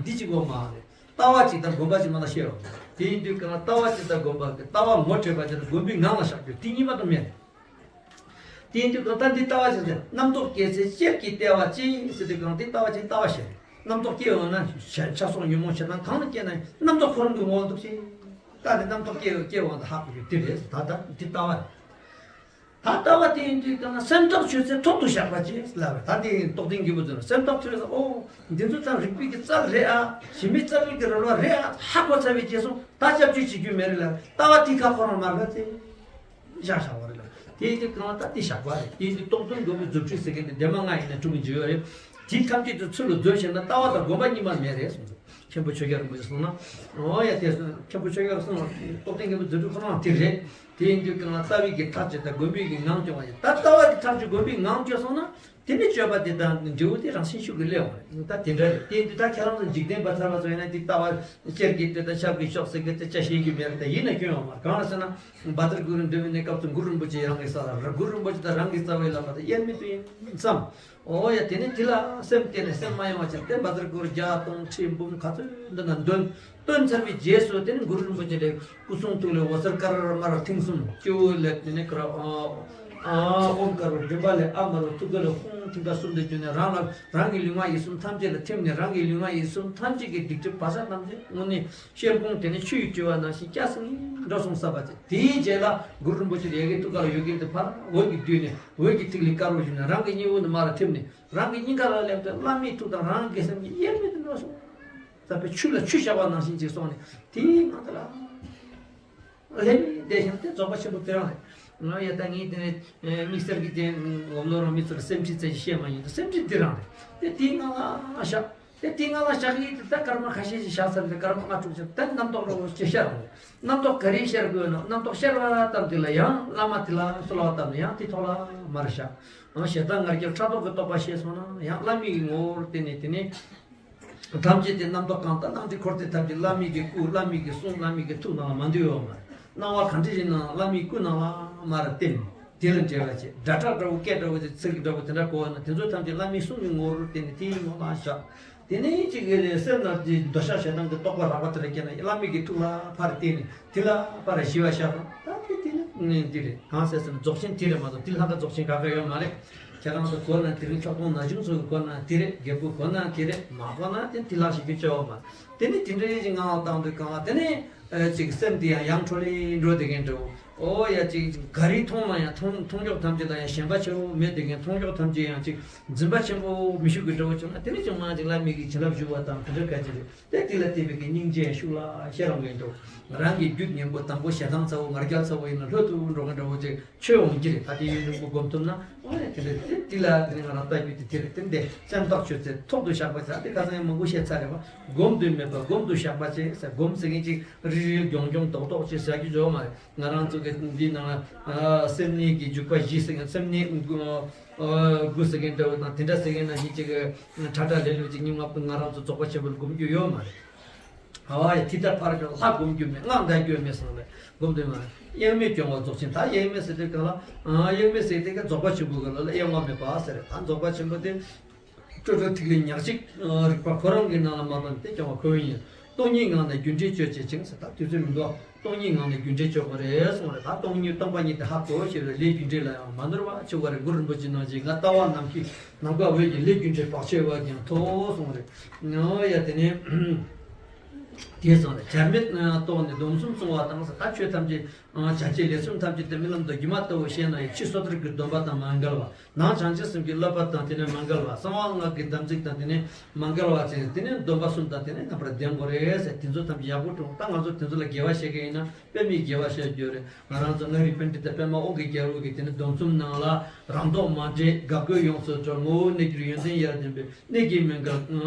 འདི་གཅིག་པོ་མ་རེད། ལྟ་བ་གཅིག་དང་སྒོམ་པ་གཅིག་མ་ལ་བཤད་རོགས། དེ་ཡིན་དུས་གང་ལ་ལྟ་བ་གཅིག་དང་སྒོམ་པ་གི་ལྟ་བ་ངོ་འཕྲོད་པ་དེ་ལ་སྒོམ་པའི་ངང་ལ་བཞག་རྒྱུ་དེ་གཉིས་མ་གཏོགས་མེད། དེ་ཡིན་དུས་གང་ལྟར་འདི་ལྟ་བ་ཟེར་ཏེ། རྣམ་རྟོག་སྐྱེ་ཚེ་སྤྱིར་གྱི་ལྟ་བ་གཅེས་ཟེར་དུས་གང་དེ་ལྟ་བ་ཅིག་ལྟ་བ་ཞིག་རེད། རྣམ་རྟོག་སྐྱེ་འོང་ན་ཆགས་སོགས་ཉོན་མོངས་ཞེ་སྡང་གང་ལ་སྐྱེས་ན་རྣམ་རྟོག་ཁོ་རང་གི་ངོ་བོ་འདུག་ཅེས། ད་དེ་རྣམ་རྟོག་སྐྱེ་སྐྱེ་འོང་ད་ཧ་གོ་རྒྱུ་དེ་རེད། ད་ད་འདི་ལྟ་བ་རེད། ད་ལྟ་བ་དེ་ཡིན་དུས་གང་ན་སེམས་ཐག་ཆོད་ཚེ་ཐོག་ཏུ་བཞག་པ་ཅེས་ལབ་པ་རེད། ད་དེ་རྟོགས་ལྡན་རྒྱལ་པོ་ཚོས་སེམས་ཐག་ཆོད་ཚེ། ཨོ། འདི་ཚོ་ད་རིག་པའི་གི་རྩལ་རེད་ཨ། ཞི་མི་རྩལ་གྱི་རོལ་པ་རེད་ཨ། ཧ་གོ་ཚར་བའི་རྗེས་སུ་ད་སྐྱབས་བཅོལ་བྱེད་རྒྱུ་མེད་རེད་ལ། ལྟ་བ་དེ་ཁ་ཁོ་རང་མ་ལྷོད་ཚེ། བཞག་བཞག་པ་རེད་ལ། དེ་ཡིན་དུས་གང་ལ་ད་དེ་བཞག་པ་རེད། དེ་ཡིན་དུས་རྟོགས་ལྡན་རྒྱལ་པོའི་རྫུ་འཕྲུལ་ཟེར་མཁན་དེ་འདས་མ་ལྔ་ཡིན་ན་འཁྲུངས་པའི་རྗེས་ཡོད་རེད། དེ་ཐམས་ཅད་དུ་ཚུར་ལ་འཛོལ་ཤེས་ན་ལྟ་བ་དང་སྒོམ་པ་གཉིས་མ་མེད་རེད་གསུངས་འདུག། མཁན་པོ་ཆོས་རྒྱལ་རིན་པོ་ཆེ་གསུངས་ན། འོ་ཡ། དེ་མཁན་པོ་ཆོས་རྒྱལ་གསུངས་ན་རྟོགས་ལྡན་རྒྱལ་པོའི་རྫུ་འཕྲུལ་ཁོ་རང་དེ་རེད། དེ་ཡིན་དུས་གང་ལ་ལྟ་བའི་གི་ཐག་བཅད་དང་སྒོམ་པའི་གི་ངང་སྐྱོང་བ་ཡིན། ད་ལྟ་བ་གི་ཐག་བཅད་སྒོམ་པའི་ངང་སྐྱོང་སོང་ན། དེ་ནི་སྤྱོད་པ་དེ་དང་འབྲས་བུ་དེ་རང་བཞིན་ཤུགས་ཀྱིས་སླེབས་འོང་རེད། ད་དེ་འདྲ་རེད། དེ་འདི་ད་ཁྱེད་རང་ཚོ་འཇིག་རྟེན་པ་ཚར་བ་ཚོ་ཡིན་ན་དེ་ལྟ་བ་སྤྱིར་གྱི་དེ་དང་ཆབ་ཀྱི་ཕྱོགས་ཟེར་གི་དེ་ཅི་ཤེས་ཀྱི་མེད་རེད། ད་ཡིན་ན་སྐྱོན་ཡོང་མ་རེད། གང་ལ་ཟེར་ན་བཛྲ་གུ་རུ་འདོན་པའི་གནས་སྐབས་སུ་གུ་རུ་རིན་པོ་ཆེ་རང་གི་ས་ལ་ར། གུ་རུ་རིན་པོ་ཆེ་དང་རང་གི་རྩ་བའི་བླ་མ་དང་དབྱེར་མེད་དུ་ཡིན་བསམ། འོ་ཡ། དེ་ནི་དེ་ལ་སེམས་གཏད་ནས་སེམས་མ་ཡེངས་པ་བྱས་ཏེ་བཛྲ་གུ་རུ་བརྒྱ་སྟོང་ཁྲི་འབུམ་ག་ཚོད་འདི་ན་འདོན། བཏོན་ཚར་བའི་རྗེས་སུ་དེ་ནི་གུ་རུ་རིན་པོ་ཆེ་ལས་སྐུ་གསུང་ཐུགས་ལས་འོད་ཟེར་དཀར་དམར་མཐིང་གསུམ། སྤྱི་བོ་ལས་དེ་ནི་དཀར་ཨ་ཨ་ཨོཾ་དཀར་པོ། མགྲིན་པ་ལས་ཨ་དམར་པོ། ཐུགས་ཀ་ལས་ཧཱུྃ་མཐིང་ག་གསུམ་དེ་བྱུང་ནས་རང་ལ་རང་གི་ལུས་ངག་ཡིད་གསུམ་ཐམས་ཅད་ལ་ཐིམ་ནས་རང་གི་ལུས་ངག་ཡིད་གསུམ་ཐམས་ཅད་ཀྱི་སྡིག་སྒྲིབ་བག་ཆགས་ཐམས་ཅད་དངོས་གནས་ཤེལ་སྒོང་དེ་ནི་ཆུ་ཡིས་བཀྲུས་པ་ནང་བཞིན་སྐྱ་སེང་འགྲོ་སོང་ས་པ་ཅིག། དེའི་རྗེས་ལ་གུ་རུ་རིན་པོ་ཆེ་ཡ་གི་ཐུགས་ཀ་ལ་ཡོད་ཀྱི་དེ་ཕར་འོད་ཀྱིས་བསྡུས་ནས་འོད་ཀྱི་ཐིག་ལེ་དཀར་པོ་བྱུང་ནས་རང་གི་སྙིང་དབུས་ནས་མར་ཐིམ་ནས་རང་གི་སྙིང་ག་ལ་སླེབས་ཏེ་བླ་མའི་ཐུགས་དང་རང་གི་སེམས་ཀྱི་དབྱེར་མེད་དུ་འགྲོ་སོང་། ས་པའི་ཆུ་ལ་ཆུ་བཞག་པ་ནང་བཞིན་ཅིག་སོང་ནས་དེའི་ངང་དུ་ལ་ལྷད་མེད་བསྡད་ཤིང་དེ་རྫོགས་པ་ཆེན་པོ་དེ་རང་རེད། ང་ཡ་ད་ངས་དེ་ནས་དམིགས་བསལ་གྱི་དེ་ངོམ་ལོ་རང་མི་ཚོར་སེམས་ཁྲིད་ཚད་ཀྱི་བཤད་མ་ཡིན་དུ། སེམས་ཁྲིད་འདི་རང་རེད། དེ་དེའི་ངང་ལ་བཞག། དེ་དེའི་ངང་ལ་བཞག་ཡིན་དུ། ད་སྐར་མ་ཁ་ཤས་ཤིག་བཞག་ཚར་ཏེ་སྐར་མ་ལྔ་དྲུག་ཅིག་ད་རྣམ་རྟོག་རོ་ཅིག་ཤར་འོང་། རྣམ་རྟོག་ག་རེ་ཤར་དགོས་ན་རྣམ་རྟོག་ཤར་བ་ཙམ་དེ་ལ་ཡང་བླ་མ་དེ་ལ་གསོལ་བ་བཏབ་ནས་ཡང་དེ་ཐོག་ལ་མར་བཞག། ཞེ་སྡང་ང་རྒྱལ་ཕྲག་དོག་གི་རྟོག་པ་ཤེས་སོང་ན་ཡང་བླ་མའི་ངོ་བོར་བརྟེན་ནས་དེ་ནས། ཐམས་ཅད་དེ་རྣམ་རྟོག་གང་དང་སྣང་མཐའི་འཁོར་དེ་ཐམས་ཅད་བླ་མའི་གི་སྐུ་བླ་མའི་གི་གསུང་བླ་མའི་གི་ཐུགས་ནང་ལ་མ་འདུས་ཡོད་མ་རེད། སྣང་བ་གང་འདྲ་ཞིག་ནང་བླ་མའི་སྐུ་ནང་ལ་མར་བསྟིམ། དེ་ལ་འབྲེལ་བ་བྱེད། སྒྲ་གྲགས་འདྲ་བོ་སྐད་འདྲ་བོ་དེ་ཚིག་འདྲ་བོ་དེ་འདྲ་གོ་བ་ན་དེ་ཚོ་ཐམས་ཅད་བླ་མའི་གསུང་གི་ངོ་བོར་བརྟེན་ནས་དེའི་ངོ་ལ་བཞག། དེ་ནས་གཅིག་གི་ལས་སེམས་ནང་དེ་འདོད་ཆགས་ཞེ་སྡང་གི་རྟོག་པ་རགས་པ་དེ་འདྲ་སྐྱེས་ན་བླ་མའི་གི་ཐུགས་ལ་ཕར་བརྟེན་ནས་དེ་ལ་ཕར་ཞི་བ་བཞག་དང་། ད་དེ་དེ་ནི་འདི་རེད། གང་ཟེར་ཟེར་ན་རྫོགས་ཆེན་དེ་རེད་མ་གཏོགས་དེ་ལྷག་ག་རྫོགས་ཆེན་ག་ག་ཡོད་མ་རེད། ཁྱེད་རང་ཚོ་གོ་ན་དེ་རིང་ཕྱོགས་གཏོང་ན་ཆུང་ཚོ་གི་གོ་ན་དེ་རེད། རྒད་པོ་གོ་ན་དེ་རེད། མ་གོ་ན་དེ་དེ་ལྷག་ཞིག་གི་བཅོལ་བ་མ། དེ་ནི་དེ་འདྲ་ཡིན་ཞིག་ངང་ལ་བཏང་དུས་གང་ལ་དེ་ནི་ཨ་ཅིག་སེམས་དེ་ཡང་ཡང་འཕྲོ་ལེན་འགྲོ་བསྡད་མཁན་འདྲ་བོ། ཨོ་ཡ་ཅིག་ག་རེ་མཐོང་ན་ཡང་མཐོང་མཐོང་ཕྱོགས་ཐམས་ཅད་ལ་ཡང་ཞེན་པ་ཆེན་པོ་མེད་བསྡད་མཁན། མཐོང་ཕྱོགས་ཐམས་ཅད་ཡང་ཅིག་འཛིན་པ་ཆེན་པོ་མི་ཤུགས་ཀྱི་འདྲ་བོ་བྱུང་ན་དེ་ནི་ཅུང་མང་ཅིག་བླ་མའི་གི་བྱིན་རླབས་ཞུགས་པ་དང་དེ་འདྲ་ག་ཅི་རེད། དེ་དེ་ལ་བརྟེན་པའི་གི་སྙིང་རྗེ་ཡང་ཤུགས་ལ་ཤར་འོང་གི་འདུག། རང་གི་རྒྱུད་ངན་པོ་དང་པོ་ཞེ་སྡང་ཚ་བོ་ང་རྒྱལ་ཚ་བོ་ཡིན་ན་ལྷོད་དུ་འགྲོ་གི་འདྲ་བོ་ཅིག་ཆོས་འོང་གི་རེད། ད་དེ་ཡུན་རིང་པོ་སྒོམ་ཐུབ་ན་འོ་ཡ་དེ་འདྲ་དེ་དེ་ལ་དེ་ནི་ང་རང་ལྟ་རྒྱུ་དེ་དེ་རེད། དེ་འདྲ་སེམས་ཐག་ཆོད་ཚེ་ཐོག་ཏུ་བཞག་པ་ཟེར་དེ་ཁ་སང་ཡང་མང་པོ་བཤད་ཚར་རེད་བ། སྒོམ་དུ་མེད་པ་སྒོམ་དུ་བཞག་པ་ཅེས་ཟེར། སྒོམ་ཟེར་མཁན་ཅིག་རིལ་རིལ་གྱོང་གྱོང་རྡོག་རྡོག་ཅིག་ཟེར་རྒྱུ་ཅིག་ཡོད་མ་རེད། ང་རང་ཚོ་གི་འདི་ནང་ལ་ཨ་སེམས་གནས་ཀྱི་འཇུག་པ་བཞི་ཟེར་མཁན། སེམས་གནས་དགུ་ཨ་དགུ་ཟེར་མཁན་འདྲ་བོ་དང་དེ་འདྲ་ཟེར་མཁན་ནང་བཞིན་ཅིག་ཁྲ་ཁྲ་ལེ་ལོ་ཅིག་སྙིང་དམར་པོ་ང་རང་ཚོ་རྫོགས་པ་ཆེན་པོ་ལ་སྒོམ་རྒྱུ་ཡོད་མ་རེད། ཨ་ཡ་དེ་ལྟར་ཕར་ཀྱང་ལྷ་སྒོམ་རྒྱུ་མེད། སྔགས་བཟླ་རྒྱུ་མེད་བསམ་ལས་སྒོམ་དུ་མ་གཡེང་མེད་སྐྱོ་བ་རྫོགས་ཆེན། ད་གཡེང་མེད་ཟེར་དུས་གང་ལ་ཨ་གཡེང་མེད་ཟེར་དུས་ཀ་རྫོགས་པ་ཆེན་པོ་གི་ལ་ལ་གཡེང་བ་མེད་པ་ཟེར། ད་རྫོགས་པ་ཆེན་པོ་དེ། སྤྲོས་བྲལ་ཐིག་ལེ་ཉག་གཅིག་རིག་པ་ཁོ་རང་གི་ནང་ལ་མ་བབས་ཏེ་སྐྱོ་བ་ཁོ་བོ་ཡིན། སྟོང་ཉིད་ངང་ནས་རྒྱུ་འབྲས་གཅོད་བྱེད་ཅིང་ཟེར། ད་དུས་ཚོད་མི་འདུག། སྟོང་ཉིད་ངང་ནས་རྒྱུ་འབྲས་གཅོད་པ་རེད་གསུངས་རེད། ད་སྟོང་ཉིད་སྟོང་པ་ཉིད་དེ་ཧ་གོ་ཞེས་པའི་ལས་རྒྱུ་འབྲས་ལ་ཡང་མ་ནོར་བ་ཆོག་པ་རེད། གུ་རུ་རིན་པོ་ཆེ་ནང་བཞིན་ང་ལྟ་བ་ནམ་མཁའི་ནམ་མཁའ་འོད་ཀྱི་ལས་རྒྱུ་འབྲས་བག་ཕྱེ་བ་ཀྱང་མཐོ་གསུངས་རེད། ཨོ་ཡ་དེ་ནས། དེ་ཙང་ལ་བྱར་མེད་རྟོགས་ནས་སྡོམ་གསུམ་བསྲུང་བ་དང་ཟེར། ད་ཆོས་ཐམས་ཅད་བྱ་བྱེད་ལས་གསུམ་ཐམས་ཅད་དེ་རྨི་ལམ་དུ་སྒྱུ་མ་ལྟ་བུ་ཤེས་ན་ཡང་ཕྱི་སོ་ཐར་གྱི་སྡོམ་པ་དང་མ་འགལ་བ། ནང་བྱང་ཆུབ་སེམས་ཀྱི་བསླབ་པ་དང་དེ་ནས་མ་འགལ་བ། གསང་བ་སྔགས་ཀྱི་དམ་ཚིག་དང་དེ་ནས་མ་འགལ་བ་བྱས། དེ་ནས་སྡོམ་པ་གསུམ་དང་དེ་ནས་རྣམ་པར་ལྡན་དགོས་རེད་ཟེར། དེ་ཚོ་ཐམས་ཅད་ཡག་པོ་སྒྲུབ། ད་ང་ཚོ་དེ་ཚོ་ལ་དགེ་བ་བཤད་མཁན་ཡིན་ན་དཔེ་མེད་དགེ་བ་བཤད་རྒྱུ་རེད། ང་རང་ཚོ་ལྔ་རིག་པཎྜི་ཏ་པདྨ་དབང་གི་རྒྱལ་པོ་གིས་དེ་ནས་སྡོམ་གསུམ་ནང་ལ་རང་ལྡོག་མ་འདྲེས། དགག་དགོས་ཡོངས་སུ་གྲོལ། ངོ་བོ་གནས་གྱུར་ཡོན་ཏན་ཡར་ལྡན་པའི། གནད་ཀྱིས་མི་འགལ་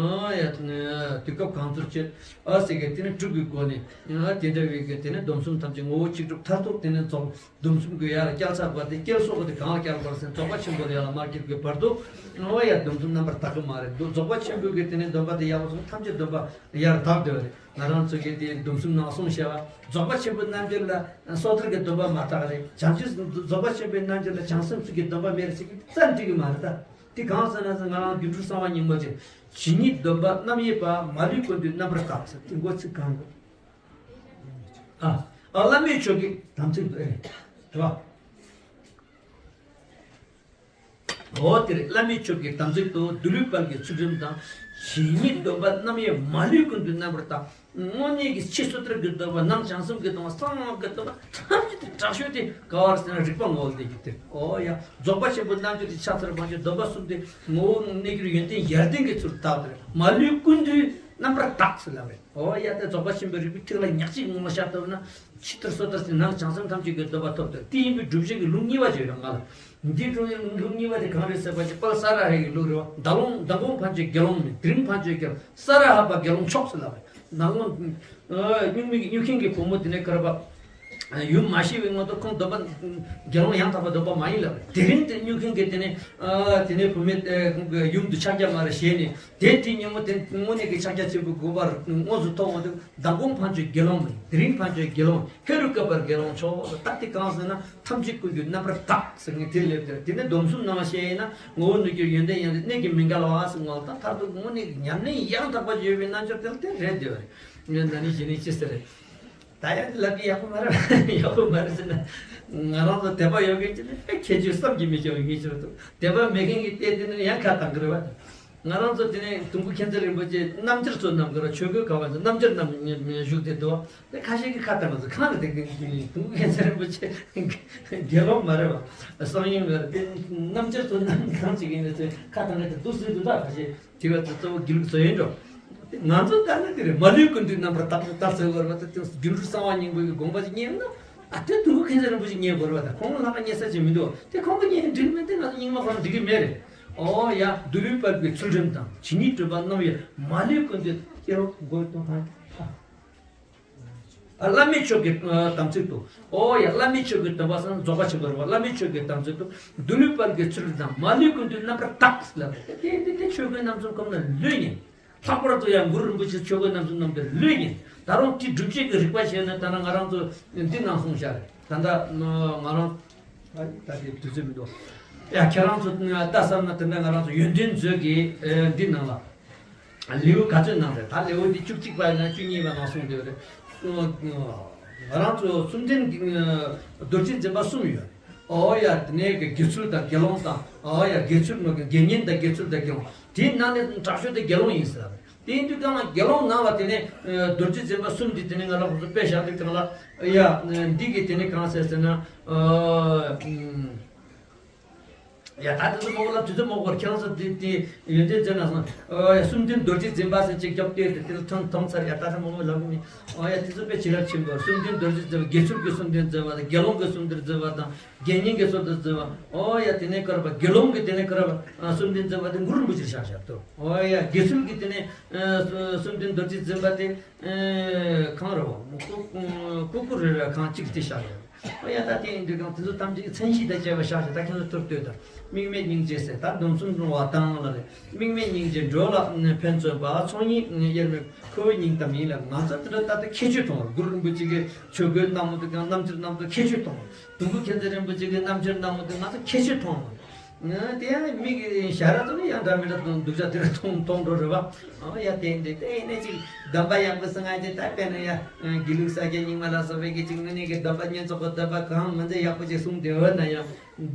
ཡ། དུས་སྐབས་གང་ཚོར་སྤྱད། ཨ་ཟེར་གི་དེ་ནི་སྒྲུབ་པའི་སྒོ་ནས། ཨ་དེ་འདྲ་བའི་གི་དེ་ནི་སྡོམ་གསུམ་ཐམས་ཅད་ངོ་བོ་གཅིག་གྲུབ་མཐར་ཐུག་དེ་ནི་རྫོགས། སྡོམ་གསུམ་གྱི་ཡར་བསྐྱལ་ཚར་བ་དེ་བསྐྱལ་སོགས་དེ་གང་ལ་བསྐྱལ་བར་ཟེར། རྫོགས་པ་ཆེན་པོ་ལ་ཡར་ལ་མར་བསྐྱལ་གྱི་བར་དུ། ཨོ་ཡ་སྡོམ་གསུམ་རྣམ་པར་དག་གི་མ་རེད་འདུག། རྫོགས་པ་ཆེན་པོའི་གི་དེ་ནི་སྡོམ་པ་དེ་ཡག་པོ་སོང་། ཐམས་ཅད་སྡོམ་པ་ཡར་དག་བསྡད་པ་རེད། ང་རང་ཚོ་གི་དེ་སྡོམ་གསུམ་ནང་གསུངས་བཞག་པ། རྫོགས་པ་ཆེན་པོའི་རྣལ་འབྱོར་ལ་སོ་ཐར་གྱི་སྡོམ་པ་མ་དག་རེད། བྱང་ཆུབ་རྫོགས་པ་ཆེན་པོའི་རྣལ་འབྱོར་ལ་བྱང་སེམས་ཚུལ་གྱི་སྡོམ་པ་མེད་རེད་ཟེར་གི་རྩ་འགྲིག་གི་མ་རེད་ད། དེ་གང་ཟེར་ན་ཟེར། ང་རང་སྒྱུ་འཕྲུལ་གསང་བ་སྙིང་པོ་ཅན། ཇི་སྙེད་སྡོམ་པ་རྣམ་དབྱེ་བ། མ་ལུས་ཀུན་ཏུ་རྣམ་པར་དག་ཟེར། དེ་མགོ་ཚིག་གང་གི། ཨ། ཨ། བླ་མེད་མཆོག་གི་དམ་ཚིག་ཏུ། ཨེ། རེད་པ། འོ་དེ་རེད། བླ་མེད་མཆོག་གི་དམ་ཚིག་ཏུ། མདོ་ལུས་དཔལ་གྱི་ཚུལ་ཁྲིམས་དང་། ཇི་སྙེད་སྡོམ་པ་རྣམ་དབྱེ། མ་ལུས་ཀུན་ཏུ་རྣམ་པར་དག། དངོས་གནས་ཀྱི་ཕྱི་སོ་ཐར་གྱི་སྡོམ་པ། ནང་བྱང་སེམས་ཀྱི་སྡོམ་པ། གསང་སྔགས་ཀྱི་སྡོམ་པ་ཐམས་ཅད་དེ་དྲག་ཤོས་དེ་ག་བར་ཟེར་ན་རིག་པ་ངོ་བོ་ལས་ཀྱི་དེ། ཨོ་ཡ། རྫོགས་པ་ཆེན་པོའི་རྣལ་འབྱོར་དེ་ཕྱག་འཚལ་བ་ཅིག་སྡོམ་པ་གསུམ་དེ་ངོ་བོ་གནས་གྱུར་ཡོན་ཏན་ཡར་ལྡན་གྱི་ཚུལ་དག་སྟེ། མ་ལུས་ཀུན་ཏུ་རྣམ་པར་དག་ཟེར་ལབ་རེད། ཨོ་ཡ། དེ་རྫོགས་པ་ཆེན་པོའི་རིགས་པའི་ཐིག་ལེ་ཉག་གཅིག་ངོ་མ་ཤར་ཐུབ་ན། ཕྱི་ཐར་སོ་ཐར་ཟེར། ནང་བྱང་སེམས་ཐམས་ཅད་ཀྱི་སྡོམ་པ་ཐོབ་སྟེ། དེ་ཡིན་པའི་སྒྲུབ་བྱེད་ཀྱི་ལུགས་གཉིས་པ་ཅིག་ཡོད་རེད་ང་ལ། འདིའི་ལུགས་གཉིས་པ་དེ་གང་རེད་ཟེར་བ་ཅིག། དཔལ་ས་ར་ཧའི་གི་ལུགས་རེད་བ། མདང་དགོང་མདང་དགོང་ཕན་ཆད་དགེ་སློང་མིན། དེ་རིང་ཕན་ཆད་དགེ་སློང་། ས་ར་ཧ་པ་དགེ་སློང་མཆོག་ཟེར་ལབ་རེད། ནང་ལོ། ཨ། སྨྱུག་མིག་སྨྱུག་མཁན་གྱི་བུ་མོ་དེ་ནས་ཁར་པ། ཡུམ་མ་ཤི་བའི་སྔོན་དུ་ཁོང་སྡོམ་པ། དགེ་སློང་ཡང་དག་པ་སྡོམ་པ་མ་ཡིན་ལབ་རེད། དེ་རིང་དེ་སྨྱུག་མཁན་གྱིས་དེ་ནས། ཨ། དེ་ནས་བུད་མེད་དེ་ཁོང་གི་ཡུམ་དུ་ཕྱག་རྒྱ་མ་རེད་བཞེས་ནས། དེ་དེ་ཉིན་མོ་དེ་དངོས་གནས་ཀྱི་ཕྱག་རྒྱ་ཆེན་པོའི་དགོངས་པ་དངོས་སུ་ཐོབ་འོང་དུས། མདང་དགོང་ཕན་ཆད་དགེ་སློང་མིན། དེ་རིང་ཕན་ཆད་དགེ་སློང་། ཧེ་རུ་ཀ་པར་དགེ་སློང་མཆོག་ཟེར། ད་དེ་གང་ཟེར་ན་ཐམས་ཅད་ཀུན་གྱི་རྣམ་པར་དག་ཟེར་མཁན་དེ་སླེབས་ཏེ། དེ་ནས་སྡོམ་གསུམ་ནང་བཤད་ཡིན་ན་ངོ་བོ་གནས་གྱུར་ཡོན་ཏན་ཡང་གནད་ཀྱིས་མི་འགལ་བ་ཟེར་ངོ་། ད་མཐར་ཐུག་དངོས་གནས་ཀྱི་ཉམས་ལེན་ཡང་དག་པ་ཡོད་པའི་རྣལ་འབྱོར་དེ་ལ་དེ་རེད་འདོད་རེད། ངས་ན་ནིང་གཞེས་ནིང་ཅི་ཟེར་རེད། ད་ཡང་ལབ་ཀྱི་ཡག་པོ་མ་རེད། ཡག་པོ་མ་རེད་ཟེར་ན། ང་རང་ཚོ་དད་པ་ཡོད་མཁན་གྱི་ནི་ཁྱད་ཆོས་བསམ་གྱིས་མི་ཁྱབ་པའི་ངེས་ཤེས་འདུག། དད་པ་མེད་མཁན་གྱི་ལྟས་དེ་ནི་ཡང་ཁ་བཏང་གི་རེད་བ། ང་རང་ཚོ་དེ་ནས་དུང་དཀར་མཁྱེན་བརྩེ་རིན་པོ་ཆེ་རྣམ་འབྱར་ཚོ་རྣམས་ཀྱི་ར་ཆོས་གོས་ག་བ་ཚོ་རྣམ་འབྱར་རྣམས་བཞུགས་ཏེ་འདུག། དེ་ཁ་ཤས་ཀྱིས་ཁ་བཏང་བ་ཚོ་གང་རེད། དེ་དུང་དཀར་མཁྱེན་བརྩེ་རིན་པོ་ཆེ་དགེ་སློང་མ་རེད་བ། གསང་ཡུམ་མ་རེད། དེ་རྣམ་འབྱར་ཚོ་རྣམས་གང་ཅིག་ཡིན་ནས་ཚོས་ཁ་བཏང་གི་དེ་འདུག་ཟེར་དུས། ད་ཁ་ཤས་དེ་བ་ཚོ་གཙོ་བོ་དགེ་ལུགས་ཚོ་ཡིན་འགྲོ། དེ་ང་ཚོ་ལྟ་ན་དེ་རེད། མ་ལུས་ཀུན་ཏུ་རྣམ་པར་དག་ཏུ་ལྟར་ཚོལ་དགོས་པ་དང་། དེ་སྒྱུ་འཕྲུལ་གསང་བ་སྙིང་པོའི་དགོངས་པ་ཅིག་རྙེད་ན། ཨ། དེ་དུང་དཀར་མཁྱེན་བརྩེ་རིན་པོ་ཆེ་རྙེད་དགོས་རེད་བ། ད་ཁོང་ལ་ལྷག་པ་རྙེད་ས་ཅིག་མི་འདུག། དེ་ཁོང་གིས་རྙེད་འགྲིག་མེད། དེ་ང་ཚོ་རྙིང་མ་ཁོང་འགྲིག་གི་མེད་རེད། ཨོ་ཡ། མདོ་ལུས་དཔལ་གྱི་ཚུལ་ཁྲིམས་དང་། ཇི་སྙེད་སྒྲུབ་པ་རྣམ་དབྱེ། མ་ལུས་ཀུན་ཏུ་སྐྱེ་བོ་མགོན་དུ་ཕན། ཨ། བླ་མེད་མཆོག་གི་དམ་ཚིག་ཏུ། ཨོ་ཡ། བླ་མེད་མཆོག་གི་སྡོམ་པ་ཟེར་ན་རྫོགས་པ་ཆེན་པོ་རེད་བ། བླ་མེད་མཆོག་གི་དམ་ཚིག་ཏུ། མདོ་ལུས་དཔལ་གྱི་ཚུལ་ཁྲིམས་དང་། མ་ལུས་ཀུན་ཏུ་རྣམ་པར་དག་ལབ་པ་དེ། དེ་དེ་ཆོས་གོས་རྣམ་གསུམ་གོན་ན་ལོས་ཉན། ལྷག་པར་དུ་ཡང་གུ་རུ་རིན་པོ་ཆེ་ཆོས་གོས་རྣམ་གསུམ་བསྣམས་ཏེ་ལོས་ཉན། ད་རུང་དེ་སྒྲུབ་བྱེད་ཀྱི་རིགས་པ་བྱས་ན། ད་ནང་ང་རང་ཚོ་འདི་ནང་གསུངས་བཞག་རེད། ད་ལྟ་ང་རང་། ཨ། ད་དེ་དུས་ཚོད་མི་འདུག། ཡ། ཁྱེད་རང་ཚོ་ལྟ་བསམ་ན། དེ་འདྲ་ང་རང་ཚོ་ཡོན་ཏན་མཛོད་ཀྱི་འདི་ནང་ལ། ལེའུ་ག་ཚོད་ནང་རེད། ད་ལེའུ་འདི་བཅུ་གཅིག་པ་ཡིན་ན་བཅུ་གཉིས་པ་ནང་གསུངས་འདུག་རེད། ང་རང་ཚོ་གསུམ་ལྡན་གྱི་རྡོ་རྗེ་འཛིན་པ་གསུམ་ཡོད། ཨོ་ཡ། དེ་ནས་དགེ་ཚུལ་དང་དགེ་སློང་དང་། ཨོ་ཡ། དགེ་ཚུལ་མ་དགེ་བསྙེན་དང་དགེ་ཚུལ་དང་དགེ་སློང་། དེའི་ནང་ནས་དྲག་ཤོས་དེ་དགེ་སློང་ཡིན་ཟེར། དེ་ཡིན་དུས་གང་ལ་དགེ་སློང་ནང་ལ་དེ་ནས་རྡོ་རྗེ་འཛིན་པ་གསུམ་འདི་དེ་ནས་ང་ལ་ཁོང་ཚོ་དཔེ་བཞག་དུས་གང་ལ། ཡ། འདི་གི་དེ་ནས་གང་ཟེར་ཟེར་ན། ཨ། ཡ། ད་དེ་ཚོ་མང་པོ་ལབ། དུས་ཚོད་མང་པོ་ཁྱེད་རང་ཚོ་དེ་དེ་ཡོན་ཏན་མཛོད་ནང་སོང་། ཨོ་ཡ། གསུམ་ལྡན་རྡོ་རྗེ་འཛིན་པ་ཟེར་ཅིག་རྒྱབ་སྟེ་དེ་དེ་ལ་ཐོན་ཐོན་ཚར། ཡ། ད་ཚོ་མང་པོ་ལབ་གི་མིན། ཨོ་ཡ། དེ་ཚོ་དཔེ་བྱིན་རླབས་ཆེན་པོ། གསུམ་ལྡན་རྡོ་རྗེ་འཛིན་པ། དགེ་ཚུལ་གྱི་གསུམ་ལྡན་འཛིན་པ་དང་། དགེ་སློང་གི་གསུམ་ལྡན་འཛིན་པ་དང་། དགེ་བསྙེན་གྱི་གསུམ་ལྡན་འཛིན་པ། ཨོ་ཡ། དེ་ནས་ཀར་བ་དགེ་སློང་གི་དེ་ནས་ཀར་བ་གསུམ་ལྡན་འཛིན་པ་དེ་གུ་རུ་རིན་པོ་ཆེར་བཞག་བཞག་ཏོ། ཨོ་ཡ། དགེ་ཚུལ་གྱི་དེ་ནས་གསུམ་ལྡན་རྡོ་རྗེ་འཛིན་པ་དེ། ཨེ། གང་རེད་བ། ཀུ་ཀུ་ཀུ་ཀུ་རེ་རེ་གང་གཅིག་དེ་བཞག་ཡོད། ཨོ་ཡ། ད་དེ་ཡིན་དུས་གང་དེ་ཚོ་ཐམས་ཅད་ཀྱི་མཚན་གཞི་དང་བཅས་པ་བཞག་བཞག། ད་ཁྱེད་ཚོ་ཐུར་ལྟོས་དང་། དམིགས་མེད་སྙིང་རྗེ་ཟེར། ད་སྡོམ་གསུམ་སྲུང་བ་དང་ལ་རེ། དམིགས་མེད་སྙིང་རྗེ་འགྲོ་ལ་ཕན་བརྩོན་པ། ཚོགས་གཉིས་དབྱེར་མེད་ཁོ་བོའི་སྙིང་གཏམ་ཡིན་ལ། ང་ཚོ་དེ་འདྲ་ད་ལྟ་ཁྱད་ཆོས་མཐོང་བ། གུ་རུ་རིན་པོ་ཆེ་གི་ཆོས་གོས་བསྣམས་པ་དེ་གང་རྣམ་འགྱུར་རྣམ་ཐར་ཁྱད་ཆོས་མཐོང་བ། དུང་དཀར་མཁྱེན་བརྩེ་རིན་པོ་ཆེ་གི་རྣམ་འགྱུར་རྣམ་པ་དེ་ང་ཚོ་ཁྱད་ཆོས་མཐོང་བ། ཨ། དེ་ཡང་མིག་གིས་ཞར་ཚོ་ནི་ཡང་འདྲ་མི་འདྲ་དང་སྡུག་ཅག་དེ་འདྲ་མཐོང་མཐོང་འགྲོ་རེད་བ། ཨོ་ཡ། དེ་འདྲ་དེ་ཡིན་ན་ཅིག་སྡོམ་པ་ཡག་པོ་སྲུང་ང་ཅིག། ད་དཔེར་ན་ཡ། དགེ་ལུགས་ས་སྐྱ་རྙིང་མ་ལ་སོགས་པའི་གི་ཅིག་དངོས་གནས་ཀྱི་སྡོམ་པ་བསྙེན་རྫོགས་ཀྱི་སྡོམ་པ་གང་མི་འདྲ་ཡག་པོ་ཅིག་གསུངས་བསྡད་ཡོད་ན་ཡང་།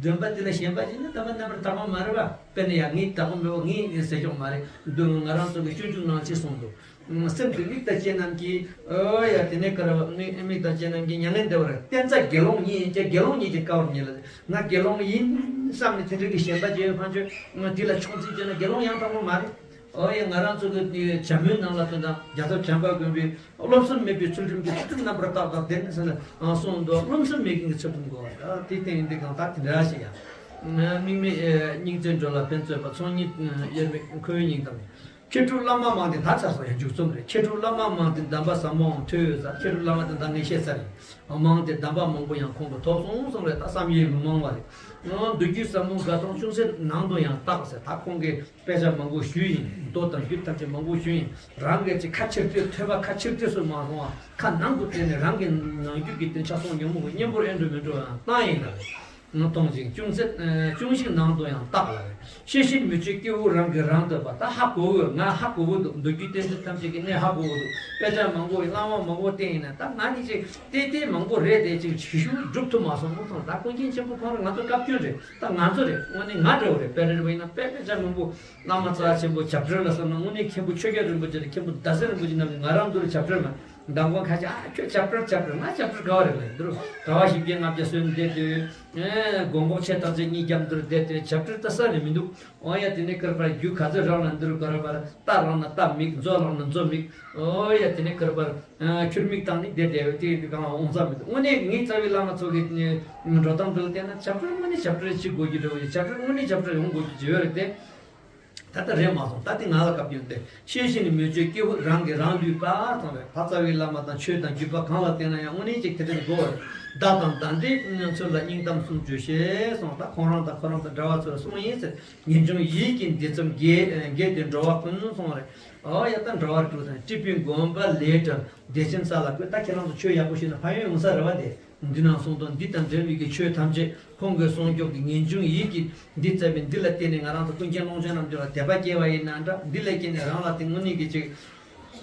སྡོམ་པ་དེ་ལ་ཞེན་པ་ཅིག་ནི་སྡོམ་པ་རྣམ་པར་དག་པ་མ་རེད་བ། དཔེར་ན་ཡ། ངས་དག་པོ་མེད་པ་ངས་ཟེར་ཆོག་མ་རེད་འདུག། ང་རང་ཚོ་གི་སྤྱོད་འཇུག་ནང་ཅི་གསུངས་འདུག། སེམས་ཀྱི་མིག་དང་བཅས་རྣམས་ཀྱིས། ཨོ་ཡ། དེ་ནས་ག་རེ་བ། མིག་མིག་དང་བཅས་རྣམས་ཀྱིས་མྱ་ངན་འདའ་བར། བསྟན་རྩ་དགེ་སློང་ཉིད་ཡིན་ཀྱང་། དགེ་སློང་ཉིད་ཀྱིས་དཀའ་བར་མྱོང་ལ། ང་དགེ་སློང་ཡིན་བསམ་ནས་དེ་འདྲ་གི་ཞེན་པ་བྱས་ཡོད་ཕན་ཆོད་དེ་ལ་མཆོང་རྩིས་བྱས་ན་དགེ་སློང་ཡང་དག་པོ་མ་རེད། ཨོ་ཡ། ང་རང་ཚོ་གི་བྱ་མོའི་ནང་ལ་དོན་དང་རྒྱལ་ཚབ་བྱམས་པ་མགོན་པོས། རློམ་སེམས་མེད་པའི་ཚུལ་ཁྲིམས་ཀྱིས། ཆུ་ཐིགས་རྣམ་པར་དག་དང་ལྡན་ཟེར་ནས་གསུངས་འདུག་རློམ་སེམས་མེད་མཁན་གྱི་ཚུལ་ཁྲིམས་དགོས་པ་དེ་སྟེང་འདི་གང་དག་དེ་འདྲ་ཞིག་ཡང་། དམིགས་མེད་སྙིང་བརྩེ་འགྲོ་ལ་ཕན་བརྩོན་པ། ཚོགས་གཉིས་དབྱེར་མེད་འཁོར་བའི་སྙིང་གཏམ་ཡིན། མཁས་གྲུབ་བླ་མ་མང་དེ། ད་ཚར་སོང་ཡང་མཇུག་རྩོམ་རེད། མཁས་གྲུབ་བླ་མ་མང་དེ། གདམས་པ་ཟབ་མོའང་ཐོས་ཡོད་ས། མཁས་གྲུབ་བླ་མ་དེ་ད་ངས་བཤད་ཚར་ཡིན། མང་དེ་གདམས་པ་མང་པོ་ཡང་ཁོང་གིས་ཐོབ་སོང་གསུངས་རེད། ད་བསམ་ཡས་མི་མང་བ་རེད། མདོ་རྒྱུད་ཟབ་མོ་དགའ་སྟོན་ཅུང་ཟད་ནང་དུ་ཡང་བརྟགས་ཟེར། ད་ཁོང་གིས་དཔེ་ཆ་མང་པོ་ཞུས་ཡིན། མདོ་དང་རྒྱུད་ཐམས་ཅད་མང་པོ་ཞུས་ཡིན། རང་གིས་ཅིག་ཁ་ཕྱིར་ལྟོས། ཐོས་པ་ཁ་ཕྱིར་ལྟོས་སུ་མ་སོང་བ། ཁ་ནང་དུ་བལྟས་ནས་རང་གི་ནང་རྒྱུད་ཀྱི་དེ་ཆ་ཚང་ཉོན་མོངས་ཀྱི་གཉེན་པོར་ཨེ་འགྲོ་མི་འགྲོ་ཡང་བཏང་ཡིན་ལ། མཐོང་ཞིང་ཅུང་ཟད་ཅུང་ཞིག་ནང་དུ་ཡང་བརྟགས་ལ། ཤེས་བཞིན་མི་སྤྱོད་སྐྱེ་བོ་རང་གིས་རང་བསྟོད་པ། ད་ཧ་གོ་གི་ཡོད། ང་ཧ་གོ་གི་འདུག་མདོ་རྒྱུད་བསྟན་འཛིན་ཐམས་ཅད་ཀྱིས་ངས་ཧ་གོ་གི་འདུག་དཔེ་ཆ་མང་པོ་ཡིན། བླ་མ་མང་པོ་བསྟེན་ཡིན་ན་ད་ང་ནི་ཅིག་བལྟས་བལྟས་མང་པོ་རེད་དེ་ཅིག་ཞུ་ཞུ་སྒྲུབ་ཐུབ་མ་སོང་། མཐོང་ད་ཀུན་མཁྱེན་ཆེན་པོ་ཁོང་རང་ང་ཚོ་བཀའ་བཀྱོན་རེད། ད་ང་ཚོ་རེད། དངོས་གནས་ང་འདྲ་བོ་རེད། དཔེ་རེ་རེ་བ་ཡིན་ན་དཔེ་དཔེ་ཆ་མང་པོ། བླ་མ་རྩ་ཆེན་པོ་བྱ་བྲལ་ལ་བསམ་ན་དངོས་གནས་མཁན་པོ་ཆོས་རྒྱལ་རིན་པོ་ཆེ་དང་མཁན་པོ་ཟླ་ཟེར་རིན་པོ་ཆེ་རྣམས་ཀྱིས་ང་རང་ཚོ་ལ་བྱ་བྲལ་མ། མདང་དགོང་ཁ་ཤས་ཨ་ཁྱོད་བྱ་བྲལ་བྱ་བྲལ། ང་བྱ་བྲལ་ག་བ་རེད་ལ་འདུག་ག་བ་བཞི་བརྒྱ་ལྔ་བརྒྱ་སོན་བསྡད་དུས། མགོ་འགོག་ཆེ་ཐག་ཆེ་གཉིས་རྒྱབ་འདིར་བསྡད་དུས་བྱ་བྲལ་ལྟ་ས་རེད་མི་འདུག་འོ་ཡ། དེ་ནས་ཀར་པར་རྒྱུ་ག་ཚོད་རག་ན་འདིར་ཀར་པར། རྟ་རག་ན་རྟ་མིག་མཛོ་རག་ན་མཛོ་མིག་འོ་ཡ། དེ་ནས་ཀར་པར་ཁྱུར་མིག་བཏང་ནས་བསྡད་བསྡད་ཡོད་དེ་གང་འོང་ས་མི་འདུག་དངོས་གནས་ངའི་རྩ་བའི་བླ་མ་ཚོ་གི་འགྲོ་སྟངས་འདི་ལ་བལྟས་ན་བྱ་བྲལ་དངོས་གནས་བྱ་བྲལ་བྱེད་དགོས་ཀྱི་འདྲ་བོ་ཡོད། བྱ་བྲལ་དངོས་གནས་བྱ་བྲལ་ཡོང་དགོས་ཀྱི་ཡོད་རེད་དེ། ད་ལྟ་རེད་མ་སོང་། ད་ལྟ་ང་ལ་སྐབས་ཡོད་དེ། ཤེས་བཞིན་མི་སྤྱོད་སྐྱེ་བོ་རང་གིས་རང་བསླུས་པ་ཙམ་རེད། ཕ་རྩ་བའི་བླ་མ་དང་ཆོས་དང་བརྒྱུད་པ་གང་ལ་བརྟེན་ན་ཡང་དངོས་གནས་ཅིག་དེ་འདྲ་དགོས་པ་རེད། བརྡ་དང་བརྡ་འདྲིས་ཚུལ་ལ་སྙིང་གཏམ་སུམ་ཅུ་ཞེས་གསུངས། ད་ཁོང་རང་དང་ཁོ་རང་དང་འདྲ་བ་ཚོ་ལ་གསུངས་ཡིན་ཟེར། ངེས་འབྱུང་ཡིད་ཀྱི་འདི་ཙམ་རྒྱས་རྒྱས་ཏེ་འགྲོ་བ་ཀུན་གསུངས་རེད། ཨོ་ཡ། ད་འགྲོ་བ་དྲུག་དང་སྤྲུལ་པའི་དགོན་པ་ལས་གྲུབ་བདེ་ཆེན་ས་ལ་བཀོད། ད་ཁྱེད་རང་ཚོ་ཆོས་ཡག་པོ་ཤེས་ན་ཕན་ཡོན་ཡོང་ས་རེད་བ་དེ། འདི་ནང་གསུངས་དོན་འདི་དང་འབྲེལ་བའི་གི་ཆོས་ཐམས་ཅད་ཁོང་གི་གསུང་སྐྱོབ་ཀྱི་ངེས་འབྱུང་ཡིད་ཀྱིས་འདི་བསྩལ་བས། འདི་ལ་བརྟེན་ནས་ང་རང་ཚོ་ཀུན་མཁྱེན་ཀློང་ཆེན་རྣམས་ཀྱི་ལ་དད་པ་སྐྱེ་བ་ཡིན་ན་འདྲ། འདི་ལ་བརྟེན་ནས་རང་ལ་དེ་དངོས་གནས་ཀྱི་ཅིག་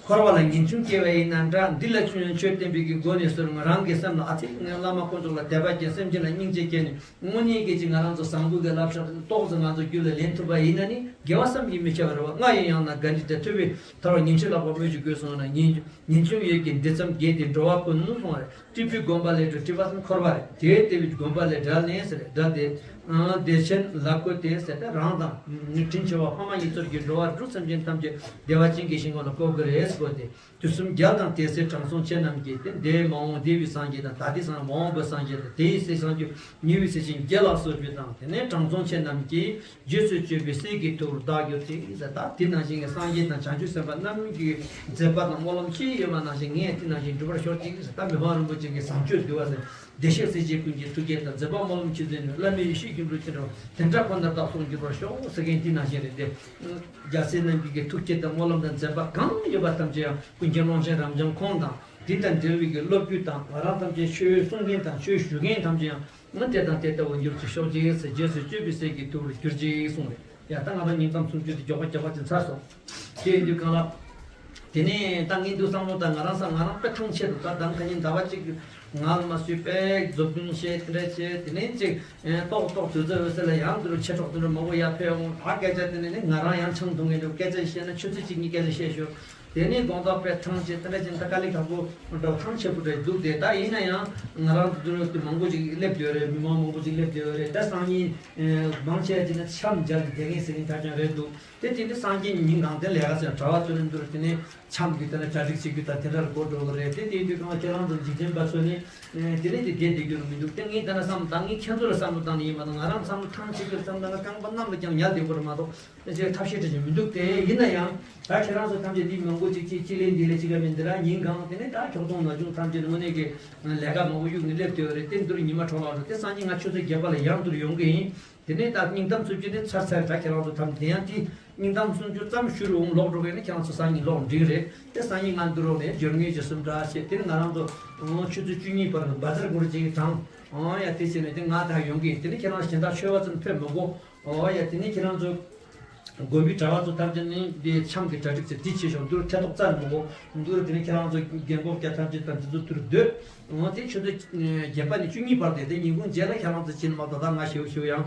འཁོར་བ་ལ་ངེས་འབྱུང་སྐྱེ་བ་ཡིན་ན་འདྲ། འདི་ལ་ཆོས་ཆོས་བསྟན་པའི་གི་སྒོ་ནས་ཟུར་ང་རང་གི་སེམས་ལ་ཨ་ཙི་ངའི་བླ་མ་དཀོན་མཆོག་ལ་དད་པ་སྐྱེ། སེམས་ཅན་ལ་སྙིང་རྗེ་སྐྱེ་ནས་དངོས་གནས་ཀྱི་ཅིག་ང་རང་ཚོ་བཟང་པོ་གི་བསླབ་བྱ་ཏོག་ཙམ་ང་ཚོ་རྒྱུད་ལ་ལེན་ཐུབ་པ་ཡིན་ན་ནི་དགེ་བ་བསམ་གྱིས་མི་ཁྱབ་པ་རེད་བ། ང་ཡི་ཡང་ན་དགའ་འདྲི་དེ་ཐུབ་པའི་ཐར་བ་ཉིན་བྱེད་ལ་དགོངས་པའི་ཞུ་དགོས་གསུངས་ན། ངེས་ངེས་འབྱུང་ཡོད་ཀྱི་འདི་ཙམ་རྒྱས་ཏེ་འགྲོ་བ་ཀུན་གསུངས་རེད། སྤྲུལ་པའི་དགོན་པ་ལས་གྲུབ། སྤྲུལ་པ་ཙམ་འཁོར་བ་རེད། དེའི་ལྟེ་བའི་དགོན་པ་ལས་བསྒྲལ་ནས་ཟེར་བསྒྲལ་ཏེ། བདེ་ཆེན་ལ་བཀོད་དེ་ཟེར་ཏེ་རང་དང་དྲིན་ཆེ་བ་ཕ་མ་གཉིས་ཚོར་གྱི་འགྲོ་བ་རིགས་དྲུག་སེམས་ཅན་ཐམས་ཅད་བདེ་བ་ཅན་གྱི་ཞིང་ཁམས་ལ་བཀོད་དགོས་རེད་བཀོད་དེ། དུས་གསུམ་རྒྱལ་དང་དེ་སྲས་དྲང་སྲོང་ཆེ་རྣམས་ཀྱིས་ཏེ། འདས་མ་འོངས་བདེ་བའི་སངས་རྒྱས་དང་། ད་ལྟའི་སངས་མ་འོངས་པའི་སངས་རྒྱས་དང་། དེའི་སྲས་སངས་རྒྱས་ཉེ་བའི་སྲས་ཆེན་བརྒྱད་ལ་སོགས་པའི་དང་། དེ་ནས་དྲང་སྲོང་ཆེ་རྣམས་ཀྱིས། རྗེས་སུ་སྤྱོད་པའི་སྲས་ཀྱི་ཐུགས་ལ་བདག་གྱུར་ཅིག་ད་དེ་ནང་བཞིན་གྱི་སངས་རྒྱས་དང་བྱང་ཆུབ་སེམས་དཔའ་རྣམས་ཀྱི་མཛད་པ་དང་སྨོན་ལམ་ཅི་ཡོད་པ་ནང་བཞིན་ངས་དེ་ནང་བཞིན་འགྲུབ་པར་ཤོག་ཅིག་ད་མི་ཕམ་རིན་པོ་ཆེ་གི་བཟང་སྤྱོད་འདུལ་བ་ཟེར། བདེ་གཤེགས་སྲས་བཅས་ཀུན་གྱི་ཐུགས་བསྐྱེད་དང་། མཛད་པ་སྨོན་ལམ་ཆོས་འཛིན་ནི། བླ་མའི་ཡེ་ཤེས་སྒྱུ་འཕྲུལ་ཅི་འདྲ་བ། དེ་འདྲ་ཁོ་ནར་བདག་སོགས་འགྱུར་བར་ཤོག་ཟེར་མཁན་དེ་ནང་བཞིན་རེད་དེ། རྒྱལ་སྲས་རྣམས་ཀྱི་ཐུགས་བསྐྱེད་དང་སྨོན་ལམ་དང་མཛད་པ་གང་ཡོད་པ་ཐམས་ཅད་ཡང་ཀུན་མཁྱེན་ཀློང་ཆེན་རབ་འབྱམས་ཁོང་དང་། དེ་དང་འབྲེལ་བའི་གི་སློབ་བརྒྱུད་དང་། ང་རང་ཐམས་ཅད་ཆོས་གསུང་མཁན་དང་ཆོས་ཞུ་མཁན་ཐམས་ཅད་ཡང་། ང་དེ་དང་དེ་ལྟ་བུར་འགྱུར་ཅིག་ཤོག་ཅིག་ཟེར། རྗེས་སུ་སྤྱོད་པའི་སྲས་ཀྱི་ཐུགས་ལ་གྱུར་ཅིག་གསུངས་རེད། ཡ་ད་ང་རང་སྙིང་གཏམ་སུམ་ཅུ་དེ་མགྱོགས་པ་མགྱོགས་པ་ཅིག་ཚར་སོང་། དེ་ཡིན་དུས་གང་ལ། དེ་ནས་ད་ངས་འདུག་བསམ་བློ་ད་ང་རང་ས་ང་རང་དཔེ་ཐང་ཆད་འདུག་ད་ད་ཁ་ཉིན་ཟླ་བ་གཅིག་ང་ལ་མ་སུས་དཔེ་རྫོགས་རྒྱུན་བཤད་དེ་འདྲ་བྱས། དེ་ནས་ཅིག་ཏོག་ཏོག་དུས་ཚོད་འོད་ཟེར་ལ་ཡང་འདི་རུ་ཆེ་གྲོགས་དེ་འདྲ་མང་པོ་ཡར་ཕེབས་འོང་། ད་སྐད་ཆ་དེ་ནས་ནི་ང་རང་ཡང་ཆང་འཐུང་མཁན་འདྲ་སྐད་ཆ་བཤད་ན་ཆུ་ཚོད་གཅིག་གཉིས་སྐད་ཆ་བཤད་ཤོག་དེ་ནས་དགོང་དག་དཔེ་ཐང་ཆད་དེ་འདྲ་བྱས་ད་དཀའ་ལས་ཁག་པོ་འདྲ་བོ་ཐང་ཆད་པོ་འདྲ་འདུག་དེ་ད་ཡིན་ན་ཡང་ང་རང་ཚོ་འདི་རུ་དེ་མང་པོ་ཅིག་སླེབས་བསྡད་ཡོད་རེད། མི་མང་མང་པོ་ཅིག་སླེབས་བསྡད་ཡོད་རེད། ད་སང་ཉིན་མང་ཆེ་བ་ཅིག་ནི་འཆམ་མཇལ་ནས་བསྡད་མཁན་ཟེར་མཁན་ད་ཀྱང་རེད་འདུག་དེ་དེ་འདི་སང་ཉིན་ཉིན་གང་དེ་ལས་ཀ་ཟེར་གྲྭ་བ་ཚོ་ནི་འདི་རུ་དེ་ནས་འཆམ་གྱི་དེ་ན་གྲ་སྒྲིག་བྱེད་རྒྱུ་དང་དེ་འདྲ་ལ་འགོ་འགྲོ་གི་རེད། དེ་དེ་དུས་གང་ཁྱེད་རང་ཚོ་འཇིག་རྟེན་པ་ཚོ་ནི་དེ་ནས་དེ་བསྡད་བསྡད་རྒྱུ་རུ་མི་འདུག་དེ་ངས་ད་ན་བསམ་ད་ངས་ཁྱེད་ཚོ་ལ་བསམ་བློ་བཏང་ནས་ཡིན་པ་དང་། ང་རང་བསམ་བློ་ཐང་ཆད་རྒྱུར་བསམ་ད་ང་རྐང་པ་གནམ་ལ་བརྐྱངས་ཉལ་བསྡད་དགོས་རེད་མ་གཏོགས། ཅེས་ཐབས་ཤེས་བྲལ་གྱི་མི་འདུག་དེ་ཡིན་ན་ཡང་ད་ཁྱེད་རང་ཚོ་ཐམས་ཅད་འདི་མང་པོ་ཅིག་ཅིག་ཅིག་ལས་འདི་ལས་ཅིག་ག་མིན་འདི་ར་ཉིན་གང་དེ་ནས་ད་ཁྱོག་ཚོང་ན་ཆུང་ཐམས་ཅད་དངོས་གནས་ཀྱི་ལས་ཀ་མང་པོ་གཡུག་ནས་སླེབས་དེ་རེད། དེ་འདིར་ཉི་མ་འཕྲོ་བརླག་འགྲོ་དེ་སང་ཉིན་ང་ཆུ་ཚོད་བརྒྱད་པ་ལ་ཡང་འདིར་ཡོང་གི་ཡིན། དེ་ནས་ད་སྙིང་གཏམ་སུམ་ཅུ་དེ་ཚར་ཚར་ད་ཁྱེད་རང་ཚོ་ཐམས་ཅད་དེ་ཡང་དེ་སྙིང་གཏམ་སུམ་ཅུ་ཙམ་ཞུ་རུ་འོང་ལོག་འགྲོ་གི་ཡིན་ན་ཁྱེད་རང་ཚོ་སང་ཉིན་ལོག་འགྲིག་རེད། དེ་སང་ཉིན་ང་འདི་རོགས་ནས་སྦྱོར་དངོས་ཀྱི་སུམ་ཀྲ་བྱས་དེ་ནས་ང་རང་ཚོ་ཆུ་ཚོད་བཅུ་གཉིས་བར་བ་ཛར་སྒོར་ཅིག་དྲངས། ཨོ་ཡ་དེ་བྱས་ནས་དེ་ང་ད་ཡོང་གི་ཡིན། དེ་ནས་ཁྱེད་རང་གཞན་དག་ཆོས་བ་ཙམ་ཕེབས་མི་དགོས། ཨོ་ཡ་དེ་ནས་ཁྱེད་རང་ཚོ་དགོན་པའི་གྲྭ་བ་ཚོ་ཐམས་ཅད་ནི་འདི་འཆམ་གྱི་གྲ་སྒྲིག་ཚེ་འདི་བྱེད་ཤོག་འདུར་ཐེ་གཏོགས་རྩ་ནས་མི་དགོས། འདུར་དེ་ནས་ཁྱེད་རང་ཚོ་རྒན་གོག་རྒྱ་ཐམས་ཅད་དང་འདི་ཚོ་འདུར་སྡོད། འོ་དེ་ཆུ་ཚོད་བརྒྱད་པ་ནས་བཅུ་གཉིས་བར་དེ་དེ་ཉིན་གུང་རྗེས་ལ་ཁྱེད་རང་ཚོ་ཕྱིན་མ་གཏོགས་ད་ང་ཞེའུ་ཞེའུ་ཡང་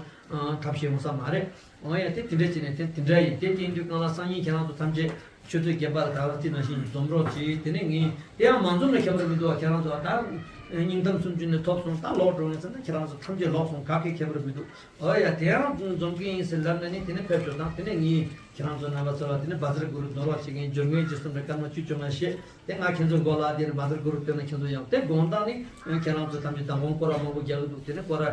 ཐབས་ཤེས་འོང་ས་མ་རེད། འོ་ཡ་དེ་དེ་འདྲ་བྱས་ནས་དེ་དེ་འདྲ་ཡིན། དེ་དེ་ཡིན་དུས་གང་ལ་སང་ཉིན་ཁྱེད་རང་ཚོ་ཐམས་ཅད་ ཆུ་ཚོད་བརྒྱད་པ་ལ་ད་ལྟ་དེ་ནང་བཞིན་འཛོམས་རོགས་གྱིས། དེ་ནས་ངས་དེ་ཡང་མ་འཛོམས་ན་ཁྱད་པར་མི་འདུག་བ། ཁྱེད་རང་ཚོ་ད་སྙིང་གཏམ་སུམ་ཅུ་ནས་ཐོབ་སོང་། ད་ལོག་འགྲོ་ངེས་ཟེར་ན་ཁྱེད་རང་ཚོ་ཐམས་ཅད་ལོག་སོང་། ག་གེ་ཁྱད་པར་མི་འདུག། ཨོ་ཡ། དེ་ཡང་འཛོམས་ཀྱི་ཡིན་ཟེར་ལབ་ནས་ནི་དེ་ནས་ཕེབས་ཤོག་དང་། དེ་ནས་ངས་ཁྱེད་རང་ཚོ་རྣམ་པ་ཚོ་ལ་དེ་ནས་བཛྲ་གུ་རུ་འདོན་རོགས་བྱེད་མཁན་སྦྱོར་དངོས་ཀྱི་སུམ་སྒྲ་སྐར་མ་བཅུ་བཅོ་ལྔ་བཤད། དེ་ང་ཁྱེད་ཚོའི་མགོ་ལ་དེ་ནས་བཛྲ་གུ་རུ་བཏོན་ན་ཁྱེད་ཚོ་ཡང་དེ་དགོངས་དག་ནི། ཁྱེད་རང་ཚོ་ཐམས་ཅད་མདང་དགོང་སྐོར་ར་མང་པོ་རྒྱག་གི་འདུག། དེ་ནས་སྐོར་ར་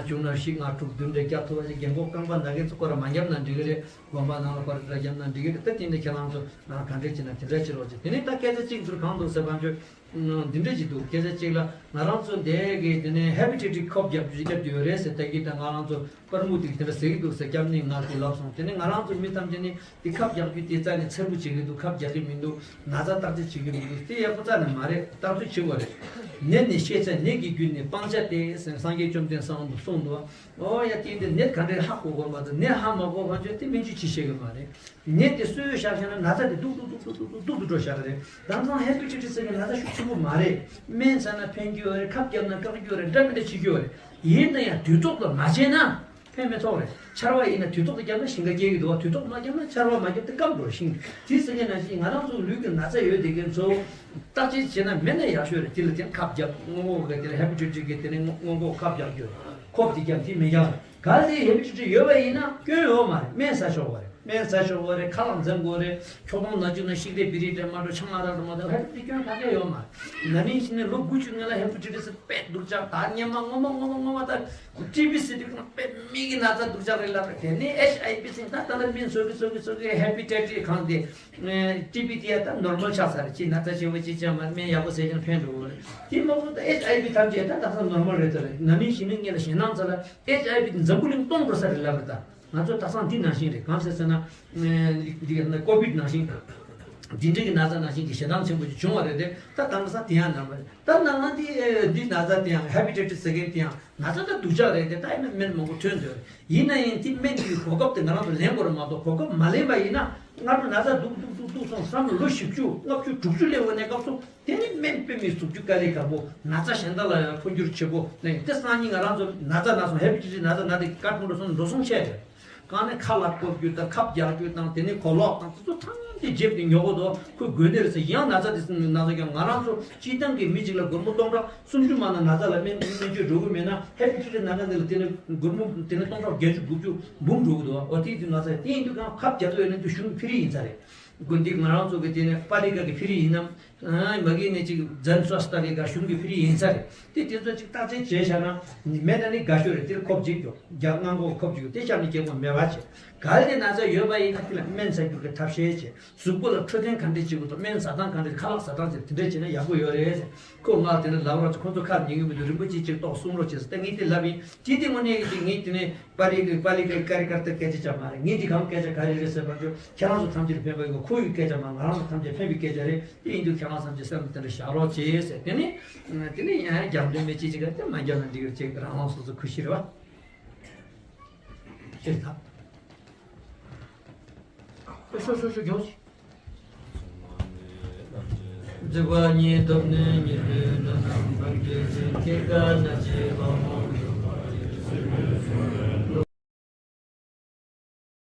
བྱུང་ན་བཞི་ལྔ་དྲུག་བདུན་རེ་རྒྱག་ཐུབ་པ་ཞིག། རྒན་གོག་རྐང་པ་ན་མཁན་ཚོ་སྐོར་ར་མ་བརྒྱབ་ན་འགྲིག་གི་རེད། དགོན་པ་ནང་ལ་སྐོར་ར་བརྒྱབ་ན་འགྲིག་གི་རེད། ད་དེ་ནས་ཁྱེད་རང་ཚོ་ག་འདྲས་བྱེད་ན་དེ་འདྲ་བྱེད་རོགས་བྱེད། དེ་ནས་ད་སྐད་ཆ་གཅིག་ཚུར་གང་འདུག་ཟེར་བ་ཚོ། འདི་འདྲ་ཅིག་འདུག། སྐད་ཆ་གཅིག་ལ་ང་རང་ཚོ་འདས་གི་དེ་ནས་ཧེ་པ་ཊའི་ཊིས་ཁབ་རྒྱག་རྒྱག་རྒྱུ་ཡོད་རེད་ཟེར། ད་གི་ད་ང་རང་ཚོ་པར་མུ་ཏིག་དེ་འདྲ་ཟེར་གི་འདུག་ཟེར་སྐྱབས་གནས་ང་དེ་ལབ་སོང་། དེ་ནས་ང་རང་ཚོ་མི་ཐམས་ཅད་ནི་དེ་ཁབ་རྒྱག་རྒྱུ་དེ་རྩ་ནས་འཚེར་པོ་བྱེད་གི་འདུག། ཁབ་རྒྱག་གི་མི་འདུག། ན་ཚ་བརྟག་དཔྱད་བྱེད་གི་མི་འདུག། དེ་ཡག་པོ་རྩ་ནས་མ་རེད། བརྟག་དཔྱད་བྱེད་དགོས་རེད། ནད་ནི་ཤེས་བྱ་ནད་ཀྱི་རྒྱུ་ནི་སྤང་བྱ་སྟེ་ཟེར་སངས་རྒྱས་བཅོམ་ལྡན་འདས་གསུངས་འདུག། ཨོ་ཡ། དེ་འདི་ནད་ག་འདྲས་ཧ་གོ་དགོས་མ་གཏོགས་ནད་ཧ་མ་གོ་བ་ཚོས་དེ་སྨན་བཅོས་བྱེད་ཤེས་གི་མ་རེད། ནད་དེ་གསོས་བཞག་བཞག་ན་ན་ཚ་དེ་སྡུག་སྡུག་སྡུག་སྡུག་སྡུག་སྡུག་སྡུག་ཏུ་འགྲོ་བཞག་གི་རེད། དེང་སང་ཧེ་པ་ཊའི་ཊིས་ཟེར་གྱི་ན་ཚ་ཤུགས་ཆེན་པོ་མ་རེད། སྨན་ཟ་ན་ཕན་གྱི་ཡོད་རེད། ཁབ་བརྒྱབ་ན་བཀག་གི་ཡོད་རེད། འདྲ་མི་འདྲ་བྱེད་ཀྱི་ཡོད་རེད། ཡིན་ན་ཡང་དུས་ཐོག་ཏུ་མ་བྱས་ན་ཕན་མི་ཐོགས་རེད། ཆར་པ་ཡིན་ན་དུས་ཐོག་ཏུ་བརྒྱབ་ན་ཞིང་ཁ་སྐྱེ་གི་འདུག་བ། དུས་ཐོག་མ་བརྒྱབ་ན་ཆར་པ་མ་བརྒྱབ་སྟེ་སྐམ་འགྲོ། ཞིང་དེ་ཟེར་གྱི་ན་ཞིང་ང་རང་ཚོ་ལུས་ཀྱི་ན་ཚ་ཡོད་དེ་གན་ཚོ་བརྟག་དཔྱད་བྱས་ན་མེད་ན་ཡག་ཤོས་རེད། དེ་ལ་དེ་ཁབ་བརྒྱབ། སྔོན་འགོག་གི་དེ་ལ་ཧེ་པ་ཊའི་ཊིས་གི་དེ་ནས་སྔོན་འགོག་ཁབ་རྒྱག་རྒྱུ། ཁོབ་དེ་རྒྱབ་དེ་མི་རྒྱག་རེད། གལ་ཏེ་ཧེ་པ་ཊའི་ཊིས་ཡོད་པ་ཡིན་ན་སྐྱོན་ཡོད་མ་རེད། སྨན་ཟ་ཆོག་པ་རེད། སྨན་ཟ་ཆོག་པ་རེད། ཁ་ལག་འཛེམ་དགོས་རེད། ཁྱོག་ཐོང་ན་བཅུག་ན་ཤིག་རེད་པི་རེད་དྲན་མ་འགྲོ། ཆང་ཨ་རག་འགྲོ་མ་གཏོགས་ཧེ་པ་ཊའི་ཊིས་སྐྱོན་ག་གེ་ཡོད་མ་རེད། ན་ནིང་ཕྱི་ནས་ལོ་དགུ་བཅུ་སྔོན་ལ་ཧེ་པ་ཊའི་ཊིས་དཔེ་སྡུག་ཅག། ད་སྔོན་མ་སྔོན་མ་སྔོན་མ་སྔོན་མ་ད་ཊི་བི་ཟེར་དུས་ཁོང་དཔེ་མིག་གི་ན་ཚ་སྡུག་ཅག་རེད་ལབ་རེད། དེ་ནས་ཨེཆ་ཨའི་ཝི་ཟེར། ད་ད་ལྟ་སྨན་བཟོ་གི་བཟོ་གི་བཟོ་གི་ཧེ་པ་ཊའི་ཊིས་གང་དེ་ཊི་བི་དེ་ཡ་ད་ནོར་མལ་ཆགས་ཚར་རེད། ཅི་ན་ཚ་ཆེན་པོ་ཅི་ཅང་མ་རེད། སྨན་ཡག་པོ་ཟས་ཀྱང་ཕན་འགྲོ་གི་རེད། དེ་མ་གཏོགས་ད་ཨེཆ་ཨའི་ཝི་ཐམས་ཅད་ད་ད་ལྟ་ནོར་མལ་རེད་ད་རེད། ན་ནིང་ཕྱི་ནས་ངེད་ལ་ཞེད་སྣང་ཚ་ལ་ཨེཆ་ཨའི་ཝི་དེ་འཛམ་བུ་གླིང་སྟོང་འགྲོ་ས་རེད་ལབ་རེད། ད་ང་ཚོ་དེང་སང་འདི་ནང་བཞིན་རེད། གང་ཟེར་ཟེར་ན། འདི་ཡང་ན་ཀོ་བིད་ནང་བཞིན། འདི་འདྲའི་གི་ན་ཚ་ནང་བཞིན་གྱི་ཞེད་སྣང་ཆེན་པོ་ཞིག་བྱུང་བ་རེད་དེ། ད་དེང་སང་དེ་ཡང་ནང་བ་རེད། ད་ནང་ན་འདི་འདི་ན་ཚ་དེ་ཡང་ཧེ་པ་ཊའི་ཊིས་ཟེར་མཁན་དེ་ཡང་ན་ཚ་ད་སྡུག་ཅག་རེད་དེ། ད་ཡིན་ན་སྨན་མང་པོ་ཐོན་འདུག། ཡིན་ན་ཡང་དེ་སྨན་གྱི་གོ་སྐབས་དེ་ང་རང་ཚོ་ལེན་དགོས་རེད་མ་གཏོགས། གོ་སྐབས་མ་ལེན་པ་ཡིན་ན་སྔ་དྲོ་ན་ཚ་སྡུག་སྡུག་སྡུག་སྡུག་སོང་བསམ་ལོ་བཞི་བཅུ་ལྔ་བཅུ་དྲུག་ཅུ་སླེབས་འོང་ནས་སྐབས་སུ། དེ་ནི་སྨན་དཔེ་མི་གཟུགས་རྒྱུ་དཀའ་ལས་ཁག་པོ། ན་ཚ་གཞན་དག་ལ་ཡང་འཕོ་འགྱུར་ཆེ་པོ་ནས། དེ་སང་ཉིན་ང་རང་ཚོ་ན་ཚ་ན་སོང་། ཧེ་པ་ཊའི་ཊིས་ན་ཚ་ན་དེ་ཀ་ཐུང་འགྲོ་སོང་འགྲོ་སོང་ཆེ་རེད། གང་ནས་ཁ་ལག་བཀོག་རྒྱུ་དང་ཁབ་རྒྱག་རྒྱུ་དང་། དེ་ནས་གོ་ལོག་དང་དེ་ཚོ་ཐམས་ཅད་རྗེབ་ཏེ་ཉོ་གོ་དོ། ཁོས་དགོས་ནི་རེད་ཟེར། ཡང་ན་ཚ་དེ་ན་ཚ་ཀྱང་ང་རང་ཚོ་སྤྱི་བཏང་གི་མི་གཅིག་ལ་སྒོར་མོ་སྟོང་ཕྲག་སུམ་ཅུ་མ་ན་ན་ཚ་ལ་སྨན་སྨན་བཅོས་འགྲོ་གི་མེད་ན། ཧེ་པ་ཊའི་ཊིས་ན་མཁན་དེ་ལ་དེ་ནས་སྒོར་མོ་དེ་ནས་སྟོང་ཕྲག་བརྒྱད་ཅུ་དགུ་བཅུ་འབུམ་འགྲོ་གི་འདུག། འོ་དེ་དུས་ན་ཚ་དེ་ཡིན་དུས་གང་ཁབ་རྒྱག་གི་ཡོད་ན་དེ་གཞུང་གི་ཕི་རི་ཡིན་ས་རེད། དགོན་སྡེ་ང་རང་ཚོ་གི་དེ་ནས་པ་ལི་ཀ་གི་ཕི་རི་ཡིན་ནམ། མ་གི་ནས་ཅིག་ཛན་སྭ་སྟ་གི་ག་གཞུང་གི་ཕི་རི་ཡིན་ས་རེད། དེ་དེ་ཚོ་ཅིག་བརྟག་དཔྱད་བྱས་བཞག་ན་མེད་ན་ནི་དགའ་ཤོས་རེད། དེར་ཁོབ་ཅིག་འགྱོ། རྒྱ་སྔ་འགོག་ཁོབ་ཅིག་འགྱོ། དེ་ཤར་ནས་སྐྱེ་དགོས་མེད་པ་བྱེད། གལ་ཏེ་ན་ཚ་ཡོད་པ་ཡིན་ན་དེ་ལ་སྨན་ཟ་རྒྱུ་གི་ཐབས་ཤེས་བྱེད། གཟུགས་པོ་ལ་འཕྲོད་བསྟེན་ག་འདྲས་བྱེད་དགོས་དང་། སྨན་ཟ་སྟངས་ག་འདྲས། ཁ་ལག་ཟ་སྟངས་བྱེད། དེ་འདྲས་བྱས་ན་ཡག་པོ་ཡོད་རེད། ཁོ་ང་དེ་འདྲ་ལབ་རོགས་བྱེད། ཁོ་ཚོ་ཁ་ཉན་གི་མི་འདུག། རིན་པོ་ཆེ་ཅིག་ཏོག་གསུང་རོགས་བྱེད་ཟེར། ད་ངས་དེ་ལབ་ཡིན། དེ་དེ་དངོས་གནས་ཀྱི་དེ་ངས་དེ་ནས་པ་རི་གི་པ་ལི་ཀའི་ཀ་རི་ཀར་ཏའི་སྐད་ཆ་ཅང་མ་རེད། ངས་འདི་གང་སྐད་ཆ་ག་རེ་རེད་ཟེར་བ་ཚོ་ཁྱེད་རང་ཚོ་ཐམས་ཅད་ལ་ཕན་པ་ཡོད། ཁོ་ཡི་སྐད་ཆ་མ། ང་རང་ཚོ་ཐམས་ཅད་ཕན་པའི་སྐད་ཆ་རེད། དེ་ཡིན་དུས་ཁྱེད་རང་ཚོ་ཐམས་ཅད་སེམས་ལ་དེ་འདྲ་བཞག་རོགས་བྱེད་ཟེར། དེ་ནི་དེ་ནི་ཡང་རྒྱག་འདོད་མེད་ཅིག་ཅིག་ག་དེ་མ་རྒྱག་ན་འགྲིག་གི་རེད། ཅིག་རང་དབང་སོ་སོ་ཁུ་ཤི་རེད་བ། ཤེས་ཐབས། ཤོ་ཤོ་ཤོ་ཤོ་རྒྱོབ། རྫི་བ་ཉིད་ཐོབ་ནས་ཉེར་སྦས་དོན་རྣམས་སྤང་བྱའི་ཕྱིར། སྐྱེ་རྒ་ན་འཆིའི་ལྷ་མོ་འཇོམས་པར་བྱེད།